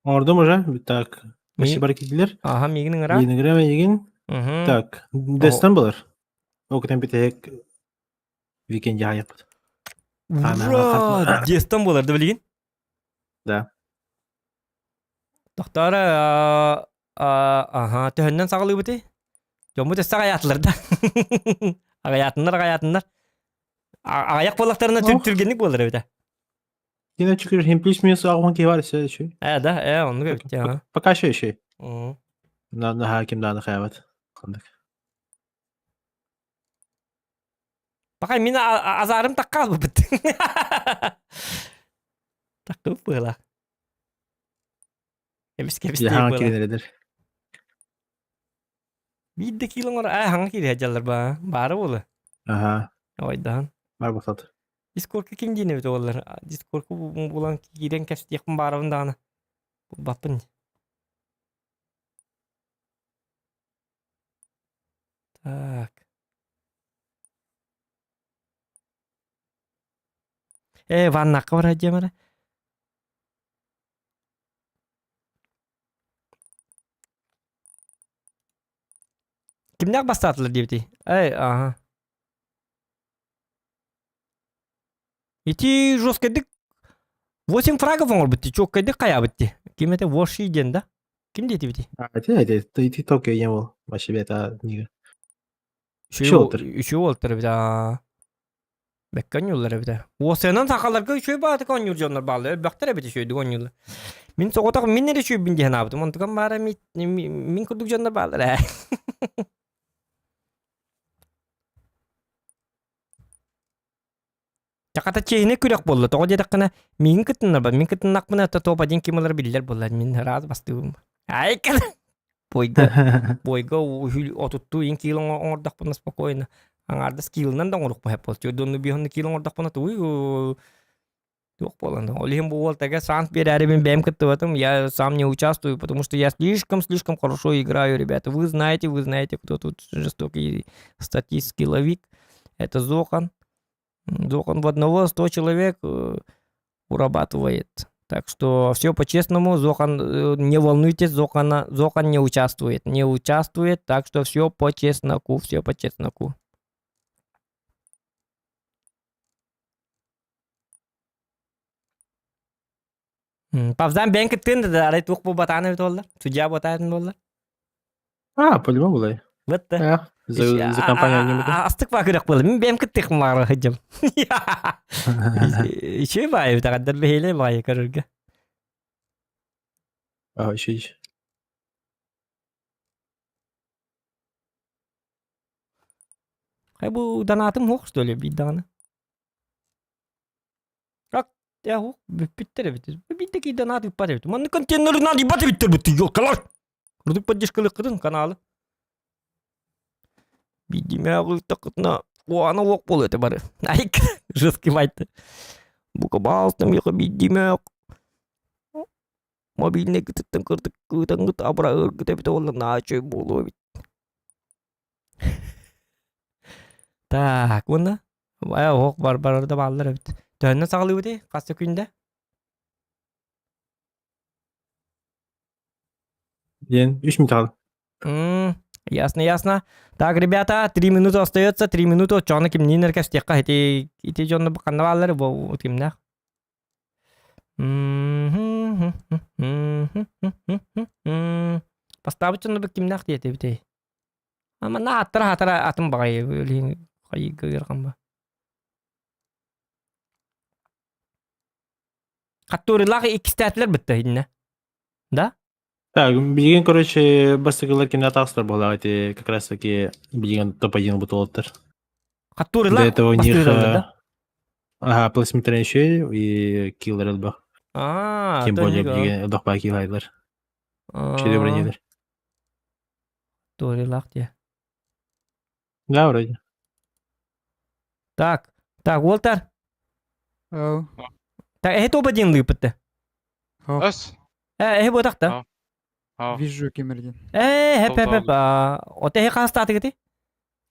Оҥордум уже. Так, спасибо киирдилэр. Аха, миигин ыҥыра. Миигин ыҥыра миигин. Так, Дэстэн булар. Ол күтэн бүтэһик викенд дьаһайыппыт. Ура! Дестан булар да билигин? Да. Тохторо аха, төһөннөн саҕалыыбытый? Дьоммут өссө аҕайаатылар да. Аҕайаатыннар, аҕайаатыннар. Аҕайах буоллахтарына түргэнник буолар эбитэ. Иначе говоришь, плюс-минус аҕыс киһи бар өссө үчүгэй. Ээ да, ээ оннук эбит дии. Пока еще үчүгэй. Наһаа ким даҕаны хайаабат. Ханнык. Пока мин азарым такка албыт. Таккып была. Кэбис кэбис Хаҥа киирэн Биир да киило оҥоро аа хаҥа киирэ дьаллар ба баара буола. Аха. Ойдаһан. Бар босат. Дискордка ким диэн эбит уоллар? Дискордка булан киирэн кэпсэтиэхпин баарабын даҕаны. Булбаппын. Так. Э, ваннакка барар диэм эрэ. Кимнээх бастаатылар диэбитий? Эй, ага. Ити жесткайдык 8 фрагов оҥорбут дии, чуоккайдык хайаабыт дии. Ким это Воши диэн да? Ким диэтибитий? А, это, это, ити Токио не был. Вообще это не. Үчүгэй үчүгэй уолтар эбит аа. Бэккэ оонньууллар эбит ээ. Уопсайынан сахаларга үчүгэй баҕатык оонньуур дьоннор бааллар. Элбэхтэр эбит үчүгэйдик оонньууллар. Мин соҕотох мин эрэ үчүгэйбин дии санаабытым. Онтукам баара мин курдук дьоннор бааллар ээ. Чаката чиэһинэй күрэх буолла. Тоҕо диэтэххинэ, миигин кытыннарбат. Мин кытыннахпына, это топ-1 ким ылар биллэр буолла. Мин ыраас бастыыбын. Айка! Бойга, бойга отуттуу ин киил оҥордохпуна спокойно. Аҥаардас киилынан да оҥоруохпун сөп буолчу. Донну биһонну киил оҥордохпуна тугуй туох буолан. Ол иһин бу уол тэгэ шанс биэрээри мин бэйэм кыттыбатым. Я сам не участвую, потому что я слишком-слишком хорошо играю, ребята. Вы знаете, вы знаете, кто тут жестокий статистский ловик. Это Зохан. Зохан в одного 100 человек э, урабатывает. Так что все по-честному, Зохан, э, не волнуйтесь, Зохана, Зохан не участвует. Не участвует, так что все по чесноку, все по чесноку. Павзан бэйэн кыттыын да арай туох буолбатаҕын эбит буоллар. Судья буотаатын буоллар. А, по-любому булай. Вот да. За, за компанию не буду. Астык баа күрэх буолла. Мин бэйэм кыттыах маҕара сылдьам. Үчүгэй баайы битаҕаддар бэһиэлэй баайы көрөргө. А, еще еще. Хай бу донатым суох что ли биир даҕаны. Как я ух бүппүттэр эбит. Биир да киһи донат ыыппат эбит. Маннык контейнеры надо ебать эбиттэр бу ёлкалар. Курдук поддержкалыаххытын каналы. Биирдиимээх ыыттаххытына уана уох буолуо этэ бары. Айк жесткий айтты. Бука баалта миэхэ биирдиимээх мобильный кытыттан кырдык кыытаҥҥыт абыраһыыргыт эбитэ уонна наачой буолуо эбит. Так, уонна Э, оһох бар барарда бааллар эбит. Төһөннөн саҕалыыбытый? Хас да күндэ? Диэн үс металл. М, ясно, ясно. Так, ребята, 3 минуты остается, 3 минуты. Оччоҕуна кимниин эрэ кэпсэтиэххэ ити ити дьонно бу ханна бааллар бу кимнээх? Бастаабыт дьонно бу кимнээх диэтибитий? Манна аттара хатара атын баҕайы билигин хайыыга ыарахан ба. Хаттуурилаах иккистээтилэр бытта иннэ. Да? Так, билигин, короче, бастакылар кимнэ таҕыстар буоллаҕа ити как раз таки билигин топ-1 бутулаттар. До Хаттуурилаах этого у них бастыыраллар да? ага, плейсменттер еще и киллер элбэх. А, Тем то более нига. билигин элбэх киллайлар. Серебрянилар. Туорилаах дии. Да, вроде. Так, так, Уолтер. Ау. Так, эһи тоба диэн лыыппытты. Өс. Э, эһи буотахта. Вижу кимирдин. Э, хеп хеп хеп. Оте эһи хаастаатыгыты?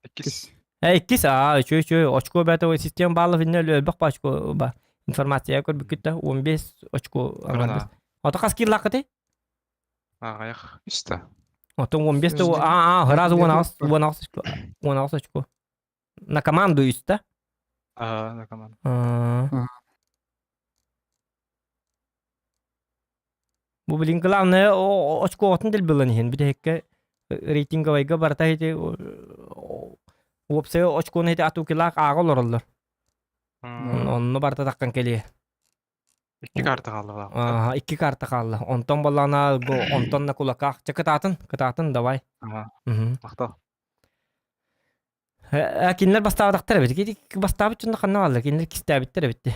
Иккис. Э, иккис, аа, үчү үчү, очко бэт система баллов инне өлбөх ба очко ба. Информация көрбүккүт да 15 очко аңардас. Ото хас киллаакыты? Аҕыйах үстэ. Оттон 15 да а, а, сразу 16, 16 очко. 16 очко. На команду үстэ. А, на команду. Бу блин главное очкоҕутун дэлбилэн иһин бүтэһиккэ рейтинговайга барыта ити уопсай очкону ити атукилаах ааҕа олороллор. Онно барыта таххан кэлиэ. Икки карта хаалла. Ага, икки карта хаалла. Онтон баллана онтон на кулаках. Чэ кытаатын, кытаатын давай. Ага. Махтал. Э, кинилэр бастаабатахтар эбит. Бастаабыт дьонно ханна бааллар? Кинилэр кистээбиттэр эбит.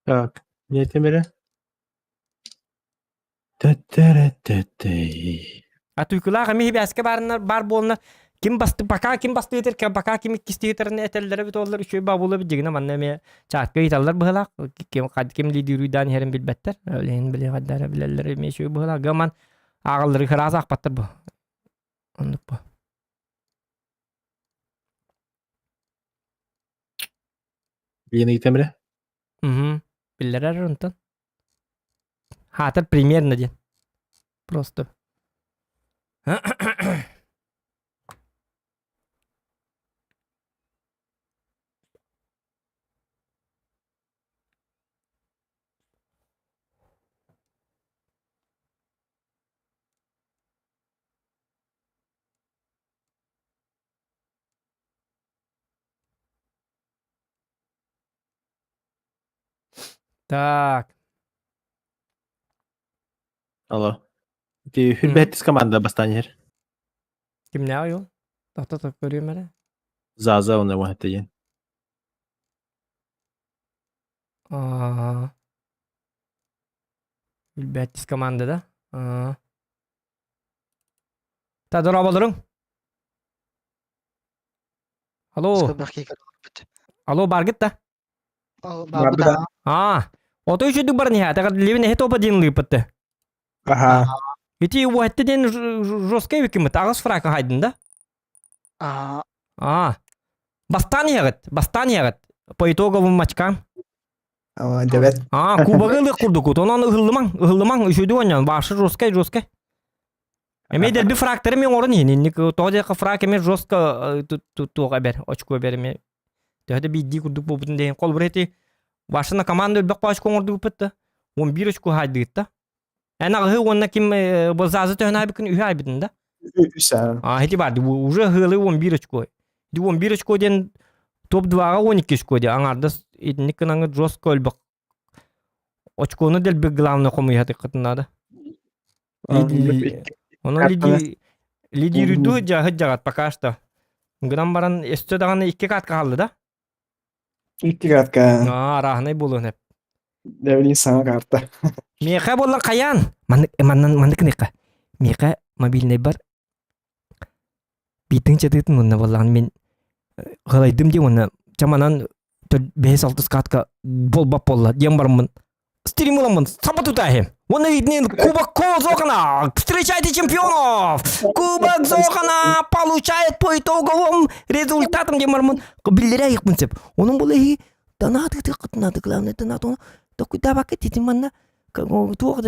Так, не темере. Тэттерэттэтэй. А туйкулаах эмиэ хибээскэ баарынар баар буолна ким басты пока ким бастыытыр пока ким иккистиитэрин этэллэрэ бит оллар үчүгэй баа буола бит дьигинэ манна эмиэ чаатка ыйыталлар быһылаах ким ким лидируйдаан иһэрин билбэттэр билин били хайдара билэллэр эмиэ үчүгэй быһылаах гаман ааҕаллары кыраас аахпаттар бу оннук бу Билин ыйытам эрэ? Мм биллэрэр онтон Хаатар примерно диэн. Просто. Так. Алло. Ти хүрбэттис команда бастаан иһэр. Кимнээх ол? Тохто көрүөм эрэ. Заза оны уһатта диэн. Аа. Билбэттис команда да? Аа. Та дорооболоруҥ. Алло. Алло, баргыт да? Аа, ото үчүдүк баран иһэ. Тага левин эһи топа диэн лыыппытты. Аха. Ити уһатты диэн жесткай викимит. Агыс фрака хайдын да? Аа. Аа. Бастаан иһэҕит, бастаан иһэҕит. По итоговым очкам. Дебет. Аа, кубогы ылыах курдукут. Онон ыһыллымаҥ, ыһыллымаҥ, үчүгэй оонньоон. Башы жесткай, жесткай. Эмиэ дэлби фрактары мен оҥорон иһин. Инник тоҕо диэххэ фрак эмиэ жестко туох эбэр, очко эбэр эмиэ. Төһө да биирдии курдук буолбутун диэн. Холобур ити Вашина команда элбэх очко оҥордубуппут да. 11 очко хаайдыгыт да. Эн аҕыһы уонна ким базазы төһөн айбыкын үһү айбытын да? Үс А, ити бар, уже хылы 11 очко. Ди 11 очко диэн топ-2-га 12 очко диэн аҥаардас итинник гынаҥы жестко өлбөх очкону дэлби главное хомуйатыккытын надо. Онон лиди лидируйду жаһыт жаҕат пока что. Гынан баран өстө даҕаны икки катка хаалла да? Икки катка. Аа, арааһынай буолуон эп. Дэвлин саҥа карта. Миэхэ буолла хайаан? Маннык маннан маннык гыныахха. Миэхэ мобильнайбар бииртэн чатыытын уонна буоллаҕын мин галайдым диэн уонна чаманан бэһис алтыс катка буолбат буолла диэн бараммын стрим ыламмын саба тутаахым. Уонна виднин Кубок Зохана! Встречайте чемпионов! Кубок Зохана получает по итоговым результатам диэн бараммын биллэрэ айыкпын сеп. Онон була иһи донат ытыаххытын главное донат токуйдаабакка титин манна туох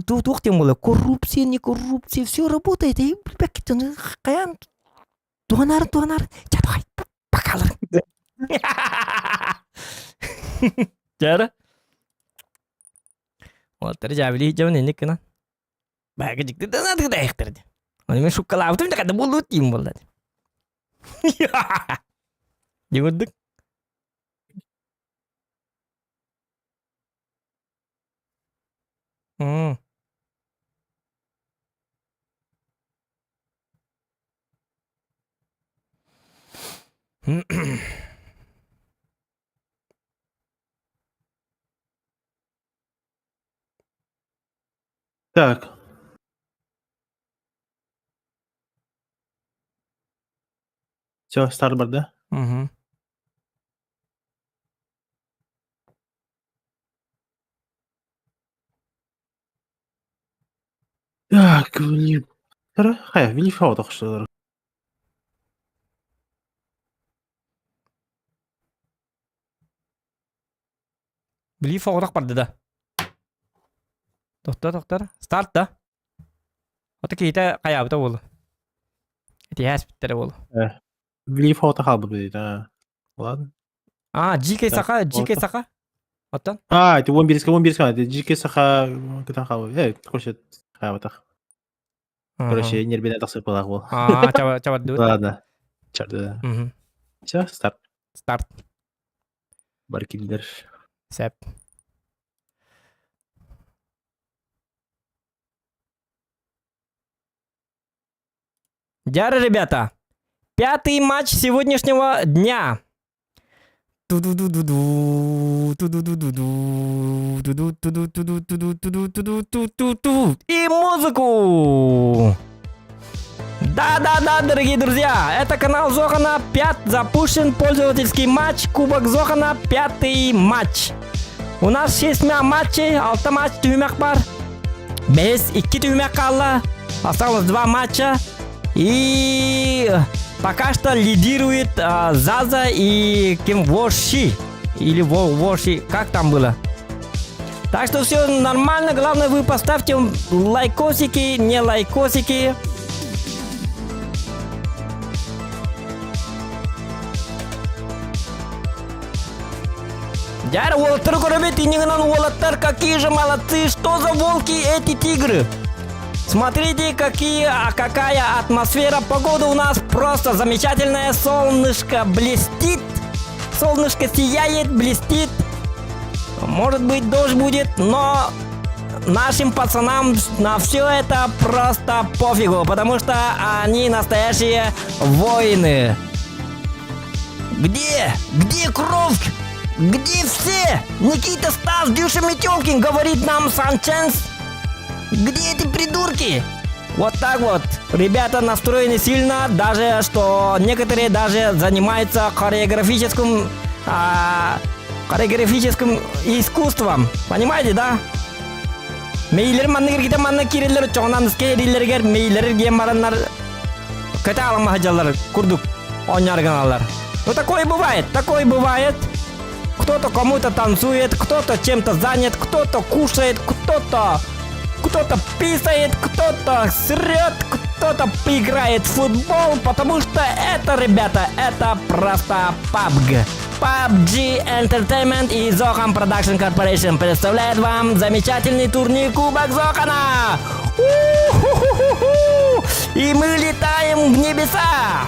туох диэн буола коррупция не коррупция все работает билбэккитин хайаан туһанаар туһанаар чатахай бакалар Дьара Уолаттары дьаабилии дьабын инник гынан Баага дьикти донат гыдаайыктар ди Оны мен шуккалаабытым да када буолуут диим буолла Дигурдук М. Так. Все, старт барда. Мгм. Так, Вилли... Хайа, Вилли Фау тохсулар. Били фоҕурах барды да. Тохтор, тохтор. Старт да. Ото киһитэ хайаабыта буолу. Итиһээспиттэрэ буолу. Били фото хаалбыт бит, а. Ладно. А, GK Саха, GK Саха. Оттон? А, это 11 11 это GK Саха кытан хаалбыт. Э, короче, хаалбатах. Короче, нербине тахсыппалаах буол. А, чаба чабардыбыт. Ладно. Чарды. Все, старт. Старт. Баркиллер. Сеп. Дяры, ребята, пятый матч сегодняшнего дня. Ту-ду-ду-ду-ду, ту-ду-ду-ду-ду, ту-ду-ту-ду-ту-ду-ту-ду-ту-ду-ту-ту. И музыку! Да-да-да, дорогие друзья, это канал Зохана, пят, запущен пользовательский матч, Кубок Зохана, пятый матч. У нас 6 матчей, алта матч түһүмэх бар. Бэс икки түһүмэх хаалла. Осталось два матча. И пока что лидирует а, Заза и Ким Воши. Или Во Воши. Как там было? Так что все нормально. Главное, вы поставьте лайкосики, не лайкосики. Дьэ уолаттары көрөбүт иннигинэн уолаттар какие же молодцы, что за волки эти тигры? Смотрите, какие, а какая атмосфера, погода у нас просто замечательная, солнышко блестит, солнышко сияет, блестит. Может быть, дождь будет, но нашим пацанам на все это просто пофигу, потому что они настоящие воины. Где? Где кровь? Где все? Никита Стас, Дюша Метелкин, говорит нам Санченс. Где эти придурки? Вот так вот. Ребята настроены сильно, даже что некоторые даже занимаются хореографическим, а, хореографическим искусством. Понимаете, да? Мейлер манны киргите манны кириллер чоңнан скериллергер мейлер ген бараннар көтө алма курдук оонньоору Ну такое бывает, такое бывает. Кто-то кому-то танцует, кто-то чем-то занят, кто-то кушает, кто-то кто-то писает, кто-то срет, кто-то играет в футбол, потому что это, ребята, это просто PUBG. PUBG Entertainment и Zohan Production Corporation представляет вам замечательный турнир Кубок Зохана! У-ху-ху-ху-ху! И мы летаем в небеса!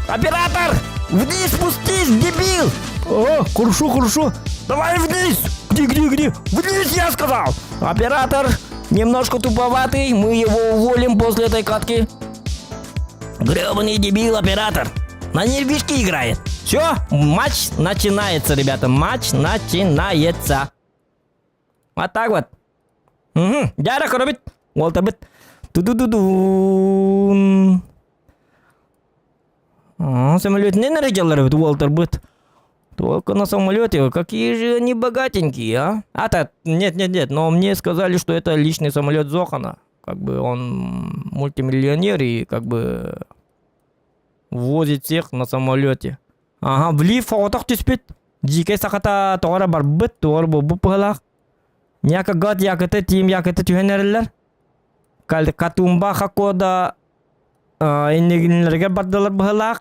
Оператор! Вниз спустись, дебил! О, хорошо, хорошо. Давай вниз! Где, где, где? Вниз, я сказал! Оператор немножко туповатый, мы его уволим после этой катки. Гребаный дебил оператор. На нервишки играет. Все, матч начинается, ребята. Матч начинается. Вот так вот. Угу. Дьэ, көрөбүт. Уолаттарбыт. Ту-ду-ду-дун. Самолетный нарядилар уолаттарбыт. Только на самолете. Какие же они богатенькие, а? А, так, нет, нет, нет, но мне сказали, что это личный самолет Зохана. Как бы он мультимиллионер и как бы возит всех на самолете. Ага, влив соҕотох түспүт. Дьиикэй сахата тоҕо эрэ барбыт, тоҕо эрэ буолбут быһыылаах. Няка гад якыты тиим якыты түһэн эрэллэр. Катумба Хакода иннигиннэригэр бардылар быһыылаах.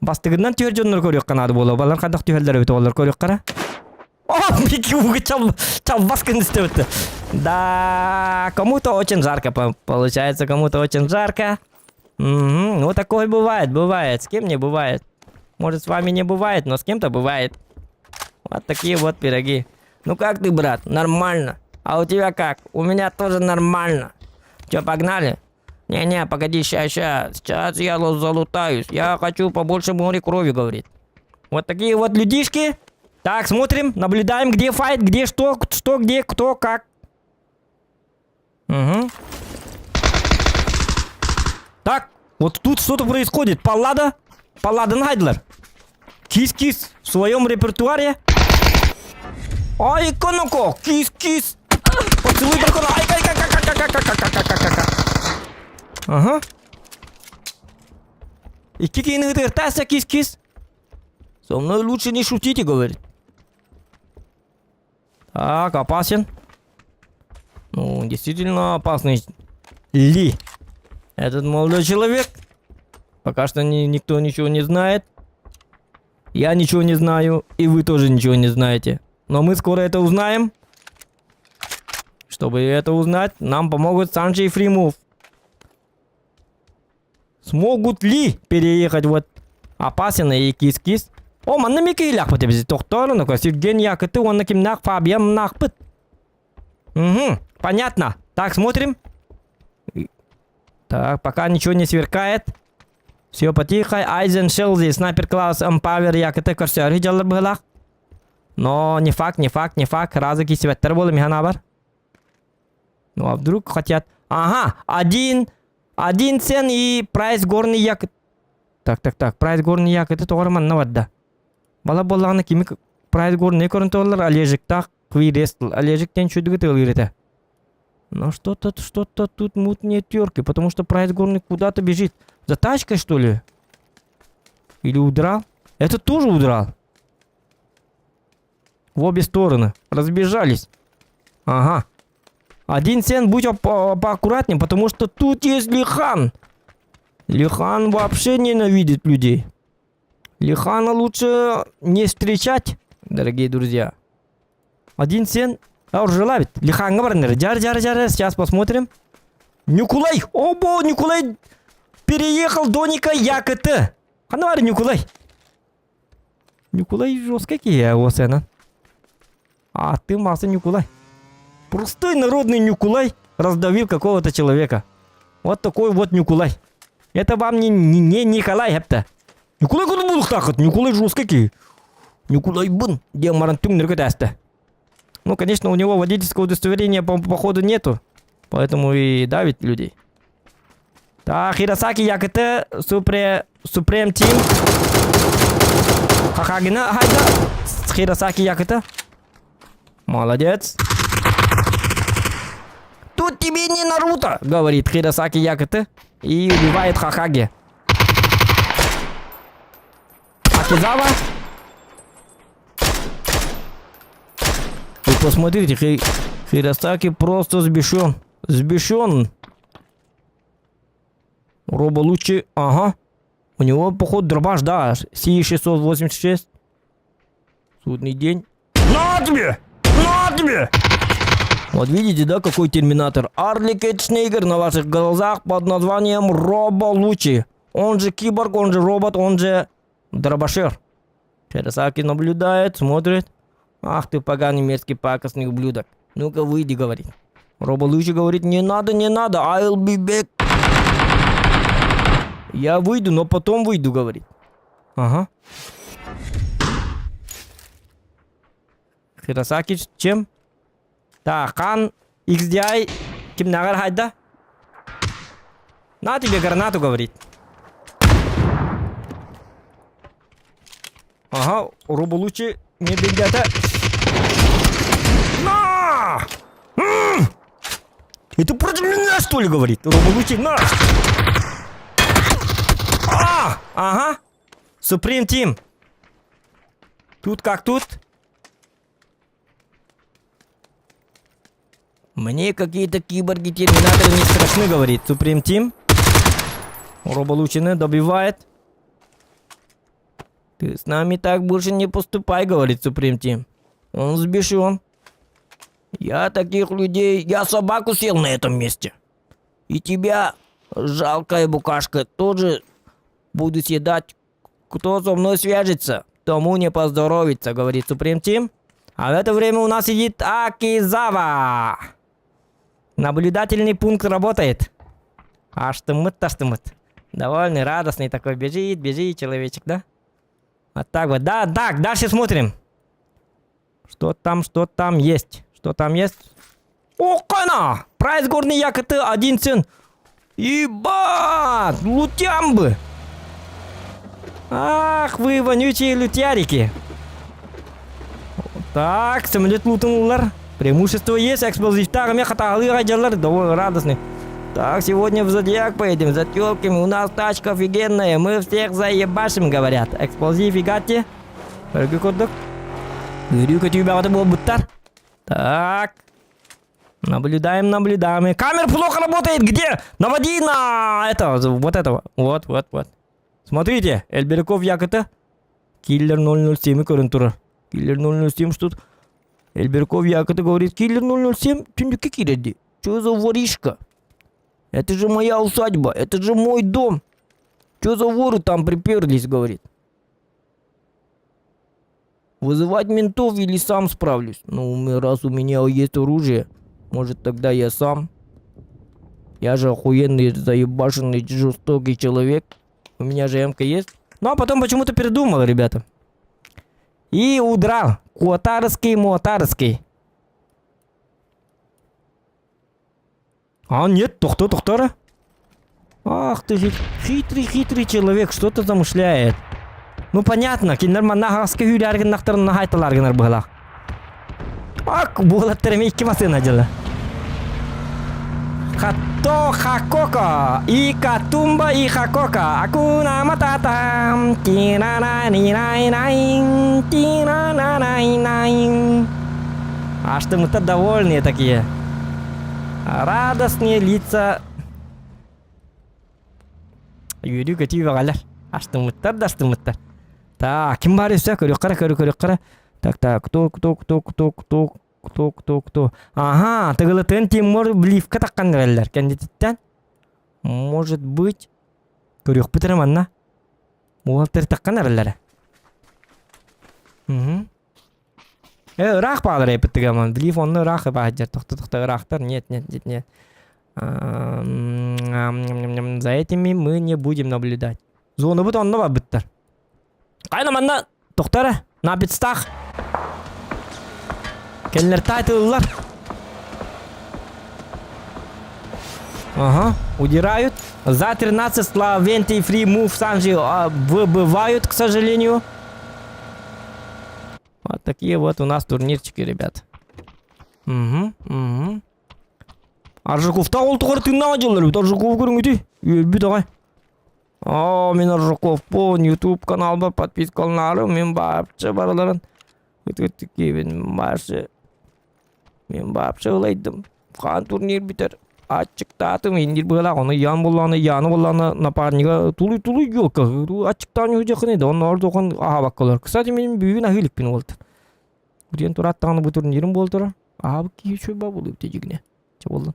Бастыгынан түһэр дьоннор көрүөххэ наада буолуо. Балар хайдах түһэллэр эбит оҕолор көрүөххэ О, Микки угу чал, чалбас гына Да, кому-то очень жарко получается, кому-то очень жарко. Угу, ну такое бывает, бывает. С кем не бывает. Может, с вами не бывает, но с кем-то бывает. Вот такие вот пироги. Ну как ты, брат? Нормально. А у тебя как? У меня тоже нормально. Че, погнали? Не-не, погоди, ща, ща. Сейчас я залутаюсь. Я хочу побольше море крови, говорит. Вот такие вот людишки. Так, смотрим, наблюдаем, где файт, где что, что, где, кто, как. Угу. Так, вот тут что-то происходит. Паллада. Паллада Найдлер. Кис-кис в своем репертуаре. Ай, коноко, кис-кис. Поцелуй дракона. Ай, ай, ай, ай, ай, ай, ай, ай, ай, ай, ай. Ага. Икки киһини ытыртааса кис-кис. Со мной лучше не шутите, говорит. Так, опасен. Ну, действительно опасный. Ли. Этот молодой человек. Пока что ни, никто ничего не знает. Я ничего не знаю, и вы тоже ничего не знаете. Но мы скоро это узнаем. Чтобы это узнать, нам помогут Санджи и Фримув. Смогут ли переехать вот опасен и кис-кис? О, манна микейлях бит тохтору, Сергей якыты, он кимнах Фабиан нахпыт. Угу, понятно. Так, смотрим. Так, пока ничего не сверкает. Все потихо. Айзен Шелзи, снайпер класс, Эмпавер, якыты көрсөрү дьаллар быһыылаах. Но не факт, не факт, не факт. Разы кисибэттэр буолла миһанабар. Ну а вдруг хотят... Ага, один, один цен и прайс горный як... Так, так, так, прайс горный як, это тоҕо манна барда. Бала буоллаҕына кими прайс горный көрөн туоллар Олежиктаах Квирест Олежиктен чүдүгү тыылыыр Но что-то, что-то тут мутные терки, потому что прайс горный куда-то бежит. За тачкой, что ли? Или удрал? Это тоже удрал. В обе стороны. Разбежались. Ага. Один цент, будь поаккуратнее, потому что тут есть Лихан. Лихан вообще ненавидит людей. Лихана лучше не встречать, дорогие друзья. Один цент. А, уже ловит. Лихан говорит, жар, жар, жар, сейчас посмотрим. Нюкулай! Обо, Нюкулай переехал Доника Якт. Ханавар Нюкулай. Ньукулай жесткий киһи уосайынан. Ааттыын Маса Ньукулай. Простой народный Ньукулай раздавил какого-то человека. Вот такой вот Ньукулай. Это вам не, не, не Николай хепте. Ньукулай куду булуктаахыт, Ньукулай жесткий киһи. Ньукулайбын диэн баран түҥнөргө тээстэ. Ну, конечно, у него водительского удостоверения по походу нету. Поэтому и давит людей. Так, Хиросаки Яките, Супре, Супрем Тим. Хахагина, хайда. Хиросаки Яките. Молодец. Тут тебе не Наруто, говорит Хиросаки Яките. И убивает Хахаги. Акизава. Вы посмотрите, Хи... Хиросаки просто сбешен. Сбешен. Роба лучше. Ага. У него, походу, дробаш, да. Си-686. Судный день. На тебе! На тебе! Вот видите, да, какой терминатор? Арли Кетшнейгер на ваших глазах под названием Робо Лучи. Он же киборг, он же робот, он же дробашер. Хиросаки наблюдает, смотрит. Ах ты поганый мерзкий пакостный ублюдок. Ну-ка выйди, говорит. Робо Лучи говорит, не надо, не надо, I'll be back. Я выйду, но потом выйду, говорит. Ага. Хиросаки чем? Так, Хан XDI кимнааҕар хайда? На тебе гранату, говорит. Ага, Рубулучи не бегата. На! М! Это против меня, что ли, говорит? Рубулучи, на! А! Ага! Supreme Team. Тут как тут? Мне какие-то киборги-терминаторы не страшны, говорит Supreme Team. Роболучины добивает. Ты с нами так больше не поступай, говорит Supreme Team. Он взбешен. Я таких людей... Я собаку съел на этом месте. И тебя, жалкая букашка, тоже буду съедать. Кто со мной свяжется, тому не поздоровится, говорит Supreme Team. А в это время у нас сидит Акизава. Наблюдательный пункт работает. Аштымыт таштымыт. Довольный, радостный такой. Бежит, бежит человечек, да? Вот так вот. Да, так, дальше смотрим. Что там, что там есть? Что там есть? Окана! Прайс горный якоты один цен. Ебать! Лутямбы! Ах, вы вонючие лютярики. Так, самолет лутанулар. Преимущество есть, эксплозивтар, меха дялар, довольно радостный. Так, сегодня в Зодиак поедем, за телками, у нас тачка офигенная, мы всех заебашим, говорят. Эксплозив фигати. Көргө курдук. Үөрүү көтүү бөҕөтө буолбуттар. Так. Наблюдаем, наблюдаем. Камера плохо работает. Где? Наводи на это, вот этого. Вот, вот, вот. Смотрите, Эльберяков Якота. Киллер 007 көрөн турар. Киллер 007 что тут? Эльберяков Якота говорит, киллер 007 түннүккэ киирэр Что за воришка? Это же моя усадьба, это же мой дом. Что за воры там приперлись, говорит. Вызывать ментов или сам справлюсь? Ну, раз у меня есть оружие, может тогда я сам? Я же охуенный, заебашенный, жестокий человек. У меня же МК есть. Ну, а потом почему-то передумал, ребята. И удрал. Куатарский, муатарский. А, нет, тохто, тохтора. Ах ты же хитрый-хитрый человек, что-то замышляет. Ну понятно, кинилэр манна аһаҕаска сүүрээри гыннахтарына хаайталаар гынар быһалаах. Ак, буолаттар эмиэ икки массыына дьыла. Хатто хакока, и катумба и хакока, акуна матата, тина ни най най тина на най най А что мы-то довольные такие. Радостные лица. Үөрүү көтүү бөҕөлөр. Астыммыттар да астыммыттар. Так, ким баар өссө? Көрүөххэ эрэ, көрү көрүөххэ эрэ. Так, так, кто, кто, кто, кто, кто, кто, кто, кто. Ага, тыгылытын Тимур Бливка таххан эрэллэр. Кэннититтэн. Может быть, көрүөхпүт эрэ манна. Уолтар таххан эрэллэрэ. Угу. Э, ыраах баалар эпиттигаман. Билив онно ыраах баһдьар. Тохто-тохто ыраахтар. Нет, нет, нет, нет. За этими мы не будем наблюдать. Зонубут онно барбыттар. Кайна манна тохтара на пятстах. Кэллэр тайтыллар. Ага, удирают. За 13 Славенти Фри Мув Санжи выбывают, к сожалению. Вот такие вот у нас турнирчики, ребят. Угу, угу. Аржаковта ол тухары тыыннаах дьыллар эбит. Аржаков көрүҥүтүй. Үөрбүт аҕай. Оо, мин Аржаковпун, YouTube каналбар подпискаланаарым, мин баапчы барыларын ытыттыккиибин башы. Мин баапчы ылайдым. Хаан турнир бүтэр. Аччыктаатым, индир быһалаах, ону Ян буллаҕына, Яны буллаҕына напарнига тулуй тулуй елка, аччыктаан үһү да, онно ордухан аһаабаккалар. Кстати, мин бүгүн аһыы иликпин уолтан. Диэн турааттаҕына бу турнирым буолтара. Аһаабыт киһи үчүгэй ба буолуо эбитэ дьигинэ. Чэ буоллун.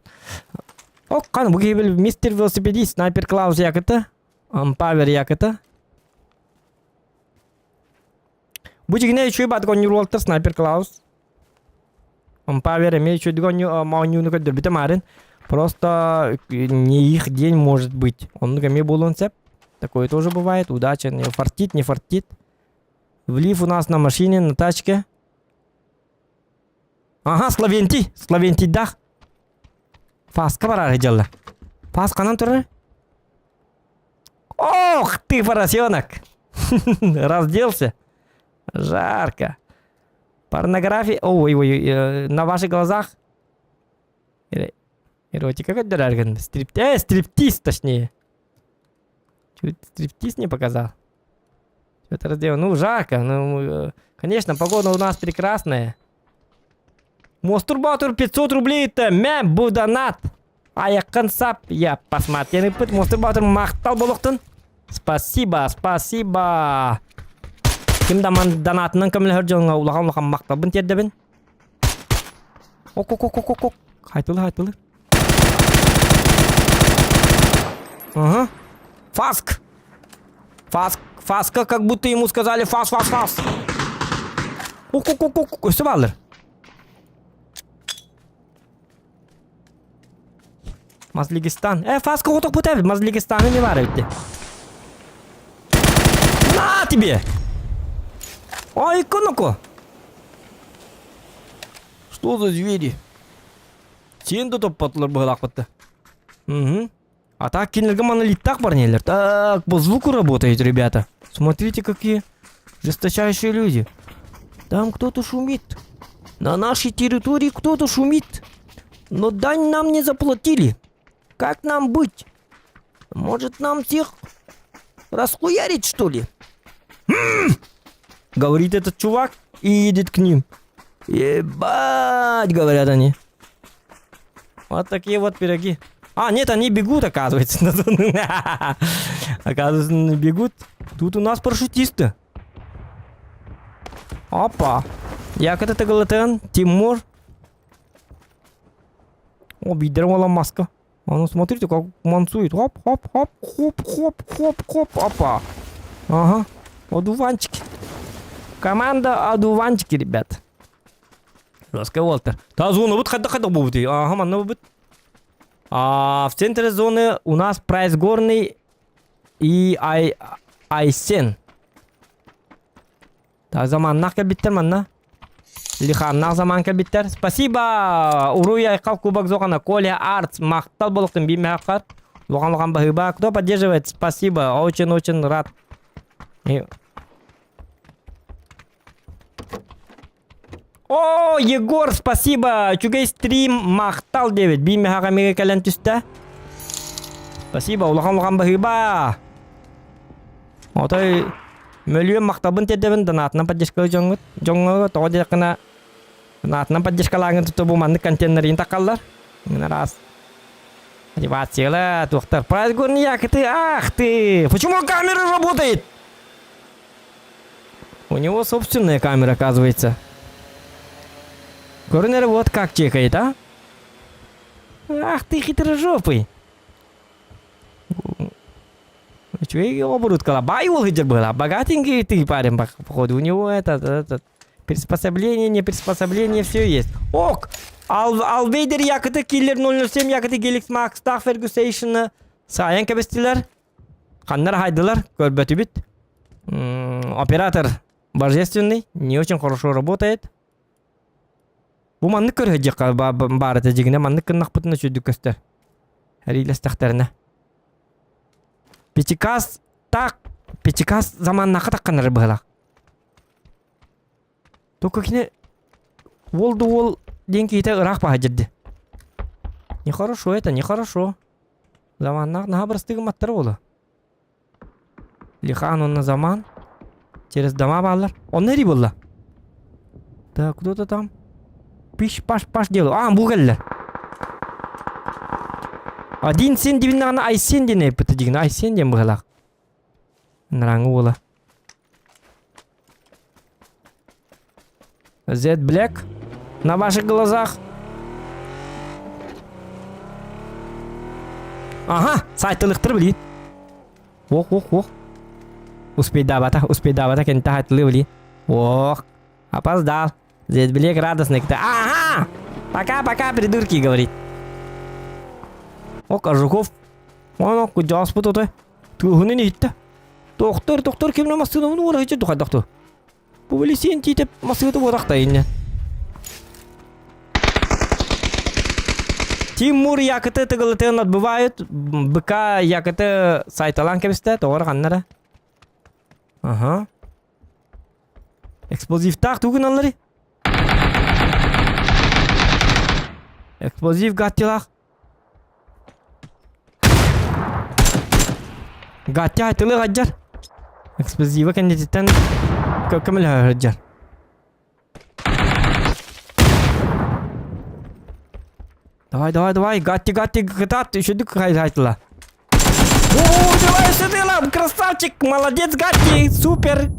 Ок, хан бу киһи бил мистер велосипедист, снайпер Клаус якыта, Ампавер якыта. Бу дьигинэ үчүгэй баатык оонньуур уолтар снайпер Клаус. Ампавер эмиэ үчүгэйдик оонньууну көрдөрбүтэ маарын. Просто не их день может быть. Оннук эмиэ буолуон сөп. Такое тоже бывает. Удача не фартит, не фартит. Влив у нас на машине, на тачке. Ага, Словентий. Словентийдах. Фаска барар дьалла. Фас ханан турар? Ох ты, поросенок! Разделся. Жарко. Порнография. Ой, ой, ой, на ваших глазах. Эротика көрдөрөр Стрип... Э, стриптиз, точнее. Чуть стриптиз не показал. Что-то раздел. Ну, жарко. Ну, э, конечно, погода у нас прекрасная. Мастурбатор 500 рублей это мэ бу донат. Айаккын сап я посмотрел ыппыт Мастурбатор махтал болохтун. Спасибо, спасибо. Ким да ман донатынан көмөлөһөр дьоҥҥо улахан улахан махталбын тиэрдэбин. Ок ок ок ок ок ок. Хайтылы хайтылы. Ага. Фаск. Фаск. Фаска, как будто ему сказали фас, фас, фас. Ок, ок, ок, ок. Өссө баалар. Мазлигистан. Э, фаска оток бутабит. Мазлигистаны не бар эбит. На тебе! Ой, ну-ка! Что за звери? Сен да топпатылар быһылаахпытта. Угу. А так кинилэргэ монолиттах бар нелер. Так, по звуку работают ребята. Смотрите, какие жесточайшие люди. Там кто-то шумит. На нашей территории кто-то шумит. Но дань нам не заплатили. Как нам быть? Может, нам всех расхуярить, что ли? М-м-м! Говорит этот чувак и едет к ним. Ебать, говорят они. Вот такие вот пироги. А, нет, они бегут, оказывается. Оказывается, бегут. Тут у нас парашютисты. Опа. Як это ТГЛТН? Тимур. О, бидер маска. А ну смотрите, как мансует. Хоп, хоп, хоп, хоп, хоп, хоп, хоп. Опа. Ага. Одуванчики. Команда одуванчики, ребят. Жесткий Уолтер. Та зона вот хайда хайда будет. Ага, манна будет. А, в центре зоны у нас Прайс Горный и Ай... Айсен. Так, заманнах кэлбиттэр манна. Лиханнах заман кэлбиттэр. Спасибо! Уруй Айхал Кубок Зохана, Коля Артс, Махтал Болуктун Бимахар. Лухан Лухан Бахыба. Кто поддерживает? Спасибо. Очень-очень рад. И... О, Егор, спасибо! Үчүгэй стрим махтал диэбит. Биимэхэ эмиэ кэлэн түстэ. Спасибо, улахан улахан баһыыба. Отой мөлүөн махталбын тиэрдэбин донатынан поддержкалыы дьоҥҥут. Дьоҥҥо тоҕо диэххинэ донатынан поддержкалааҥҥын туту бу маннык контеннэрин такаллар. Раз. Мотивацияла, туохтар. Прайс горняк, ты, ах ты! Почему камера работает? У него собственная камера, оказывается. Корнер вот как чекает, а? Ах ты хитрожопый. Үчүгэй оборуткала. Бай ол сылдьар быһыылаах. Богатенький ты парень, походу. У него это, это, приспособление, не приспособление, все есть. Ок! Ал, Алвейдер якыты Киллер 007 якыты Геликс Макстах Фергусейшны сайын кэбистилэр. Ханнар хайдылар, көрбөтүбүт. Оператор божественный, не очень хорошо работает. Бу маннык көрүһэдьиэххэ баар этэ дьигинэ маннык гыннахпытына үчүгдүк көстөр. Эриилэстэхтэринэ. Пятикас так пятикас заманнаха такканары быһылах. Только кини уол да уол диэн киһитэ ыраах баһа дьирди. Нехорошо это, нехорошо. Заманнаах наһаа бырастыы гымматтара буолуо. Лихан онно заман. Через дома бааллар. Онно эрий буолла. Так, кто-то там. Пиш паш паш делаю. А, бу кэллэ. Один сен дибиннаҕына Айсен диэн эппитэ дигин. Айсен диэн быһалаах. Нараҥы уола. Z Black на ваших глазах. Ага, сайтылыктыр билин. Ох, ох, ох. Успейдабата, успейдабата кентэ хайтылы билин. Ох, опоздал. Z Black радостный. Ага! Пока-пока, придурки, говорит. Ок, Жуков. Оно, кудяспыт отой. Туһунун иһиттэ. Доктор, доктор, кимне массыынабын уора иһитчи духайдахту. Бу били сиэн тиитэп массыыта буотахта инне. Тимур якыты тыгылытын отбывают, быка якыты сайталан кэбистэ, тоҕор ханнара. Ага. Эксплозивтаах тугун аллары? Эксплозив гаттилах. Гатя тылы гаджар. Эксплозива кэннититтэн көмөлөһө сылдьар. Давай, давай, давай, Гатти, Гатти, кытаат, үчүдүк хайдайтыла. О, давай, сытыла, красавчик, молодец, Гатти, супер.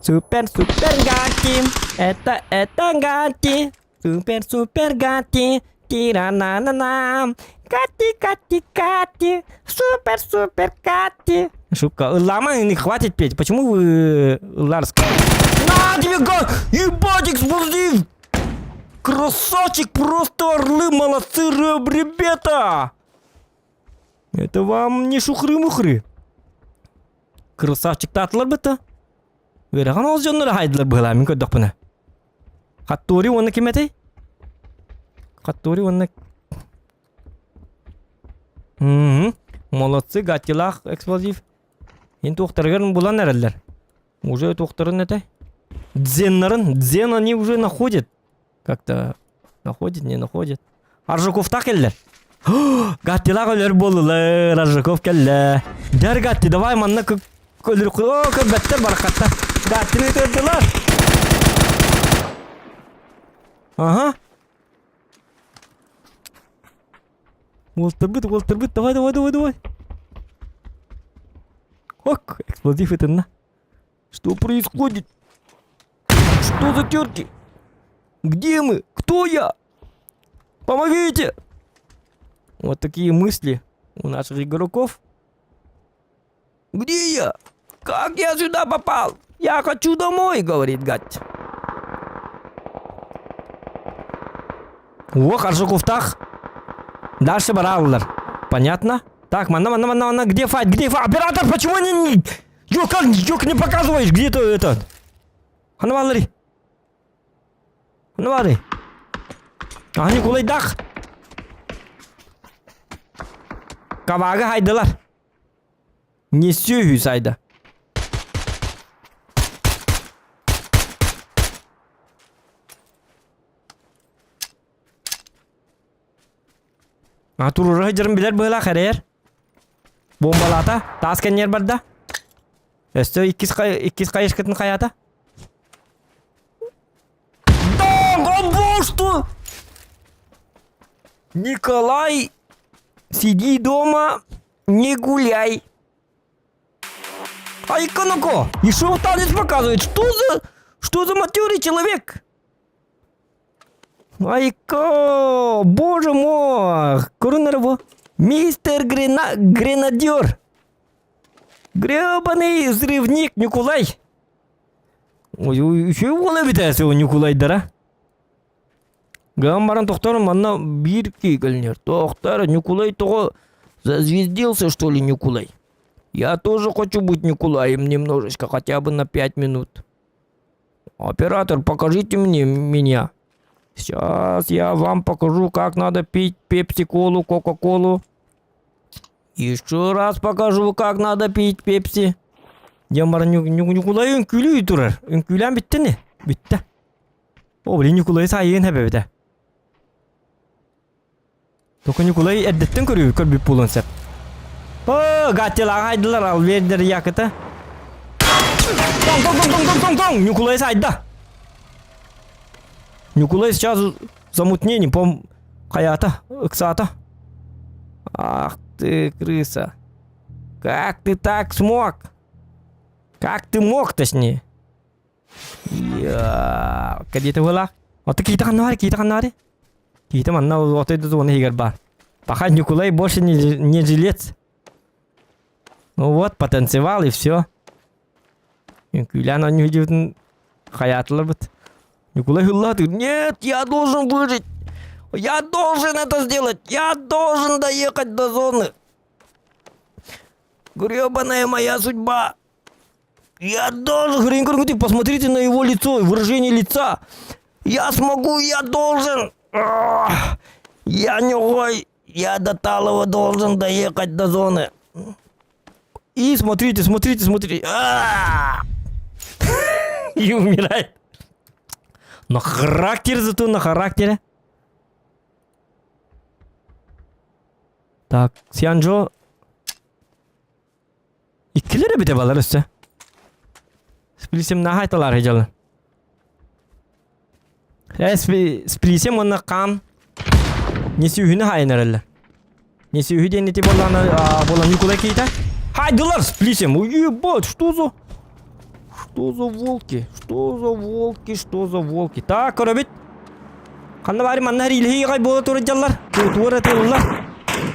Супер, супер, Гатти, это, это Гатти. Супер, супер, Гатти, тира-на-на-на. Гатти, Гатти, Гатти, супер, супер, Гатти. Шутка, ыллама, не хватит петь. Почему вы ылларская? На тебе, га! Ебать, эксплозив! Красавчик, просто орлы, молодцы, ребята! Это вам не шухры-мухры. Красавчик таатылар быта. Үөрэҕин ол дьоннор хайдылар быһылаа мин көрдөхпүнэ. Хаттури уонна ким этэй? Хаттури уонна Мм. Молодцы, гаттилах эксплозив. Ин туохтарыгар булан эрэллэр. Уже туохтарын это? Дзеннарын, дзен они уже находят. Как-то находит, не находит. Аржаковтах кэллэр. Гаттилах өлөр буоллулар, Аржаков кэллэ. Дэр Гатти, давай манна өлөр О, көрбөттөр барахаттар. Гаттины көрдүлэр. Ага. Уолтарбыт, уолтарбыт, давай, давай, давай, давай. Ок, эксплозив ытынна. Что происходит? Что за терки? Где мы? Кто я? Помогите! Вот такие мысли у наших игроков. Где я? Как я сюда попал? Я хочу домой, говорит Гать. О, Аржаковтах. Дальше бараллар. Понятно? Так, манна, манна, манна, манна, где файт, где файт? Оператор, почему не... не... Ёка, ёк, не показываешь, где то этот? Ханвалри. Ханвалри. А, Николай Дах. Кавага хайдылар. Не сүһү сайда. А турура сылдьарын билэр быһыылаах эрээр. Бомбалаата, таас кэнниэр барда. Өстө иккис, иккис хайышкытын хайаата. Да, что? Николай, сиди дома, не гуляй. Ай, Коноко, еще танец показывает. Что за, что за матерый человек? Айко, боже мой, Коронарво. Мистер Грена... Гренадер. Гребаный взрывник Ньукулай. Ой, үчүгэй уол эбит ээ сыл Ньукулайдара. Гынан баран тохтор манна биир киһи кэлинэр. Тохтор, Ньукулай тоҕо зазвездился, что ли, Ньукулай? Я тоже хочу быть Ньукулаем немножечко, хотя бы на 5 минут. Оператор, покажите мне меня. Сейчас я вам покажу, как надо пить пепси-колу, кока-колу. Еще раз покажу, как надо пить пепси. Диэн баран Ньукулай үҥкүүлүү турар. Үҥкүүлээн бүттэ Бүттэ. О, блин, Ньукулай саайыын хэбэбитэ. Только Ньукулай эрдэттэн көрүү көрбүт буолуон сөп. О, гаттилаҕа хайдылар, Алвердер якыта. Тоң, тоң, тоң, тоң, тоң, тоң, Ньукулай сайда. Ньукулай сейчас замутнение, пом хаята, ыксаата. Ах ты, крыса. Как ты так смог? Как ты мог, точнее? Я... Кадете была? Ото киһитэ ханна баар, киһитэ ханна баар? Киһитэ манна отой да зона иһигэр баар. Пока Ньукулай больше не, не жилец. Ну вот, потанцевал и все. Үҥкүүлээн оонньуу хайаатылар Ньукулай ыллаат, нет, я должен выжить. Я должен это сделать. Я должен доехать до зоны. Гребаная моя судьба. Я должен, хрень ты посмотрите на его лицо, выражение лица. Я смогу, я должен. Я не ой, я до Талова должен доехать до зоны. И смотрите, смотрите, смотрите. И умирает. На характер зато, на характере. Так, Сианжо. Иккилэр эбитэ балар өссө. Сплисем наһайталар дьалы. Э, сплисем уонна хаан несүүһүнү хайын эрэллэр. Несүүһү диэн ити буоллаана буолан Ньукулай киитэ. Хайдылар сплисем. Ебать, что за Что за волки? Что за волки? Что за волки? Так, көрөбүт. Ханна баары манна илһи гай буола турар дьаллар. Туора тыллар.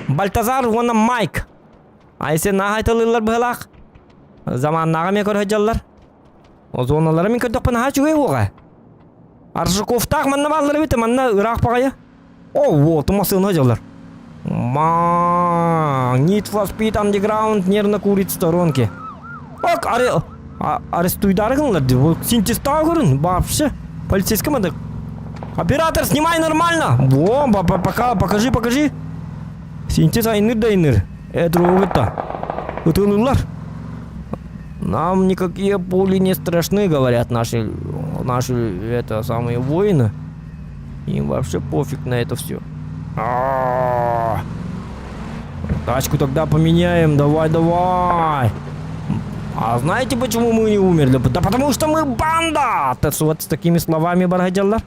Бальтазар уонна Майк. Айсе наһайталыыллар быһалаах. Заманнааҕа эмиэ көрө сылдьаллар. Зоналара мин көрдөхпүнэ наһаа үчүгэй уоҕа. Аржаковтаах манна бааллар эбит, манна ыраах баҕайы. О, вот, массыына дьаллар. Ма, Need for Speed Underground нервно курит в сторонке. Ок, аре, арестуйдары гынлар ди. Бу синтез көрүн, вообще. Полицейский мадык. Оператор, снимай нормально. Во, пока, покажи, покажи. Синтез айныр да айныр. Это та. Ытылылар. Нам никакие пули не страшны, говорят наши, наши, это, самые воины. Им вообще пофиг на это все. А-а-а. Тачку тогда поменяем, давай, давай. А знаете, почему мы не умерли? Да потому что мы банда! Вот с такими словами баргадяллар.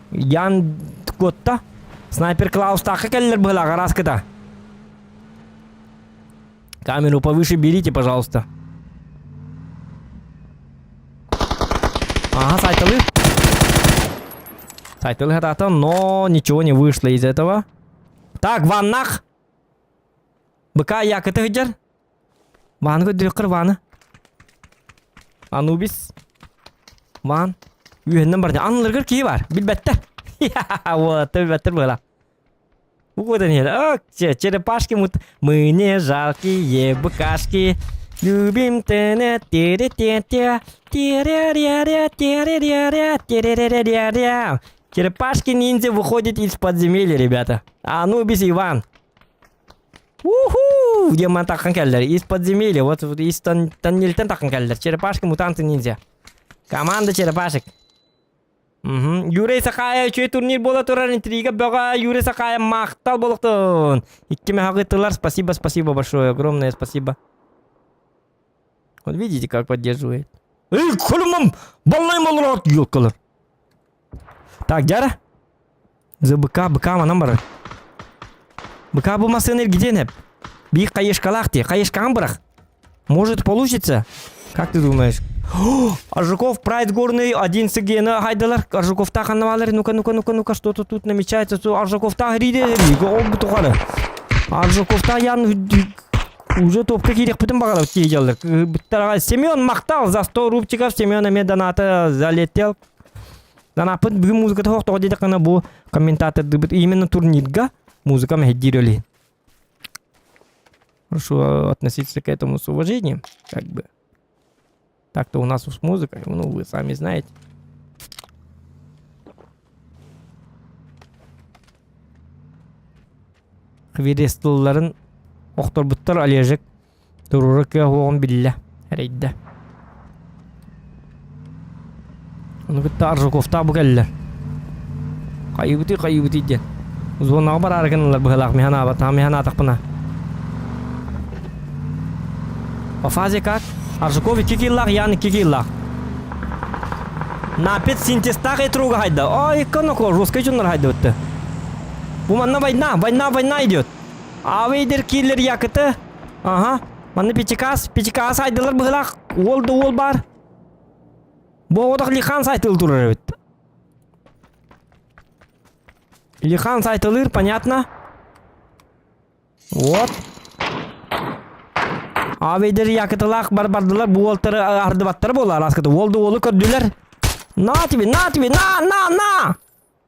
Ян Котта. Снайпер Клаус тахы кэллэр быһылаҕа раскыта. Камеру повыше берите, пожалуйста. Ага, сайталы. Сайталы хатата, но ничего не вышло из этого. Так, ваннах. Быка якыты хыджар. Ваны көдүрүккэр ваны. Анубис. Ван. Үһүннэн барды. Аныларгар киһи бар. Билбэттэр. Вот, билбэттэр была. Вот они. Ок, черепашки мут. Мы не жалкие букашки. Любим тене те те те Черепашки ниндзя выходят из подземелья, ребята. Анубис Иван. Уху! Демон таххан кэллэр. Из подземелья. Вот, вот из тоннельтен таххан кэллэр. Черепашки, мутанты, ниндзя. Команда черепашек. Угу. Юрий Сахая үчүгэй турнир буола турар интрига бөҕө Юрий Сахая махтал буолуохтун. Икки тылар спасибо, спасибо большое, огромное спасибо. Вот видите, как поддерживает. Эй, колумам, баллай малрат, елкалар. Так, дьэ. За быка, быка манан барар. Быка бу массыына эргитиэн Биир хаешкалаах дии, хаешкаҕын бырах. Может получится? Как ты думаешь? Аржаков Прайд Горный 11 гена хайдалар. Аржаковта ханнавалар. Ну-ка, ну-ка, ну-ка, ну-ка, что-то тут намечается. Аржаковта риде, ол бутухары. Аржаковта ян... Уже топка киириэхпитин баҕарабыт киһи дьаллар. Кыһырбыттар Семен махтал за 100 рубчиков. Семен эмиэ доната залетел. Донаппыт бүгүн музыката суох тоҕо диэтэххинэ бу комментатордыыбыт именно турнирга музыка мэһэйдиир өлүһүн. Прошу относиться к этому с уважением, как бы. Так-то у нас уж музыка, ну вы сами знаете. Хвирес тылларын охторбуттар Олежек туруора кыах биллэ, эрэйдэ. Ону кытта Аржаковтаах бу кэллэр. Хайыбытый, хайыбытый диэн. Зонаҕа бараары гыналлар быһалаах миһан аабатаҕа, миһан аатахпына. По фазе как? Аржаков 2 киллаах, Ян 2 киллаах. Напет синтезтаах этруга хайда. Ой, коноко, жесткий дьоннор хайдыбытты. Бу манна война, война, война идет. Авейдер киллер якыты. Ага. Манна пятикас, пятикас айдылар быһылаах. Уол да уол бар. Бу оҕотох Лихан сайтыл турар эбит. Лихан сайтылыр, понятно? Вот. Авейдер якытылаах бар бардылар, бу уолтары ардыбаттар буолар, аскыты. Уол да уолу көрдүлэр. На тебе, на тебе, на, на, на!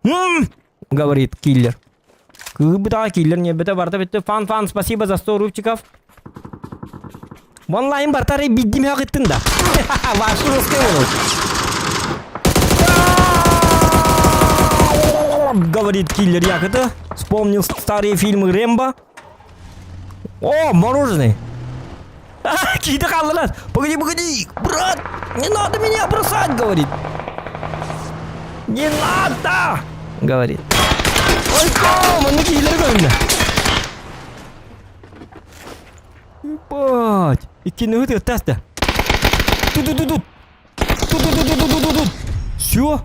М говорит киллер. Кыыбытаҕа киллер ньиэбитэ барда бүттү. Фан-фан, спасибо за 100 рубчиков. Онлайн бартары биддим ыттын да. Ваш русский был. Говорит киллер якыты. Вспомнил старые фильмы Рэмбо. О, мороженое. Какие-то хааллылар. Погоди, погоди, брат, не надо меня бросать, говорит. Не надо, говорит. Ой, манна киһилэри көрүннэ. Ебать. Иккини ыт ыттаста. Ту-ту-ту-ту. Ту-ту-ту-ту-ту-ту-ту. Все.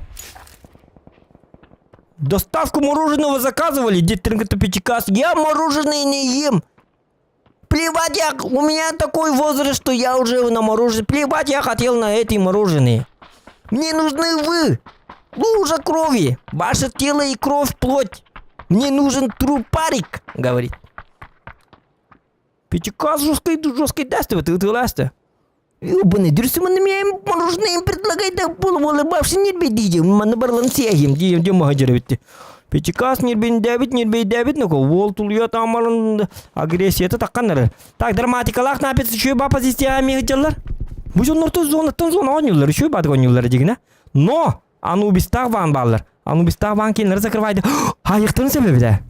Доставку мороженого заказывали, дед пятикас. Я мороженое не ем. Плевать, я, у меня такой возраст, что я уже на мороженое. Плевать, я хотел на эти мороженые. Мне нужны вы. Лужа крови. Ваше тело и кровь, плоть. Мне нужен трупарик, говорит. Пятикас жесткий, жесткий даст, ты ты ласта. Ёбаный, дүрсүмін мен мороженое им предлагай да полуолыбавшы нербе Маны барлан сияхим, дейім де мағажыр бітті. Пятикас нербен дәбит, нербей дәбит, ну ол тулуя тамарын агрессията таққаннары. Так, драматикалах напец еще ба позиция мегдерлер. Бу жоннорто зонаттан зона ойнуулар, еще бадык ойнуулар дегине. Но Анубистах ван баллар. Анубистах ван кинлер закрывайды. Аяқтарын себебі да.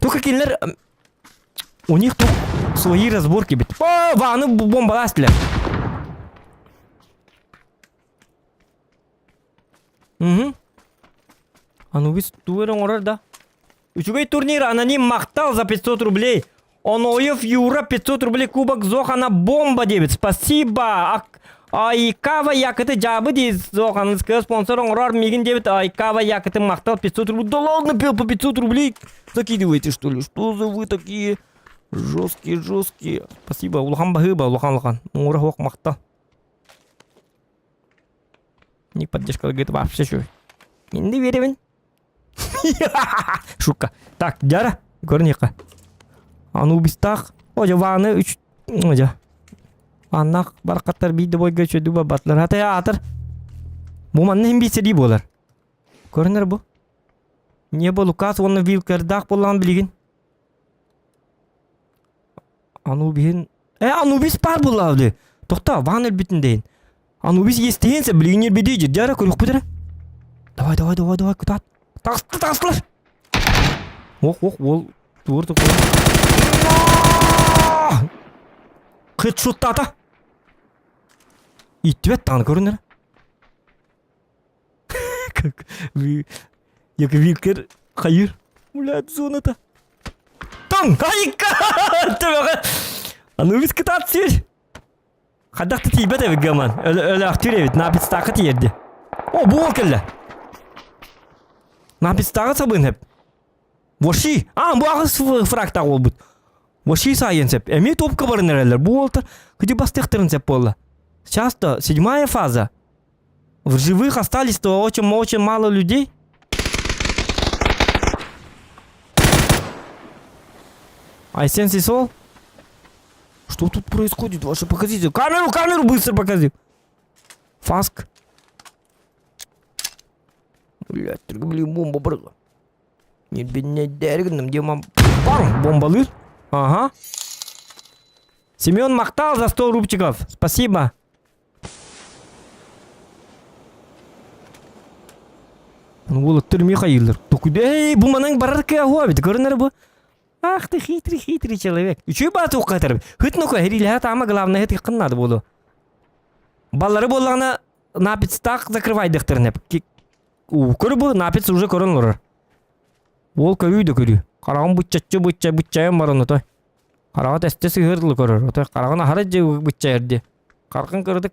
Только кинлер у них тут свои разборки бит. О, ваны бомбаластылар. Угу. Анубис туэр оҥорор да. Үчүгэй турнир аноним махтал за 500 рублей. Оноев Юра 500 рублей кубок Зохана бомба дебит. Спасибо. Айкава якыты жабы ди Зохан спонсор оҥорор мигин дебит. Айкава якыты махтал 500 рублей. Да ладно, по 500 рублей закидываете что ли? Что за вы такие жесткие, жесткие. Спасибо. Улахан баһыыба, улахан улахан. Ура хуох махтал. Не поддержка говорит вообще что. Не веревин. Шутка. Так, дьара, көрүнүөххэ. Анубистаах, ожа вааны үч, ожа. Аннах баракаттар биир да бойга үчүдү барбатылар. Хата аатыр. Бу манна хим биир буолар. Көрүнөр бу. Не бу Лукас уонна Вилкердаах буоллаҕын билигин. Анубиһин... Э, Анубис баар буоллаҕа дии. Тохтоо, ваан өлбүтүн дейин. Анубис иэстэһиэн сөп, билигин ньирбидии дьара көрүөхпүт эрэ. Давай, давай, давай, давай, кытаат. Таҕыста, таҕыстылар! Ох, ох, уол туор тук. Хедшоттаата. Иттибэт даҕаны көрүнэр. Как вы... Як Вилкер хайыр. Блядь, зоната. Таң! Айка! Төбөҕө. Анубис кытаат сир. Хайдах да тиийбэт эбит гаман. Өлөөхтүүр эбит. Напицтаахха тиийэрди. О, бу уол кэллэ. Напицтааҕы сабыын хэп. Воши. А, бу аҕыс фрактаах уолбут. Воши саайын сеп. Эмиэ топка баран эрэллэр. Бу уолтар кыдьы бастыахтарын сеп буолла. Сейчас-то седьмая фаза. В живых остались-то очень-очень мало людей. Айсен Сисол. Что тут происходит? Ваше покажите. Камеру, камеру быстро покажи. Фаск. Блядь, блин, бомба брыла. Не беднедергным, где мам... Бам! Бомбалыр. Ага. Семен Махтал за 100 рубчиков. Спасибо. Уолаттар Михаилдер. Эй, бу манан барар кыа бит көрүнөр бу. Ах ты хитрый, хитрый человек. Үчү бааты уккатар. Хыт ну херилэһэ таама главное хыт кыннады болу. Баллары боллаҕына напицтаах закрывайдыхтарын Көрү бу напиц уже көрөн олорор. Уол көрүү да көрүү. Хараҕын буччаччы бучча буччайан баран отой. Хараҕа тэстэ сыһыар дылы көрөр. Отой хараҕын аһара дьэ буччайар дии. Харкын кырдык.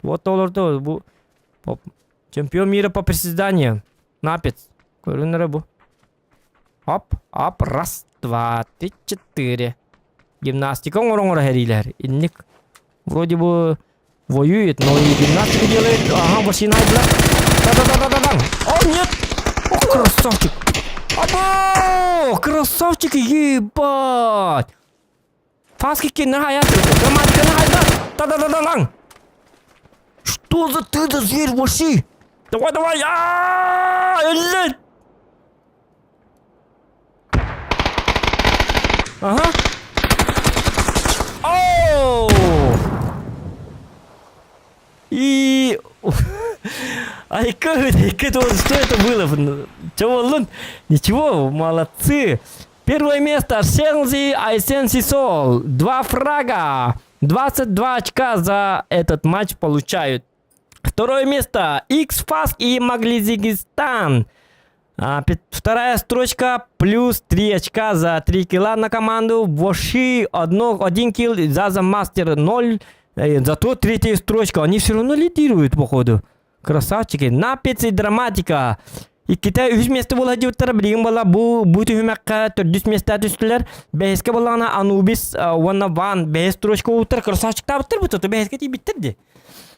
Вот олорду бу чемпион мира по приседаниям. Напец. Көрүн эрэ бу. Оп, оп, раз, два, три, четыре. Гимнастика оҥоро-оҥоро сэриилэһэр. Инник вроде бы воюет, но и гимнастику делает. Ага, машина айдылар. Да-да-да-да-да-да. О, нет! О, красавчик! Або! Красавчик, ебать! Фаски кинна хаят. Грамматиканы хайда. Да-да-да-да-да. Что за ты за зверь вообще? Давай, давай! А-а-а! Ага. Оу! И... Ай, как это, что это было? Чего, лун? Ничего, молодцы. Первое место Шензи Айсен Сисол. Два фрага. 22 очка за этот матч получают. Второе место X-Fast и Маглизигистан. А, вторая строчка плюс 3 очка за 3 килла на команду. Воши 1, 1 килл, Заза Мастер 0. Э, зато третья строчка. Они все равно лидируют, походу. Красавчики. Напец и драматика. Иккитэ үһүс миэстэ буола сылдьыбыттара билигин буолла бу бу түһүмэххэ төрдүс миэстэ түстүлэр. Бэһискэ буоллаҕына Анубис уонна Ван бэһис строчка уутар красавчиктаабыттар бу то бэһискэ тиийбиттэр дии.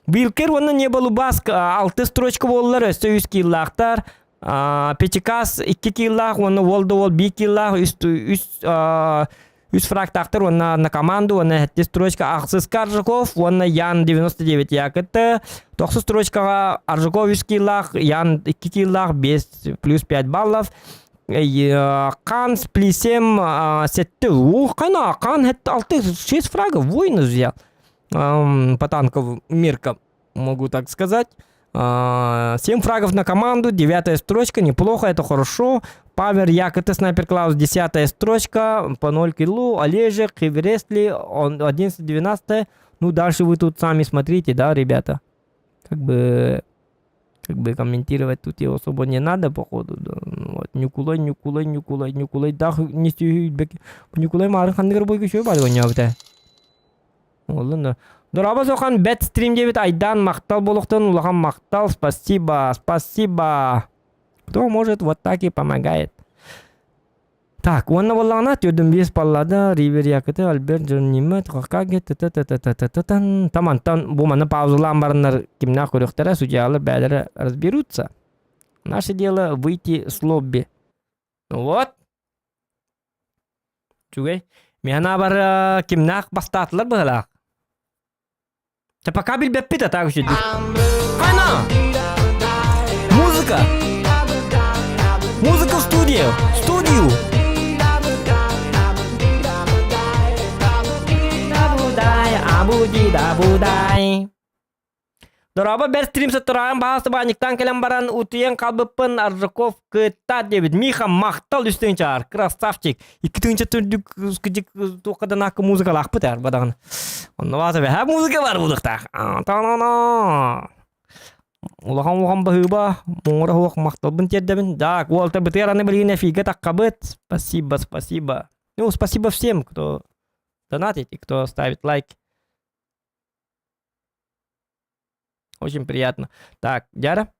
Билкер уонна Неболубаск алты строчка буоллар өссө үс кииллаахтар. Печикас икки кииллаах уонна уол да уол биир кииллаах үс үс үс фрактаахтар уонна на команду уонна сэттис строчка ахсыска Аржаков уонна Ян 99 ЯКТ тохсус строчкаҕа Аржаков үс кииллаах Ян икки кииллаах 5 плюс 5 баллов Кан с плисем сетте ух кана Кан алты шесть фрагов воина взял по танковым меркам могу так сказать. 7 фрагов на команду, девятая строчка, неплохо, это хорошо. Павер ЯКТ Снайпер Клаус, десятая строчка, по 0 киллу. Олежек, Хиверестли, он 11-12. Ну, дальше вы тут сами смотрите, да, ребята. Как бы, как бы комментировать тут и особо не надо, походу. Да. Вот, Нюкулай, Нюкулай, Нюкулай, Нюкулай, да, не Нюкулай марын хандыгар бойгу шөй бар Оллун Дорообо Сохан бэт стрим диэбит Айдан махтал буолуохтун улахан махтал спасибо спасибо кто может вот так и помогает так уонна буоллаҕына түөрдүн биэс баллада Ривер Якыты Альберт Джоннимет Хакаге т-т-т-т-т-т тамантан бу маны паузалаан бараннар кимнээх көрүөхтэрэ судьялар бээлэрэ разберутся наше дело выйти с лобби ну вот Үчүгэй. Миэхэ бар кимнээх бастаатылар быһалаах. Чэ пока билбэппит а так үчүгэй. Хана! Музыка! Музыка в студию! В студию! Абуди-дабудай. Дорообо бэрт стрим сыттыраан баҕас баанньыктаан кэлэн баран утуйан хаалбыппын Аржаков кытта диэбит. Миха махтал үстүн чаар, красавчик. Икки тыһыынча төрдүк кыдьык туохха да наакка музыкалаахпыт эр бадаҕын. Онно баата бэһэ музыка бар булуктаах. Улахан улахан баһыыба, муҥура суох махталбын тиэрдэбин. Так, уолта бытыар аны билигин эфиргэ таххабыт. Спасибо, спасибо. Ну, спасибо всем, кто донатит и кто ставит лайк. Очень приятно. Так, Дяра.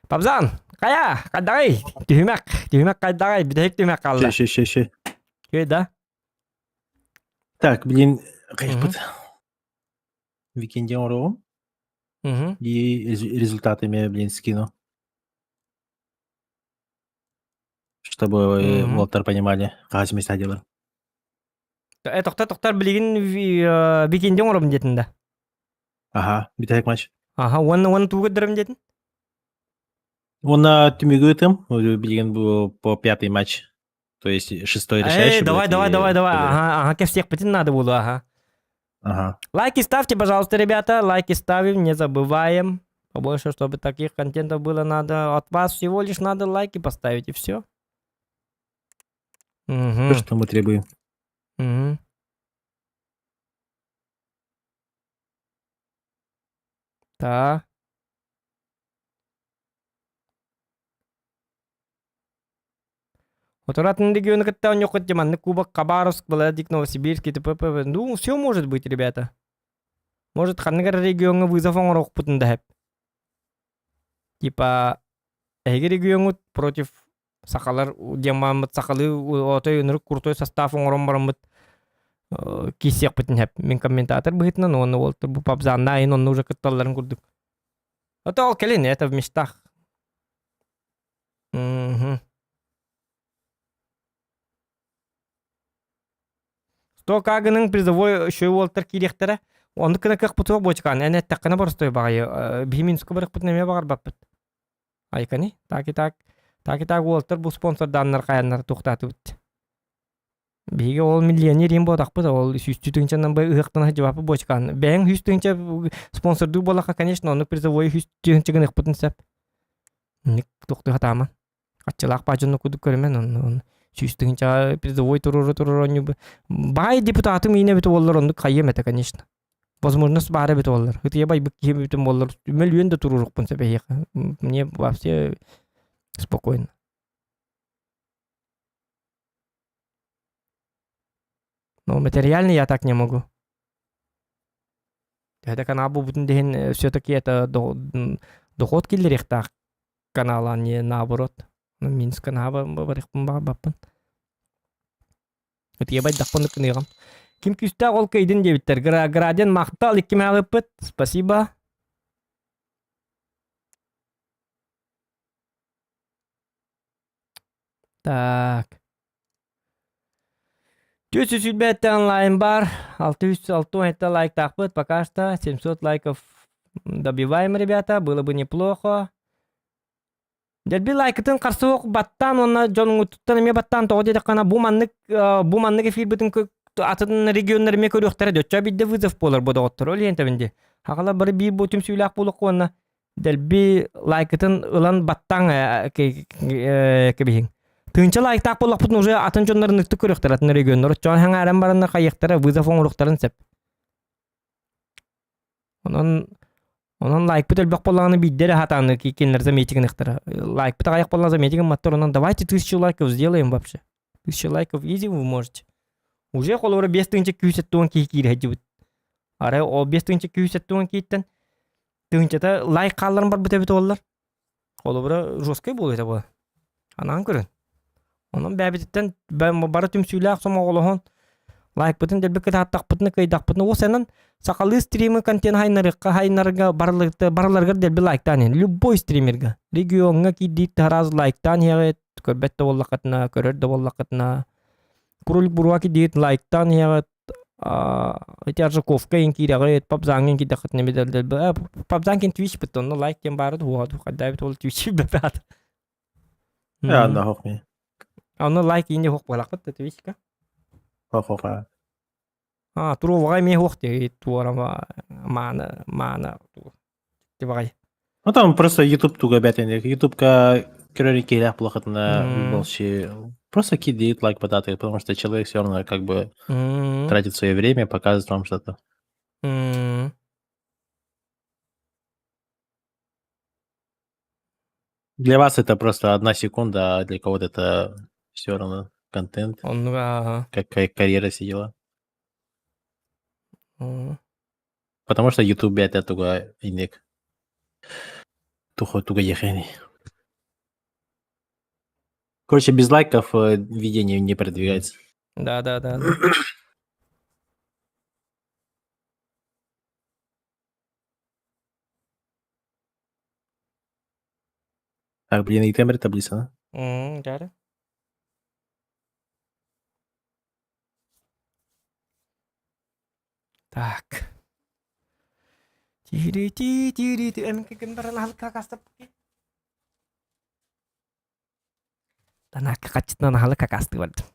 Пабзан, кая, кайдагай, түһүмэк, түһүмэк кайдагай, бүтэһик түһүмэк хаалла. Ща, ща, ща. Үчүгэй да? Так, блин, кайфпыт. Викенде оҥоруоҕум. И результаты мне, блин, скину. Чтобы Уолтер понимали, хаһыс миэстэ делар. Э, тохтор, тохтор, билигин викинди оҥоробун диэтин да. Аха, бүтэһик матч. Аха, уонна уонна тугу көрдөрөм диэтин? Уонна түмүгү ытым, билигин бу по пятый матч. То есть шестой решающий. Эй, давай, давай, давай, давай. Ага, ага, кэпсиэхпитин надо было, ага. Ага. Лайки ставьте, пожалуйста, ребята. Лайки ставим, не забываем. Побольше, чтобы таких контентов было надо. От вас всего лишь надо лайки поставить, и все. Угу. Что мы требуем. Угу. Так. Вот атын регионы кытта оонньуоххут дии маннык кубок Хабаровск, Владик, Новосибирск и т.п. Ну, все может быть, ребята. Может, ханнык эрэ региоҥҥа вызов оҥоруохпутун да сөп. Типа, эһиги региоҥҥут против сахалар диэн бааммыт сахалыы отой ынырык крутой состав оҥорон бараммыт киирсиэхпитин сөп. Мин комментатор быһыытынан уонна уол бу пабзаанна айын онно уже кытталларын курдук. Это ол кэлин, это в мечтах. Мгм. Сто кагының призовой еще уолтар киириэхтэрэ. Оннук гына кыахпыт суох буочукаан. Эн эттэххинэ боростой баҕайы. Биһи Минскэ барыахпытын эмиэ баҕарбаппыт. Айкани, так и так. Так и так уолтар бу спонсордааннар хайаннар туохтаатыбыт. Биһиги ол миллионер им буотахпыт, ол сүүстүү тыһыынчанан бу ыһыахтана сылдьыбаппыт буочукаан. Бэйэҥ сүүс тыһыынча спонсордуу буоллахха, конечно, оннук призовой сүүс тыһыынча гыныахпытын сөп. Инник туохтуу сатааман. Аччылаах баа дьонну курдук көрүмэн, онно 100 тыһыынчаҕа призовой туруору туруору оонньуу. Баай депутатым иинэ эбит буоллар оннук хайыам этэ, конечно. Возможность баар эбит буоллар. Ытыйа байбыт киһи эбитим буоллар, мөлүйүөн да туруорукпун сөп эһиэхэ. Мне вообще спокойно. Но материально я так не могу. Это канал буолбутун иһин все-таки это доход киллэриэхтээх канал, а не наоборот. Минск канаба барыахпын баҕарбаппын. Ытыйа байдахпын ыкыныаҕым. Ким күүстээх ол кыйдын диэбиттэр. Граден махтал икки мээҕиппыт. Спасибо. Так. 420 онлайн бар. 667 лайктаахпыт. Пока что 700 лайков добиваем, ребята. Было бы неплохо. Дэлби лайкытын харсыһык баттаан уонна дьонуҥутуттан эмиэ баттаан тоҕо диэтэххинэ бу маннык бу маннык эфирбитин атын регионнар эмиэ көрүөхтэрэ дөччө биирдэ вызов буолар бу доҕоттор ол иһин тэбин дии хаҕала бары биир бу түмсүүлээх буолуохха уонна дэлби лайкытын ылан баттаан кэбиһиҥ. Тыынча лайктаах буоллахпытын уже атын дьоннор ынырыктык көрүөхтэрэ атын регионнар оччоҕо сэҥээрэн бараннар хайыахтара вызов оҥоруохтарын сөп. Онон онон лайкпыт элбэх буоллаҕына биирдэ эрэ хатааны кинилэр заметить гыныахтара. Лайкпыт аҕыйах буоллаҕына заметить гымматтар онон давайте тысячу лайков сделаем вообще. Тысячу лайков изи вы можете. Уже холобура 5 тыһыынча 270 киһи киирэ сылдьыбыт. Арай ол 5 тыһыынча 270 киһиттэн тыһыынчата лайк хаалларан барбыт эбит буоллар. Холобура жесткай буолуо этэ буо. Анаан көрүн. Онон бэйэбититтэн бары түмсүүлээх сомоҕолоһон лайкпытын дэлби кытааттахпытына кыайдахпытына уосанан сахалыы стримы контент хайнарыахха хайнарга барыларыгар дэлби лайктаан иһин любой стримерга региоҥҥа киирдиит сразу лайктаан иһэҕит көрбөт да буоллаххытына көрөр да буоллаххытына кролик буруаки диэт лайктаан иһэҕит ити Аржаковка иин киирэҕит папзаҥҥа киирдэххитинэ папзаан кин твич бит онно лайк диэн баара дуо хайдаабит ол твич бэпэт Анна хох ми. Онно лайк иин хох буолахпыт да твичка. Хох хох. А, туруоҕа эмиэ хуох дии туора маана маана тибаҕай. Ну там просто YouTube туга бэтен. YouTube-ка көрөр киһилээх булахытына вообще просто кидает лайк потаты, потому что человек все равно как бы тратит свое время, показывает вам что-то. Для вас это просто одна секунда, а для кого-то это все равно контент. Он, ага. Как карьера сидела. Потому что YouTube это туга инник. Тухо туга ехени. Короче, без лайков видение не продвигается. Да, да, да. Так, блин, и тембр таблица, да? Да. Так. Тири-ти, тири-ти, эмки баран аһылыкка кастап. Танаакка хаччытынан аһылык акаастыы бардым.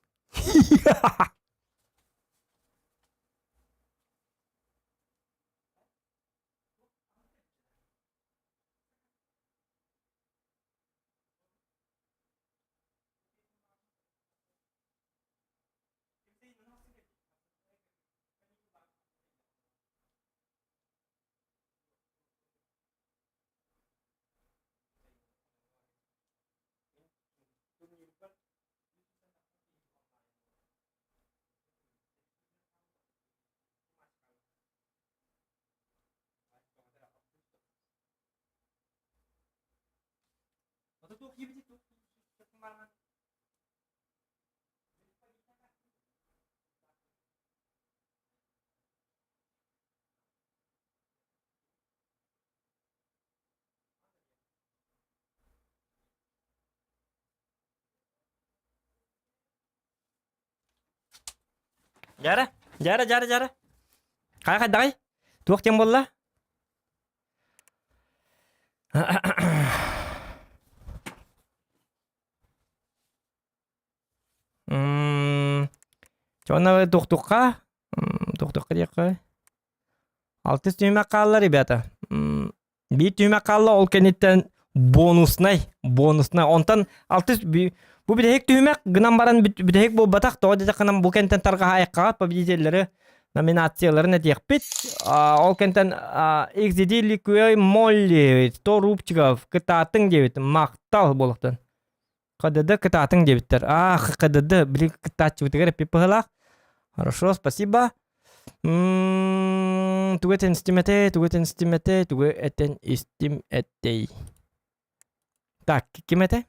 Дьара, дьара, дьара, дьара. Хайа хайдаҕай? Туох диэн буолла? Чонна туохтухха? Туохтухха диэххэ. Алтыс түһүмэх хаалла, ребята. Биир түһүмэх хаалла, ол кэнниттэн бонуснай, бонуснай. Онтон алтыс бу бүтэһик түһүмэх гынан баран бүтэһик буолбатах. Тоҕо диэтэххинэ бу кэнтэн тарҕаһа айыккаҕа победителлэри номинацияларын этиэхпит. Ол кэнтэн XD Liquid Molly 100 рубчиков кытаатыҥ диэбит. Махтал буолуохтун. ХДД кытаатыҥ диэбиттэр. Аа, ХДД, били кыттааччыбытыгар эппит быһыылаах. Хорошо, спасибо. Тугу этэн истим этэй, тугу этэн истим этэй, тугу этэн истим этэй. Так, ким этэ?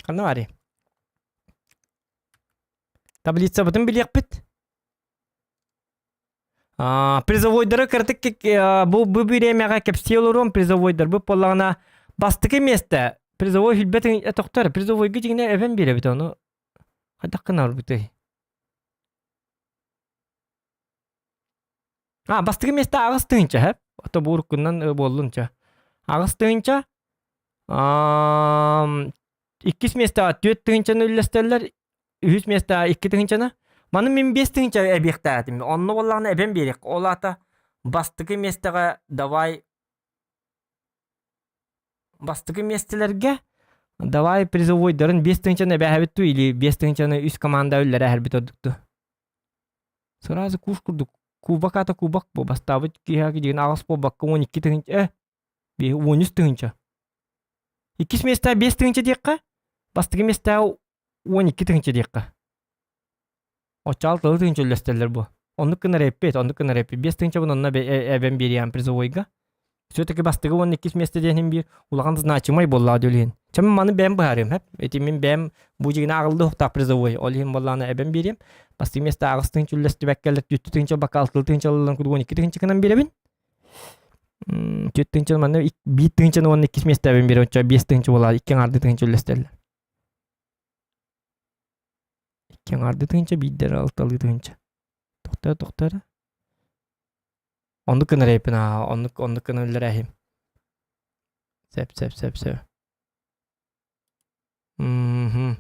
Ханна баарый? Таблицабытын билиэхпит. Призовойдары кыратык бу бу бириэмэҕэ кэпсии олоруом призовойдарбыт буоллаҕына бастакы миэстэ призовой билбэт тохтор призовойга дьиҥинэ эбэн биэрэбит ону хайдах гынарбытый а бастакы миэстэ 8 тыһыынча һэп ото бу уруккунан буоллун ча 8 тыһыынча иккис миэстэҕэ 4 тыһыынчаны үллэстэллэр Үһүс миэстэҕэ 2 тыһыынчаны. Маны мин 5 тыһыынча эбиэхтээтим. Онно буоллаҕына эбэн биэриэх. Ол аата бастакы миэстэҕэ давай бастакы миэстэлэргэ давай призовойдарын 5 тыһыынчаны эбээһэбит дуу или 5 тыһыынчаны үс команда үллэрээһэрбит ордук дуу. Сразу куш курдук кубок аата кубок бу бастаабыт киһи диэн аҕыс буолбакка 12 тыһыынча э 13 тыһыынча. Иккис миэстэҕэ 5 тыһыынча диэххэ, бастакы миэстэҕэ 12 тыһыынча диэххэ. Оччоҕо 6 тыһыынча үллэстэллэр бу. Оннук гынар эппит, оннук гынар эппит. 5 тыһыынчабын онно эбэн биэриэм призовойга. Все-таки бастакы уонна иккис миэстэ диэн биир улахан значимай буоллаҕа дии иһин. Чэ мин маны бэйэм быһаарыам, хэп. Ити мин бэйэм бу дьигинэ аҕыллыы уһуктаах призовой. Ол иһин буоллаҕына эбэн биэриэм. Бастакы миэстэ 8 тыһыынча үллэстибэккэлэр, 4 тыһыынча бакка 6 тыһыынча ыллан курдук 12 тыһыынча гынан биэрэбин. 4 тыһыынчаны манна 1 тыһыынчаны уонна иккис миэстэбин биэрэн оччо 5 тыһыынча буолаар икки аҥаардыы тыһыынча үллэстэллэр. Икки аҥаардыы тыһыынча биирдэр алталыы тыһыынча. Тохтоо тохтоо эрэ. Оннук гынар эбиппин аа оннук оннук гынан үллэрээһим. Сөп сөп сөп сөп. Мм.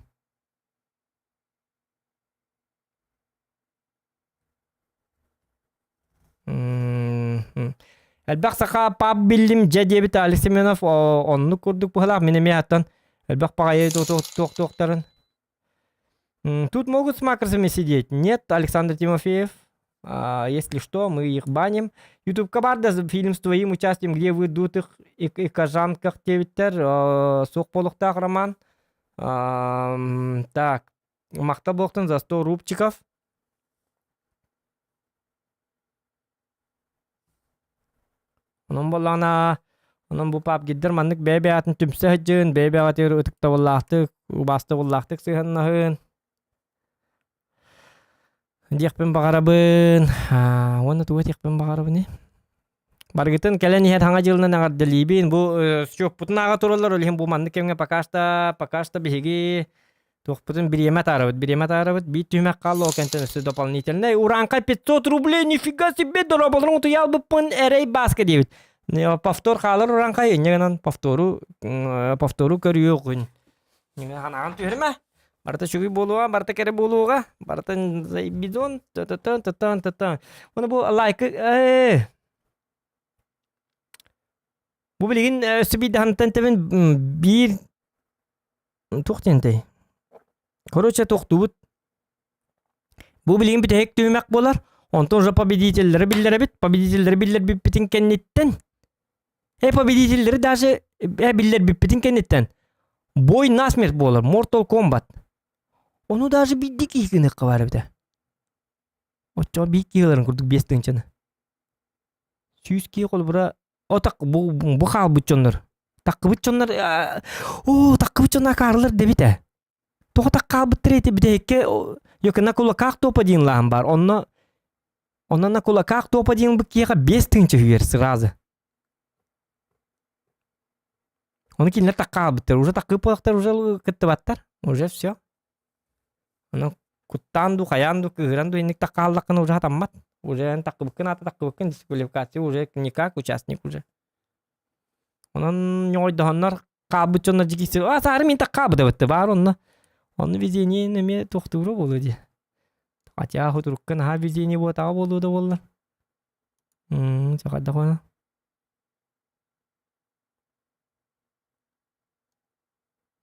Элбэх саха пап биллим дьэ диэбит Али Семенов оннук курдук быһалаах мин эмиэ аттан элбэх баҕайы туох-туохтарын. Тут могут с макросами сидеть? Нет, Александр Тимофеев. А, если что, мы их баним. Ютубка бар да фильм с твоим участием, где вы дутых и, и кожанках диэбиттэр. Суох буолуохтаах роман. Так, махта буолуохтун за 100 рубчиков. Онон буоллаҕына, онон бу папгиддар маннык бэйэ-бэйэҕитин түмсэ сылдьын, бэйэ-бэйэҕитигэр ытыктабыллаахтык, убаастабыллаахтык сыһыаннаһын диэхпин баҕарабын. Уонна тугу этиэхпин баҕарабыный? Барыгытын кэлэн иһэр Саҥа дьылынан эҕэрдэлиибин. Бу счеппутун ааҕа тураллар, ол иһин бу маннык кэмҥэ пока что, пока что биһиги. Туохпутун бириэмэ атаарабыт, бириэмэ атаарабыт. Биир түһүмэх хаалла, ол кэнтэн өссө дополнительнай. Ураанхай 500 рублей, нифига себе, дороболорун утуйа албыппын, эрэй бааска диэбит. Повтор хаалар ураанхай, инньэ гынан повтору, повтору көрүөҕүн. Ханаҕын түһэрмэ. Барыта үчүгэй буолуоҕа, барыта кэрэ буолуоҕа. Барыта бидон, та-та-та, та-та-та. Оны бу лайкы, э Бу билигин өссө биир даһантан тэбин биир туох диэнтэй? Короче, тохтубут. Бу билигин бүтэһик түһүмэх буолар. Онтон уже победителлэри биллэрэбит. Победителлэри биллэрбиппитин кэнниттэн э победителлэри даже э биллэрбиппитин кэнниттэн бой насмерть буолар. Mortal Kombat. Ону даже биирдик киһи гыныахха баар эбитэ. Оччоҕо биир киһи ыларын курдук биэс тыһыынчаны. 100 киһи холобура О так бу, бу хаалбыт дьоннор. Таккыбыт дьоннор оо таккыбыт дьоннор акаарылар дэбит ээ. Тоҕо так хаалбыттар эти бүтэһиккэ на кулаках топа диэн лаһан бар. Онно онно на кулаках топа диэн бу киэхэ 5 тыһыынча үһүгэр сразу. Ону кинилэр так хаалбыттар. Уже таккып буолахтар уже кыттыбаттар. Уже все. Онон куттаан дуу, хайаан дуу, кыыһыран дуу инник таккааллаххына уже хатаммат. Уже эн таккыбыккын аата таккыбыккын дисквалификация уже никак участник уже. Онон ньоҕойдоһоннор хаалбыт дьоннор дьикиси а саары мин таккаабыта бытты баар онно. Онно везение эмиэ туохтуура буолуо дии. Хотя хутурукка наһаа везение буотаҕа буолуо да буолла. Мм, хайдах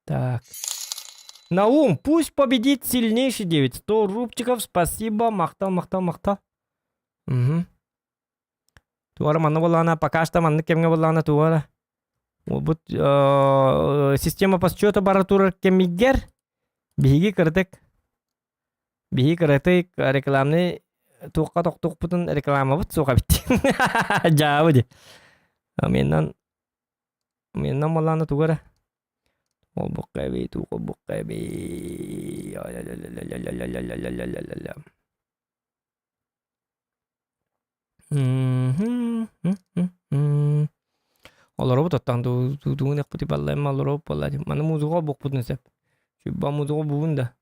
Так. Наум, пусть победит сильнейший 9. 100 рубчиков, спасибо, махтал, махтал, махтал. Угу. Туара манна буоллаҕына, пока что маннык кэмҥэ буоллаҕына туара. Бу система подсчета бара турар кэмигэр биһиги кыратык биһиги кыратык рекламный туохха тохтуохпутун рекламабыт суох эбит. Дьаабы ди. Меннан Меннан буоллаҕына тугу эрэ Олбукка эбии, туох олбукка эбии. Олоробут оттон тугун экпити баллайма олоробут буолла. Маны музыка олбукпутун сөп. Чубба музыка бугун да.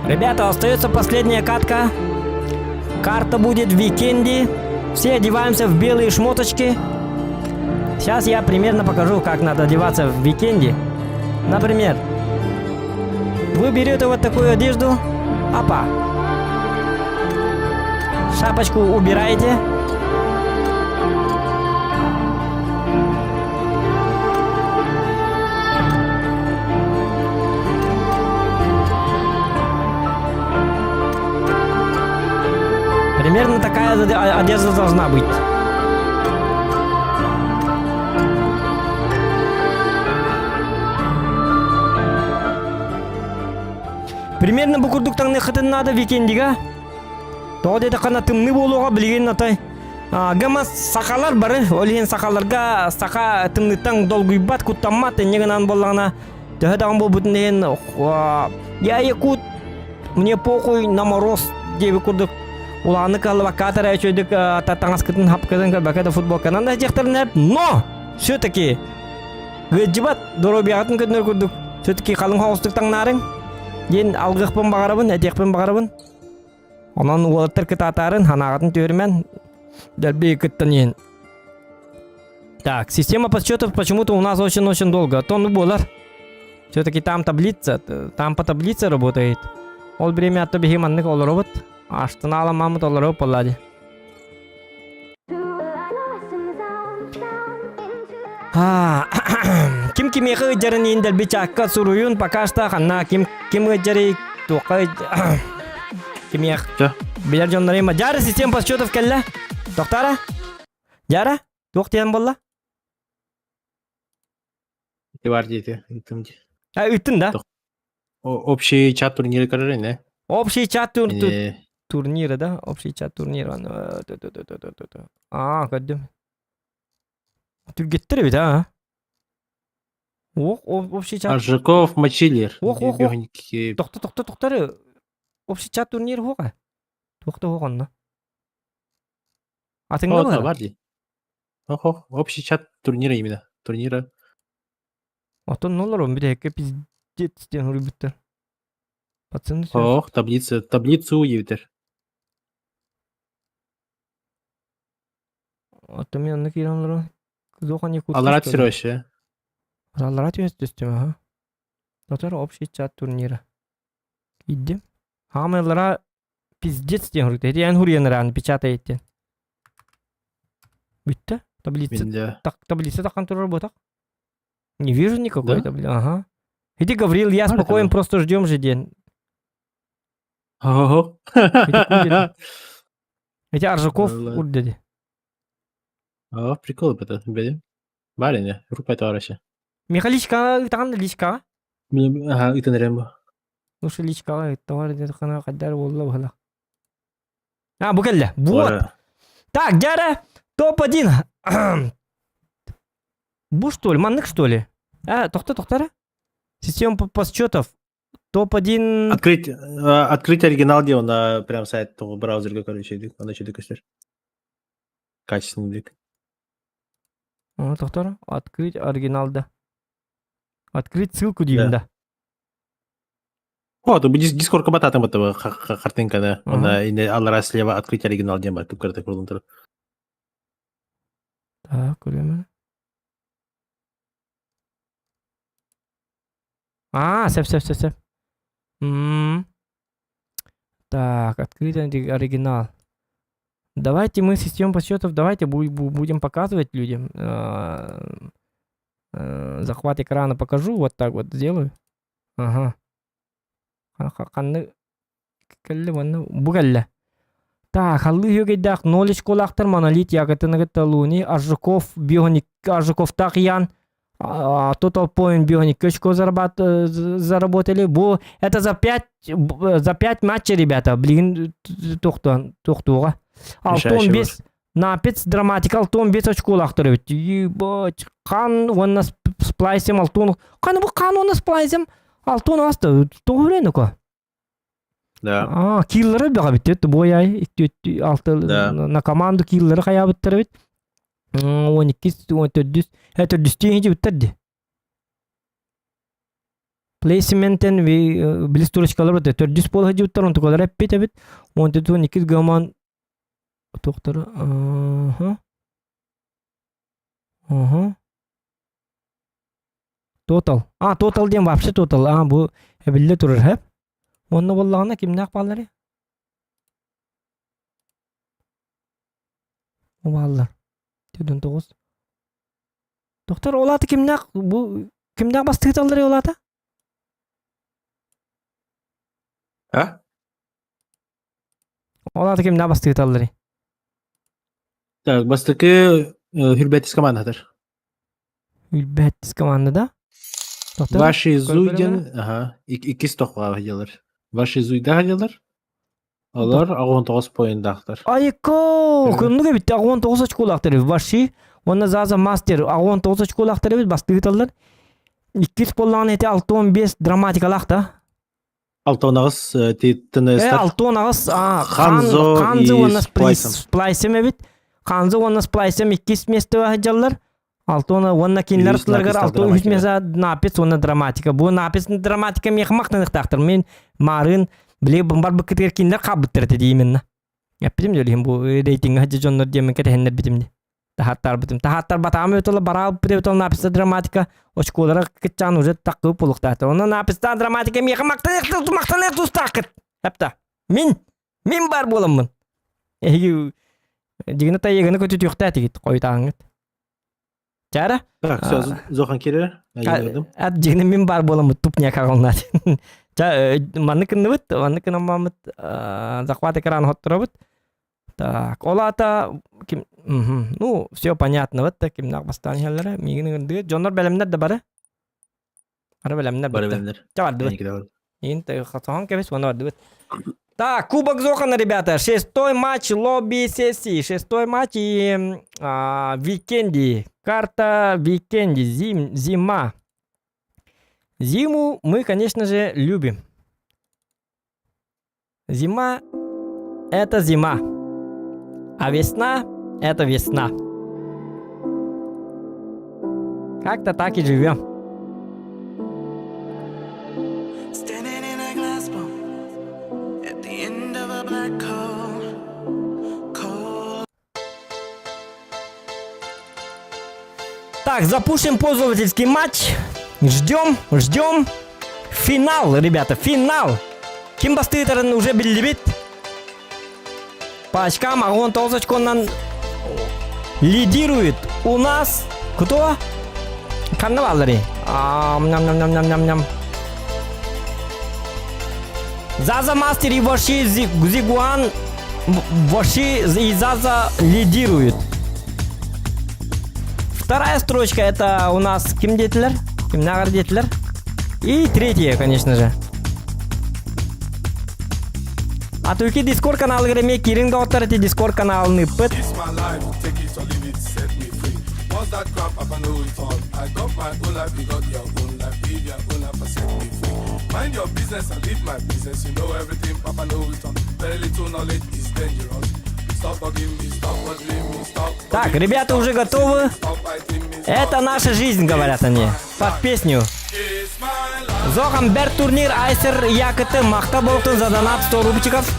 Ребята, остается последняя катка. Карта будет в Викенде. Все одеваемся в белые шмоточки. Сейчас я примерно покажу, как надо одеваться в Викенде. Например, вы берете вот такую одежду. Опа. Шапочку убираете. Примерно такая одежда должна быть. Примерно бу курдук таҥныаххытын наада викендига. Тоҕо диэтэххинэ тымныы буолуоҕа билигин атай гама сахалар бары ол иһин сахаларга саха тымныыттан долгуйбат куттаммат инньэ гынан буоллаҕына төһө даҕаны буолбутун иһин я якут мне похуй на мороз диэбит курдук улааннык кыаллыбакка эрэ үчүгэйдик таҥаскытын хапкытын көрбөккө да футболканан да диэхтэринэ но все-таки ыалдьыбат доруобуйаҕытын көрдөнөр курдук все-таки халыҥ соҕустук таҥнаарыҥ диэн алгыахпын баҕарабын этиэхпин баҕарабын онон уолаттар кытаатаарын санааҕытын түһэрмэн дэлби кыттан иһин Так, система подсчетов почему-то у нас очень-очень долго. То ну буолар. Все-таки там таблица, там по таблице работает. Ол время атта биһи маннык олоробут. Аштына аламамыт олоробут буолла Ким кимиэхэ ыдьарын иин дэлби чаакка суруйун пока что ханна ким ким ыдьарый туохха кимиэх билэр дьоннорум Дьара система подсчетов кэллэ Токтара Дьара туох диэн буолла Ити бар диэти ыттым дии. А ыттын да Общий чат турниры көрөр ини. Общий чат тур. Турнира, да? Общий чат турнира. Аа, көрдүм. Түргэттэр эбит, а? Ох, общий чат. Аржаков Мочилер. Ох, ох, ох. Тохто, тохто, тохто. Общий чат турнир хоға. Тохто хоқ онно. Атыңда бар? Бар ди. Ох, ох, общий чат турнира именно. Турнира. Отон нолар он бит пиздец ден хуруйбуттар. Пацаны Ох, таблица, таблицу ебитер. Ото мен онно киирэн олорон Зохан Якутский Аларат Сироще. Аларат түстүм, аха. Отор общий чат турнира. Киирдим. Хаамайлара пиздец диэн хуруйта. Ити эн хуруйан печатай еттен. Бүттэ. Таблица. Так, таблица тахан турар ботак. Не вижу никакой Да? таблицы. Ага. Иди, Гаврил, я спокоен, просто ждем же день. Ого. Эти Аржаков урдеди. О, прикол это, беди. Барин, рупай товарища. Михаличка, ытаҕан личкаҕа? Ага, ытан эрем бу. Слушай, личкаҕа товар хана хаддар буолла быһыла. А, бу кэллэ. Вот. Так, дьара, топ-1. Бу что ли? Маннык что ли? А, тохто, тохтара. Система подсчетов. Топ-1... Открыть, открыть оригинал, где он на прям сайт того браузерга, короче, он еще көстөр. Качественный дик. Тохтор, открыть оригинал, да. Открыть ссылку деймін да. О, то Дискорд бататым этого картинка, да. Он аллара слева открыть оригинал диэн бар, күп курдун туру. Так, көрөмүн. А, сеп, сеп, сеп, сеп. Так, открыть оригинал. Давайте мы систему подсчетов, давайте будем показывать людям. Захват экрана покажу, вот так вот сделаю. Ага. Ханны кэллэ уонна бу кэллэ. Так, халлыы үөгэйдээх ноль очколаахтар Монолит Яготины кытта Луни, Аржаков, Бионик, Аржаковтаах Ян, Total Point Бионик очко заработали. Бу это за 5 за 5 матчей, ребята. Блин, тохтуан, тохтуга. Алтон 5 Напец драматика алтон 5 очколаахтар эбит. Ебать, хан уонна сплайсем алтон. Хан бу хан уонна сплайсем алтон аста. Тоҕо ко? Да. А, киллеры бөҕө бит. Буойай алты на команду киллеры хайаабыттар эбит. 12 14 төрдүстүү иһи ди. Плейсментен билис турочкалар бит. Төрдүс пол хажыбыттар, онтукалар эппит эбит. 14 12 гаман тохтор. Ага. Ага. Тотал. А, тотал диэн вообще тотал. А, бу эбилле турар хэп. Онно буоллаҕына кимнээх баалларый? Бааллар. Төрдүн тоҕус. Доктор, ол аата кимнээх бу кимнээх бастыыталларый ол аата? А? Ол аата кимнээх бастыыталларый? Так, бастакы Хүрбэтис командатыр. Үлбэттис команда да? Ваши Зуйден, ага, иккис тохуга дьалар. Ваши Зуйда дьалар. Олар 19 поиндаахтар. Айко, күннүк эбит 19 очколаахтар эбит. Ваши, уонна Заза Мастер 19 очколаахтар эбит бастыыталлар. Иккис боллаҕына ити 65 драматикалаах да. 68 ТНС. 68 Ханзо Ханзо уонна Сплайсом. Сплайсом эбит. Ханзо уонна Сплайсом иккис место сылдьаллар. Алтона уонна кинилэр тылларыгар алты үс меса напис уонна драматика. Бу напис драматика миэхэ махтаныхтаахтар. Мин маарыын били бар быккытыгар кинилэр хаалбыттар этэ дии именно. Эппитим дьэ бу рейтингэ сылдьа дьоннор диэммин кэтэһиннэрбитим дии. Таһааттарбытым. Таһааттар батаам эбит бараалбыт эбит написта драматика очколара кытчаан уже таккы булуктаата. Онно написта драматика миэхэ махтаныах махтаныах тустааххыт. Эпта. Мин мин бар буоламмын. Эһиги дигини тайыгыны көтүтүөхтээтигит хойутааҥҥыт. Чара? Так, все, Зохан кире. Ат дигини мин бар буоламмыт тупня каҕалнаат. Ча маннык кынныбыт, маннык кынаммаммыт захват экран хотторобут. Так, ол аата ким ну, все понятно вот кимнээх бастаан иһэллэрэ миигин ыҥырдыгыт. Дьоннор бэлэмнэр да бары. Бары бэлэмнэр Бары бэлэмнэр. Ча бардыбыт. Иин хосоһон кэбис уонна бардыбыт. Так, Кубок Зохана, ребята, шестой матч лобби сессии, шестой матч и Викенди. Карта Викенди, зим, зима. Зиму мы, конечно же, любим. Зима – это зима, а весна – это весна. Как-то так и живем. Standing in a glass bowl at the end of a black hole. Cold. Так, запушим пользовательский матч. Ждем, ждем. Финал, ребята, финал. Ким бастыытарын уже биллибит. По очкам 19 очконан лидирует у нас кто? Ханна бааллары? Ням-ням-ням-ням-ням. Заза Мастер и Ваши Зигуан Ваши и Заза лидируют. Вторая строчка это у нас ким диэтилэр? Ким диэтилэр? И третья, конечно же. А только Дискорд каналыгар эмиэ киириҥ доҕоттор ити Дискорд каналын ыыппыт. It's my life, take it or leave it, set me free. What's that crap? I know it all. I got my own life, you got your own life. Live your own life and set me free. Mind your business and leave my business. You know everything, Papa know it all. Very little knowledge is dangerous. Stop bugging me, stop bothering me, stop. Так, ребята уже готовы. Это наша жизнь, говорят они. Под песню. Зохан Бер турнир Айсер Якыты махтал буоллун за донат 100 рубчиков.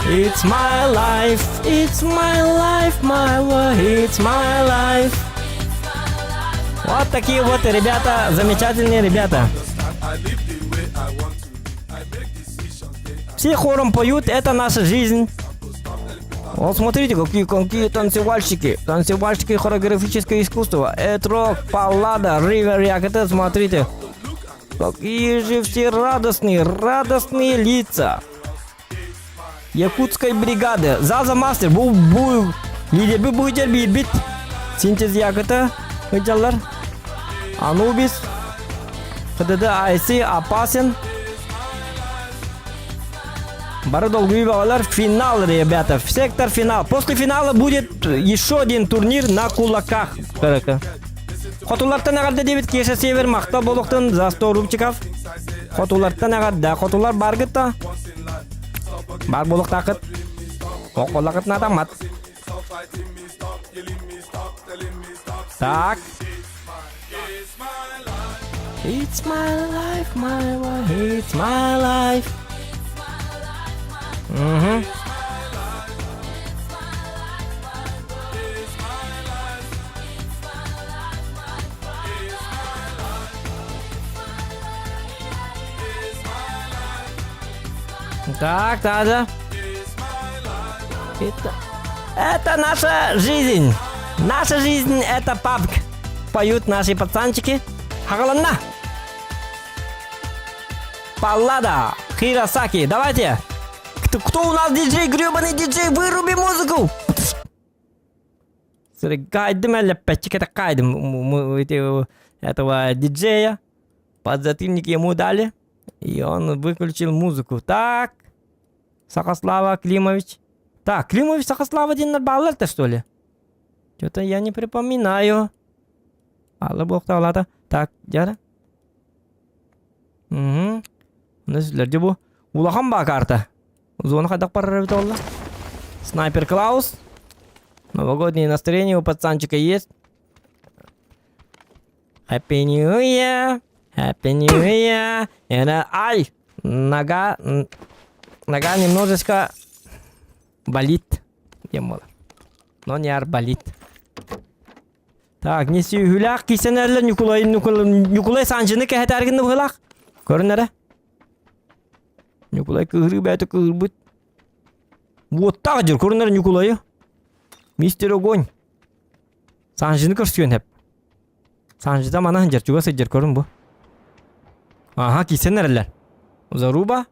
It's my life, it's my life, my life, it's my life. Вот такие вот ребята, замечательные ребята. Все хором поют, это наша жизнь. Вот смотрите, какие, какие танцевальщики. Танцевальщики хореографическое искусство. Этрок, Паллада, Ривер, Якет, смотрите. Какие же все радостные, радостные лица. Якутской бригады. Заза Мастер, бу, бу, лидер бу бу бит. Синтез Якыта, сылдьаллар. Анубис, ХДД АйСи опасен. Бары долгуй Финал, ребята. Сектор финал. После финала будет еще один турнир на кулаках. Хотулартан эҕэрдэ диэбит Кеша Север махтал буолуохтун за 100 рубчиков. Хотулартан эҕэрдэ. Хотулар бааргыт да? Баар буолуохтааххыт. Оҕолакыт натаммат. Так. It's my life, my life, it's my life. Угу. Так, да, Это, это наша жизнь. Наша жизнь это пабг. Поют наши пацанчики. Хагаланна. Паллада. Хиросаки. Давайте. Кто, кто у нас диджей? Гребаный диджей, выруби музыку! Кайдым кайдым этого диджея. Подзатыльник ему дали. И он выключил музыку. Так. Сахаслава Климович. Так, Климович Сахаслава один баллар-то что ли? Что-то я не припоминаю. Алла бог Так, дьэ. Угу. Бу. Улахан ба карта. Зона хайдах барар эбит Снайпер Клаус. Новогоднее настроение у пацанчика есть. Happy New Year! Happy New Year! And, ай! Нога... Нога немножечко болит. Демола. Но не арболит. Так, не сүйүләк кисенәрләр Николай Николай Николай Санжыны кэһэтэргин быһылах. Көрүнәрэ. Николай кыһырыы бэйэтэ кыһырбыт. Вот так дьэр көрүнэр Николайы. Мистер Огонь. Санжыны көрсүөн хэп. Санжыда мана дьэр чугас сылдьар көрүн бу. Аха кисенәреләр. Заруба.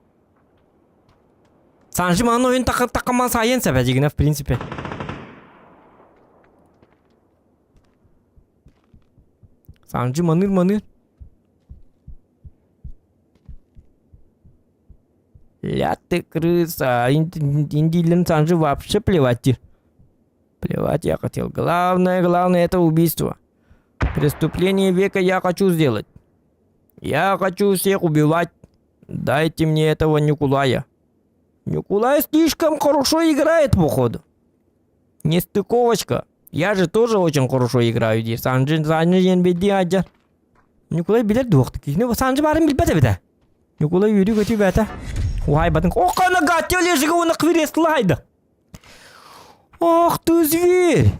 Санжы маны ойын таққаман сайын сәбәжігіне в принципе. Санжы маныыр маныыр. Я ты крыса. Индилин Санжи вообще плевать. Плевать я хотел. Главное, главное это убийство. Преступление века я хочу сделать. Я хочу всех убивать. Дайте мне этого Никулая. Никулай слишком хорошо играет, походу. Нестыковочка. Я же тоже очень хорошо играю диир. Санжы Санжы диэн бэйдии аадьар. Ньукулай билэр дуохтук. Кини Санжы баарын билбэт эбитэ. Ньукулай үөрүү-көтүү бээтэ. Уһайбатын. Ох, ана гаття лежига уна квиреслайды. Ах ты зверь!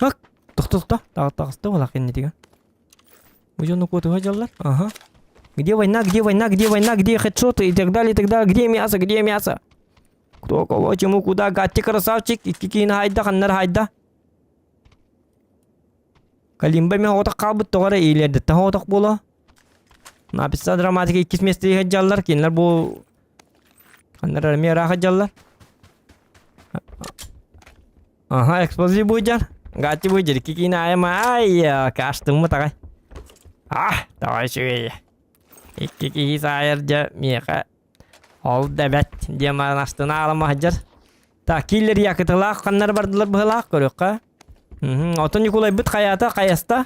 Ак, тохто тохто. Таҕыста буолах иннитигэ. Бу дьону куотуһа дьаллар. Ага. Где война, где война, где война, где хедшоты и так далее, и так далее. Где мясо, где мясо? Кто кого, чему, куда, гатти красавчик, икки киин хайда, ханнар хайда. Калимба мен оҕотох хаалбыт тоҕо эрэ иилэрдиттэн оҕотох буолуо. Написал драматика иккис миэстэҕэ дьаллар, кинилэр бу ханнар эмиэ ыраах дьаллар. Ага, эксплозив буйдьар. Гатти буйдьар, икки киин айым ай, каштыммыт аҕай. А, давай үчүгэй. Икки киһи саайар дьэ миэхэ Ол да эбэт диэн баран астына аалама сылдьар. Так, киллер якытылаах ханнар бардылар быһылаах көрүөххэ. Мм, Отон Ньукулайбыт хайаата хайаста?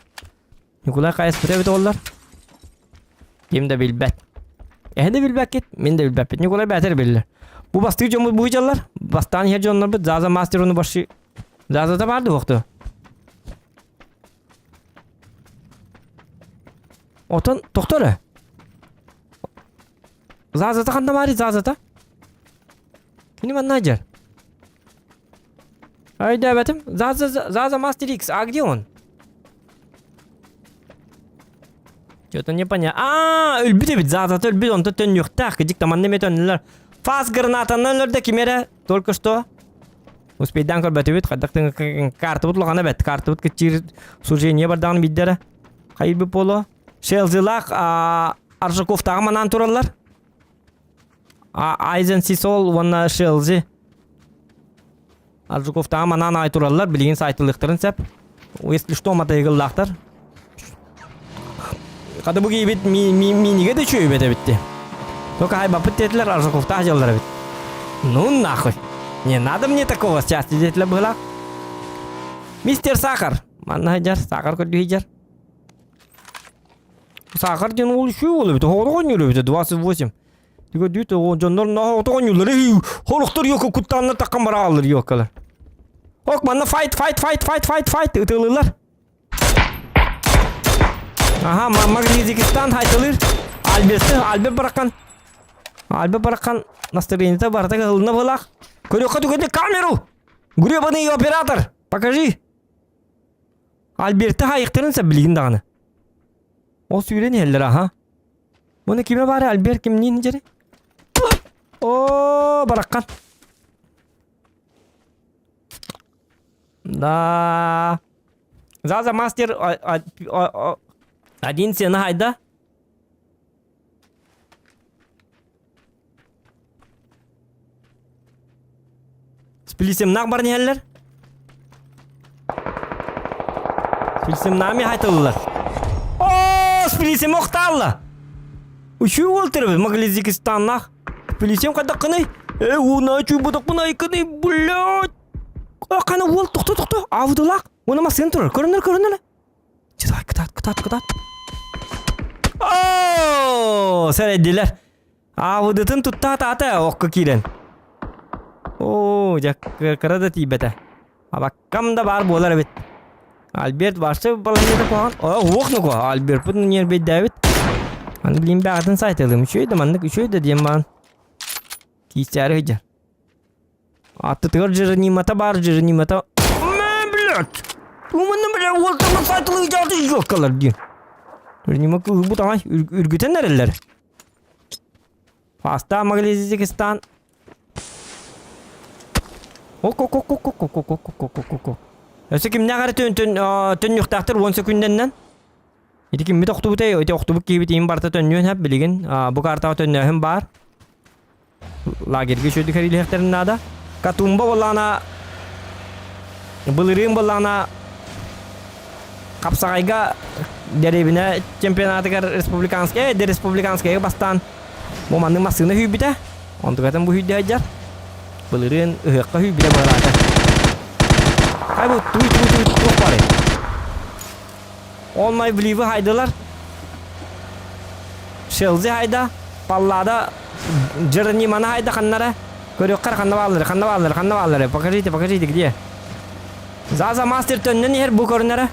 Ньукулай хайаспыта эбит оллар. Ким да билбэт. Эһэ да билбэккит, мин да билбэппит. Ньукулай бээтэр биллэр. Бу бастыыр дьоммут бу дьаллар. Бастаан иһэр дьоннорбут Заза мастер уну баши. Зазата баар дуохту. Отон тохтор эрэ. Зазата ханна баарый Зазата? Кини манна дьэр. Өйдөөбөтүм. Заза Заза Мастер Икс, а где он? Что-то непонятно. А, өлбүт эбит, Зазата өлбүт, онто төннүөхтээх. Кыдьык таманна эмэ төннүлэр. Фас гранатанан өлөрдө ким эрэ? Только что. Успейдаан көрбөтүбүт, хайдах картабыт улахана бэт, картабыт кыччыыр сужение бардаҕын биддэрэ. Хайбы поло. Шелзилах Аржаковтааҕы манаан тураллар. Айзен Сисол уонна Шелзи Аржаковтааҕы манаан аай тураллар, билигин сайтылыахтарын сөп. Если что, матайгыллаахтар. Хата бу киһибит миниге да үчүгэй эбитти. Только хайбаппыт диэтилэр, Аржаковтаах дьаллар эбит. Ну нахуй. Не надо мне такого сейчас диэтилэр быһылаах. Мистер Сахар. Манна сылдьар, Сахар көрдүү сылдьар. Сахар диэн уол үчүгэй уол эбит, оҕоҕо оонньуур эбит 28. Тигэ дүүт дьоннор оҕото оонньууллар, хорохтор йока куттааннар таххан барааллар йокалар. Ок, манна файт, файт, файт, файт, файт, файт ытылылар. Аха, Магнизикистан хайтылыр. Альберты, Альберт баракан. Альберт баракан настроениета барыта кыһылына былах. Көрүөххэ түгэнник камеру! Гребаный оператор! Покажи! Альберты хайыктарын сэ билигин даҕаны. Ол сүүрэн иһэллэр аха. Муну киме баары Альберт кимниин дьэри? О, бараккан. Да. Заза мастер один сена хайда. Сплисемнах баран иһэллэр. Сплисемнами хайтыллар. О, сплисем охтаалла. Үчүү уол тербит Маглизикистаннах. Сплисем хайдаххыный? Э, уна чуйбутахпын айкыный, блядь. Қана уол тоқта тоқта авдылақ. Оны масын тұрар. Көрінер, көрінер. Давай, кытаат, кытаат, кытаат. Оо, сэрэйдилэр. Аавыдытын туттаатаата окко киирэн. Оо, дьэ, кыра да тиийбэтэ. Абаккам да баар буолар эбит. Альберт вообще балаһыанньата куһаҕан. Оо, уох нуку, Альбертпыт ньиэрбэйдээбит. Аны билим бэҕэтин сайтылым. Үчүгэй да маннык үчүгэй да диэн баан. Киистээри сылдьар. Аттытыгар жиронимата баар, жиронимата... Мэ, блядь! Уманы, бля, уолтама сайтылы жаты жоккалар диэн. Жиронима кыһыбыт аҕай үргүтэн эрэллэр. Паста Маглизикистан. Ок-ок-ок-ок-ок-ок-ок-ок-ок-ок. Өссө кимнээх эрэ төннүөхтээхтэр уон сөкүндэннэн. Ити киммит охтубутай, ити охтубут киһибит иин барыта төннүөн сөп билигин. Бу картаҕа төннөөһүн баар. Лагерьга үчүгэйдик кэрилиэхтэрин наада. Катумба буоллаҕына былырыын буоллаҕына Хапсаҕайга дэриэбинэ чемпионатыгар республиканскай, э, республиканскайга бастаан бу маннык массыына сүүйбүтэ. Онтукатын бу хүйдэ сылдьар. Былырыын ыһыахха хүйбүтэ быһалаата. Хай бу туй туй туй туох барый? All my believe хайдылар. Шелзи хайда, Паллада Джерониманы хайда ханнара. Көрүөххэр ханна бааллары, ханна бааллары, ханна бааллары. Покажите, покажите, где? Заза мастер төннөн иһэр бу көрүнэрэ.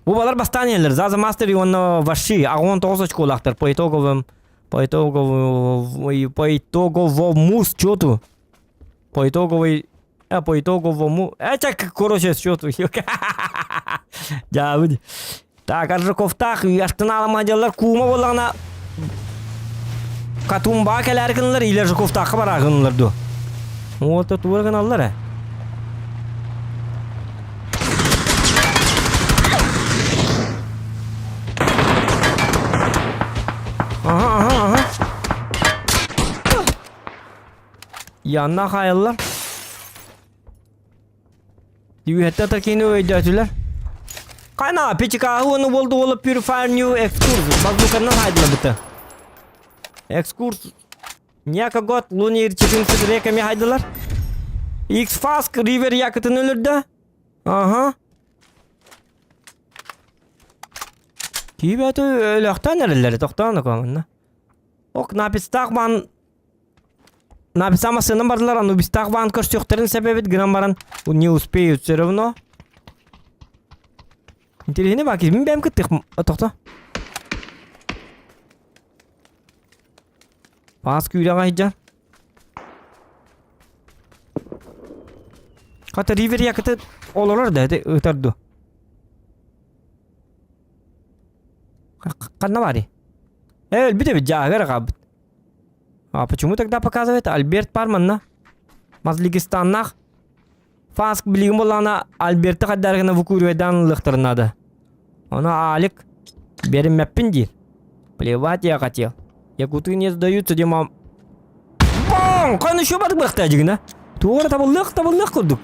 Бу балар бастаан иһэллэр. Заза мастер и уонна Ваши 89 очколаахтар по итоговым по итоговому по итоговому счету. По итоговой а по итоговому это короче счету. Дьаабыт. Так, Аржаковтаах Астана дьаллар куума буоллаҕына Катумбаа кэлээри гыннылар или Аржаковтаахха бараа гыннылар дуо? Уолта туора гыналлар ээ. Аха, аха, аха. Янна хаайаллар. Үһэттэ такини өйдөөтүлэр. Кана, пичикааһы уону болду уола Purifier New Экскурс. Базуканнан хайдылабыта. Экскурс. Няка год Лунир 14 реками хайдылар. X-Fast River якытын өлөрдө. Ага. Киибэти өлөхтөн эрэллэри тохтоон окоманна. Ок напистаах бан Написама сыным бардылар, анубистаах баан көрсүөхтэрин сэбэбит гынан баран не успеют все равно. Интересно баки, мин бэм кыттых тохто. Паас күүрэҕэ сылдьар. Хата ривер якыты олорор да ытар ду. Ханна бари? Э, өлбүт эбит, жаагар хаалбыт. А почему тогда показывает Альберт Парманна? Мазлигистаннах Фаск билигин буоллаҕына Альберты хайдарыгына выкуривайдаан ылыахтарын надо. Ону Алик бериммэппин диир. Плевать я хотел. Якуты не сдаются, Дима. Бам! Хан еще бар бахта дигина. Туора табыллыах табыллыах курдук.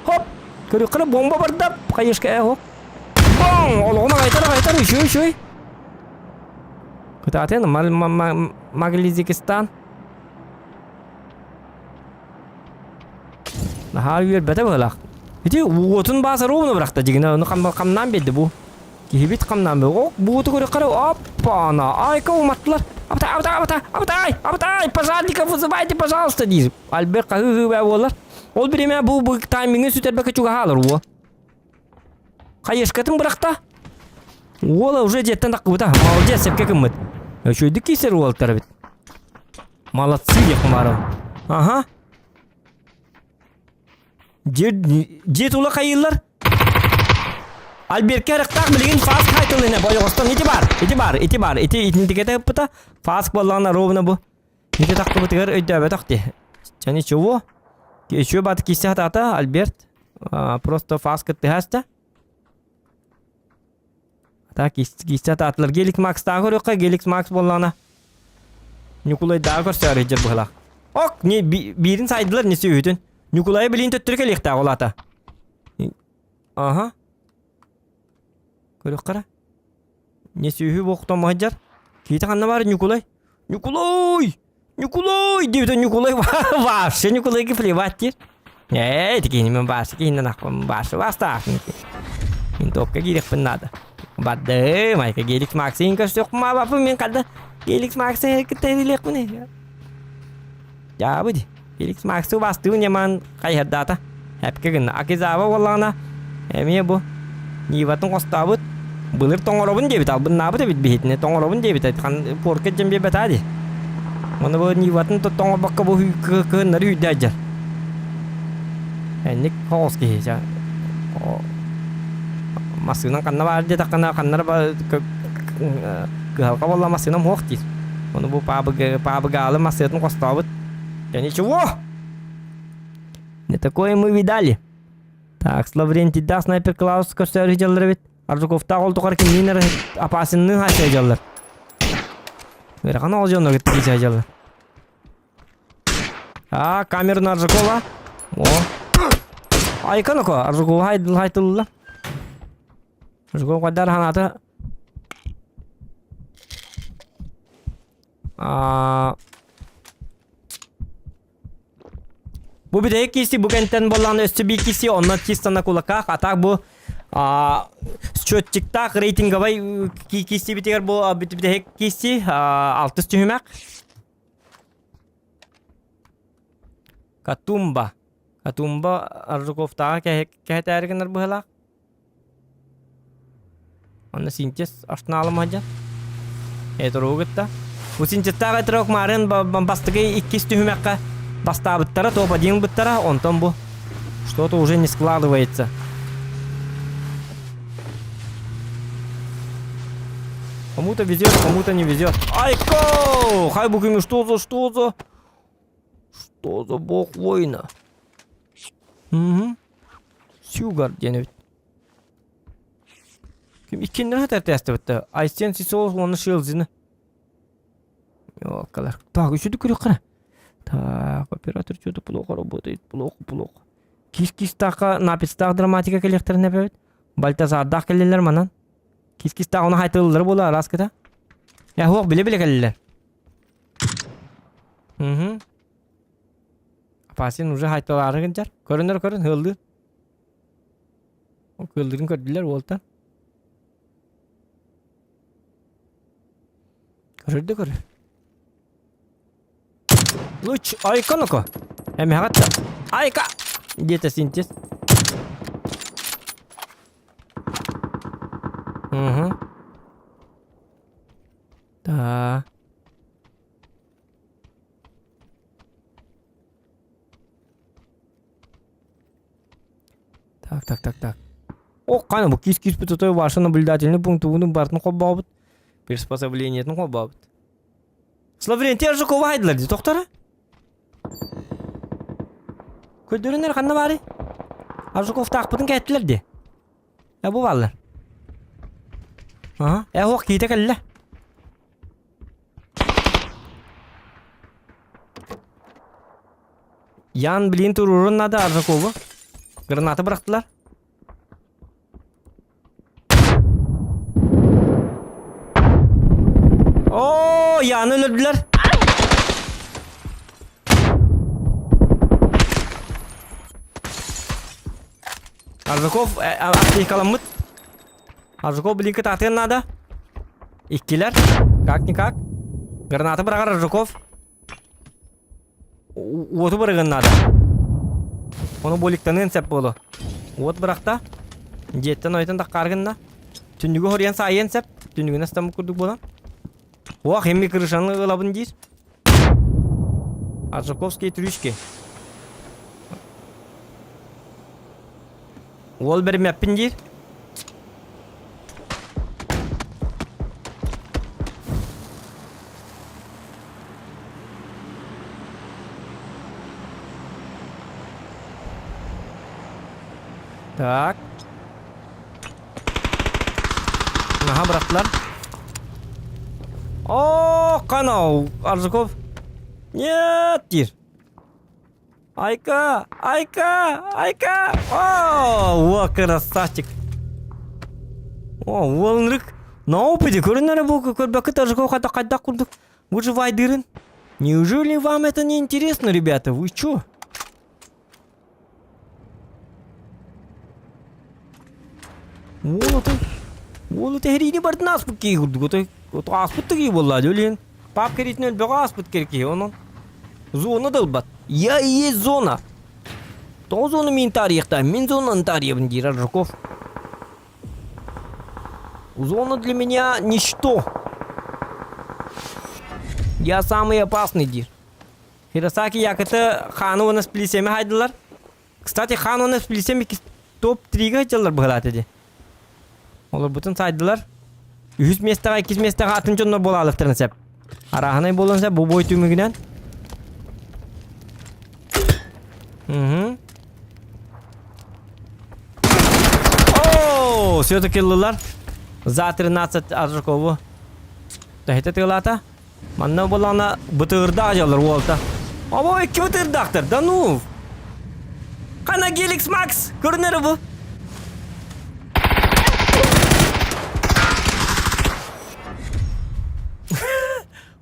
Хоп! Көрүккэ бомба барда. Хайышка э хоп. Бам! Олоҕуна айтар айтар еще еще. Кытаатын Маглизикистан. Наһаа үөрбэтэ быһылаах. Ити уотун бааса ровно бырахта дьигинэ ону хамнаан биэрди бу. Киһибит хамнаан биэрди. О, бууту көрөххөрө оппана. Айка уматтылар. Абытай, абытай, абытай, абытай, абытай, пожарников вызывайте, пожалуйста, диир. Альберт хаһыы-хыы буолар. Ол биримэ бу бу таймингын сүтэрбэккэ чугаһаалар уо. Хайышкатын бырахта. Уола уже дьиэттэн таххыбыта. Молодец, сепке гыммыт. Үчүгэйдик киирсэр уолаттар эбит. Молодцы диэх баарым. Ага. Дьиэ тула хайыыллар. Альберке арыктаах билигин фаск хайтылына бойоҕостон ити бар, ити бар, ити бар, ити итинтикете ыппыта. Фаск буоллаҕына ровно бу. Ити тахтыбытыгар өйдөөбөтөх дии. Чэ ничего. Еще бат кисе хатаата Альберт. Просто фас кыттыһаста. Так, кисе атаатылар. Гелик Макс тағы көрүөххэ, Гелик Макс буоллаҕына. Ньукулайдааҕы көрсөөр сылдьар быһылаах. Ок, не биирин сайдылар не сүөһүтүн. Ньукулайы билин төттөрү кэлиэхтээх ол аата. Ага. Көрүөххэ Не сүөһү буохтон сылдьар. Киһитэ ханна баар Ньукулай? Ньукулай! Ньукулай диэбитэ Ньукулай вообще Ньукулайга плевать диир. Ээ, ити киһини мин баасы киһиннэн ахпын баасы бастаахпын. Мин топка киириэхпин наада. Бардым, айка Геликс Максин көрсүөхпүн маабаппын мин ханна Геликс Максин кытта илиэхпин. Дьаабы ди. Геликс Максы бастыыбын яман хайыһардаата. Эпке гынна. Акизава буоллаҕына эмиэ бу Ниватын хостообут. Былыр тоҥоробун диэбит, албыннаабыт эбит биһитини. Тоҥоробун диэбит, хан порка дьэн биэрбэтаа дии. Оны бу Ниватын тоҥорбокко бу кыһыннары үүрдэ дьэр. Энник хоҕус киһи ча. Массыынан ханна баар диэтэххинэ ханнара кыһалҕа буолла массыынам суох диир. Ону бу паабыгаалы массыынатын хостообут. Я ничего! Не такое мы видали. Так, Лаврентийдаах снайпер Клаус көрсөөрү дьаллар эбит. Аржуковтаах ол тухары кимниин эрэ опасенныын хаачча дьаллар. Ыарахан ол дьонно кытта киирсэ дьаллар. А, камеру на Аржукова. О. Айка ноко, Аржукова хайтылла. Аржуков кайдар ханаата. Бу бүтэһик киирсии бу кэнтэн буоллаҕына өссө биир киирсии онно чисто на кулаках, а так бу счетчиктаах рейтинговай киирсиибитигэр бу бүтэһик киирсии алтыс түһүмэх. Катумба. Катумба Аржуковтааҕы кэһэтээри гынар быһыылаах. Онно синтез арсеналым сылдьар. Этрогу кытта. Бу синтезтаах этрог марын бастакы иккис түһүмэххэ бастаабыттара, топ-1 ылбыттара, онтон бу что-то уже не складывается. Кому-то везет, кому-то не везет. Айко! Хай букими, что за, что за? Что за бог воина? Угу. Сюгар диэн эбит. Ким иккиннэрэ тәртээстибиттэ. Айсен Сисол уонна Шилзины. Ёлкалар. Так, еще көрүөххэ. Так, оператор что-то плохо работает, плохо, плохо. Кис-кис-таахха напистаах драматика кэлиэхтэрин эбэбит. Бальтазардаах кэллилэр манан. Кис-кис-таах оны хайтылылар буола араскыта. Э, хуох биле-биле кэллилэр. Угу. Апасин уже хайталаары гынчар. Көрүнөр көрүн ыаллыыр. Кыыллырын көрдүлэр уолтан. Көрөрдө көрөр. Луч, айка ну-ка. Эмэҕэ Айка! Диэтэ синтез. Угу. Да. Так, так, так, так. О, қана бу кис-кис бит ваша наблюдательный пункт угуну бартын холбообут. Приспособлениетин холбообут. Славрентий Аржакова айдылар ди тоқтара. Көдөрүнер ханна бары? Аржаков таақпытын кәттилер ди. Э бу баллар. Ага, э хоқ киите кэллэ. Ян блин туруорун надо Аржакову. Граната бырахтылар. О, Яны өлөрдүлэр. Аржаков аптекаламмыт. Аржаков блинки таатыан надо. Иккилэр. Как-никак. Граната быраҕар Аржаков. Уоту бырыгын наада. Ону боликтаныан сөп буолуо. Уот бырахта. Дьиэттэн ойтон таххаар гынна. Түннүгү хоруйан саайыан сөп. Түннүгүнэн ыстаммыт курдук буолан. Уох, эмми крышаны ылабын диир. Аржаковские трючки. Уол бэримэппин диир. Так. Наһаа бырахтылар. О, канал Аржаков. Нет, диир. Айка! Айка! Айка! О, о, красавчик! О, уолунрык на опыте көрүннөрө бу көрбөккө Аржаков хайдах хайдах курдук выживайдырын. Неужели вам это не интересно, ребята? Вы чё? Уол ото уол тэһэриини бардын ааспыт киһи курдук ото ото ааспыт да киһи буоллаа дьэ пап кэриитин өлбөҕө ааспыт киһи онон зона да ылбат я и есть зона тоҕо зона мин таарыйыахтаах мин зонаны таарыйабын диир Аржаков зона для меня ничто я самый опасный диир Хиросаки Яката хааны уонна Сплисеми хайдылар Кстати, Хан уонна Сплисем иккис топ-3-га сылдьаллар быһалаата дии. Олорбутун сайдылар. Үһүс миэстэҕэ, иккис миэстэҕэ атын дьоннор буолаалыктарын сөп. Арааһынай буолуон сөп бу бой түмүгүнэн. Угу. О, все-таки ыллылар. За 13 Аржакову. Тэһитэ тыалаата. Манна буоллаҕына бытыырдаах дьаллар уолта. Обо икки бытыырдаахтар, да ну! Хана Геликс Макс, көрүнэр бу.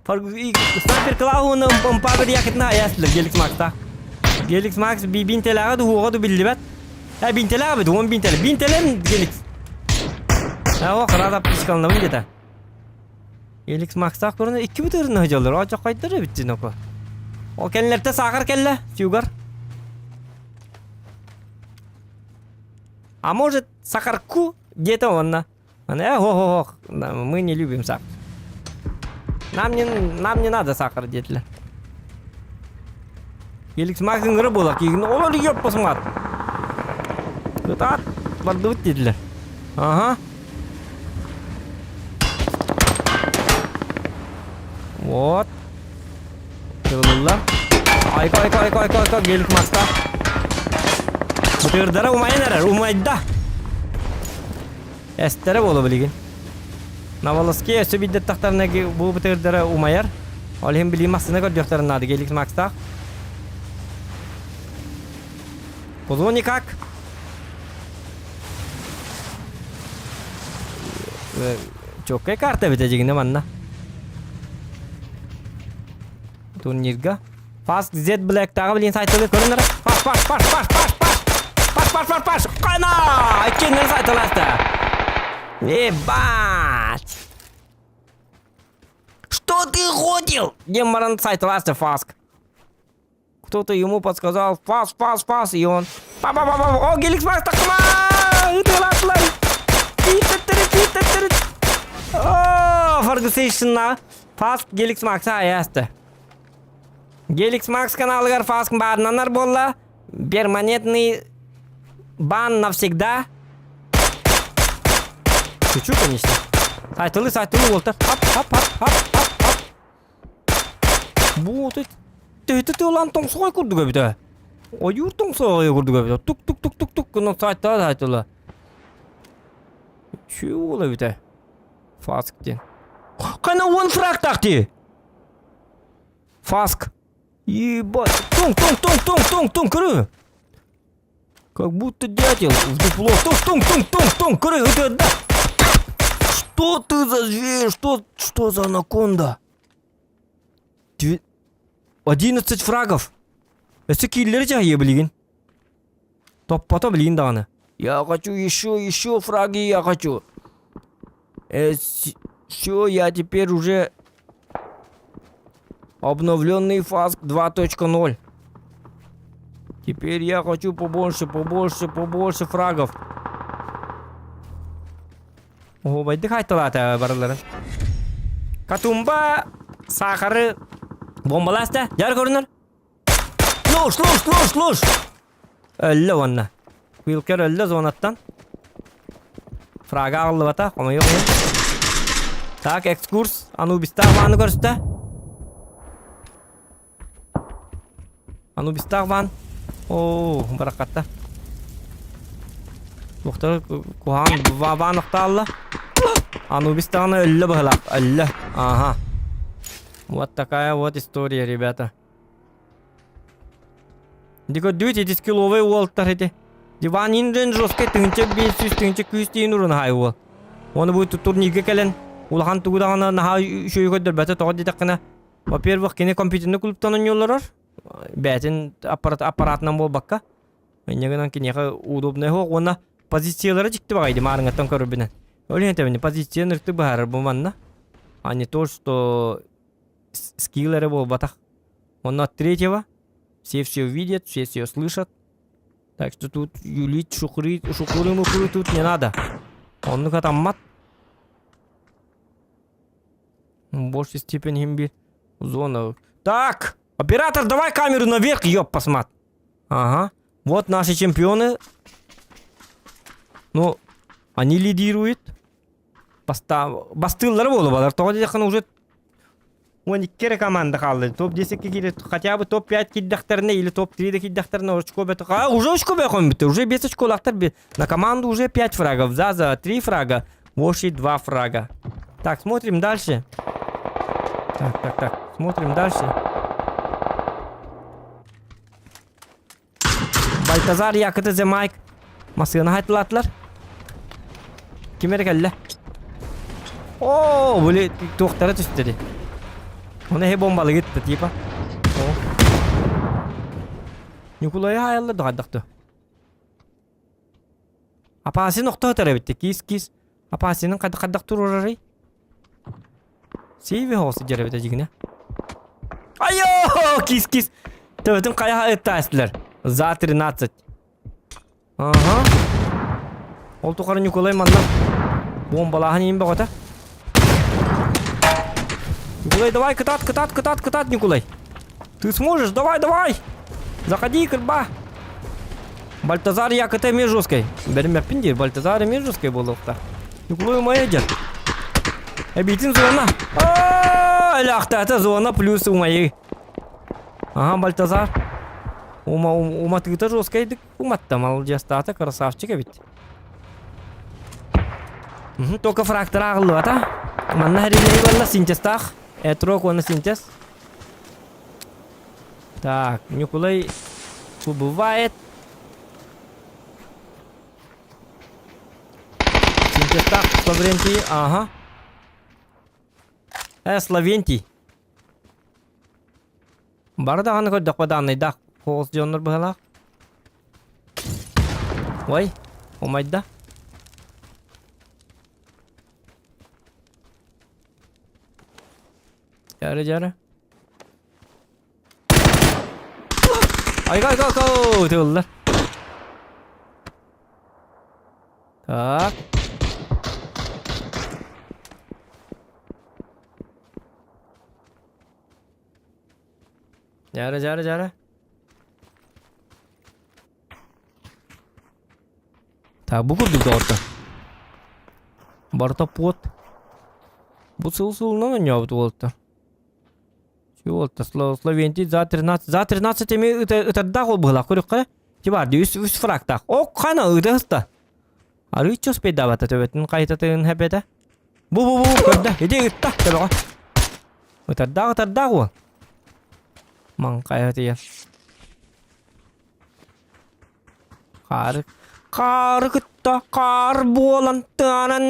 Снайпер клавуны ымпа бір якытына аястылар Геликс Макста. Геликс Макс би бинтелаға ду хуға ду биллибет. Ә бинтелаға бит, он бинтеле. Бинтелем Геликс. Ә о қырада пичкалнабын где-то. Геликс Макстақ көріне икки бүтөрүн хыжалар. О жақ қайдыры битти ноко. О кенлерте сахар келле, Тюгар. А может, сахарку где-то он на. Э, хо, хо, мы не любим сахар. Нам не, нам не надо сахар, диэтилэр. Геликс Макс ыҥыры буола киигин олор ёп посмат. Кытаат бардыбыт диэтилэр. Ага. Вот. Тылылла. Айка, айка, айка, айка, айка, Геликс Макста. Бытырдара умайын эрэр, умайда. Эстэрэ буола билигин. Наволоски өссө биирдэттахтарына бу бытырдара умайар. Ол иһин билии массыына көрдүөхтэрин наада Геликс Макстаах. Кузу никак. Чоккай карта эбитэ дьигинэ манна. Турнирга. Fast Z Black тағы білген сайтылы көріңдер. Паш, паш, паш, паш, паш, паш. Паш, паш, паш, паш. Қана! Өйткеннен сайтыласты. Ебать! Что ты ходил? Дем баран сайтыласты Фаск. Кто-то ему подсказал фас, фас, фас, и он... па па па па О, Геликс Макс тақыма! Ытылатлар! О, Фаргусейшнна Фаск Геликс Макса аясты. Геликс Макс каналыгар Фаск баарынанар буолла. Перманентный бан навсегда. Шучу, конечно. Сайтылы, сайтылы уолтар. Хап, хап, хап, хап, хап, хап. Бу төһүтэ тыылаан тоҥсоҕой курдук эбитэ. Ойуур тоҥсоҕой курдук эбитэ. Тук тук тук тук тук гынан сайтыла сайтыла. Үчүгэй уол эбитэ. Фаск диэн. Хана уон фрактаах дии. Фаск. Ебать. Туң, туң, туң, туң, туң, туң, көрү. Как будто дятел в дупло. Туң, туң, туң, туң, туң, көрү, это да. Что ты за зверь? Что, что за анаконда? 11 фрагов. Өссө кииллери дьаһайа билигин. Топпото билигин даҕаны. Я хочу еще, еще фраги я хочу. Э, все, я теперь уже обновленный Фаск 2.0. Теперь я хочу побольше, побольше, побольше фрагов. О, байдык айтылата барылары. Катумба сахары бомбаласта. Жар көрүнөр. Луш, луш, луш, луш. Өллө уонна. Уилкер өллө зонаттан. Фрага аҕыллыбата, хомойуох иһин. Так, экскурс Анубистаах вааны көрүстэ. Анубистаах ван. Оо, баракатта. Туохтар куһаҕан ваан охтаалла. Анубис даҕаны өллө быһылаах, өллө. Ага. Вот такая вот история, ребята. Ди көрдүгүт ити скилловый уолтар ити. Диван инден жесткий 1500 тыһыынча күүс тиин урун хай уол. Оны бу турнирга кэлэн улахан тугу даҕаны наһаа үчүгэй көрдөрбөтө тоҕо диэтэххинэ во-первых кини компьютерный клубтан оонньуулларар бэйэтин аппарат аппаратынан буолбакка инньэ гынан киниэхэ удобнай суох уонна позициялара дьикти баҕайы маарыҥҥаттан көрөрбүнэн ол иһин этэбин позицияны ырытыы быһаарар бу манна а не то что скилл эрэ буолбатах Онно от третьего все все видят, все все слышат. Так что тут юлить, шукры, шукуры-мукуры тут не надо. Оннук атаммат. В большей степени имби зона. Так, оператор, давай камеру наверх, ёб посмат. Ага. Вот наши чемпионы. Ну, они лидируют. Баста... Бастыыллара буолу балар. Тоҕо диэтэххинэ уже 12 эрэ команда хаалла. Топ-10 киирэ хотя бы топ-5 киирдэхтэринэ или топ-3 да киирдэхтэринэ очко бөтө. А, уже очко бөкөммүттэр. Уже 5 очколаахтар. На команду уже 5 фрагов. За, за 3 фрага. Больше 2 фрага. Так, смотрим дальше. Так, так, так. Смотрим дальше. Бальтазар Якыты The Майк массыына хайтылаатылар. Ким эрэ кэллэ? Оо, били туохтара түстэ дии. Оны эһи бомбалыгыт да типа. О. Ньукулайы хаайаллар да хайдахты. Апасин охто сытар эбит киис киис. Апасинын хайдах хайдах турурарый? Сейви хоҕус сылдьар эбит дьигинэ. Айо! Киис киис. Төбөтүн хайа ыттаастылар. За 13. Ага. Ол тухары Ньукулай манна бомбалааһын иин бөҕөтө. Ньукулай, давай, кытаат, кытаат, кытаат, кытаат, Ньукулай. Ты сможешь, давай, давай! Заходи, кырба! Бальтазар ЯКТ эмиэ жесткай. Бэримэппин диир, Бальтазар эмиэ жесткай буолуохтаах. Ньукулай умайа дьэр. Эбиитин зона. Аа, өлөөхтөөтө зона плюс умайыы. Ага, Бальтазар. Ума, уматыыта жесткайдык Уматта, маладьыастаата, красавчик эбит. Только фрактора аҕыллыбата. Манна хэрилэһи барла синтезтаах. Этрок уонна синтез. Так, Ньукулай убывает. Синтезтаах Лаврентий, ага. Э, Славентий. Бары даҕаны көрдөххө дааннайдаах соҕус дьоннор быһалаах. Ой, умайда. Дьары дьары. Айга айга айга тыллар. Так. Дьара, дьара, дьара. Так, бу курдук доҕоттор. Барыта пуот. Бу сыл сылынан оонньообут уолаттар. Уолаттар Словентий за 13. За 13 эми ытардаах ол быһылаах көрүөххэ. Ти бар үс үс фрактаах. Ок хана ыта ыста. Арыычча успейдаабата төбөтүн хайытатын хэпэтэ. Бу бу бу көрдө. Иди ытта төбөҕө. Ытардаах ытардаах уол. Маҥхайа тиийэн. Хаары хаары кытта хаар буолан тыанан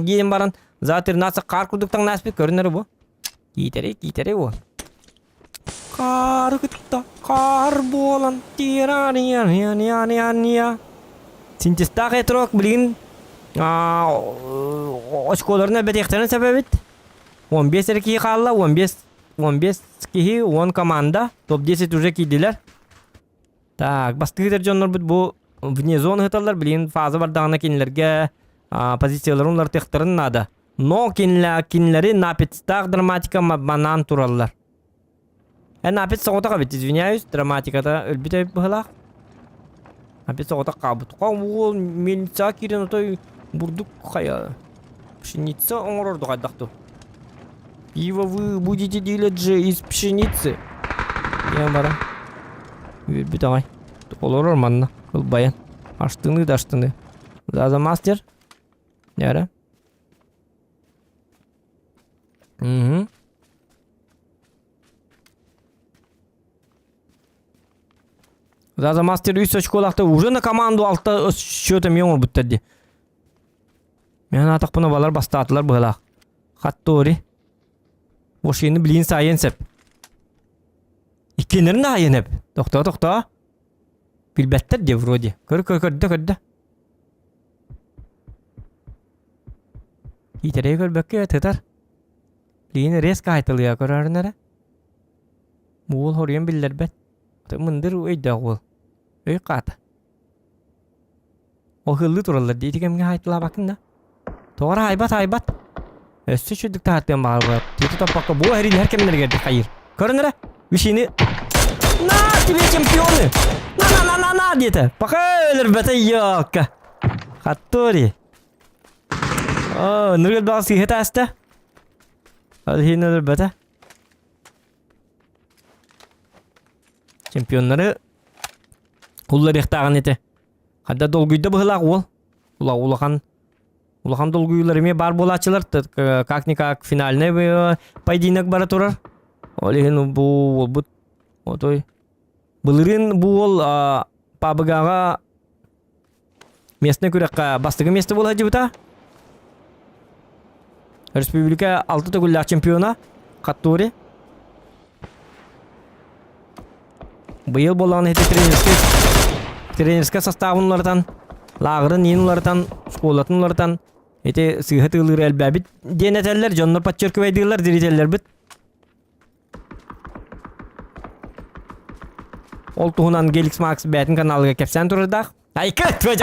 диэн баран за 13 хаар курдук таҥнааспыт көрүнэр бу. Киитэри киитэри уол. Хаары кытта хаар буолан тираниа Синтезтаах этрок билигин очколарын элбэтиэхтэрин сөп эбит. 15 эрэ киһи хаалла, 15 15 киһи, 10 команда, топ-10 уже киирдилэр. Так, бастыыр дьоннорбут бу вне зоны ыыталлар, билигин фаза бардаҕына кинилэргэ позицияларын уларытыахтарын наада. Но кинилэри напецтаах драматика манаан тураллар. Э, напец соҕотох эбит, извиняюсь, драматиката өлбүт эбит быһылаах. Напец соҕотох хаалбыт. Уол мельница киирэн отой бурдук хайа пшеница оҥорор хайдах ту. Пиво вы будете делать же из пшеницы. Я бара. Үөрбүт аҕай. Олорор манна, кылбайан. Аштыны да аштыны. Заза мастер. Нэрэ. Угу. Заза мастер үс очколаахта уже на команду алта счета мен оҥорбуттар дии. Мен атахпына балар бастаатылар быһалаах. Хаттори. Ошины билин сайын сеп. Иккинерин айын эп. Тохтоо тохтоо. Билбэттэр дии вроде. Көр көр көрдө көрдө. Иитэрэй көрбөккө тытар. Билигин резко айтылыа көрөөрүн эрэ. Уол хоруйан биллэрбэт. Мындыр өйдөөх уол. Өй хаата. Оһыллыы тураллар дии ити кэмҥэ хаайтылаабаккын да. Тоҕо эрэ айбат айбат. Өссө үчүгдүк таһааттыан баҕарбат. Тиити топпокко бу эриилэһэр кэмнэригэр хайыыр. Көрөн эрэ. Вишини. На тебе чемпионы! На на на на на диэтэ. Пока өлөрбөтө ёлка. Хаттори. Оо, нұргел баҕас сыыһа тааста. Ол иһин өлөрбөтө. Чемпионнары улларыахтааҕын этэ. Хадда долгуйда быһылаах уол. Ула улахан улахан долгуйуулар эмиэ баар буолааччылар. Как-никак финальный поединок бара турар. Ол иһин бу уолбут отой былырыын бу уол ПАБГ-ҕа местный күрэххэ бастакы миэстэ буола сылдьыбыта. Республика алты төгүллээх чемпиона. Хаттури. Быйыл буоллаҕына ити тренерскэй тренерскэй составын уларытан, лааҕырын иин уларытан, школатын уларытан ити сыыһа тыылыыры элбээбит диэн этэллэр, дьоннор подчеркивайдыыллар, зрителлэрбит. Ол туһунан Геликс Макс бэйэтин каналыгар кэпсээн турардаах. Айка, твоя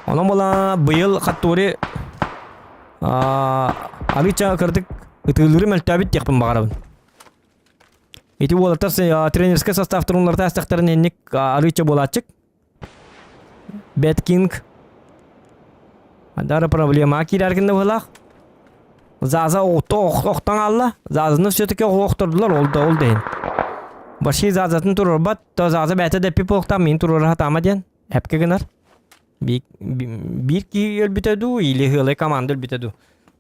Онон була быйыл Хаттури арыыча кырдык ытыылыыры мөлтөөбүт диэхпин баҕарабын. Ити уолаттар тренерскэй составтарын уларыта астахтарын инник арыыча буолааччык. Бэткинг. Дара проблема киирэр гынна быһылаах. Заза охтон алла. Зазаны все-таки охтордулар ол да ол дейин. Баши Зазатын турарбат, то Заза бэйэтэ да эппит буолуохтаах мин туруора сатаама диэн эпке гынар. Биир киһи өлбүтэ дуу или ыалай команда өлбүтэ дуу.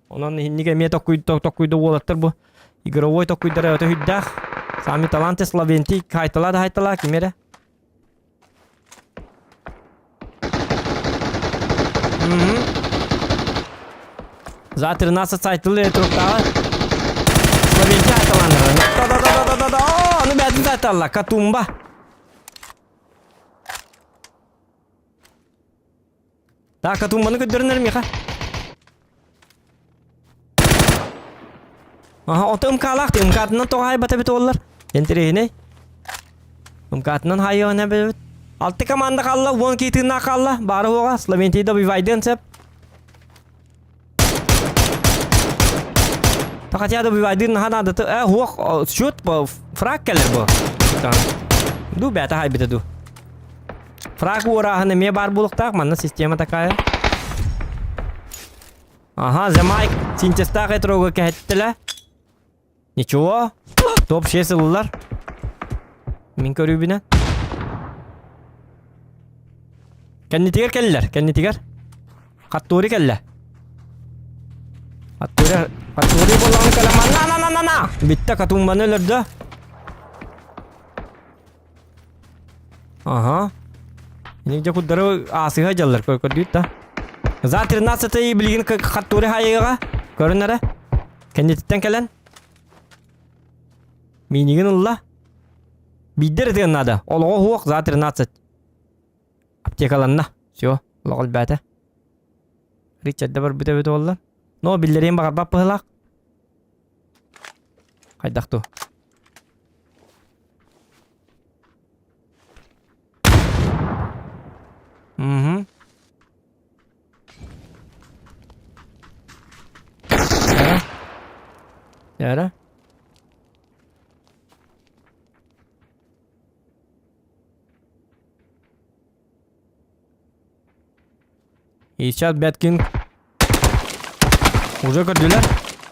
Онон инник эмиэ токкуйда уолаттар бу игровой токкуйдара өтө хүддээх. Сами таланты Словентий хайтала да хайтала ким эрэ. За 13 сайтылы туруктаҕа. Словентий хайталаннар. Да-да-да-да-да-да. О, аны бээтин сайталла. Катумба. Так, Катумбаны көрдөрүнэр миэхэ. Аха, ото МК-лаах ти МК-тынан тоҕо хайбата эбит уоллар. Интэриэһинэй. МК-тынан хайыан эбит. Алты команда хаалла, 10 киһи тыыннаах хаалла. Баары уоҕа, Словентий добивайдыан сөп. Хотя добивайдыын наһаа наадаты. Э, хуох, счет фраг кэлэр бу. Ду бээтэ хайбыта ду. Фраг уорааһын эмиэ баар буолуохтаах, манна система такая. Ага, Замайк синтезтаах этрога кэһэттилэ. Ничего, топ 6 ыллар. Мин көрүүбүнэн. Кэннитигэр кэллэр, кэннитигэр. Хаттури кэллэ. Хаттури, Хаттури буоллаҕына кэлэн на на на на на Бүттэ Катумбаны өлөрдө. Ага. Инник куддары аасыһа дьаллар көрдүүт да. За 13 билигин Хаттури хайыга көрүн эрэ. Кэннититтэн кэлэн. Минигин ылла. Биирдэр ытыан наада. Олоҕо хуох за 13. Аптекаланна. Все, олоҕо элбээтэ. Ричард да барбыта эбит буолла. Но биллэриэн баҕарбат быһылаах. Хайдах ту? Угу. Эра? И сейчас Бэткинг уже көрдүлэр.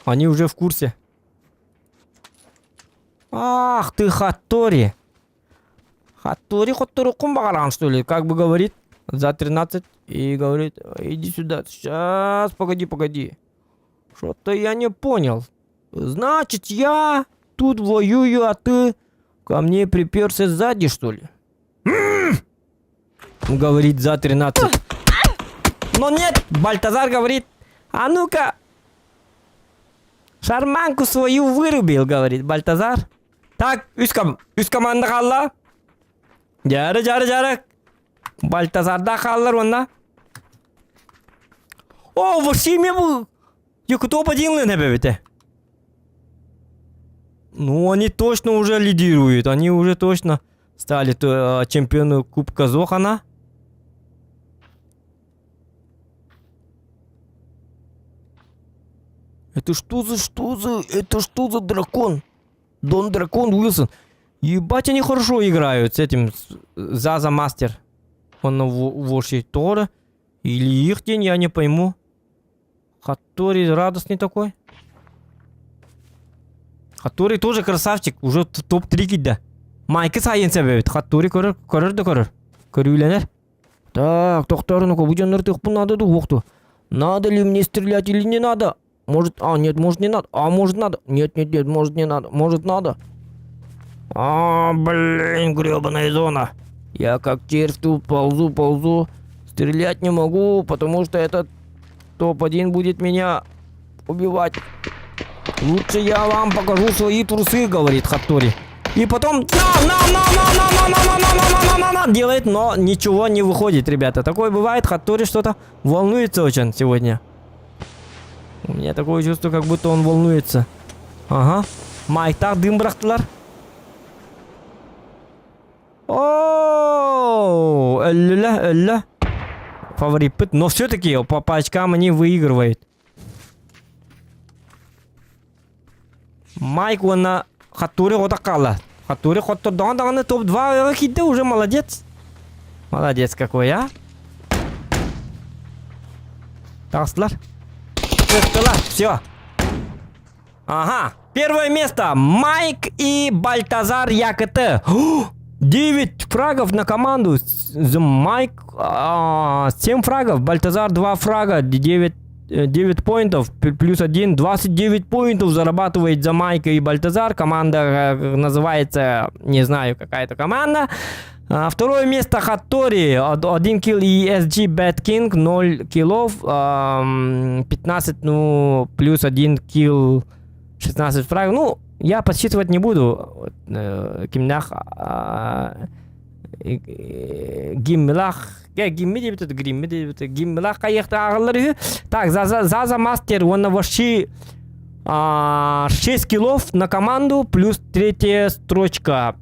Они уже в курсе. Ах ты Хаттори. Хаттори хотторуккун баҕараҕын что ли? Как бы говорит за 13 и говорит, иди сюда, сейчас, погоди, погоди. Что-то я не понял. Значит, я тут воюю, а ты ко мне приперся сзади, что ли? Говорит за 13. Но нет, Бальтазар говорит, а ну-ка, шарманку свою вырубил, говорит Бальтазар. Так, үс, ком үс команда хаалла. Дьары, дьары, дьары. Бальтазарда хааллар уонна. О, вообще был. Якутоп один эбэбитэ. Ну, они точно уже лидируют. Они уже точно стали э, чемпионы Кубка Зохана. Это что за, что за, это что за дракон? Дон Дракон Уилсон. Ебать, они хорошо играют с этим Заза Мастер. Он на Воши Тора. Или их день, я не пойму. Хаттори радостный такой. Хаттори тоже красавчик, уже топ-3 кидде. Майкы сайын себебит. Хаттори көрөр, көрөр да көрөр. Көрүүлэнэр. Так, тохтор, ну-ка, бу дьоннор тыхпын надо ду, Надо ли мне стрелять или не надо? Может, а, нет, может не надо. А, может надо. Нет, нет, нет, может не надо. Может надо. А, блин, гребаная зона. Я как червь тут ползу, ползу. Стрелять не могу, потому что этот топ-1 будет меня убивать. Лучше я вам покажу свои трусы, говорит Хаттори. И потом на, на, на, на, на, на, на, на, на, на, на, на, на, делает, но ничего не выходит, ребята. Такое бывает, Хаттори что-то волнуется очень сегодня. У меня такое чувство, как будто он волнуется. Ага. Майктаах дым бырахтылар. О, өллүлэ, өллө. Фаворит но все-таки по, по очкам они выигрывают. Майк уонна Хаттури хотон хаалла. Хаттури хоттордоҕо даҕаны топ-2 киирдэ уже молодец. Молодец какой, а? Таҕыстылар. Ыттылар, все. Ага, первое место Майк и Бальтазар ЯКТ. 9 фрагов на команду. Майк 7 фрагов, Бальтазар 2 фрага, 9 9 поинтов, плюс 1, 29 поинтов зарабатывает за Майка и Бальтазар. Команда э, называется, не знаю, какая-то команда. А, второе место Хаттори, 1 килл и SG Bad King, 0 киллов, 15, ну, плюс 1 килл, 16 фрагов. Ну, я подсчитывать не буду. Э, Кимнах, Гиммилах, Гимми диэбит, Гримми диэбит, Гиммилах хайыахтааҕаллар үһү. Так, Заза, Заза Мастер, уонна вообще 6 киллов на команду, плюс третья строчка.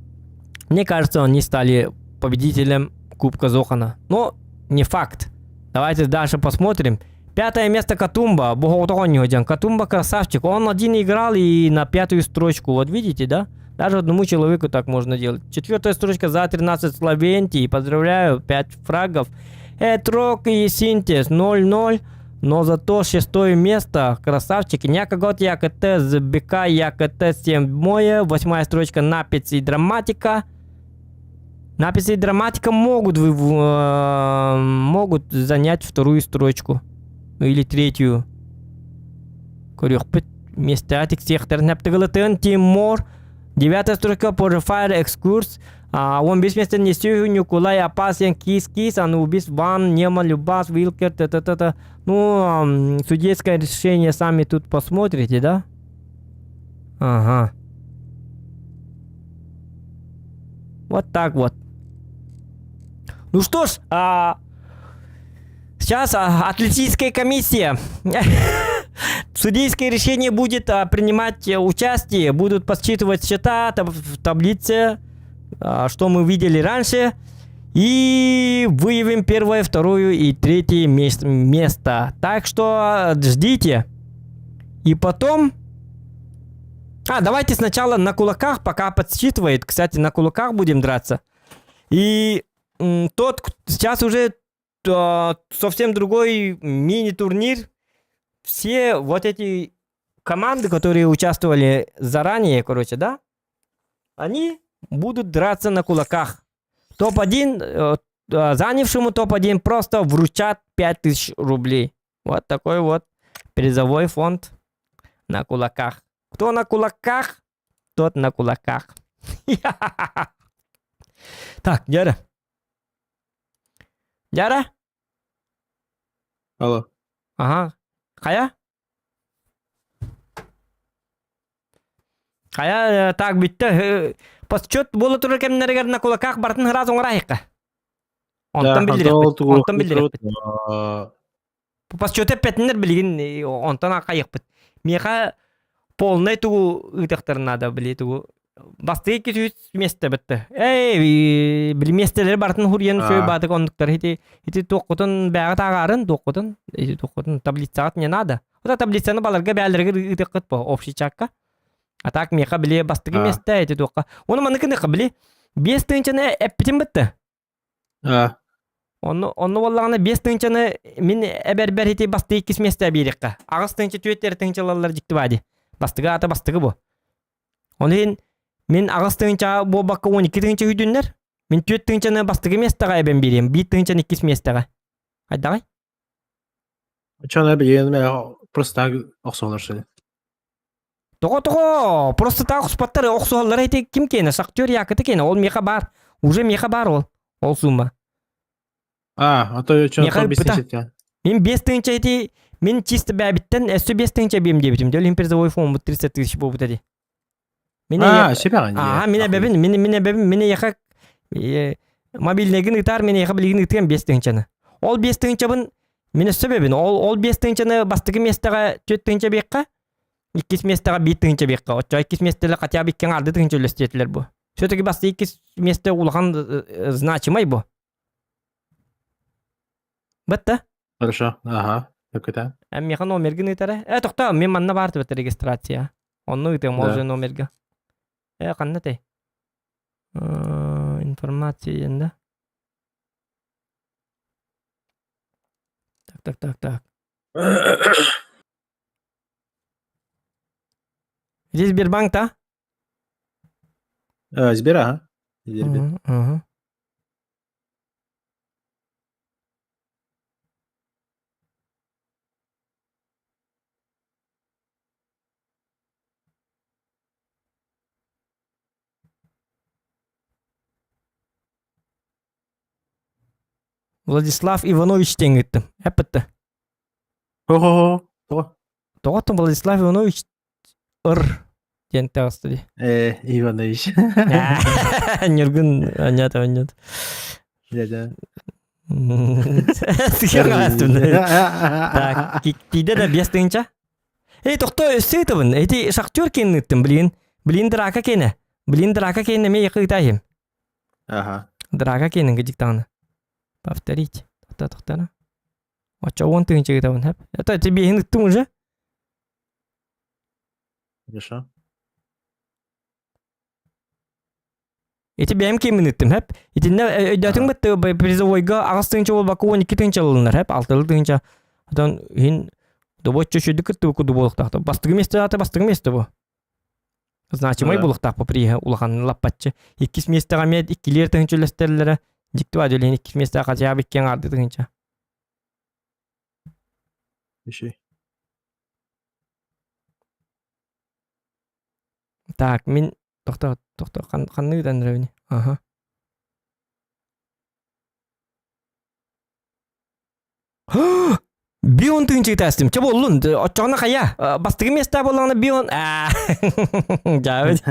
Мне кажется, они стали победителем Кубка Зохана. Но не факт. Давайте дальше посмотрим. Пятое место Катумба. Катумба красавчик. Он один играл и на пятую строчку. Вот видите, да? Даже одному человеку так можно делать. Четвертая строчка за 13 Словентии. Поздравляю, 5 фрагов. Этрок и Синтез 0-0. Но зато шестое место, красавчики. Някогот ЯКТ, ЗБК ЯКТ 7 Восьмая строчка Напиц и Драматика. Написи и Драматика могут, вы, э, могут занять вторую строчку. Ну, или третью. Көрүөхпүт миэстэҕэ тиксиэхтэрин эптыгылытын Тимур. Девятая строчка Fire Экскурс. 15 место Несюху, Нюкулай, Апасен, Кис, Кис, Анубис, Ван, Нема, Любас, Вилкер, т-т-т-т. Ну, судейское решение сами тут посмотрите, да? Ага. Вот так вот. Ну что ж, а, сейчас а, атлетическая комиссия Судейское решение будет а, принимать участие, будут подсчитывать счета таб в таблице, а, что мы видели раньше. И выявим первое, второе и третье место. Так что ждите. И потом... А, давайте сначала на кулаках, пока подсчитывает. Кстати, на кулаках будем драться. И тот, сейчас уже а, совсем другой мини-турнир. Все вот эти команды, которые участвовали заранее, короче, да, они будут драться на кулаках. Топ-1, э, э, занявшему топ-1 просто вручат 5000 рублей. Вот такой вот призовой фонд на кулаках. Кто на кулаках, тот на кулаках. Так, Дяра. Дяра? Алло. Ага. Хайа? Хайа, э, так бүттэ. Подсчет буола турар кэмнэригэр на кулаках барытын ыраас оҥорайыкка. Онтон биллириэхпит. Онтон биллириэхпит. Подсчеты эппэтиннэр билигин онтон акайыахпыт. Миэхэ полный тугу ыытыахтарын надо, били тугу бастыы 200 место бітті. Эй, били месtelери барытын хуруйан үчүгэй баатык оннуктар ити ити туоххутун бээҕэ тааҕаарын туоххутун ити туоххутун таблицаҕыт не надо. Вот таблицаны баларга бээлэригэр ыытыаххыт по общий чакка. А так миэхэ били бастакы место ити туохха. Ону маннык били 5 тыһыынчаны эппитим бытты. А. Онно онно буоллаҕына 5 тыһыынчаны мин эбэрбэр ити бастыы иккис миэстэ биэриэххэ. Аҕыс тыһыынча түөрт эрэ тыһыынчалаллар дьикти баа дии. Бастыгы аата бастыгы бу. Ол иһин мин аҕыс тыһыынча буолбакка 12 тыһыынча үүйдүннэр. Мин түөрт тыһыынчаны бастакы миэстэҕэ эбэн биэриэм, биир тыһыынчаны иккис миэстэҕэ. Хайдаҕай? Чона билигин просто так охсолор шили. Тоҕо-тоҕо просто так охспаттар охсуһаллара ити ким киэнэ шахтер якыты киэнэ ол миэхэ баар уже миэхэ баар ол ол сумма А, а то чон мин 5 тыһыынча ити Мин чисто бэйэбиттэн өссө 5 тыһыынча эбиэм диэбитим. Дьэ, ол призовой фонд 30 тысяч буолбута дии. Мин А, сөбөҕүн Аа, мин эбэбин, мин мин эбэбин, мин эйиэхэ мобильныйгын ыытаар, мин эйиэхэ билигин ыытыам 5 тыһыынчаны. Ол 5 тыһыынчабын мин өссө эбэбин. Ол ол 5 тыһыынчаны бастакы миэстэҕэ 4 тыһыынча биэххэ, иккис миэстэҕэ 1 тыһыынча биэххэ. Оччоҕо иккис миэстэлэр хотя бы икки аҥаарды тыһыынча үллэстиэтилэр бу. Все-таки бастакы иккис миэстэ улахан значимай бу. Бытта? Хорошо, ага, өкөтө. Миэхэ номергын ыытара. Э, тохтоо, мен манна баар түбэт регистрация. Онно ыытыам ол же номерга. Э, ханна тэй? Информация диэн да. Так, так, так, так. Здесь Сбербанк-то? Сбер, ага. Сбер. Ага. Владислав Иванович диэн ыыттым. Эппитте. Хо-хо-хо. Тоҕо? Тоҕо Владислав Иванович ыр диэн таҕыста дии. Э, Иванович. Ньургун анньаат анньаат. Дьэ-дьэ. Так, тиийдэ да 5 тыһыынча. Эй, тохтоо, өссө ыытабын. Ити шахтер киэнин ыыттым, блин. Блин, драка киэнэ. Блин, драка киэнэ эмиэ якы ыытаахым. Ага. Драка киэнин кыдьыктаҕына. Повторить. Тохтоо, тохтоо. Оччо 10 тыһыынча ыытабын, хэп. Это тебе иһин ыттым уже. Хорошо. Ити бэйэм киэммин ыттым, хэп. Итиннэ өйдөөтүҥ бытты призовойга 8 тыһыынча буолбакка 12 тыһыынча ылыннар, хэп. Алтылы тыһыынча. Отон иһин добоччу үчүгдүк кыттыбы курдук буолуохтаах. Бастыгы место аата бастыгы место бу. Значимай буолуохтаах бу приһа улахан лаппаччы. Иккис миэстэҕэ эмиэ иккилиэр тыһыынча үллэстэллэрэ. Дьикти баа дьөлүн иккис миэстэҕэ хотя бы икки аҥаарды тыһыынча. Иши. Так, мин тохтоо, тохтоо, ханнык ыытан эрэбиний? Аха. Бион тыынчы ытаастым. Чэ буоллун, оччоҕуна хайа? Бастакы миэстэ буоллаҕына бион. Дьаабыт.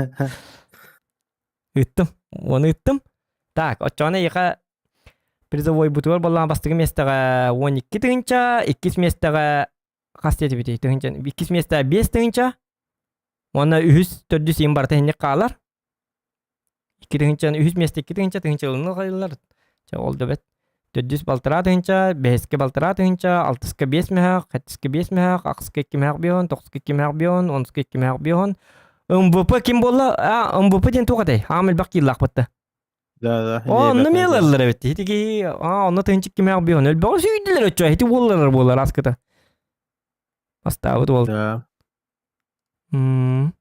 Ыттым. Оны ыттым. Так, оччоҕуна эйиэхэ призовойбутугар буоллаҕына бастакы миэстэҕэ 12 тыһыынча, иккис миэстэҕэ хас диэтибитий тыһыынча, иккис миэстэҕэ 5 тыһыынча, уонна үһүс, төрдүс иин барыта инник хаалар. 2 тыһыынчаны үһүс миэстэ 2 тыһыынча, тыһыынча ылынна хайыллар. Чэ, ол да бэт. Төрдүс балтараа тыһыынча, бэһискэ балтараа тыһыынча, алтыска 5 мөһөөх, сэттискэ 5 мөһөөх, ахсыска 2 мөһөөх биоһун, тохсуска 2 мөһөөх биоһун, онуска 2 мөһөөх биоһун. МВП ким буолла? А, МВП диэн туох этэй? Аам элбэх кииллаахпыт да. Да, да. О, онно миэлэллэр эбит. Ити киһи, а, онно тыһыынча 2 мөһөөх биоһун. Элбэҕи сүүйдүлэр өччө. Ити уоллар буолар аскыта. Бастаабыт уол. Да. М.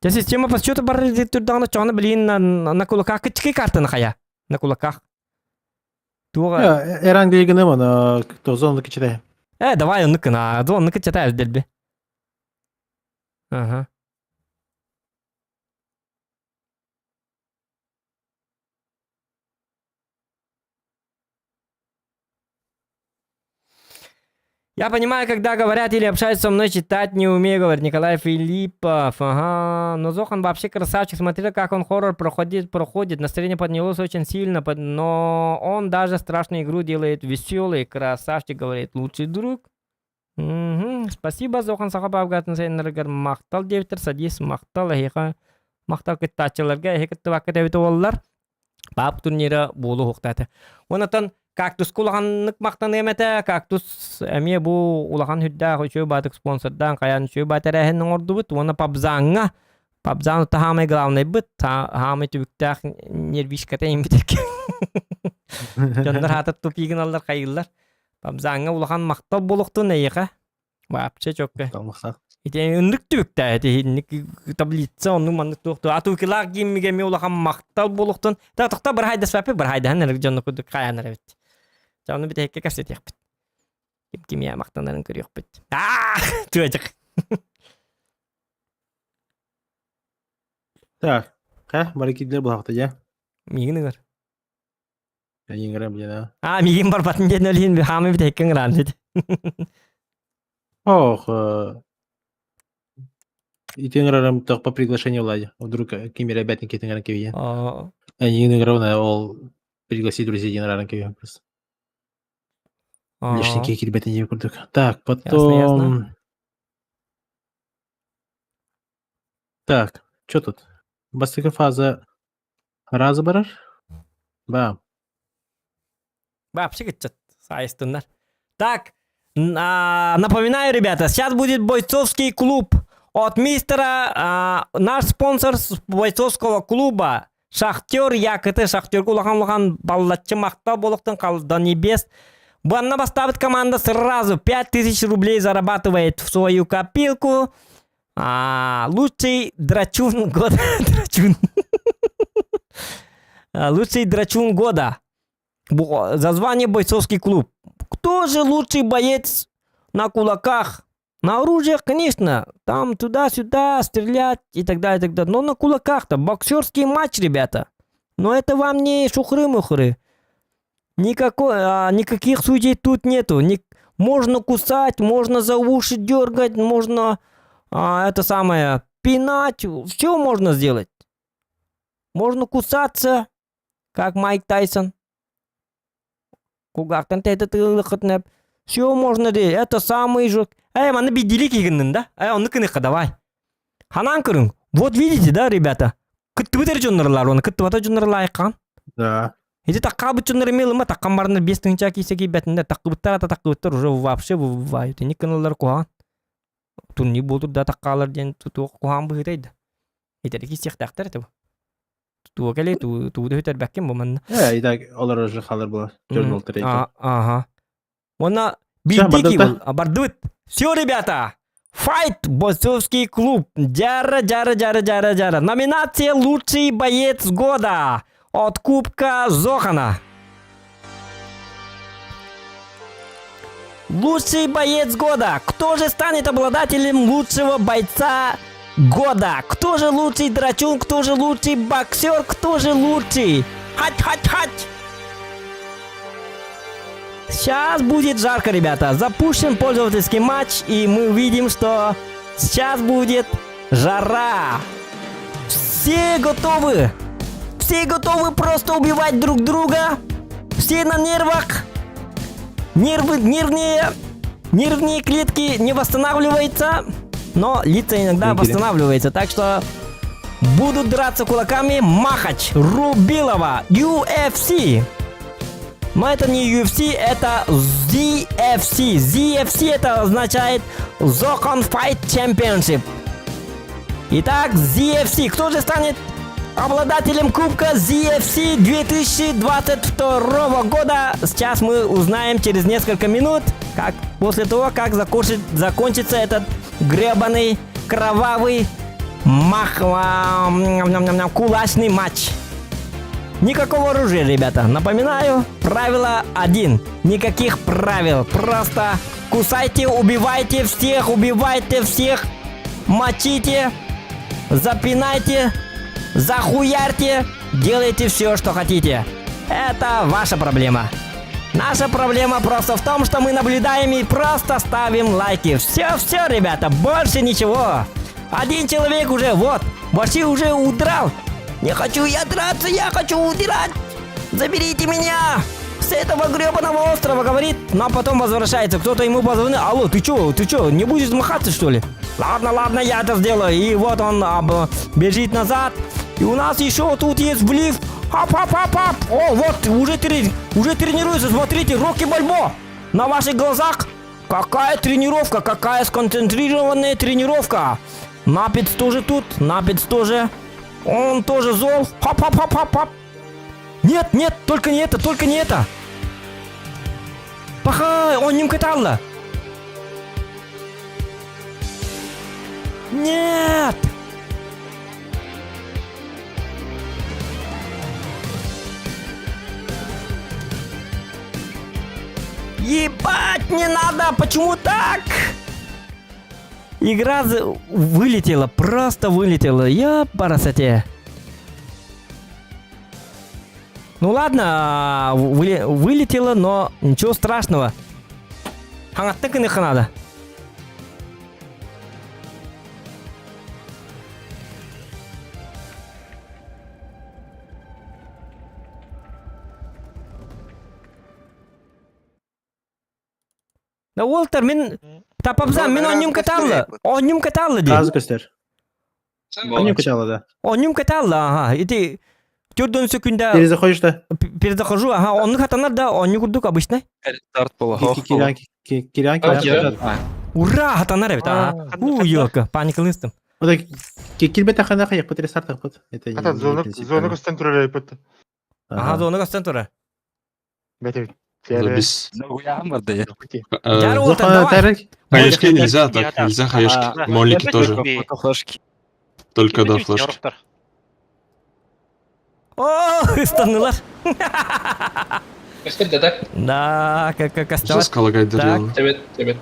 Дьэ система подсчета бар түрдэҕинэ чоҕуна билигин на, на кулаках кыччыкый картаны хайа? На кулаках. Туоҕа... Эран гыйгыным аны тозо онну кичите. Э, давай онну кына, онну кичете элдерби. Ага. Я понимаю, когда говорят или общаются со мной, читать не умею, говорит Николай Филиппов. Ага, но Зохан вообще красавчик. Смотри, как он хоррор проходит, проходит. Настроение поднялось очень сильно, но он даже страшную игру делает веселый. Красавчик, говорит, лучший друг. Угу. Спасибо, Зохан саха PUBG-тын сайыннарыгар махтал диэбиттэр, садис махтал, эһиэхэ махтал кыттааччыларга эһи кыттыбакка тэбитэ буоллар. PUBG турнира буолу уһуктаата. Онотон кактуска улаханнык махтаныам этэ. Кактус эмиэ бу улахан үрдээх үчүгэй баатык спонсордаан хайаан үчүгэй баат тэрээһин оҥордубут. Уонна PUBG-ҥа PUBG хаамай главнайбыт, хаамай түбүктээх нервишката иҥмит Дьоннор хаатар тупигыналлар хайыыллар. PUBG-ҥа улахан махтал буолуохтун эйиэхэ. Вообще чокка. Ити ыннык түбүктээх ити инник таблица оннук маннык туох туох атуукилаах гиммигэ эмиэ улахан махтал буолуохтун. Та тохто бырахайдаспаппыт бырахайдаһан эрэ дьонно курдук хайаанар эбит. Чэ ону бүтэһиккэ кэпсэтиэхпит. Ким кимиэ махтанарын көрүөхпүт. Аа туочак. Так, ха, бары киирдилэр буолаахта дьэ. Миигин ыҥыр. Эйиҥ блин, а. А, миигин барбатын диэн өлүһүн хаамы бүтэккин ыраан дит. Ох, ити ыҥырарым по приглашению Влади. Вдруг ким эрэ бэтин кетин гынан кэбиһиэн. Эйигин ыҥырабын ол пригласи друзей диэн ыраан кэбиһэн просто. Лишний кирбэтин диэн курдук. Так, потом... Так, что тут? Бастакы фаза разы барар? Бам. Вообще кытчат, сайыстыннар. Так, напоминаю, ребята, сейчас будет бойцовский клуб от мистера, наш спонсор бойцовского клуба Шахтер Якыты, Шахтерга улахан-улахан баллаччы махтал буолуохтун до небес. Банна бастаабыт команда сразу 5000 рублей зарабатывает в свою копилку. Лучший драчун года. Драчун. Лучший драчун года. За звание бойцовский клуб. Кто же лучший боец на кулаках? На оружиях, конечно, там туда-сюда стрелять и так далее, и так далее. Но на кулаках-то боксерский матч, ребята. Но это вам не шухры-мухры. Никакой, никаких судей тут нету. Ни, можно кусать, можно за уши дергать, можно это самое, пинать. Все можно сделать. Можно кусаться, как Майк Тайсон. Кугартан Все можно делать. Это самый же... Эй, маны бидили кигиннин, да? Эй, оны кыныха давай. Ханан көрүң. Вот видите, да, ребята? Кыттыбыт дьоннорлар, оны кыттыбата дьоннор лайыккан. Да. Эти таккабыт дьоннор эмиэ таккан барынар бес тыһынча кисе кийбэтиннер таккыбыттар ата таккыбыттар уже вообще бывают. Ини кыналар куһаҕан. Турнир буолур да таккаалар диэн туох куһаҕан быһыытай да. Итери киссиэхтээхтэр этэ бу. Туга кэлэй тугу да хүтэрбэккин бу манна. Э, и так олар уже халар была. Ага. Уонна биирдии бардыбыт. Все, ребята, Файт! Бойцовский клуб. Жара, жара, жара, жара, жара. Номинация «Лучший боец года» от Кубка Зохана. Лучший боец года. Кто же станет обладателем лучшего бойца года? Кто же лучший драчун? Кто же лучший боксер? Кто же лучший? Хать, хать, хать! Сейчас будет жарко, ребята. Запущен пользовательский матч, и мы увидим, что сейчас будет жара. Все готовы. Все готовы просто убивать друг друга. Все на нервах. Нервы, нервные, нервные клетки не восстанавливаются, но лица иногда восстанавливаются. Так что будут драться кулаками Махач, Рубилова, UFC. Но это не UFC, это ZFC. ZFC это означает Zokon Fight Championship. Итак, ZFC. Кто же станет обладателем Кубка ZFC 2022 года? Сейчас мы узнаем через несколько минут, как после того, как закончит, закончится этот гребаный, кровавый мах, кулачный матч. Никакого оружия, ребята. Напоминаю, правило один. Никаких правил. Просто кусайте, убивайте всех, убивайте всех. Мочите, запинайте, захуярьте. Делайте все, что хотите. Это ваша проблема. Наша проблема просто в том, что мы наблюдаем и просто ставим лайки. Все-все, ребята, больше ничего. Один человек уже, вот, вообще уже удрал. Не хочу я драться, я хочу удирать. Заберите меня с этого гребаного острова, говорит, но потом возвращается. Кто-то ему позвонил, алло, ты чё, ты чё, не будешь махаться, что ли? Ладно, ладно, я это сделаю. И вот он бежит назад. И у нас еще тут есть влив. Хап-хап-хап-хап. О, вот, уже, уже тренируется, смотрите, Рокки Бальбо. На ваших глазах. Какая тренировка, какая сконцентрированная тренировка. Напец тоже тут, Напец тоже. Он тоже зол. Хоп-хоп-хоп-хоп-хоп. Нет, нет, только не это, только не это. Пахай, он не каталла. Нет! Ебать, не надо! Почему так? Игра вылетела, просто вылетела. Я парасоте. Ну ладно, вылетело, но ничего страшного. Хаҥаттан кыныхха надо. Да Уолтер, мин тапабзам, мин онньум каталлы. Онньум каталлы ди. Сразу көстөр. Онньум каталлы, да. Онньум каталлы, ага. Ити төрдөн сөкүндэ... Перезаходишь, да? Перезахожу, ага. Онну хатанар да, онню курдук обычно. Старт было. Кирян, кирян, кирян. Ура, хатанар эбит, ага. У, елка, паникалыстым. Вот кирбет хана хайыппыт рестарт тахпыт. Это Ата зона зона көстөн турар эбит. Ага, зона көстөн турар. Забис. Давай. Хаешки нельзя так, нельзя хаешки. Молики тоже. Только до флешки. О, ыстаннылар. Көстөр да Да, как как Сейчас калагай дарил. Тебет, тебет.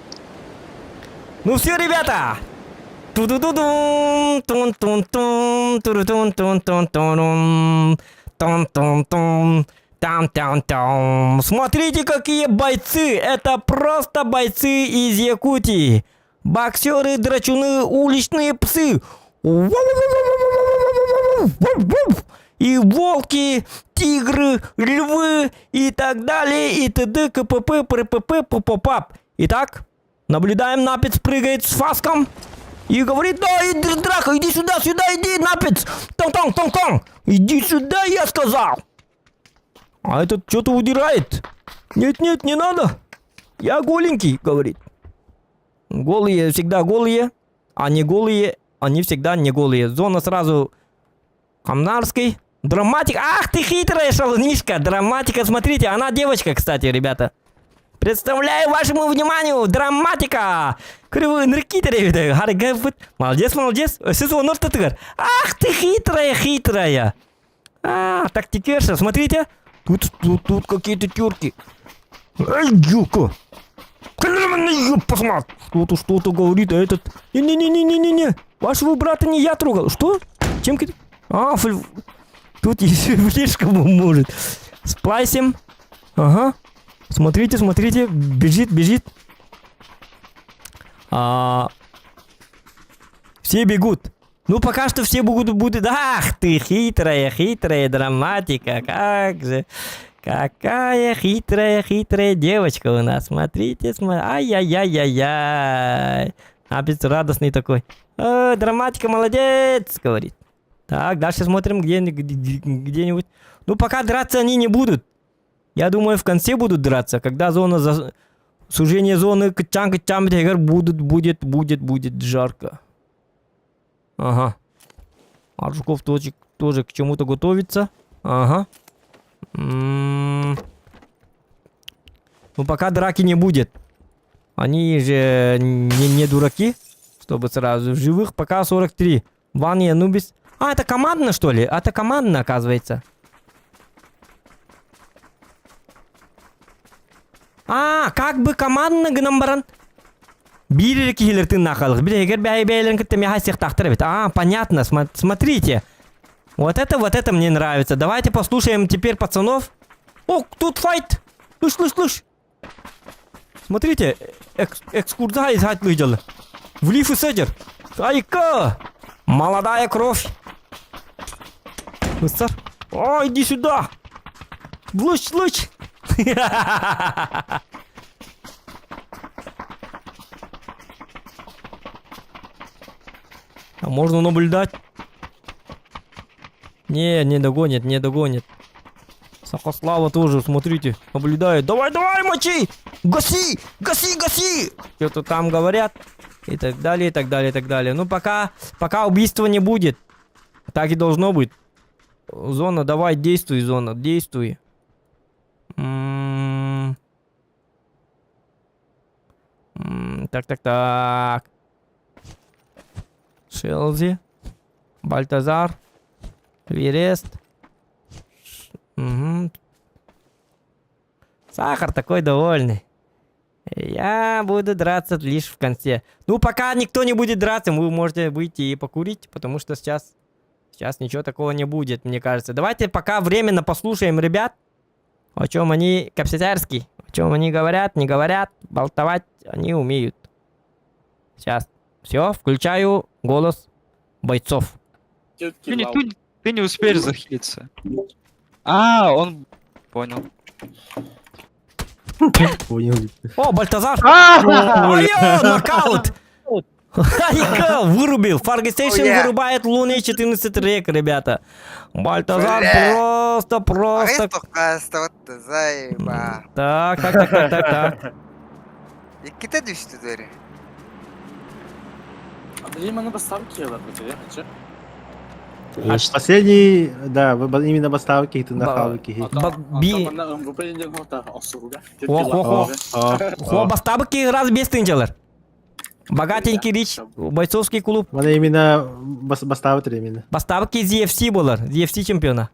Ну все, ребята! Ту-ду-ду-дум, тун-тун-тун, туру-тун-тун-тун-тун, тун-тун-тун, там-там-там. Смотрите, какие бойцы! Это просто бойцы из Якутии. Боксеры, драчуны, уличные псы. И волки, тигры, львы и так далее, и т.д. КПП, ПРПП, ППП. Итак, наблюдаем, Напец прыгает с фаском и говорит, да, иди, драка, иди сюда, сюда, иди, Напец, тон-тон-тон-тон, иди сюда, я сказал. А этот что-то удирает. Нет-нет, не надо. Я голенький, говорит. Голые всегда голые, а не голые, они всегда не голые. Зона сразу Камнарский. Драматик. Ах ты хитрая шалунишка. Драматика, смотрите, она девочка, кстати, ребята. Представляю вашему вниманию драматика. Кривые нырки Молодец, молодец. Сезон Ах ты хитрая, хитрая. А, тактикерша, смотрите. Тут, тут, тут какие-то терки. Эй, юка. Что-то, что-то говорит, а этот... Не-не-не-не-не-не. Вашего брата не я трогал. Что? Чем... А, фль... Тут еще флешка может. Сплайсим. Ага. Смотрите, смотрите. Бежит, бежит. А... Все бегут. Ну, пока что все будут... будут... Ах ты, хитрая, хитрая драматика. Как же... Какая хитрая, хитрая девочка у нас. Смотрите, смотрите. Ай-яй-яй-яй-яй. Апец радостный такой. О, драматика, молодец, говорит. Так, дальше смотрим где, где-нибудь. Ну, пока драться они не будут. Я думаю, в конце будут драться, когда зона за... Сужение зоны кчан кчан будут, будет, будет, будет жарко. Ага. Аржуков тоже, тоже к чему-то готовится. Ага. М -м -м. Ну, пока драки не будет. Они же не, не дураки, чтобы сразу. В живых пока 43. Ван и Анубис. А, это командно, что ли? Это командно, оказывается. А, как бы командно гынан баран. Биир киһилэр тыыннаах Билегер бэйбэйлэрин кытта миэхэ сехтахтар эбит. А, понятно, смотрите. Вот это, вот это мне нравится. Давайте послушаем теперь пацанов. О, тут fight! Слышь, слышь, слышь. Смотрите, экс экскурсия из выделы. В лиф и седер. Айка! Молодая кровь. Быстро. О, иди сюда. Луч, луч. А можно наблюдать? Не, не догонит, не догонит. Сахослава тоже, смотрите, наблюдает. Давай, давай, мочи! Гаси! Гаси, гаси! Что-то там говорят. И так далее, и так далее, и так далее. Ну, пока, пока убийства не будет. Так и должно быть. Зона, давай, действуй, зона, действуй. М -м -м так, так, так. Шелзи. Бальтазар. Верест. Угу. Сахар такой довольный. Я буду драться лишь в конце. Ну, пока никто не будет драться, вы можете выйти и покурить, потому что сейчас... Сейчас ничего такого не будет, мне кажется. Давайте пока временно послушаем ребят, о чем они, капситарский, о чем они говорят, не говорят, болтовать они умеют. Сейчас. Все, включаю голос бойцов. Ты не, ты, ты не успеешь захилиться. А, он... Понял. Понял. О, Бальтазар! Ой, нокаут! Айка, вырубил. Фаргистейшн вырубает Луны 14 рек, ребята. Бальтазар просто, просто... Так, так, так, так, так, так. Иккитэ түстүлэр. Последний, да, именно поставки ты нахал киһи. Би... Хо, хо, хо. Хо, бастабык раз без тынчалар. Богатенький рич, бойцовский клуб. Мана именно бастабыт именно. Бастабык ZFC болар, ZFC чемпиона.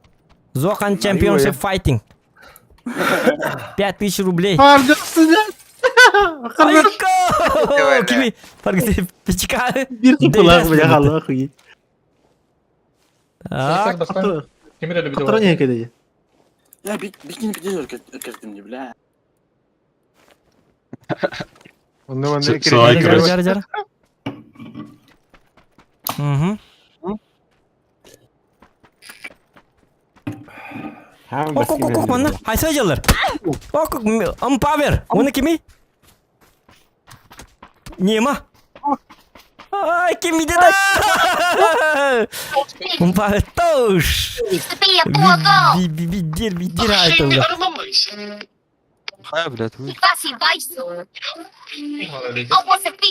Зохан Championship Fighting. 5000 рублей. Айка! Кими? Фаргиси пичка. Бир бля халла хуй. Так. Патроне кеде. Я бикини бикини не бля. Сай, короче. Угу. Ок, ок, ок, манна. Хайса дьаллар. Ок, ампавер. Оны кими? Нема. Ай, кими да. Ампавер тош. Бидир, бидир айтылды. Хай, блядь.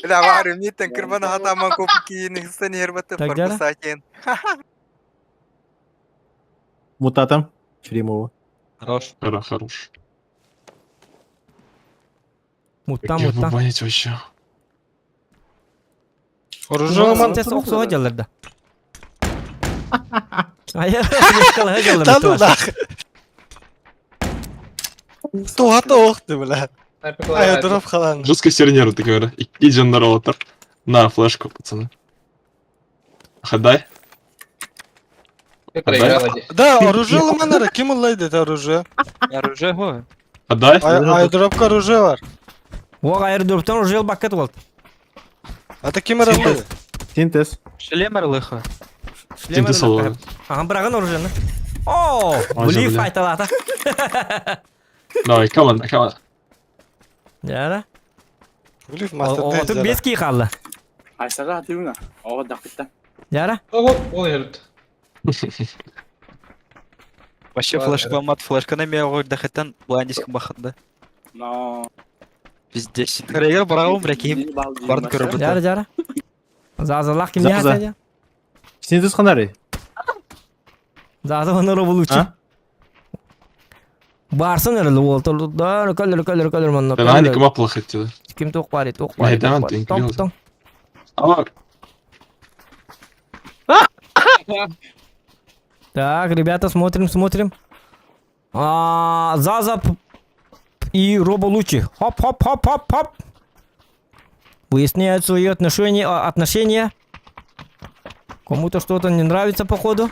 Бля, варю, митен кырбана хатаман копки нихсен ербаты Так, дяра? фарбусакен. Мутатом. Чремова. Хорош. Хорош, хорош. Мутта, Как его мутта. банить вообще? Оружие Тес оксуға дьаллар да. Ая, дьаллар. Да ну нах. Тугата охты, бля. Ай, дроп халан. Жестко сернеру, ты говорю. И дженералатор. На, флешку, пацаны. Хадай. Ты проиграла здесь. Да, оружие ломанара, ким ыллайды это оружие? Оружие, го. Хадай. Ай, дропка оружие бар. Оға аэродроптан уже бакет болды. А ты ким ыллайды? Синтез. Шлем лыха. Синтез алла. Ага, бірағын оружиені. О, Ой, блиф бля. айталады. Давай, come on, come on. Яра. Блиф мастер Отып бес кей қалды. Айсара атыуна. Ого дакытта. Яра. Ого, ол ерді. Вообще флешка мат, флешка на меня дахеттан бландиск баханда. Но. Пиздец. Регер барагым, прикинь. Барын көріп Жара, жара. Зазалақ кім Заза. яса? Синтез ханары. Заза оны робы лучше. А? Барсын әрі ол тұр. Көлір, көлір, көлір манна. Да, они кому плохо идти. Ким тоқ бар, тоқ бар. Майдан, ты Тоң, тоң. А, Так, ребята, смотрим, смотрим. А, Заза и Робо Лучи. Хоп, хоп, хоп, хоп, хоп. Выясняют свои отношения, отношения. Кому-то что-то не нравится, походу.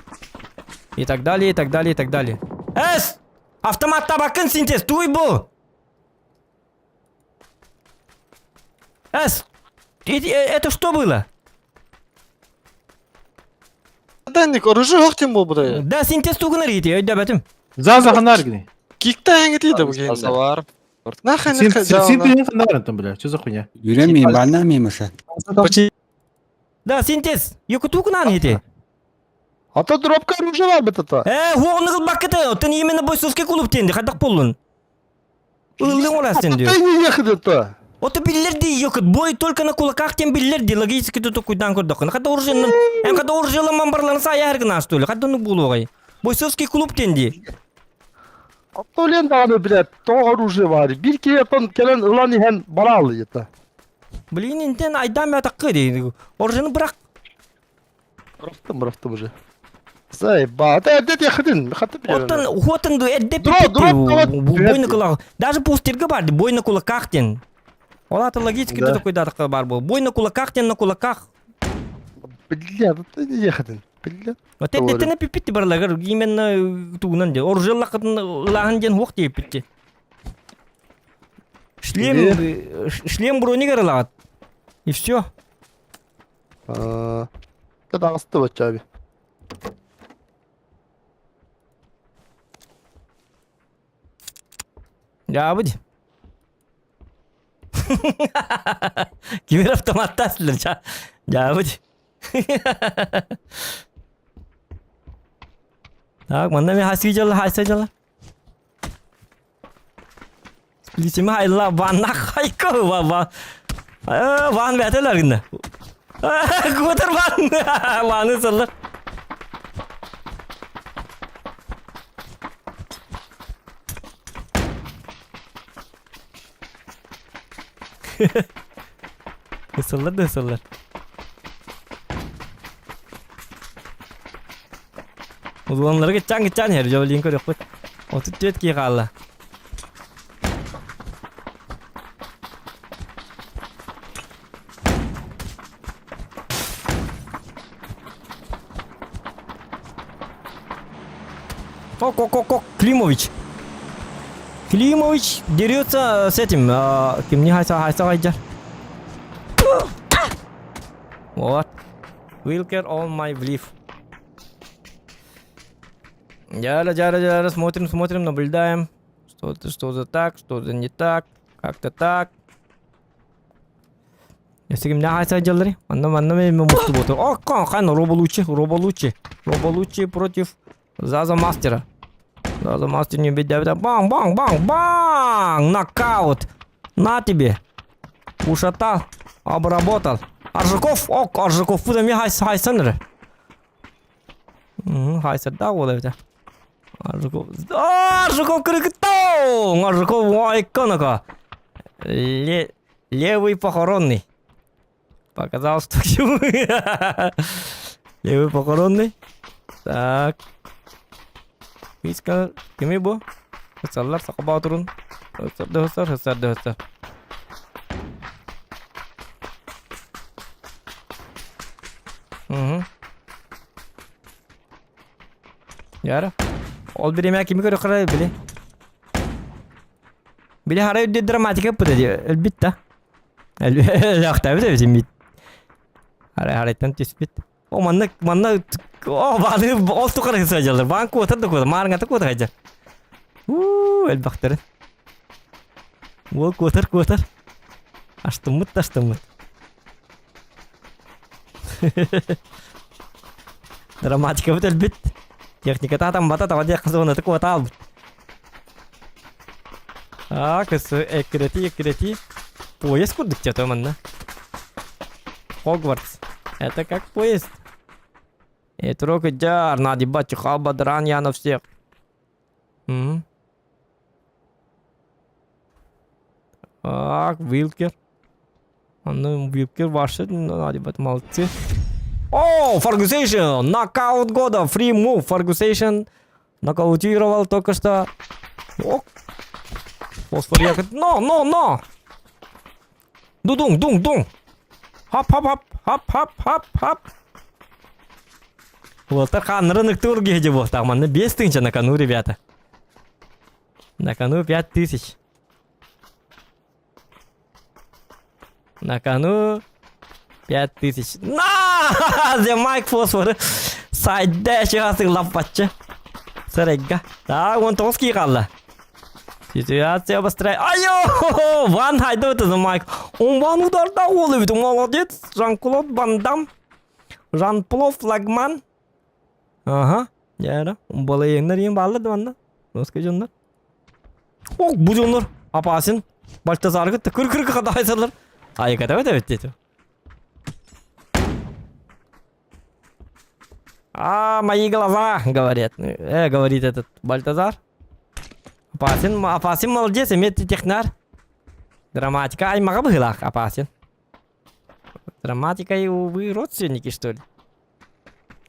И так далее, и так далее, и так далее. Эс! Автомат табакын синтез, туй был! Эс! Это что было? Данник, оружие охтем был, бля. Да, синтез тугынар ете, өйдөбөтүм. Заза ханар гни. Кикта әңгітейді бұл кейінде. Бар. Нахай, Синтез ханар там, бля. Что за хуйня? Юреми, банами маша. Да, синтез. Юку тугунан ете. А то дропка оружие бар бит это. Э, хуоны кыл бакыты, тын именно бойцовский клуб тенди, хадак болун. Ылдың орас тенди. Ты не ехать это. Ото биллерди йокот, бой только на кулаках тем биллерди, логически тут куйдан көрдөх. Хада оружие, эм хада оружие мамбарларын сая хергна что ли, хада ну булугай. Бойцовский клуб тенди. Толен даҕаны, блядь, то оружие бар. Бир киһи кэлэн ылан иһэн бараалы это. Блин, интен айдам я такы ди. Оружиены бирак. Бырахтым, бырахтым уже. Заеба, это это ехадын, хаты Оттан, хотан эдде Дроп, дроп, бой на кулаках. Даже пустирга бар, бой на кулаках тен. Ола логически Да. такой датка бар был. Бой на кулаках тен на кулаках. Бля, ты не ехадын. Биллэ. Вот эрдэттэн эпиппит барыларыгар именно тугунан диэн оружияллаххытын ылааһын диэн хуох диэппит. Шлем шлем бронигар ылаҕыт. И все. Аа, таҕысты баччаби. Дьаабыт. Кимир автоматтаас Дьаабыт. Так, манна мен хаски дьалла, хайса дьалла. Сплитиме хайла, ванна хайка, ва ва. Ван бәтелер гинне. Кутер ван. Ваны сыллар. Ысыллар да ысыллар. Улуоннары кытчаан кытчаан иһэр, дьэ көрүөхпүт. 34 киһи хаалла. Ок-ок-ок-ок, Климович. Климович дерется с этим, ким не хайса хайса хайдьар. Вот. Wilker on my belief. Дяра, дяра, дяра, смотрим, смотрим, наблюдаем. Что-то, что-то так, что-то не так, как-то так. Если ким хайса дьаллары? Манна манна мен мусту боту. О, хан Роболучи, Роболучи. Роболучи против Заза Мастера. Заза Мастер не беда. Бang, бang, бang, бang! Нокаут! На тебе! Ушатал, обработал. Аржаков, о, Аржаков, бу да хайса хайсаныр. Хайсарда ол эбите. Аржаков, Аржаков крыкытау! Аржаков, ой, конака. Левый похоронный. Показал, что к чему. Левый похоронный. Так. Виска, кими бу? Хысаллар сака турун. Хысар хысар, хысар хысар. Угу. Яра. Ол биреме кими көрө карай били. Били хара үдде драматика пыта ди. Элбит та. Лахта бит бит. Хара харайтан түспит. О манна манна о баны ол тукар хысажалар. Бан куотар да куотар. Марыңа куотар хайжар. У элбахтары. Ол куотар куотар. Аштыммыт таштыммыт. Драматика бит элбит. Техника татам бата тава дия кызуына куота албыт. А, кысы эккирети эккирети. Поезд курдук тето манна. Хогвартс. Это как поезд. Это жар, надо ебать, халбадран я на всех. Угу. Так, Вилкер. Ну, Вилкер ваши, надо ебать, молодцы. О, Фаргусейшн! Нокаут года! Free move! Фаргусейшн нокаутировал только что. О! Фосфор якот. Но, но, но! Дудунг, дунг, дунг! Хоп, хоп, хоп, хоп, хоп, хоп, хоп. Вот хан рынок турги где был. Там на без тысячи на кону, ребята. На кону 5000. На кону 5000. На! The Mike Фосфор. Сайда чыгасы лаппатчы. Сарайга. Так, он тоски қалды. Ситуация обостряет. Айо! Ван хайда это за Майк. Он ван ударда ол ведь молодец. Жан-Клод Ван Дам. Жан-Пло флагман. Ага. Яра. Балайыңнар ең баллы ванна. Русский жоннор. Ок, бу жоннор. Апасын. Бальтазар кытты. Кыр кыр кыр хайсалар. Ай, ката өтө битти. А, мои глаза, говорят. Говорит этот Бальтазар. Опасен, опасен, молодец, имеет технар. Грамматика, ай, мага быгылах, опасен. Грамматика и вы родственники, что ли?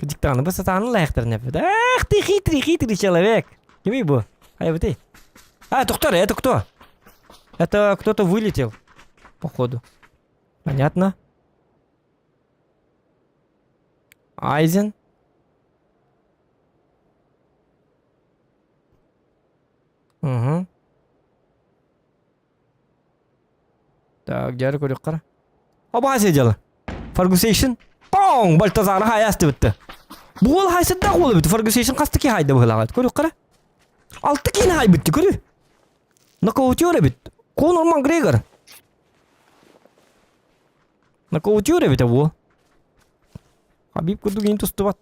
Диктаны бы сатаны лайықтыр Ах ты хитрый, хитрый человек. Кими бу? Ай, вот ты. А, это кто? Это кто? Это кто-то вылетел. Походу. Понятно. Айзен. Так, дьары көрүөххэ. Оба сидела. Фаргусейшн. Пong! Бальтазары хайастыбытты. Бу ол хайсыттах уол эбит. Фаргусейшн хаста ки хайда быһылаҕат. Көрүөххэ. Алты киин хайбытты көрү. Нокаутер эбит. Конор Макгрегор. Нокаутер эбит бу. Хабиб курдук ин тустубат.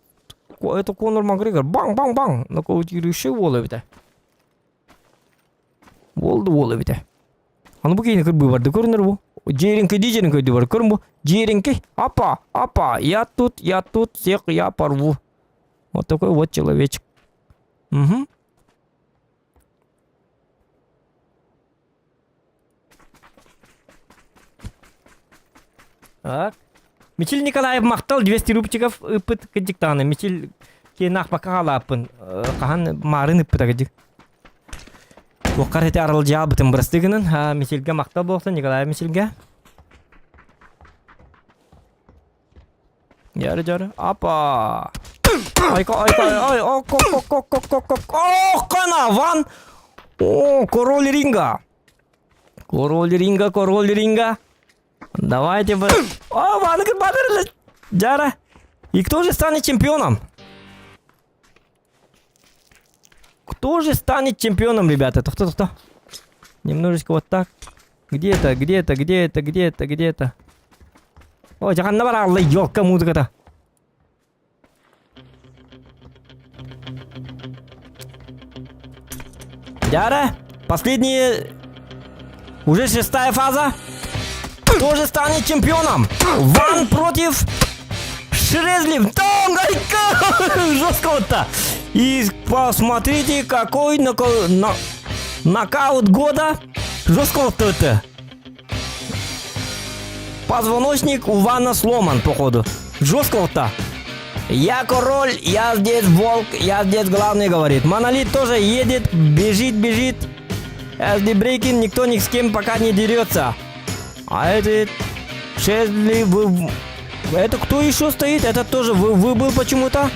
Это Конор Макгрегор. Баң-баң-баң. Нокаутирующий уол эбит. Уол да уол эбит. Аны бу киһини кырбыы барды көрүнэр бу. Дьиэриҥкэй дии дьиэриҥкэй дии бар. Көрүн бу. Дьиэриҥкэй. Апа, апа, я тут, я тут, всех я порву. Вот такой вот человечек. Угу. Так. Мичил Николаев махтал 200 рубчиков ыппыт кыдьыктааны. Мичил киэнах пока халааппын. Хаһан маарын ыппыта кыдьык. Туоххар ити аралдьаабытын бырастыы гынан, Мичилгэ махтал буолсун, Николай Мичилгэ. Дьөрү дьөрү. Апа. Айка айка ай о ко ко ко ко ко ко О, канаван. О, король ринга. Король ринга, король ринга. Давайте бы. О, Ванга Бадр. Дьара. И кто же станет чемпионом? Кто же станет чемпионом, ребята? Кто, кто, кто? Немножечко вот так. Где это, где это, где это, где это, где это? О, жаганна бар алла, елка музыка-то. Дяра, последняя... Уже шестая фаза. Кто же станет чемпионом? Ван против Шрезлив. Жестко-то. И посмотрите, какой на... нокаут года. Жестко-то это. Позвоночник у Вана сломан, походу. Жестко-то. Я король, я здесь волк, я здесь главный, говорит. Монолит тоже едет, бежит, бежит. SD Брейкин никто ни с кем пока не дерется. А этот Шезли вы... Это кто еще стоит? Этот тоже вы, выбыл почему-то.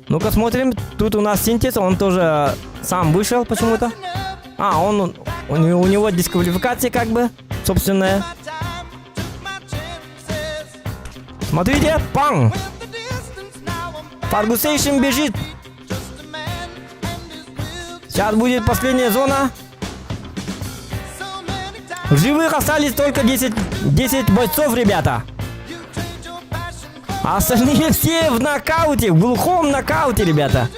Ну-ка смотрим. Тут у нас синтез, он тоже сам вышел почему-то. А, он, у, у него дисквалификация как бы собственная. Смотрите, пан! Фаргусейшн бежит. Сейчас будет последняя зона. В живых остались только 10, 10 бойцов, ребята. А остальные все в нокауте, в глухом нокауте, ребята.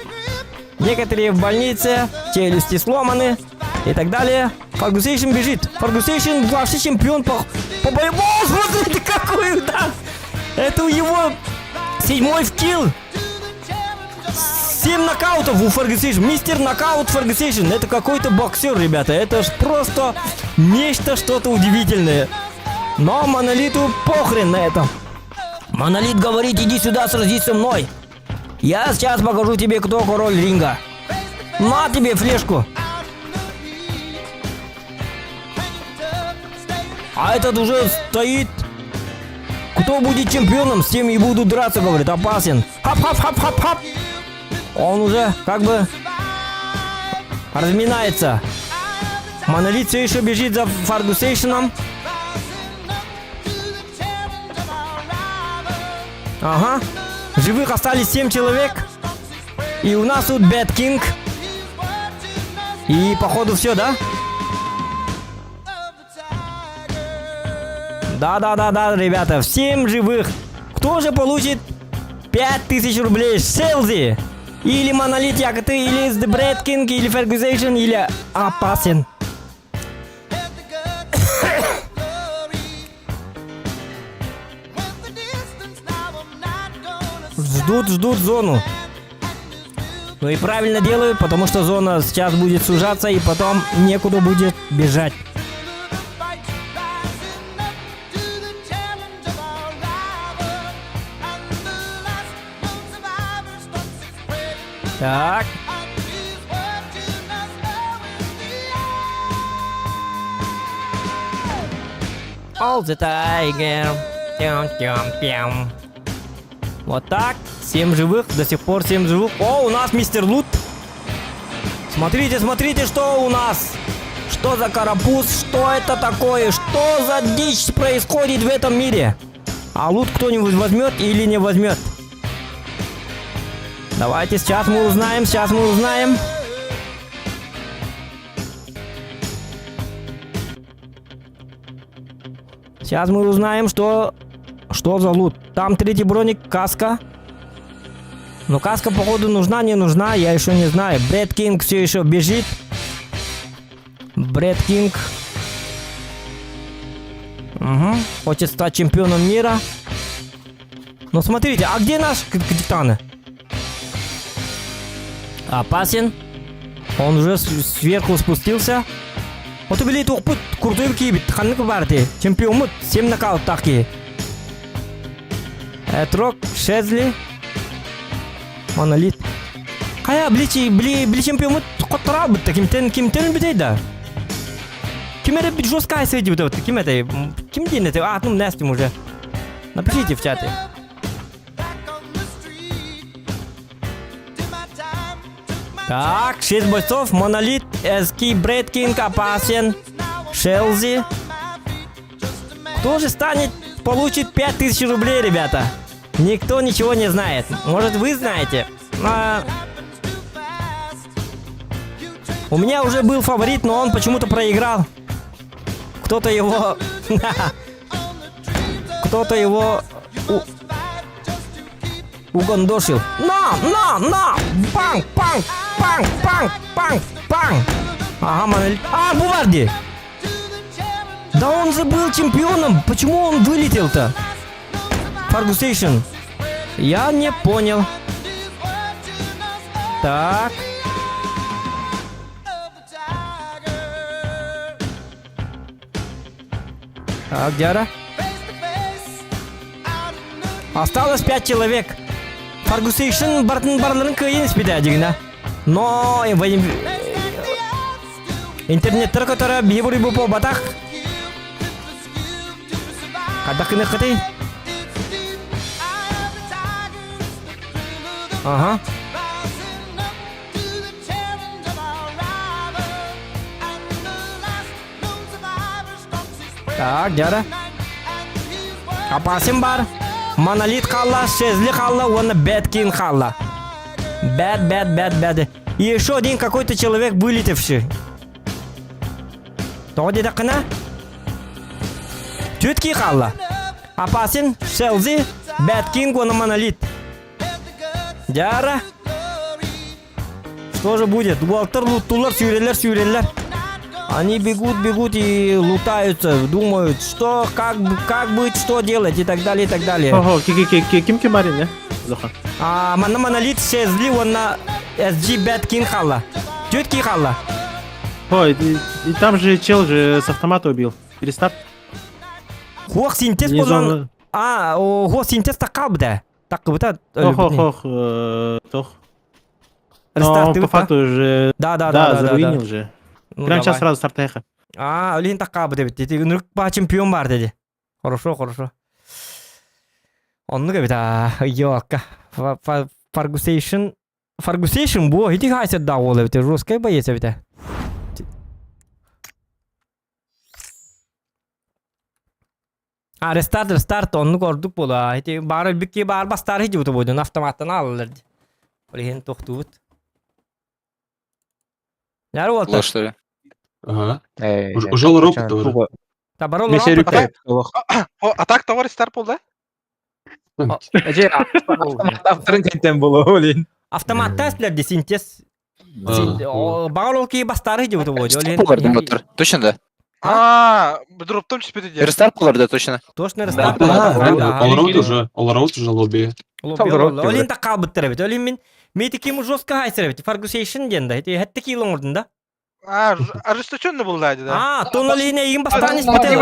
Некоторые в больнице, челюсти сломаны и так далее. Фаргусейшн бежит. Фаргусейшн вообще чемпион по, по бою. О, смотрите, какой удар! Это у его седьмой вкил. 7 нокаутов у Фаргусейшн. Мистер Нокаут Фаргусейшн. Это какой-то боксер, ребята. Это ж просто нечто, что-то удивительное. Но Монолиту похрен на это. Монолит говорит, иди сюда, сразись со мной. Я сейчас покажу тебе, кто король ринга. На тебе флешку. А этот уже стоит. Кто будет чемпионом, с тем и буду драться, говорит, опасен. Хап-хап-хап-хап-хап. Он уже как бы разминается. Монолит все еще бежит за Фаргусейшеном. Ага. Живых остались 7 человек. И у нас тут Бэт Кинг. И походу все, да? Да-да-да-да, ребята, всем живых. Кто же получит 5000 рублей? Селзи! Или Монолит Якоты, или The Bread King, или Fergusation, или Опасен. Ждут, ждут зону. Ну и правильно делают, потому что зона сейчас будет сужаться и потом некуда будет бежать. Так. All the tiger. Тям-тям-тям. Вот так. Семь живых. До сих пор семь живых. О, у нас мистер Лут. Смотрите, смотрите, что у нас. Что за карапуз? Что это такое? Что за дичь происходит в этом мире? А лут кто-нибудь возьмет или не возьмет? Давайте сейчас мы узнаем, сейчас мы узнаем. Сейчас мы узнаем, что, что за лут. Там третий броник, каска. Но каска, походу, нужна, не нужна, я еще не знаю. Брэд Кинг все еще бежит. Брэд Кинг. Угу. Хочет стать чемпионом мира. Но смотрите, а где наш капитан? Опасен. Он уже сверху спустился. Вот били туохпут курдуй киибит ханнык баарти чемпиоммут 7 нокауттаах киһи. Этрок, Шезли, Монолит. Хайа, били, били, били чемпиоммут хоттораабыт кимтен кимтен бүтей да. Ким эрэ жестко айсыйдыбыт ким это ким диэн это а ну Настим уже. Напишите в чате. Так, 6 бойцов. Монолит, Эски, Брэдкинг, Опасен, Шелзи. Кто же станет, получит 5000 рублей, ребята? Никто ничего не знает. Может, вы знаете? А... У меня уже был фаворит, но он почему-то проиграл. Кто-то его... Кто-то его угандошил. На, на, на! Панк, панк, панк, панк, панк, панк! Ага, Манель. А, Буварди! Да он же был чемпионом! Почему он вылетел-то? Фаргусейшн. Я не понял. Так. Так, Дяра. Осталось 5 человек. Фаргусейшн бартын барларын кыйын испиде дигина. Но интернеттер которая биһи бу батах. Хайдах гыныаххытый? Ага. Так, дьара. Апасим бар. Монолит хаалла, Шезли хаалла, уонна Бэткин хаалла. Бэт, бэт, бэт, бэт. И еще один какой-то человек вылетевший. Тоҕо диэтэххинэ? Түөрт киһи хаалла. Апасин, Шелзи, Бэткинг уонна Монолит. Дьара. Что же будет? Уолтер луттулар, сүүрэллэр, сүүрэллэр. Они бегут, бегут и лутаются, думают, что, как, как быть, что делать и так далее, и так далее. Ого, ким ким барин, не? Зоха. А, манна монолит Шезли, уонна SG Bad King хаалла. Түөрт киһи хаалла. Ой, и, и там же чел же с автомата убил. Перестарт. Хуох синтез Не болан... зона. А, хуох синтез таккал бда. Таккыбыта. Ох, ох, ох, тох. Но он по факту уже... Да, да, да, да, да, заруинил да. же. Ну, Прям сейчас давай. сразу старт эхо. А, олин таккабы дебит. Дети, үнүрүк ба чемпион бар деди. Хорошо, хорошо. Оннук эбит аа, йоакка. Фаргусейшн Фаргусейшн бу ити хайсер да ол эбит, жесткий боец эбит. А, рестарт, рестарт, оннук ордук буола. Ити баар өлбүт киһи баар бастаары сылдьыбыта буойдун, автоматтан аалалар дии. Ол иһин тохтуубут. Яр уолта. Что ли? Ага. Уже робот тоже. Табар Мен олорон А так товар старт был, да? Авторын тентен боло, блин. Автоматта эслерди синтез. Баар ол киһи бастаары сылдьыбыта буойду. Ол иһин- Точно, да? А, дроптом түспүтэ дии. Рестарт болар да, точно. Точно рестарт Ага, ол уже, ол уже лобби. Олин та калбыттар эбит. Олин мин мети ким жестко хайсыр эбит. Фаргусейшн диэн да. Ити хэтте киил оҥордун да. А, ожесточенно был да, да. А, тон олин эйигин бастаан испитэ.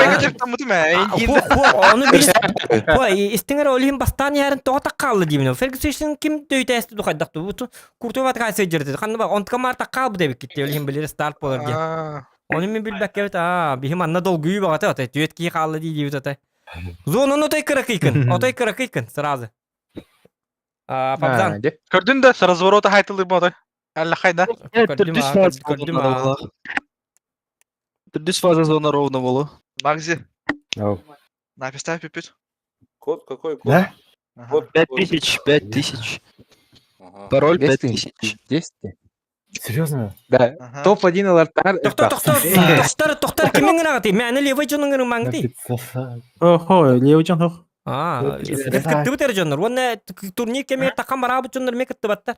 Ону бир Ой, истиңер олин бастаан ярын тоҕо таккаалла диибин. Фергусейшн ким дөйтээсти духайдах ту. Куртуйбат хайсыр жерди. Ханна ба онтка мар таккаал бу дебит китти. Олин билер старт болар диэн. Ону мин билбэккэ эбит. Аа, биһи манна долгуйуу баҕата ата. Түөт кии хаалла дии диэбит ата. Зонаны отой кыракыйкын. Отой кыракыйкын сразу. А, Папзан. Көрдүн да, с разворота хайтылы ботой. Алла хайда. Көрдүм, а, көрдүм, а. Төрдүс фаза зона ровно болу. Магзи. Написай пипит. Код какой код? Да? Код 5000, 5000. Пароль 5000. 10? Серьезно? Да. Топ-1 ЛРТР Тохтор, тохтор, тохтор, тохтор, кимин гынагати? Мәне левый жонун гырын маңти. Охо, левый жон хох. А, кыттыбыт эр дьоннор. Уонна турнир кэмигэр таххан бараабыт дьоннор эмиэ кыттыбаттар.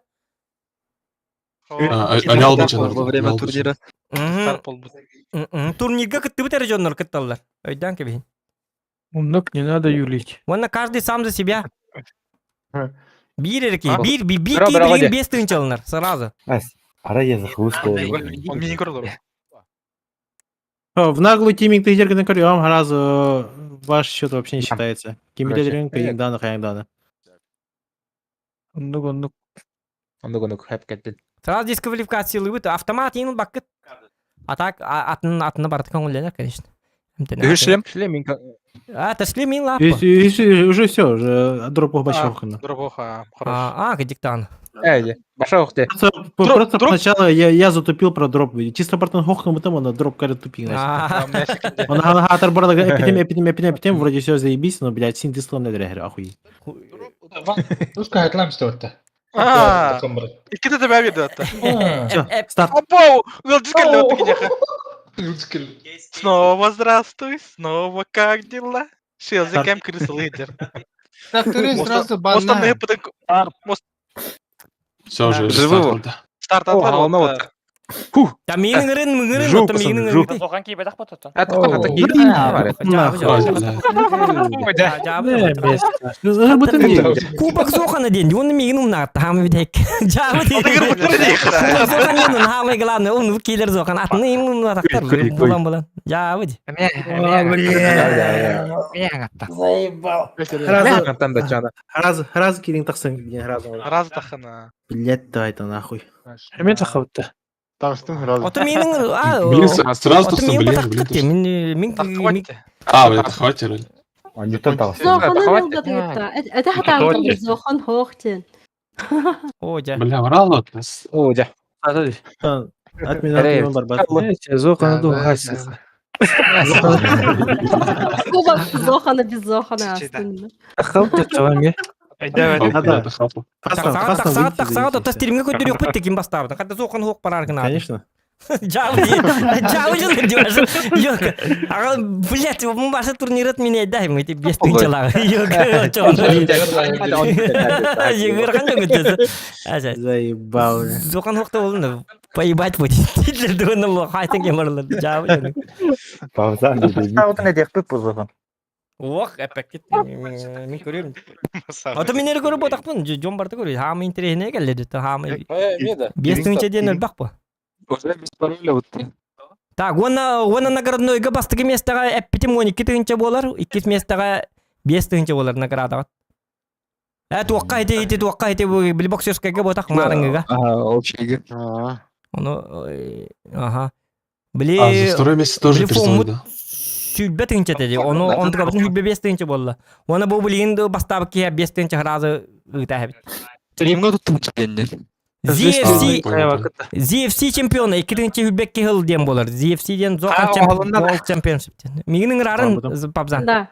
Ареал Во время турнира. Турнирга кыттыбыт эрэ дьоннор кытталлар. Өйдөөн кэбиһин. Умнук не надо юлить. Уонна каждый сам за себя. Биир эрэ киһи, биир биир биир киһи билигин биэс тыһыынчаланар сразу. Ара я захлыстал. Он мини көрдөрөр. В наглую тиминг ты жерген көрүөм сразу ваш счет вообще не считается. Кимилерин кыйыңданы кайыңданы. Оннук оннук. Оннук оннук хэп кэлбит. Сразу дисквалификациялыыбыт. Автомат иин баккыт. А так атын атына барыта көҥүллэнэр, конечно. Үһүс шлем? Шлем А, это шлем мин лаппа. Уже все, уже дропох башохна. Дропоха, А, а, диктан. Э, башох те. Просто сначала я, я затупил про дроп. Чисто бартон хохком там он дроп карет тупил. Он хатар брал эпидем, эпидем, эпидем, эпидем, вроде все заебись, но, блядь, син дислом не дрягер, охуеть. Пускай атлам что-то. А, иккитэ да бэби да. Старт. Абау, Снова здравствуй, снова как дела? Шелзекем крыса лидер. Так, ты сразу банна. Все уже, Живого. Старт от Та миин ырын, мыңырын, ота миин ырын. Сохан кийбетах бототтон. Кубок Зохана ден, оны миин умнат, хамы битек. Жабы ден. Кубок Зохан ден, хамы главное, он киллер Зохан, атны им умнатактар, булан булан. Жабы ден. Заебал. Раз, раз кирин тахсан, раз. Раз тахана. Блять, да это нахуй. Мен тахабытта. Тағыстың сразу. Ото менің а Блин, сразу тахсан, блин, блин. Мин мин А, блин, хватит роль. Анютан тағыстың. Зохан ылбатыгытта. Это хатаабытын Зохан хоохтен. О, дя. Бля, врал вот. О, дя. Отмена барбат. Зохана дугайся. Кубок Зохана без Зохана астын. Тахсаат, тахсаат, ота стримге көтөрүк бит ким бастабыт. Ката Зохан хоох барар гына. Конечно. Жабы, жабы жын диваш. Yok. Ага, блять, бу башы турнират мине дай мы тип бес тынчалаг. Yok, чон. Егер кандай көтөсө. Аса. Заебал. Зохан хохта болду. Поебать будет. Титлер дуган ло хайтын кемарлар. Жабы. Пауза. Ох, эпеккит. Мен көрөм. Ото мен эри көрүп отакпын. Жон барды көрөй. Хамы интересine келди. Хамы. Бес тынча ден өлбак бу. Уже без пароля вот. Так, уонна уонна награднойга бастыгы местага эппитим 12 тыгынча болар, иккис местага 5 тыгынча болар наградага. Э, туаққа ити ити туаққа ити бу били боксерскайга ботак марыңыга. Ага, общийга. Ону ага. Били А, за второе место тоже били призовой, да? Сүлбе тыгынча деди. Ону онтуга бутун хүлбе 5 тыгынча болла. Оны бу билигин бастабы кия 5 тыгынча хразы ыта хабит. Стримга туттум дегенде. ZFC ZFC чемпионы 2 хүлбекке хыл ден болар. ZFC ден Зохан World Championship ден. Мигинин ырарын пабзан. Да.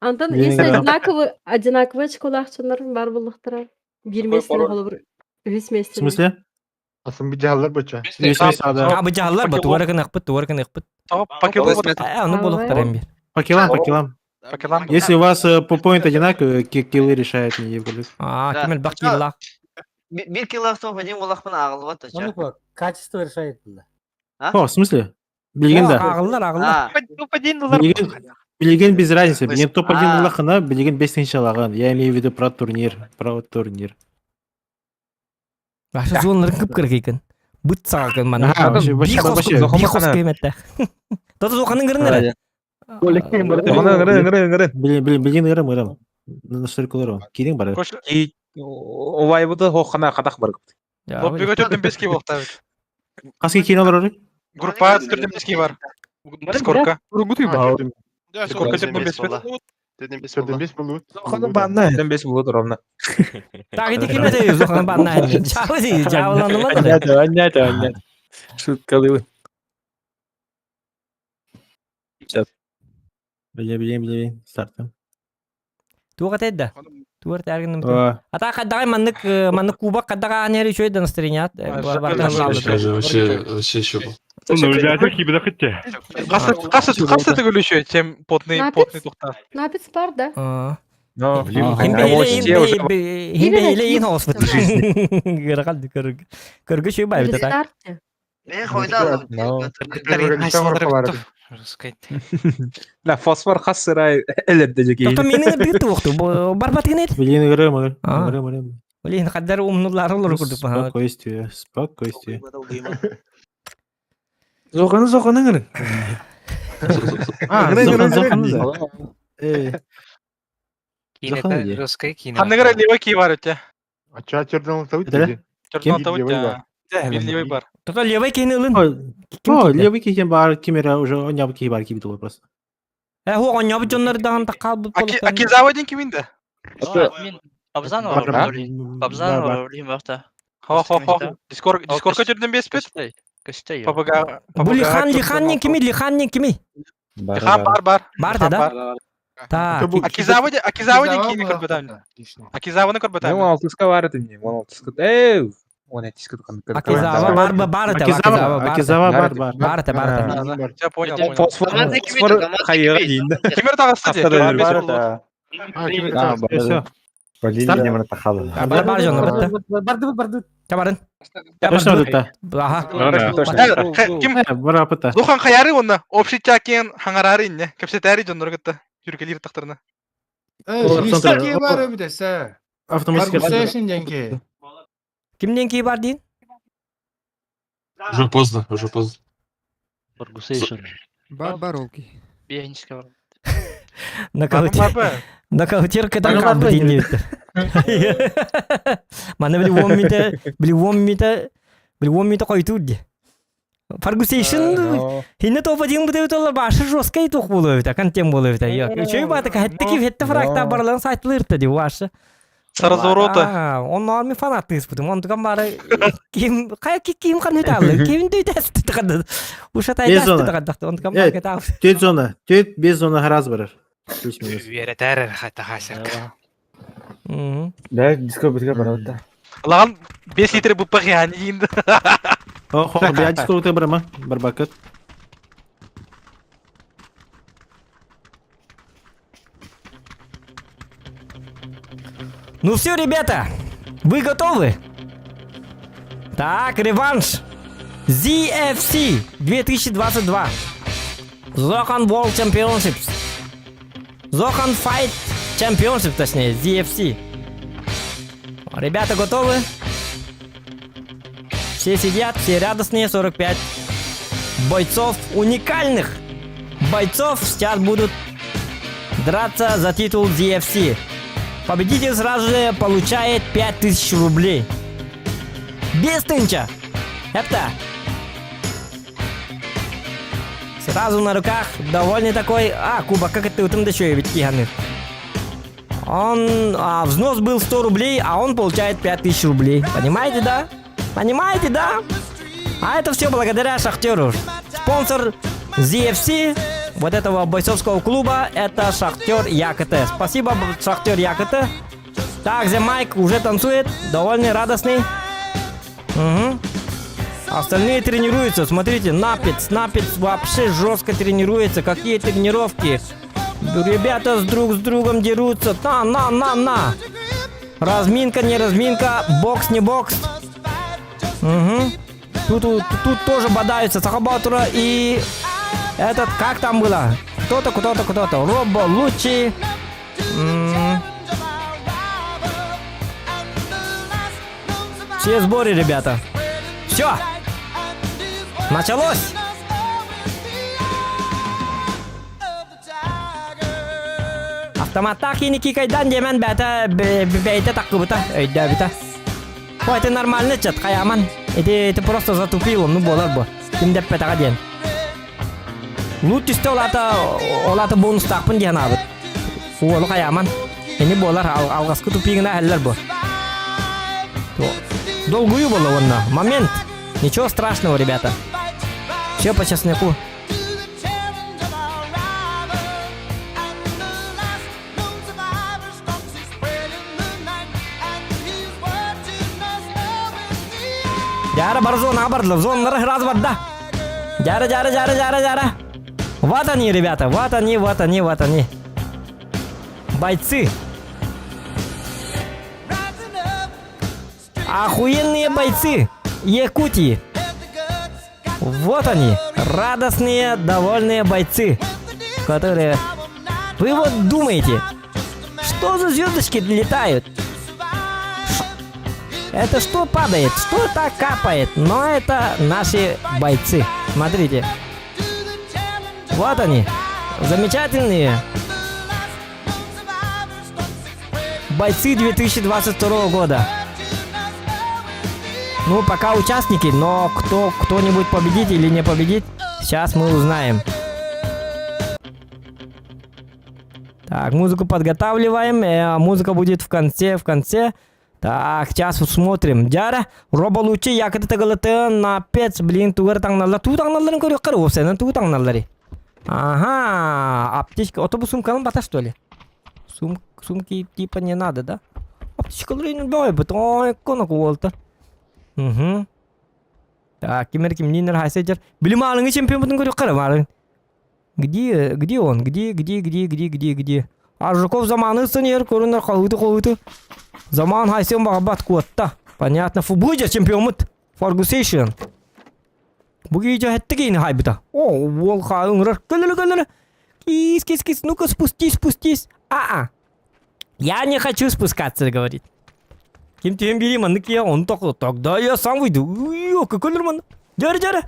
Антон, если одинаковый, одинаковый очколаахчылар бар буллахтара. Бир местени холобур үс В местени. смысле? Асын бижаллар быча. А бу жаһаллар ба туара гын акпыт, туара гын акпыт. Э, ону булуктар эми. По киллам, по киллам. По киллам. Если у вас по поинт одинаковые, киллы решает не Евгений. А, кимел бак килла. Бир киллах топ один булахмын агылбат оча. Качество решает. О, в смысле? Билген да. Агыллар, агыллар. Билген, билген без разницы. Билген топ-1 лахана, билген 5 тысяч лаган. Я имею в виду про турнир, про турнир. Башы зонлар кып кырык экен. Быт сага мана. Ага, вообще, вообще, вообще. Бихос кыйметте. Тото зоханын кырыннары. Билген, билген, билген ырым, ырым. Настолько ырым. Кирин бары. Овайбыты хохана катах бар. Лоббиге төрдөн беске болуп Каски кирин алар оры? Группа төрдөн беске бар. Скорка. Скорка төрдөн бес Төрден бес болу. Төрдөн бес болот ровно. Так, иди кимете зохан банна. Жабы зи, жабыланды ма? Аннята, аннята, аннята. Шуткалыбы. Биле, биле, биле, стартым. Туох этэй да? Туох тааргын А так хайдаҕай маннык маннык кубок хайдаҕа аан үчүгэй да настроеният. Вообще, вообще еще был. Ну, дядя кибеда хитте. Касы төгүлүшү, чем потный потный тухта. Напец бар да. Но, Химбейле ин хосмут. Гыракал көргө шүй бай бит так. Мен хойда La фосфор хас сырай элерде жеки. Тоқта менің бир туохту. Барбат генет. Блин, игры, мыр. Игры, мыр. Блин, хаддар умнулары олар курдук. Спокойствие, спокойствие. Зоқаны зоқаны ngырын. А, Зохан, Зохан, да. Э. Зохан Кино, русское кино. Ханныгар левый ки бар өте. А ча черден Это да? Чердон тавыт. Левый бар. Тоқта левый кейini ылын. О, левый киһи бар, кимера уже онябы киһи бар кибит просто. Э, ху онябы дьоннор даҕан таққал бу Акизава ден киминде? Мен Абзанова Абзанова билим бакта. Хо хо хо. Дискорд Дискордка түрден беспет? Көстей. Папага Бу Лихан Лиханнин кими Лиханнин кими? Лихан бар бар. Бар да да? Так. Акизава Акизава ден кими көрбөтам. Акизаваны көрбөтам. Мен 16-ска бар этим, 16-ска. Эй, 17-ска Акизава бар бар это Акизава, Акизава бар бар. Бар это бар это. Я понял, понял. Фосфор, фосфор хайыга дейин. Кимер тагысы Все. Бар бар жонно бітті. Барды барды. Табарын. Точно да. Аха. Ким? Бар апыта. Зохан хаяры онна. Общий чакен хангарары инне. Кепсетари жоннор гытта. Жүргелер тактырына. Мистаки бар өбүдесе. Автоматически. денки. Кимден кей бар дейін? Уже поздно, уже поздно. Бар бар ол кей. Бенчке бар. Нокаутер. Нокаутер кытан қалды дейін депті. Мана били 10 минута, били 10 минута, били 10 минута қойту ди. Фаргусейшн хинне топа дейін бұды өтелер башы жесткий тух болу өте, контем болу өте. Чөй баты хэтти ки хэтти фракта барларын сайтылыр ди башы. Саразорота. Он норми фанат бутум. Он туган бары ким кая ким кан өтө Ким дөйтәс тыгады. Уша тайтас тыгады. Он туган бары кетап. Төт зона, төт без зона раз барар. Плюс-минус. Веретер хата хасерк. Да, диско битке бар да. Лаган 5 литр буппах яни дейин. О, хо, бия диско өтө барма, барбакыт. Ну все, ребята, вы готовы? Так, реванш. ZFC 2022. Zohan World Championships. Zohan Fight Championship, точнее, ZFC. Ребята готовы? Все сидят, все радостные, 45 бойцов уникальных бойцов сейчас будут драться за титул ZFC. Победитель сразу же получает 5000 рублей. Без тынча. Это. Сразу на руках, довольный такой. А, Куба, как это ты еще ведь киганых. Он, а, взнос был 100 рублей, а он получает 5000 рублей. Понимаете, да? Понимаете, да? А это все благодаря Шахтеру. Спонсор ZFC, вот этого бойцовского клуба, это Шахтер ЯКТ. Спасибо, Шахтер ЯКТ. Так, The Майк уже танцует, довольный, радостный. Угу. Остальные тренируются. Смотрите, Напец, Напец вообще жестко тренируется. Какие тренировки? Ребята с друг с другом дерутся. На, на, на, на. Разминка, не разминка, бокс, не бокс. Угу. Тут, тут, тут тоже бодаются Сахабатура и этот, как там было? Кто-то, кто-то, кто-то. Робо, Лучи. Все сборы, ребята. Все. Началось. Автоматтаах киини кикайдан диэмэн бээтэ бэйте таккыбыта, өйдөөбүтэ. О, это нормально чат, хаяман. Это, это просто затупил, ну болар бу. Ким деппетаға диэн. Лут түсті олата, олата бонустаақпын диэн абыт. Уолу хаяман. Эни болар, ал, алғаскы тупигына әллер бу. Долгую было онна. Момент. Ничего страшного, ребята. Все по чесноку. Жара бар зонаға бардылар. Зоналары сразу барда. Жара, жара, жара, жара, жара. Вот они, ребята, вот они, вот они, вот они. Бойцы. Охуенные бойцы Якутии. Вот они, радостные, довольные бойцы, которые... Вы вот думаете, что за звездочки летают? Это что падает? Что так капает? Но это наши бойцы. Смотрите. Вот они. Замечательные. Бойцы 2022 года. Ну, пока участники, но кто, кто-нибудь победит или не победит, сейчас мы узнаем. Так, музыку подготавливаем. Э, музыка будет в конце, в конце. Так, сейчас смотрим. Дьэ, Роболучи якыты тыгылытын на пец, блин, тугар таҥналлар. Туу таҥналларын көрүөххэ уопсайынан туу таҥналлары. Ага, аптечка. Ото бу сумканы бата, что ли? Сум, сумки типа не надо, да? Аптечкалары не бит. Ой, конок уолта. Угу. Так, кимер кимнинер хайсыдыр. Били малыңы чемпион бутун көрүөххэ малың. Где, где он? Где, где, где, где, где, где? Аржаков заманы сынер көрүнөр халыты холыты. Заман хайсен бағабат куотта. Понятно. Фу, бу чемпиомут. Фаргусейшн. Бу кийже хэтте кейини хайбыта. О, ол хаыңырар. Көлөлө көлөлө. Кис, кис, кис. Ну-ка спустись, спустись. А-а. Я не хочу спускаться, говорит. Ким түһэн биэрии маннык киһи ону тогда я сам выйду. Йо, какой ман. Дьэ, дьэ.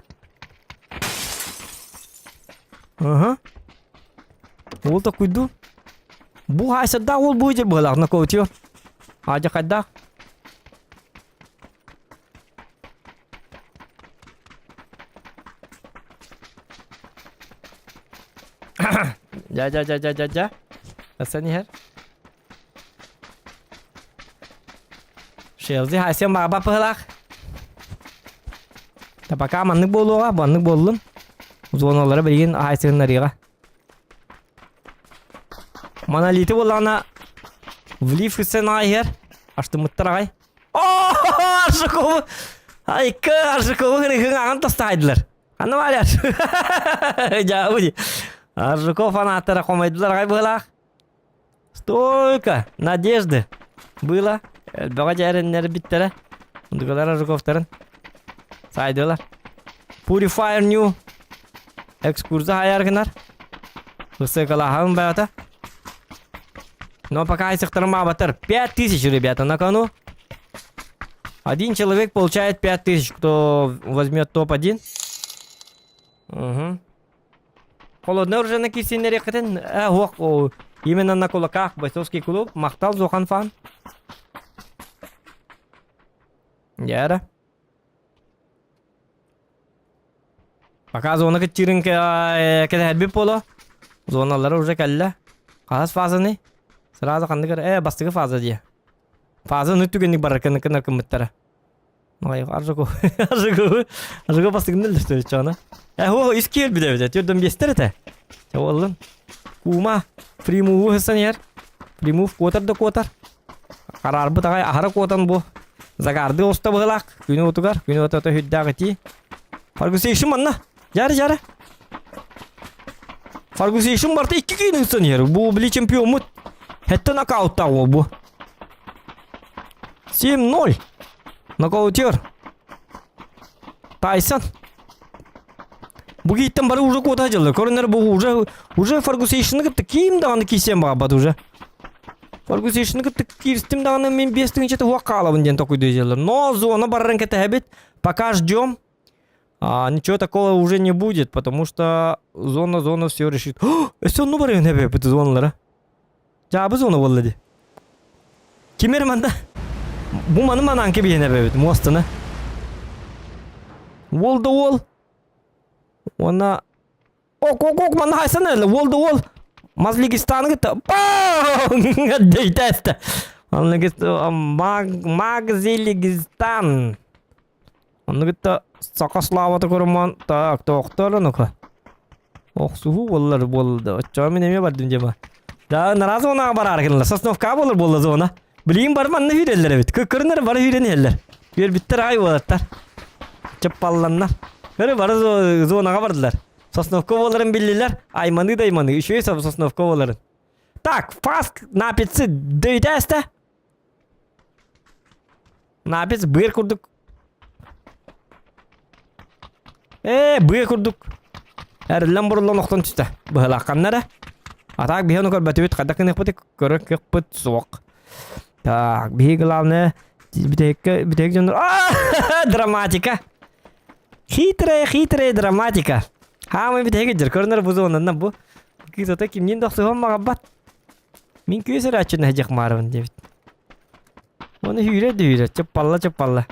Ага. Ол такуйду. Бу хайсада ол бу жер быһылаах нокаутер. Ажа хайдах. Дьэ, дьэ, дьэ, дьэ, дьэ, дьэ. Тасан иһэр. Шелзи хайсен баҕа быһылаах. Та пока маннык буолуоҕа, маннык буоллун. Зоналары билигин хайсыһыннарыаҕа. Монолиты буоллаҕына влив сцена иһэр. Аштымыттар аҕай. Аржакову! Айка, Аржакову хырыһын аҕан тастаайдылар. Ханна баарыар? Дьаабы Аржаков фанаттара хомойдулар аҕай быһылаах. Столько надежды было. Элбэҕэ дьээриннэрбиттэрэ. Ундугалар Аржаковтарын сайдылар. Purifier New экскурсия хайар гынар. Высоколаһан баата. Но пока айсыктарым баабаттар. 5000, ребята, на кону. Один человек получает 5000, кто возьмет топ-1. Угу. Холодное оружие на кисиннери э, именно на кулаках бойцовский клуб Махтал Зохан Фан. Яра. Пока зона кытчырын кэтэһэрбит буолуо. Зоналара уже кэллэ. Хаһыс фазаны? Сразу ханнык э бастакы фаза дии. Фазаны түгэнник барар кынар кыммыттара. Ой, Аржаку. Аржаку. Аржаку бастыгын өлдөртөр чоно. Э, о, үс киэр билэбит. Түрдөн биэстер этэ. Чабыллын. Кума. Фримуву хыссан иһэр. Фримув куотар да куотар. Хараарбыт аҕай аһара куотан бу. Загарды оста быһылаах. Күнү утугар, күнү отото хүддээх итии. Фаргусейшн манна. Жары жары. Фаргусейшн барта икки киин ыытсан иһэр. Бу били чемпиоммут. Хэтте нокауттаах уол бу. 7-0. Нокаутер. Тайсон. Бу кииттэн бары уже куота дьыллар. Көрүнэр бу уже уже Фаргусейшны кытта ким даҕаны киирсиэн баҕарбат уже. Фаргусейшны кытта киирстим даҕаны мин биэс тыһыынча уох хаалабын диэн токуйдуу дьыллар. Но зона барарын кэтэһэбит. Пока ждем. А, ничего такого уже не будет, потому что зона зона все решит. Өссө онну барыгын эбэппит зоналара. Дьаабы зона буолла дии. Ким эрэ манна бу маны манаан кэбиһэн эбэбит муостаны. Уол да уол. Уонна ок ок ок манна хайсан эле уол да уол. Мазлигистаны кытта дейтэстэ. Магзилигистан. Онну кытта саха славата көрүммон так тоохтор ну-ка. Охсуһуу буоллар буолла. Оччоҕо мин эмиэ бардым дьима. Да, нара зонаҕа бараары гыннылар. Сосновка буолар буолла зона. Билигин бар манна үүрэллэр эбит. Кыккырыннар бары үүрэн иһэллэр. Үөрбүттэр аҕай уолаттар. Чаппалланнар. Көрө бары зонаға бардылар. Сосновка боларын биллилер. Айманы да айманы. Үшөй Сосновка боларын. Так, фаск напицы дөйтәсті. Напиц быр курдук. Э, быа курдук. Эриллэн буруллан охтон түстэ. Быһылаахханнара. А так биһи ону көрбөтүбүт, хайдах гыныахпыт көрөр кыахпыт суох. Так, биһи главное бүтэһиккэ бүтэһик дьоннор драматика. Хитрая, хитрая драматика. Хаамай бүтэһик дьэр көрөнөр бу зонанна бу. Кыыс ата кимниин да охсуһан маҕаббат. Мин күүс эрээччин эһэдьэх маарабын диэбит. Оны сүүрэр да сүүрэр, чыппалла чыппалла.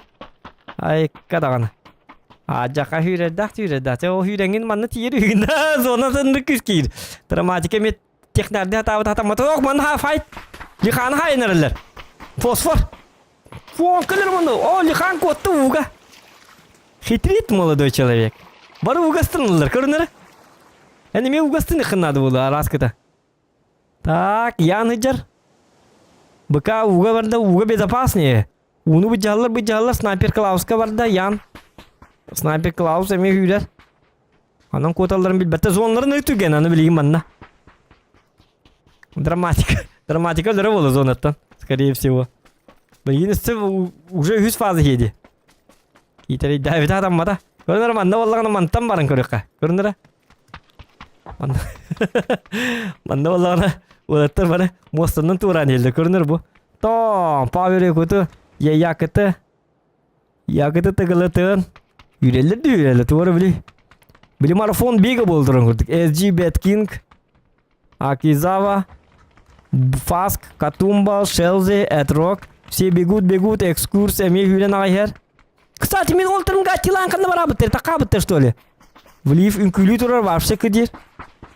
Айыкка даҕаны. Аадьаха сүүрэрдээх сүүрэрдээх. Чэ ол сүүрэҥҥин манна тиийэр үһүгүн да зона сыннык күс киир. Драматика эмиэ технарди хатаабыт хатаммата. Ох, манна файт. Лиханы хайынарылар. Фосфор. Фон кэлэр манна. О, Лихан куотта ууга. Хитрит молодой человек. Бары угастынылар, көрүнэр. Эн эмиэ угастын ыкыннады буолу араскыта. Так, Ян ыдьар. Быка ууга барда, ууга безопаснее. Ууну быдьаһаллар, быдьаһаллар, снайпер Клауска барда, Ян. Снайпер Клаус эмиэ сүүрэр. Онон куоталларын билбэттэр. Зоналарын ый түгэн, аны билигин манна. Драматика. Драматика өлөрө буолла зонаттан, скорее всего. Билигин өссө уже үһүс фаза иһиэди. Киитэрийдээбитэ хатаммата. Көрүнэр манна буоллаҕына мантан баран көрүөххэ. Көрүнэрэ. Манна буоллаҕына уолаттар бары муостанан туораан иһэллэр. Көрүнэр бу. Тоом, Павел куту, Якыты, Якыты тыгылытын. Үүрэллэр да үүрэллэр, туора били. Били марафон бега буолан туран курдук. SG Bad King, Акизава, Фаск, Катумба, Шелзи, Этрок. Все бегут, бегут, экскурс, эмиэ үүрэн аҕай иһэр. Кстати, мин ол турумга Тилан ханна бараабыттар, такаабыттар что ли? Влив үҥкүүлүү турар вообще кыдир.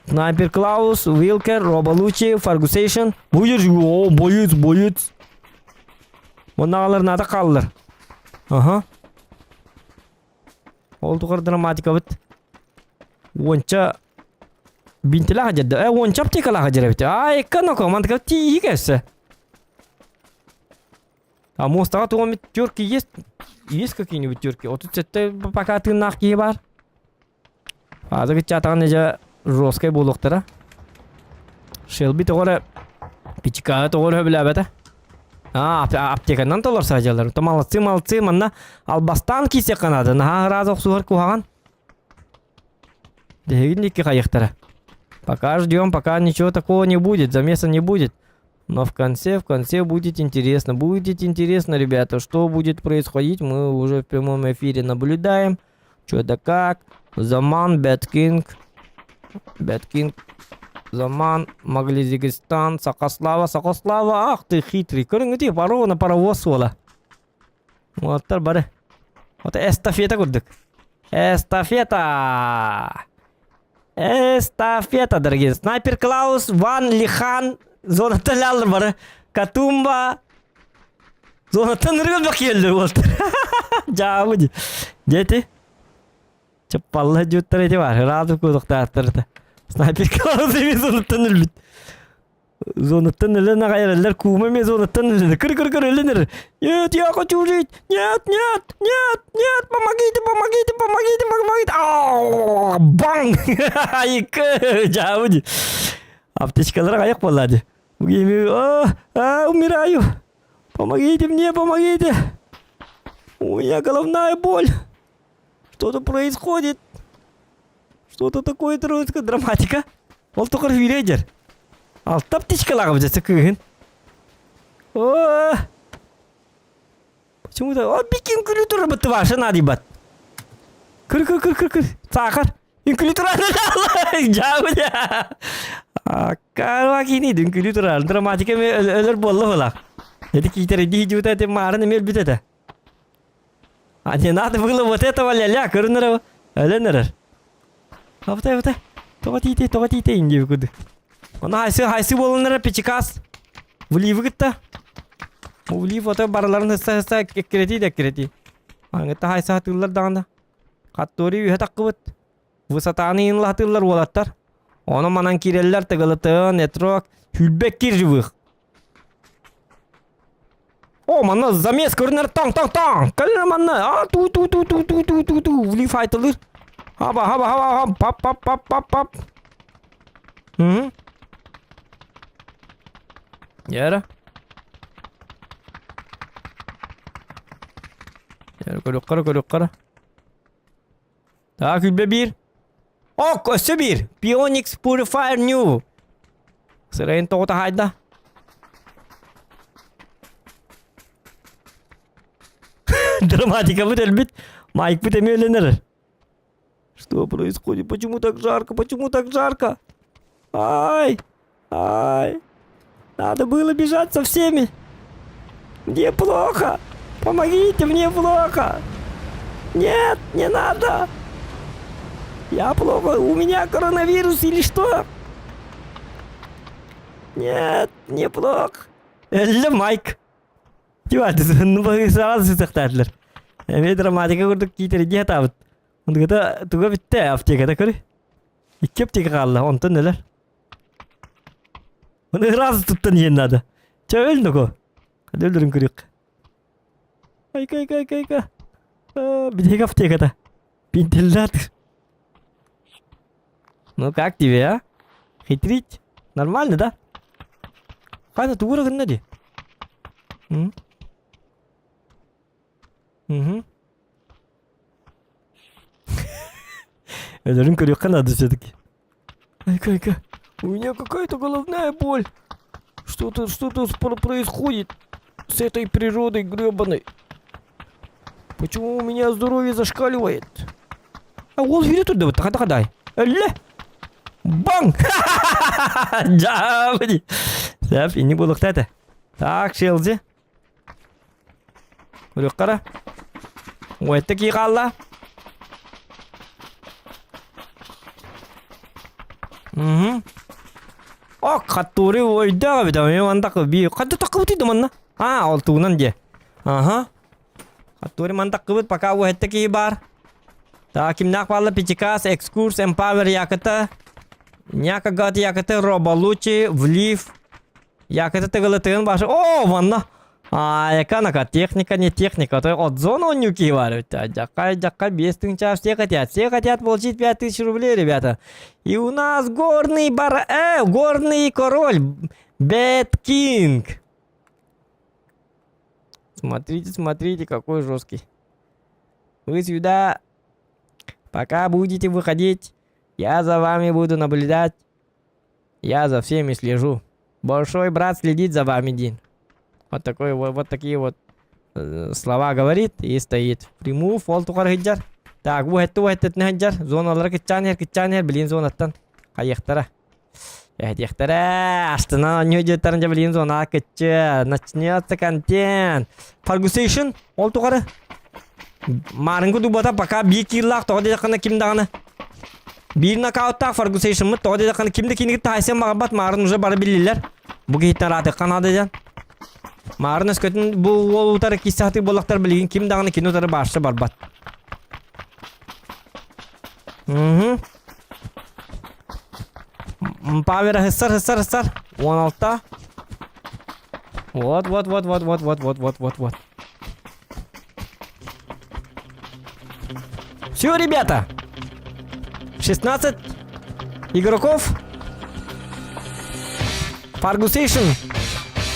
Снайпер Клаус, Уилкер, Роболучи, Фаргусейшн. Боец, о, боец, боец. Оннаҕалар наада хааллар. Аха. Ол тухар драматикабыт. Уонча бинтилээх дьэрдэ. Э, уонча аптекалаах дьэрэбит. Ай, экономика, мантыка тиийик өссө. А муостаҕа тугу терки есть? Есть какие-нибудь терки? 37 пока тыыннаах киһи баар. Азы кыччаатаҕын дьэ жесткай буолуохтара. Шелби тоҕо эрэ пичикаҕа тоҕо эрэ сөбүлээбэтэ. А, аптеканан толор саадьалар. То молодцы, молодцы, манна албастаан киирсиэххэ наада. Наһаа ыраас охсуһар куһаҕан. Дэһигин икки хайыхтара. Пока ждем, пока ничего такого не будет, замеса не будет. Но в конце, в конце будет интересно. Будет интересно, ребята, что будет происходить, мы уже в прямом эфире наблюдаем. Что да как. Заман, Бэткинг. Бэткинг. Заман, Маглизигистан, Сакаслава, Сакаслава, ах ты хитрый. Көрүҥүтүй, паровна паровоз суола. Уолаттар бары. Вот эстафета курдук. Эстафета! Эстафета, дорогие. Снайпер Клаус, Ван Лихан, зонаттан лаллар бары. Катумба. Зонаттан ырыгыл бак келдер уолаттар. Жаабы ди. Дети. Чаппалла жуттар эти бар. Ыраатып кудуктааттар. Снайпер Клаус эми зонаттан өлбүт. Зонаттан өлөн аҕай эрэллэр куума эмиэ зонаттан өлөнөр. Кыр кыр кыр өлөнөр. Нет, я хочу жить. Нет, нет, нет, нет, помогите, помогите, помогите, помогите. Ау, Бang! Айыкы, жаабы ди. Аптечкалар аяк буолла ди. А, а, умираю. Помогите мне, помогите. У меня головная боль. Что-то происходит. Что-то такое происходит. Драматика. Ол тухары сүүрэ Алта птичкалааҕым дьэ кыыһын. О! Почему-то о бикин күлүү турар бытты ваша надибат. Кыр кыр кыр кыр кыр. Саахар. Үҥкүлүү турар. Жаабы Аккаруа кини үҥкүлүү турар. Драматика өлөр буолла буолах. Эти киитер дии жута эти маарын эмиэ өлбүт этэ. А не надо было вот этого ля-ля, көрүнэр өлөн эрэр. Абытай, абытай. Тоҕо тиитэй, тоҕо тиитэй диэби курдук. Ону хайсы, хайсы буолан эрэр пичикас. Вливы кытта. Влив ото барыларын һысса-һысса эккирэтии да эккирэтии. Аңытта хайсы хатыыллар даҕаны. Хаттори үһэ таххыбыт. Высотаны инлатыыллар уолаттар. Ону манан киирэллэр тыгылытын, этрок, хүлбэк кир живых. О, манна замес көрүнэр таң таң таң. Кэлэр манна. А ту ту ту ту ту ту ту ту вли файтылыр. Хаба хаба хаба хаба пап пап пап пап пап. Hı? Яра. Яра көрүк көрүк кара. Так, үбе бир. Ок, өссө бир. Pionix Purifier New. Сырайын тоҕута хайда. Драматикабыт өлбүт. Майкпыт эмиэ өлөнөр. Что происходит? Почему так жарко? Почему так жарко? Ай! Ай! Надо было бежать со всеми. Мне плохо. Помогите, мне плохо. Нет, не надо. Я плохо. У меня коронавирус или что? Нет, не плохо. Элле Майк. Сразу сытахтаатылар. Эмиэ драматика курдук киитэрдии сатаабыт. Онтуката туга бүттэ аптеката көрүй. Икки аптека хаалла, онтон өлөр. Оны раз туттан иһиэн надо. Чэ өл ноко. Хады өлөрүн көрүөх. Айка айка айка айка. Биһиги аптеката. Вентилятор. Ну как тебе, а? Хитрить? Нормально, да? Хайда тугура гынна ди? М? Угу. Өлөрүн көрүөххэ надо все-таки. Айка, айка. У меня какая-то головная боль. Что-то, что-то происходит с этой природой гребаной. Почему у меня здоровье зашкаливает? А ол сүүрэ турда бытта хата хадай. Өллө! Баң! Жаабыди. Сәп, инник буолуохта этэ. Так, Шелзи. Көрүөххэ Уэтта кии хаалла. Угу. Ок, хаттури ойдоох эбит, мен мандак би хатты таккыбыт иди манна. А, ол тугунан дие. Ага. Хаттури мандаккыбыт пока уэтта кии бар. Так, кимнээх баалла Пятикас, Экскурс, Эмпавер Якыта, Няка Гат Якыта, Роболучи, Влив, Якыта тыгылытыгын башы. О, манна! А, яка техника не техника, то от зоны он нюки варят. Дяка, дяка, без тынча, все хотят. Все хотят получить 5000 рублей, ребята. И у нас горный бар... горный король. Бэт Кинг. Смотрите, смотрите, какой жесткий. Вы сюда, пока будете выходить, я за вами буду наблюдать. Я за всеми слежу. Большой брат следит за вами, Дин. Вот такой вот, вот такие вот слова говорит и стоит. Remove ол тухары сылдьар. Так, бу хэтти хэтти сылдьар. Зоналара кыччаан иһэр, кыччаан иһэр, билин зонаттан. Хайыахтара. Эһэтиэхтэрэ. Астына ньүдьүттарын дьэ билин зона кыччы. Начнется контент. Фаргусейшн ол тухары. Маарыҥҥы дубата пока биир кииллаах тоҕо диэтэххинэ ким даҕаны биир нокауттаах Фаргусейшнмыт тоҕо диэтэххинэ ким да киниги таайсан баҕарбат маарын уже бары биллилэр. Бу киһиттэн ыраатыахха наада диэн. Маарын өскөтүн бу уол утары киирсэ сатыыр буоллахтар билигин ким даҕаны кини утары баарса барбат. Угу. Павера хыссар хыссар хыссар. 16. Вот, вот, вот, вот, вот, вот, вот, вот, вот, вот. Все, ребята. 16 игроков. Фаргусейшн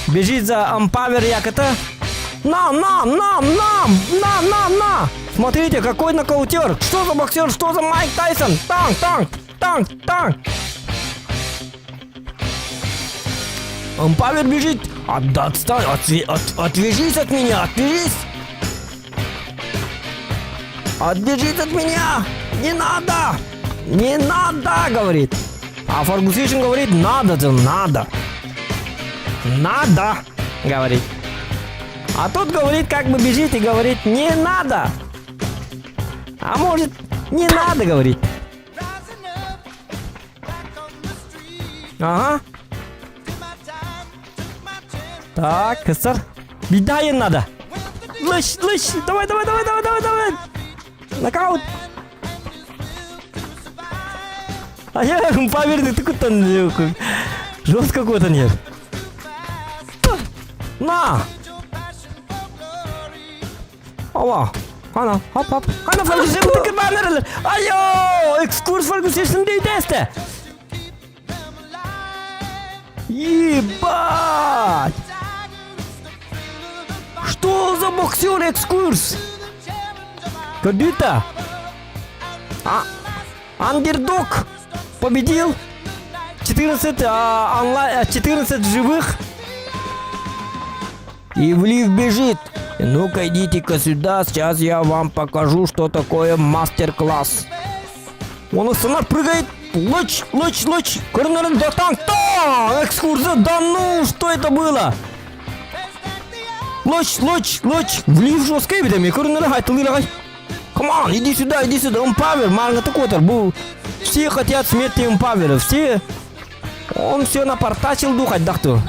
бежит за Ампавер Якота. На, на, на, на, на, на, на! Смотрите, какой нокаутер! Что за боксер, что за Майк Тайсон? Танк, танк, танк, танк! Ампавер бежит! От, отстань, отве, от, отвяжись от меня, отвяжись! Отбежит от меня! Не надо! Не надо, говорит. А Фаргусишин говорит, надо же, надо. Надо, говорит. А тот говорит, как бы бежит и говорит, не надо. А может, не надо, говорит. Ага. Так, сэр. Беда надо. Лыщ, лыщ, давай, давай, давай, давай, давай, давай. Нокаут. А я поверь, ты куда Жестко какой-то нет. На! Ова. Ана, хоп, хоп. Ана Фергюсон кырбаныр. Айо, экскурс Фергюсон дейдесте. Ебать! Что за боксер экскурс? Кабита! А, андердог победил 14, а, онлайн, 14 живых. И Влив бежит. Ну-ка идите-ка сюда, сейчас я вам покажу, что такое мастер-класс. Он сама прыгает. Луч, луч, луч. Көрүнөрүн да таң, таң. Экскурсия, да ну, что это было? Луч, луч, луч. Влив жесткий видами. Көрүнөрүн хайтылыйлагай. Come on, иди сюда, иди сюда. Эмпавер, Марга Такотер. Был. Все хотят смерти Эмпавера. Все. Он все напортачил дух отдохту.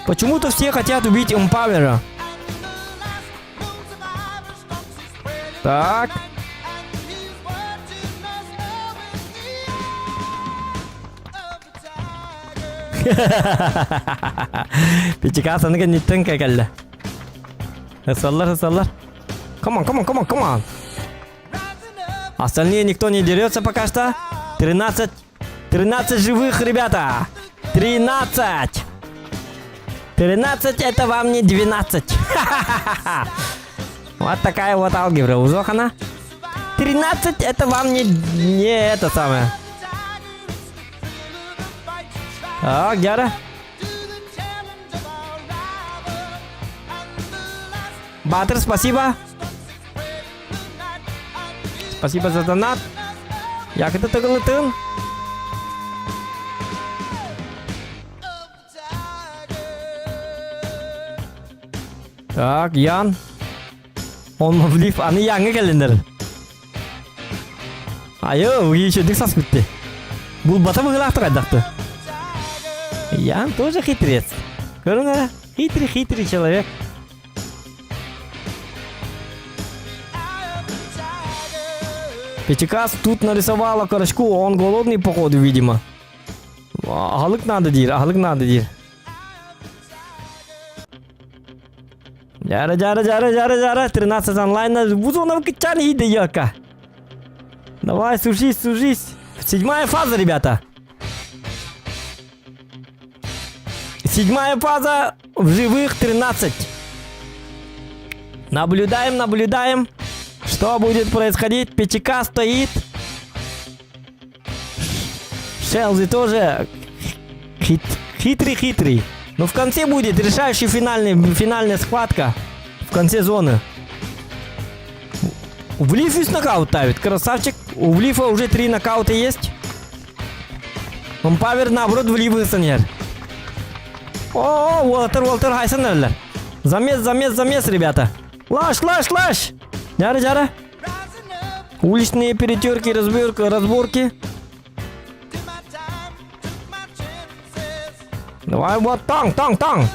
Почему-то все хотят убить Эмпавера. Так. Пичика саныга ниттен кәкәлле. Хысаллар, хысаллар. Come on, come on, come on, come on. Остальные никто не дерется пока что. 13. 13 живых, ребята. 13. 13 это вам не 12. Вот такая вот алгебра у Зохана. 13 это вам не, не это самое. Так, Гера. Батыр, спасибо. Спасибо за донат. Якыты тыгылытын. Так, Ян. Он влив, аны Яңы кэллинер. Айы, еще дик сас бүтті. Бұл бата бығылақтыр айдақты. Ян тоже хитрец. Көріңдер, хитрый-хитрый человек. Пятикас тут нарисовала корочку, он голодный походу, видимо. Аһылык надо диир, аһылык надо диир. Жара, жара, жара, жара, жара, 13 онлайн, бузонов кичан иди, ёка. Давай, сушись, сушись. Седьмая фаза, ребята. Седьмая фаза, в живых 13. Наблюдаем, наблюдаем. Что будет происходить? ПЧК стоит. Шелзи тоже хит, хитрый-хитрый. Но в конце будет решающий финальный, финальная схватка. В конце зоны. В Лиф нокаут ставит. Красавчик. У Влифа уже три нокаута есть. Он павер наоборот в Лиф О, Уолтер, Уолтер Хайсен Замес, замес, замес, ребята. Лаш, лаш, лаш. Жара, жара. Уличные перетерки, разборки, разборки. Давай вот танк, танк, танк.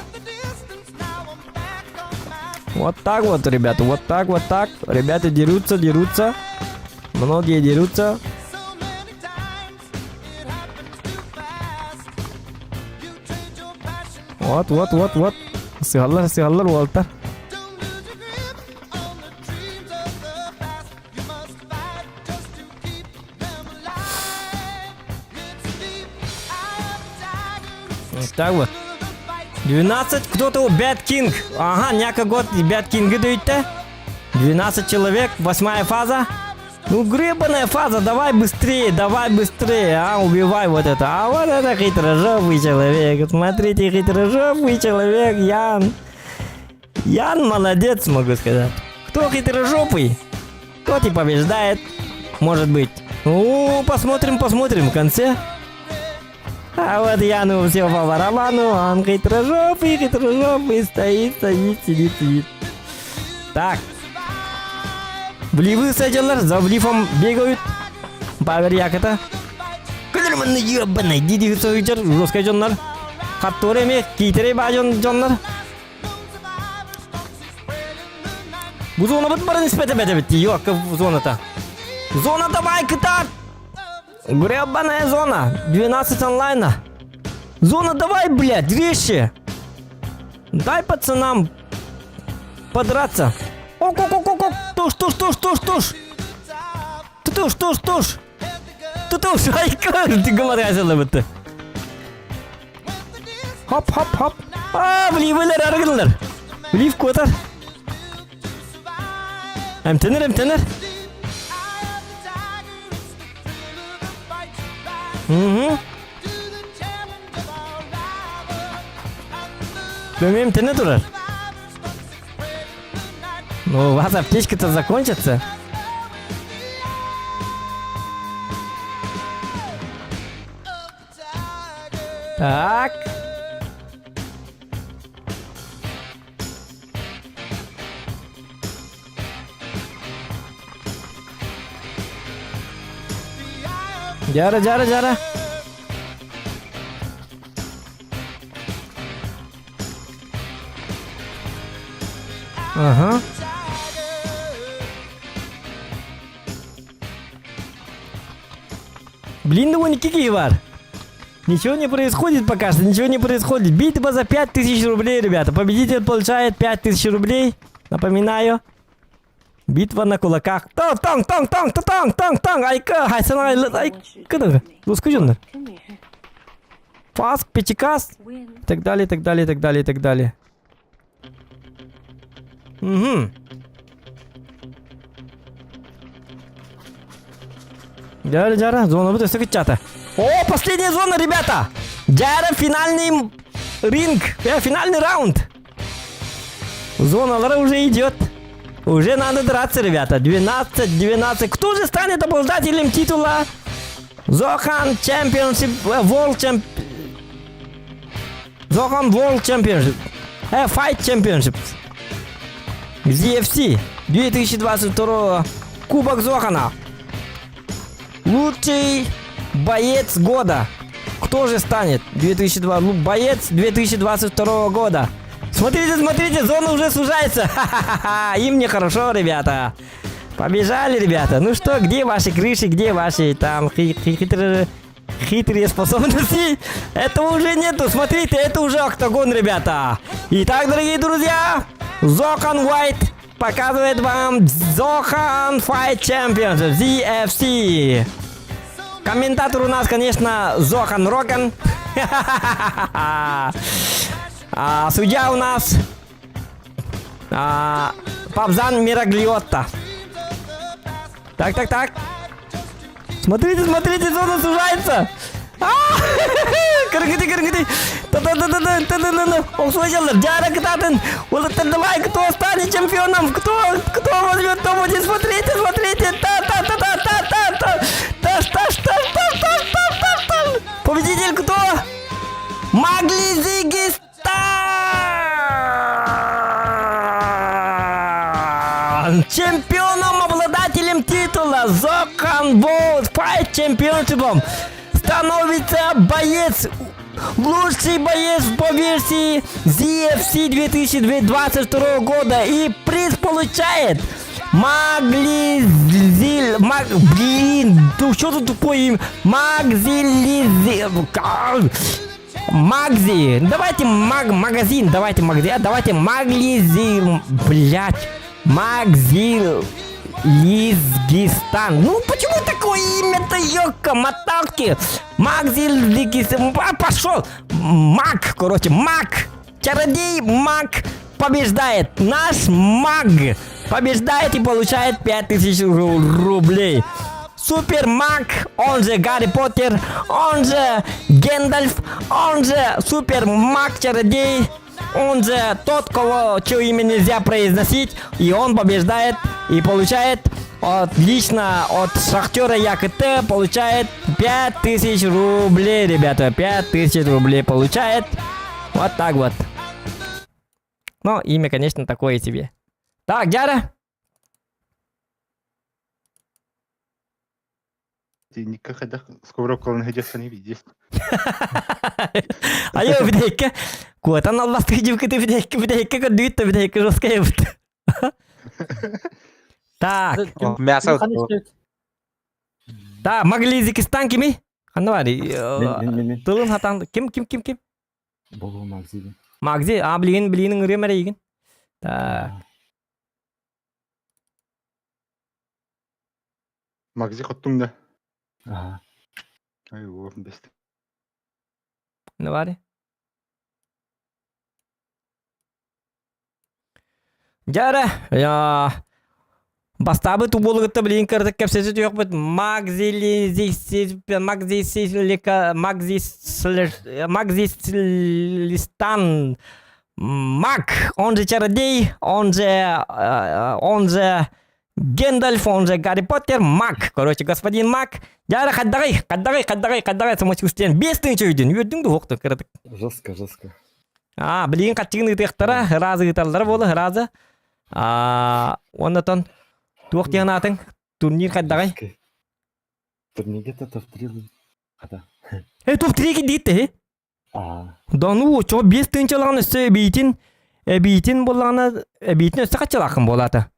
Вот так вот, ребята, вот так, вот так. Ребята дерутся, дерутся. Многие дерутся. Вот, вот, вот, вот. Сыгаллар, сыгаллар, уолтар. Вот так вот. 12, кто-то, Бэт Кинг. Ага, няка год Бэт Кинг идут 12 человек, восьмая фаза. Ну, гребаная фаза, давай быстрее, давай быстрее, а, убивай вот это. А вот это хитрожопый человек. Смотрите, хитрожопый человек, Ян. Ян молодец, могу сказать. Кто хитрожопый, тот и побеждает, может быть. Ну, посмотрим, посмотрим в конце. А вот Яну все по барабану, он хитрожопый, хитрожопый, стоит, стоит, сидит, сидит. Так. Вливы садилар, за влифом бегают. Павер яката. Күлермін ебаный, диди сөйдер, жесткий дьоннор. Хаттур эми, китерей ба дьоннор. Бу зона бут барын испете бете бит. Yok, зона-то. Зона давай, кытар! Гребаная зона. 12 онлайна. Зона давай, блядь, резче. Дай пацанам подраться. О, Туш, туш, туш, туш, туш. Туш, туш, туш. Туш, айка, гымар бітті. Хоп, хоп, хоп. А, вливылар арыгылар. Влив котар. Эмтенер, эмтенер. Угу. Көмем тене турар. Ну, у вас аптечка-то закончится. Так. Жара, жара, жара. Ага. Блин, да вон кики бар. Ничего не происходит пока что, ничего не происходит. Битва за 5000 рублей, ребята. Победитель получает 5000 рублей. Напоминаю. Битва на кулаках. Тong, тong, тong, тong, тong, тong, тong. Айка, хайсан, ай, кыды. Лускужундар. Фаск, пятикас. И так далее, и так далее, и так далее, и так далее. Угу. Жара, жара, зона будет чата. О, последняя зона, ребята! Жара, финальный ринг, э, финальный раунд. Зона Лара уже идет. Уже надо драться, ребята. 12, 12. Кто же станет обладателем титула? Зохан Championship, э, World Champ... Зохан World Championship. Э, Fight Championship. ZFC 2022 Кубок Зохана. Лучший боец года. Кто же станет 2002? Ну, боец 2022 года. Смотрите, смотрите, зона уже сужается. Ха-ха-ха. Им нехорошо, ребята. Побежали, ребята. Ну что, где ваши крыши, где ваши там хитрые, хитрые способности? Этого уже нету. Смотрите, это уже октагон, ребята. Итак, дорогие друзья, Зохан Уайт показывает вам Зохан Fight Championship ZFC. Комментатор у нас, конечно, Зохан Роган. А, судья у нас а, Павзан Мираглиотта. Так, так, так. Смотрите, смотрите, зона сужается. Кыргыты, кыргыты. Та-та-та-та-та-та-та-та. Услышал, Джара Кататын. Вот это давай, кто станет чемпионом? Кто, кто возьмет топ-1? Смотрите, смотрите. Та-та-та-та-та-та-та. Таш, таш, таш, таш, таш, таш, таш, таш. Победитель кто? Магли Зигистан! Чемпионом, обладателем титула Зохан World Fight Championship становится боец, лучший боец по версии ZFC 2022 года и приз получает Маглизил... Маг... Блин, ну что тут тупое имя? Магзилизи... Магзи. Давайте маг... магазин, давайте магазин. А, давайте Маглизи... Блять. Магзил... Лизгистан. Ну почему такое имя-то, ёка, моталки? Магзил... А, пошел! Маг, короче, маг! Чародей маг побеждает. Наш маг побеждает и получает 5000 рублей. Супер Маг, он же Гарри Поттер, он же Гендальф, он же Супер Маг Чародей, он же тот, кого чье имя нельзя произносить, и он побеждает и получает от, лично от Шахтера ЯКТ получает 5000 рублей, ребята, 5000 рублей получает. Вот так вот. Но имя, конечно, такое себе. Так, Дяра. Айо, бидекке. Куотан албасты дивкети бидекке бидекке көдүт бидекке жесткая бут. Так. Мясо. Да, Маглизикистан кими? Ханна бар. Тылын хатан ким ким ким ким? Болу Магзи. Магзи, а блин, блин, ыры мәрейген. Так. Магзи хоттуҥ да? Аха. Ай, уом бэст. Не бары? Дьара, бастаабыт уболугутта билигин кырдык кэпсэти түөхпүт Магзилистан Маг, он же чародей, он же Гендальф, он же Гарри Поттер, Маг. Короче, господин Маг. Дьара хаддагай, хаддагай, хаддагай, хаддагай, самочувствиен. Бес тыынча өйдүн, үөрдүҥ дуһуохту кыратык. Жестко, жестко. А, билигин хаччыгын ыытыахтара, ыраазы ыыталлара буола, ыраазы. А, оннотон туох диэн аатыҥ? Турнир хайдаҕай? Турнирге топ-3 хата. Э, топ-3 кидиитте, Да ну, чо 5 тыынчалаҕын өссө эбиитин, эбиитин буоллаҕына, эбиитин өссө хаччалааххын буолаата.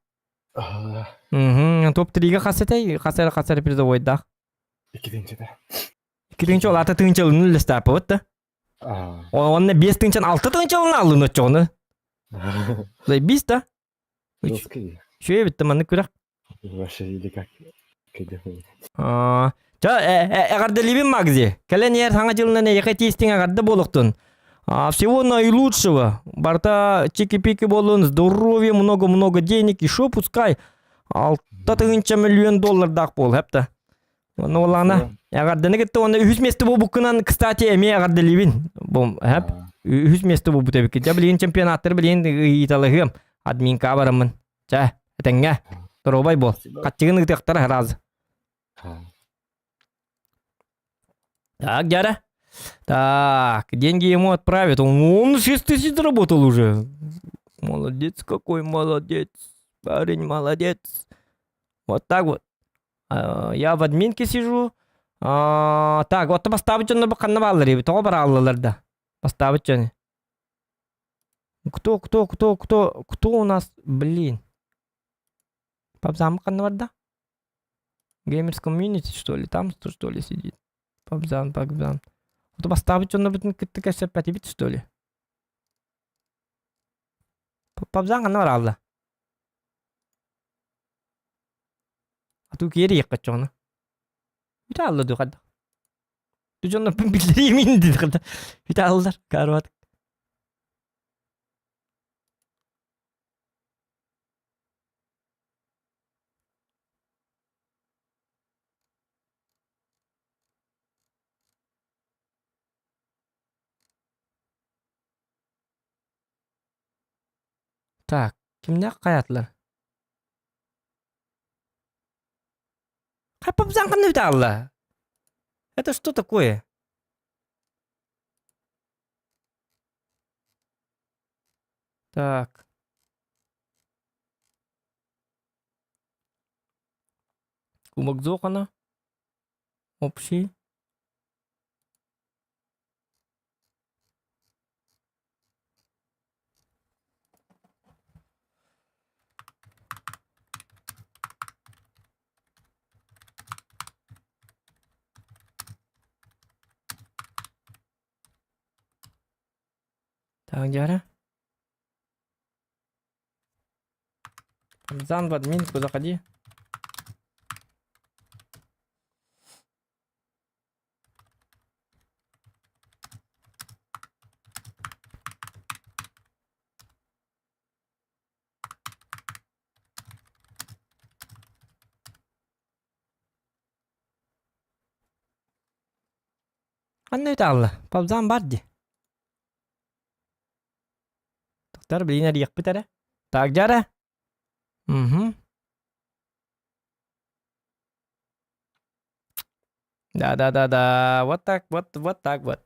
Мм, топ-3-га хас этэй? Хас эрэ хас эрэ призовойдаах? 2 тыынчата. 2 тыынча ол аата тыынчалыны үллэстээппэбит да. Онно 5 тыынчан 6 тыынчалыны аллын оччоҕуну. Заебись да? Үчүгэй эбит да маннык күрэх. Вообще или как? Ча эҕэрдэлиибин Магзи. Кэлэн иһэр саҥа дьылынан эйиэхэ тиистиҥ эҕэрдэ буолуохтун. Всего наилучшего. Барта чики-пики болун, здоровья, много-много денег, еще пускай. Алта тыһыынча миллион доллардаах буол, хэпта. Онно буоллаҕына, эҕэрдэни кытта уонна үһүс миэстэ буолбуккунан, кстати, эмиэ эҕэрдэлиибин. Бу, хэп, үһүс миэстэ буолбут эбиккин. Дьэ, билигин чемпионаттары билигин ыйыталаһыам. Админка бараммын. Чэ, этэҥҥэ. Доруобай буол. Хаччыгын ыытыахтара сразу. Так, дядя. Так, деньги ему отправят. Он 6 тысяч заработал уже. Молодец какой, молодец. Парень, молодец. Вот так вот. Я в админке сижу. Так, вот поставить дьонно ханна бааллар эбит. Тоҕо барааллалар да? Поставить дьону. Кто, кто, кто, кто, кто у нас, блин? Папзам ханна барда? Геймерс комьюнити, что ли? Там что ли сидит? Папзан, папзан. Вот поставить дьонно бүтүн кытты кэсэппэтибит, что ли? Папзан ханна бараалла? Атуу киэри иэххэ Бүтэ алла дуу хадда. Дьоннорбун биллэриим диди хадда. Бүтэ аллар карват. Так, кимнээх хайаатылар? Хайпапзаҥханна бүтэ Это что такое? Так. Кубок Зохана. Общий. Так, Дяра. Зан в админку заходи. Ханна үтаалла? Пабзан бар дии. Токтор билин эрийэхпит эрэ. Так, дьара. Угу. Да-да-да-да. Вот так, вот, вот так вот.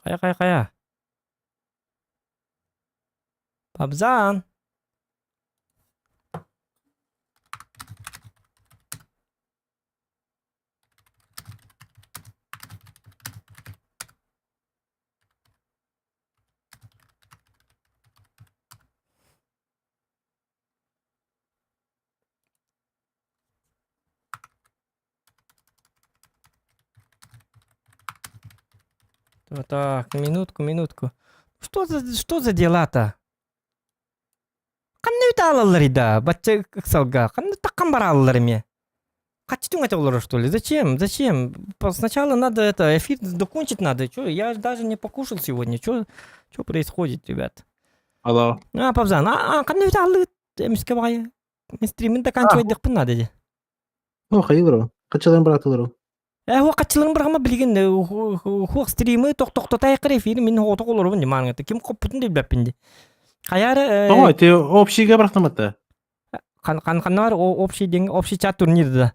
Хайа, хайа, хайа. Пабзан. Так, минутку, минутку. Что за, что за дела-то? Ханна үт аалаллар да, бачча ыксалга. Ханна таккан барааллар эмиэ. Хаччы түҥэтэ олорор, что ли? Зачем? Зачем? Сначала надо это, эфир докончить надо. Чё, я даже не покушал сегодня. Чё, чё происходит, ребят? Алло. А, Павзан, а, а ханна үт ааллыгыт эмискэ баҕайы. Мен стримин доканчивайдыхпын надо дии. О, хайылар Хачыларын быраатылар Э, хуох хаччыларын бырахма билигин хуох стримы тохтотайкыр эфири мин хоҕото олоробун димааҥҥа ким хоппутун да билбэппин ди. Хайаары Тоҕо ти общийга бырахтаматта? хан хан ханна бар общий день общий чат турнир да.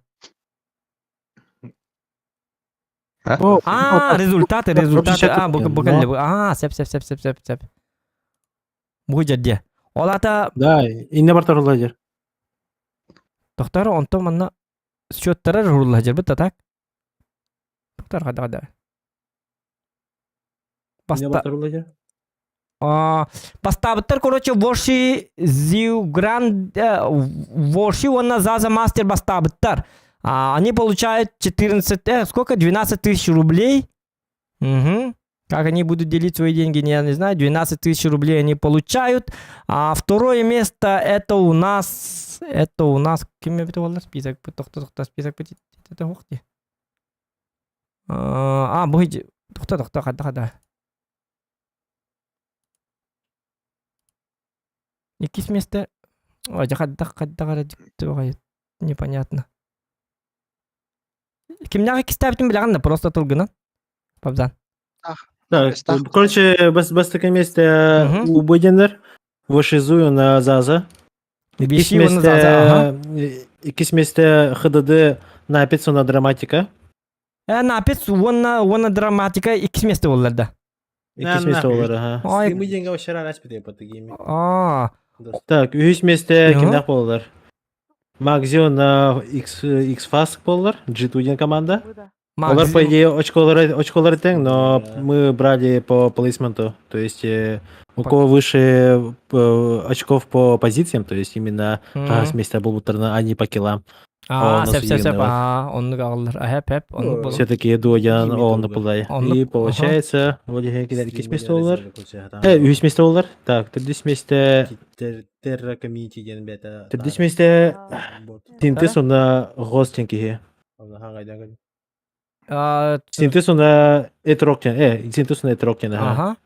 А, результаты, результаты. А, бу бу кэллэ. А, сеп сеп сеп сеп сеп сеп. Бу дьэрдиэ. Ол ата Да, инне бартар дьэр. Тохтор онтон манна счеттара уһулла дьэрбит а так? Тохтор хада хада. Баста Бастаабыттар, короче, Воши Зиугран, Воши уонна Заза Мастер бастаабыттар. Они получают 14, сколько? 12 тысяч рублей. Угу. Как они будут делить свои деньги, я не знаю. 12 тысяч рублей они получают. А второе место это у нас... Это у нас... Ким эбит буолла список? Тохто, тохто, список. Это ух ты. А, бу тохто, тохто, хада, хада. Иккис место... Ой, хадда, хадда, непонятно. Кимнээҕи кистээбитин билэҕин да, просто тылгынан. Пабзан. Да, короче, бастакы месте у Бойденер, Вошизую на Заза. Иккис месте, иккис месте ХДД Напец на драматика. Э, Напец уонна уонна драматика иккис месте буоллар да. Иккис месте буолар, ага. Ой. Стримы деньги вообще рано спите по такими. А. Так, үһүс месте кимнээх буоллар? Магзио на X, X-Fast буоллар, G2 диэн команда. Олар, по идее, очколары, очколары тең, но мы брали по плейсменту. То есть у кого выше очков по позициям, то есть именно mm. с места буолбуттарына, а не по киллам. А, сеп, сеп, сеп, а, оннук аҕаллар. Хэп, хэп, оннук болу. Все-таки дуодьан оонну пулай. И получается, вот килер иккис месте болар. Э, үһүс месте болар. Так, төрдүс месте Терра комьюнити диэн бэта. Төрдүс месте Синтез онна Гостин киһи. Синтез онна Этрок э, Синтез онна Этрок Ага.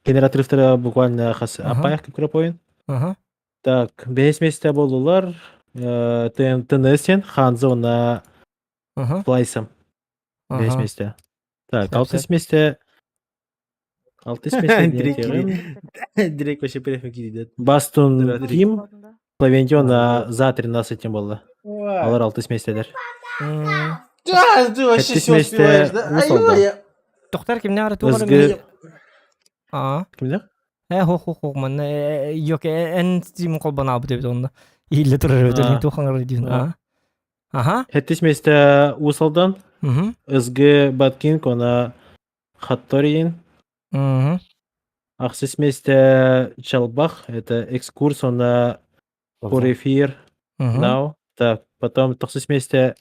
Генераторлары буквально хас апаях кып Ага. Так, бэһис месте буоллулар. ТНС Ханзо на Флайсом. Бэһис месте. Так, алтыс месте Алтыс месте Директ вообще переход Бастун Ким Словентио на за 13 болды. Алар алтыс местелер. Да, ты вообще все успеваешь, да? Тоқтар кимне ары туғары? А. Кимне? Э, хо хо хо манна yok эн стрим колбана деп онда. Илле турар өтө тухаңар дейин. А. Аха. Хэттис месте Усалдан. СГ Баткинг она Хатториин. Угу. Ахсыс месте Чалбах, это экскурс на Порефир Now. Так, потом тохсус месте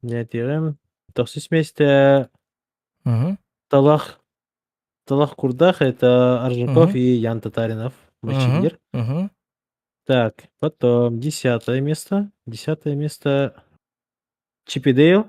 не тирем. Тохсус месте Талах Талах Курдах, это Арженков и Ян Татаринов, матч-лидер. Так, потом десятое место. Десятое место Чипи Дейл.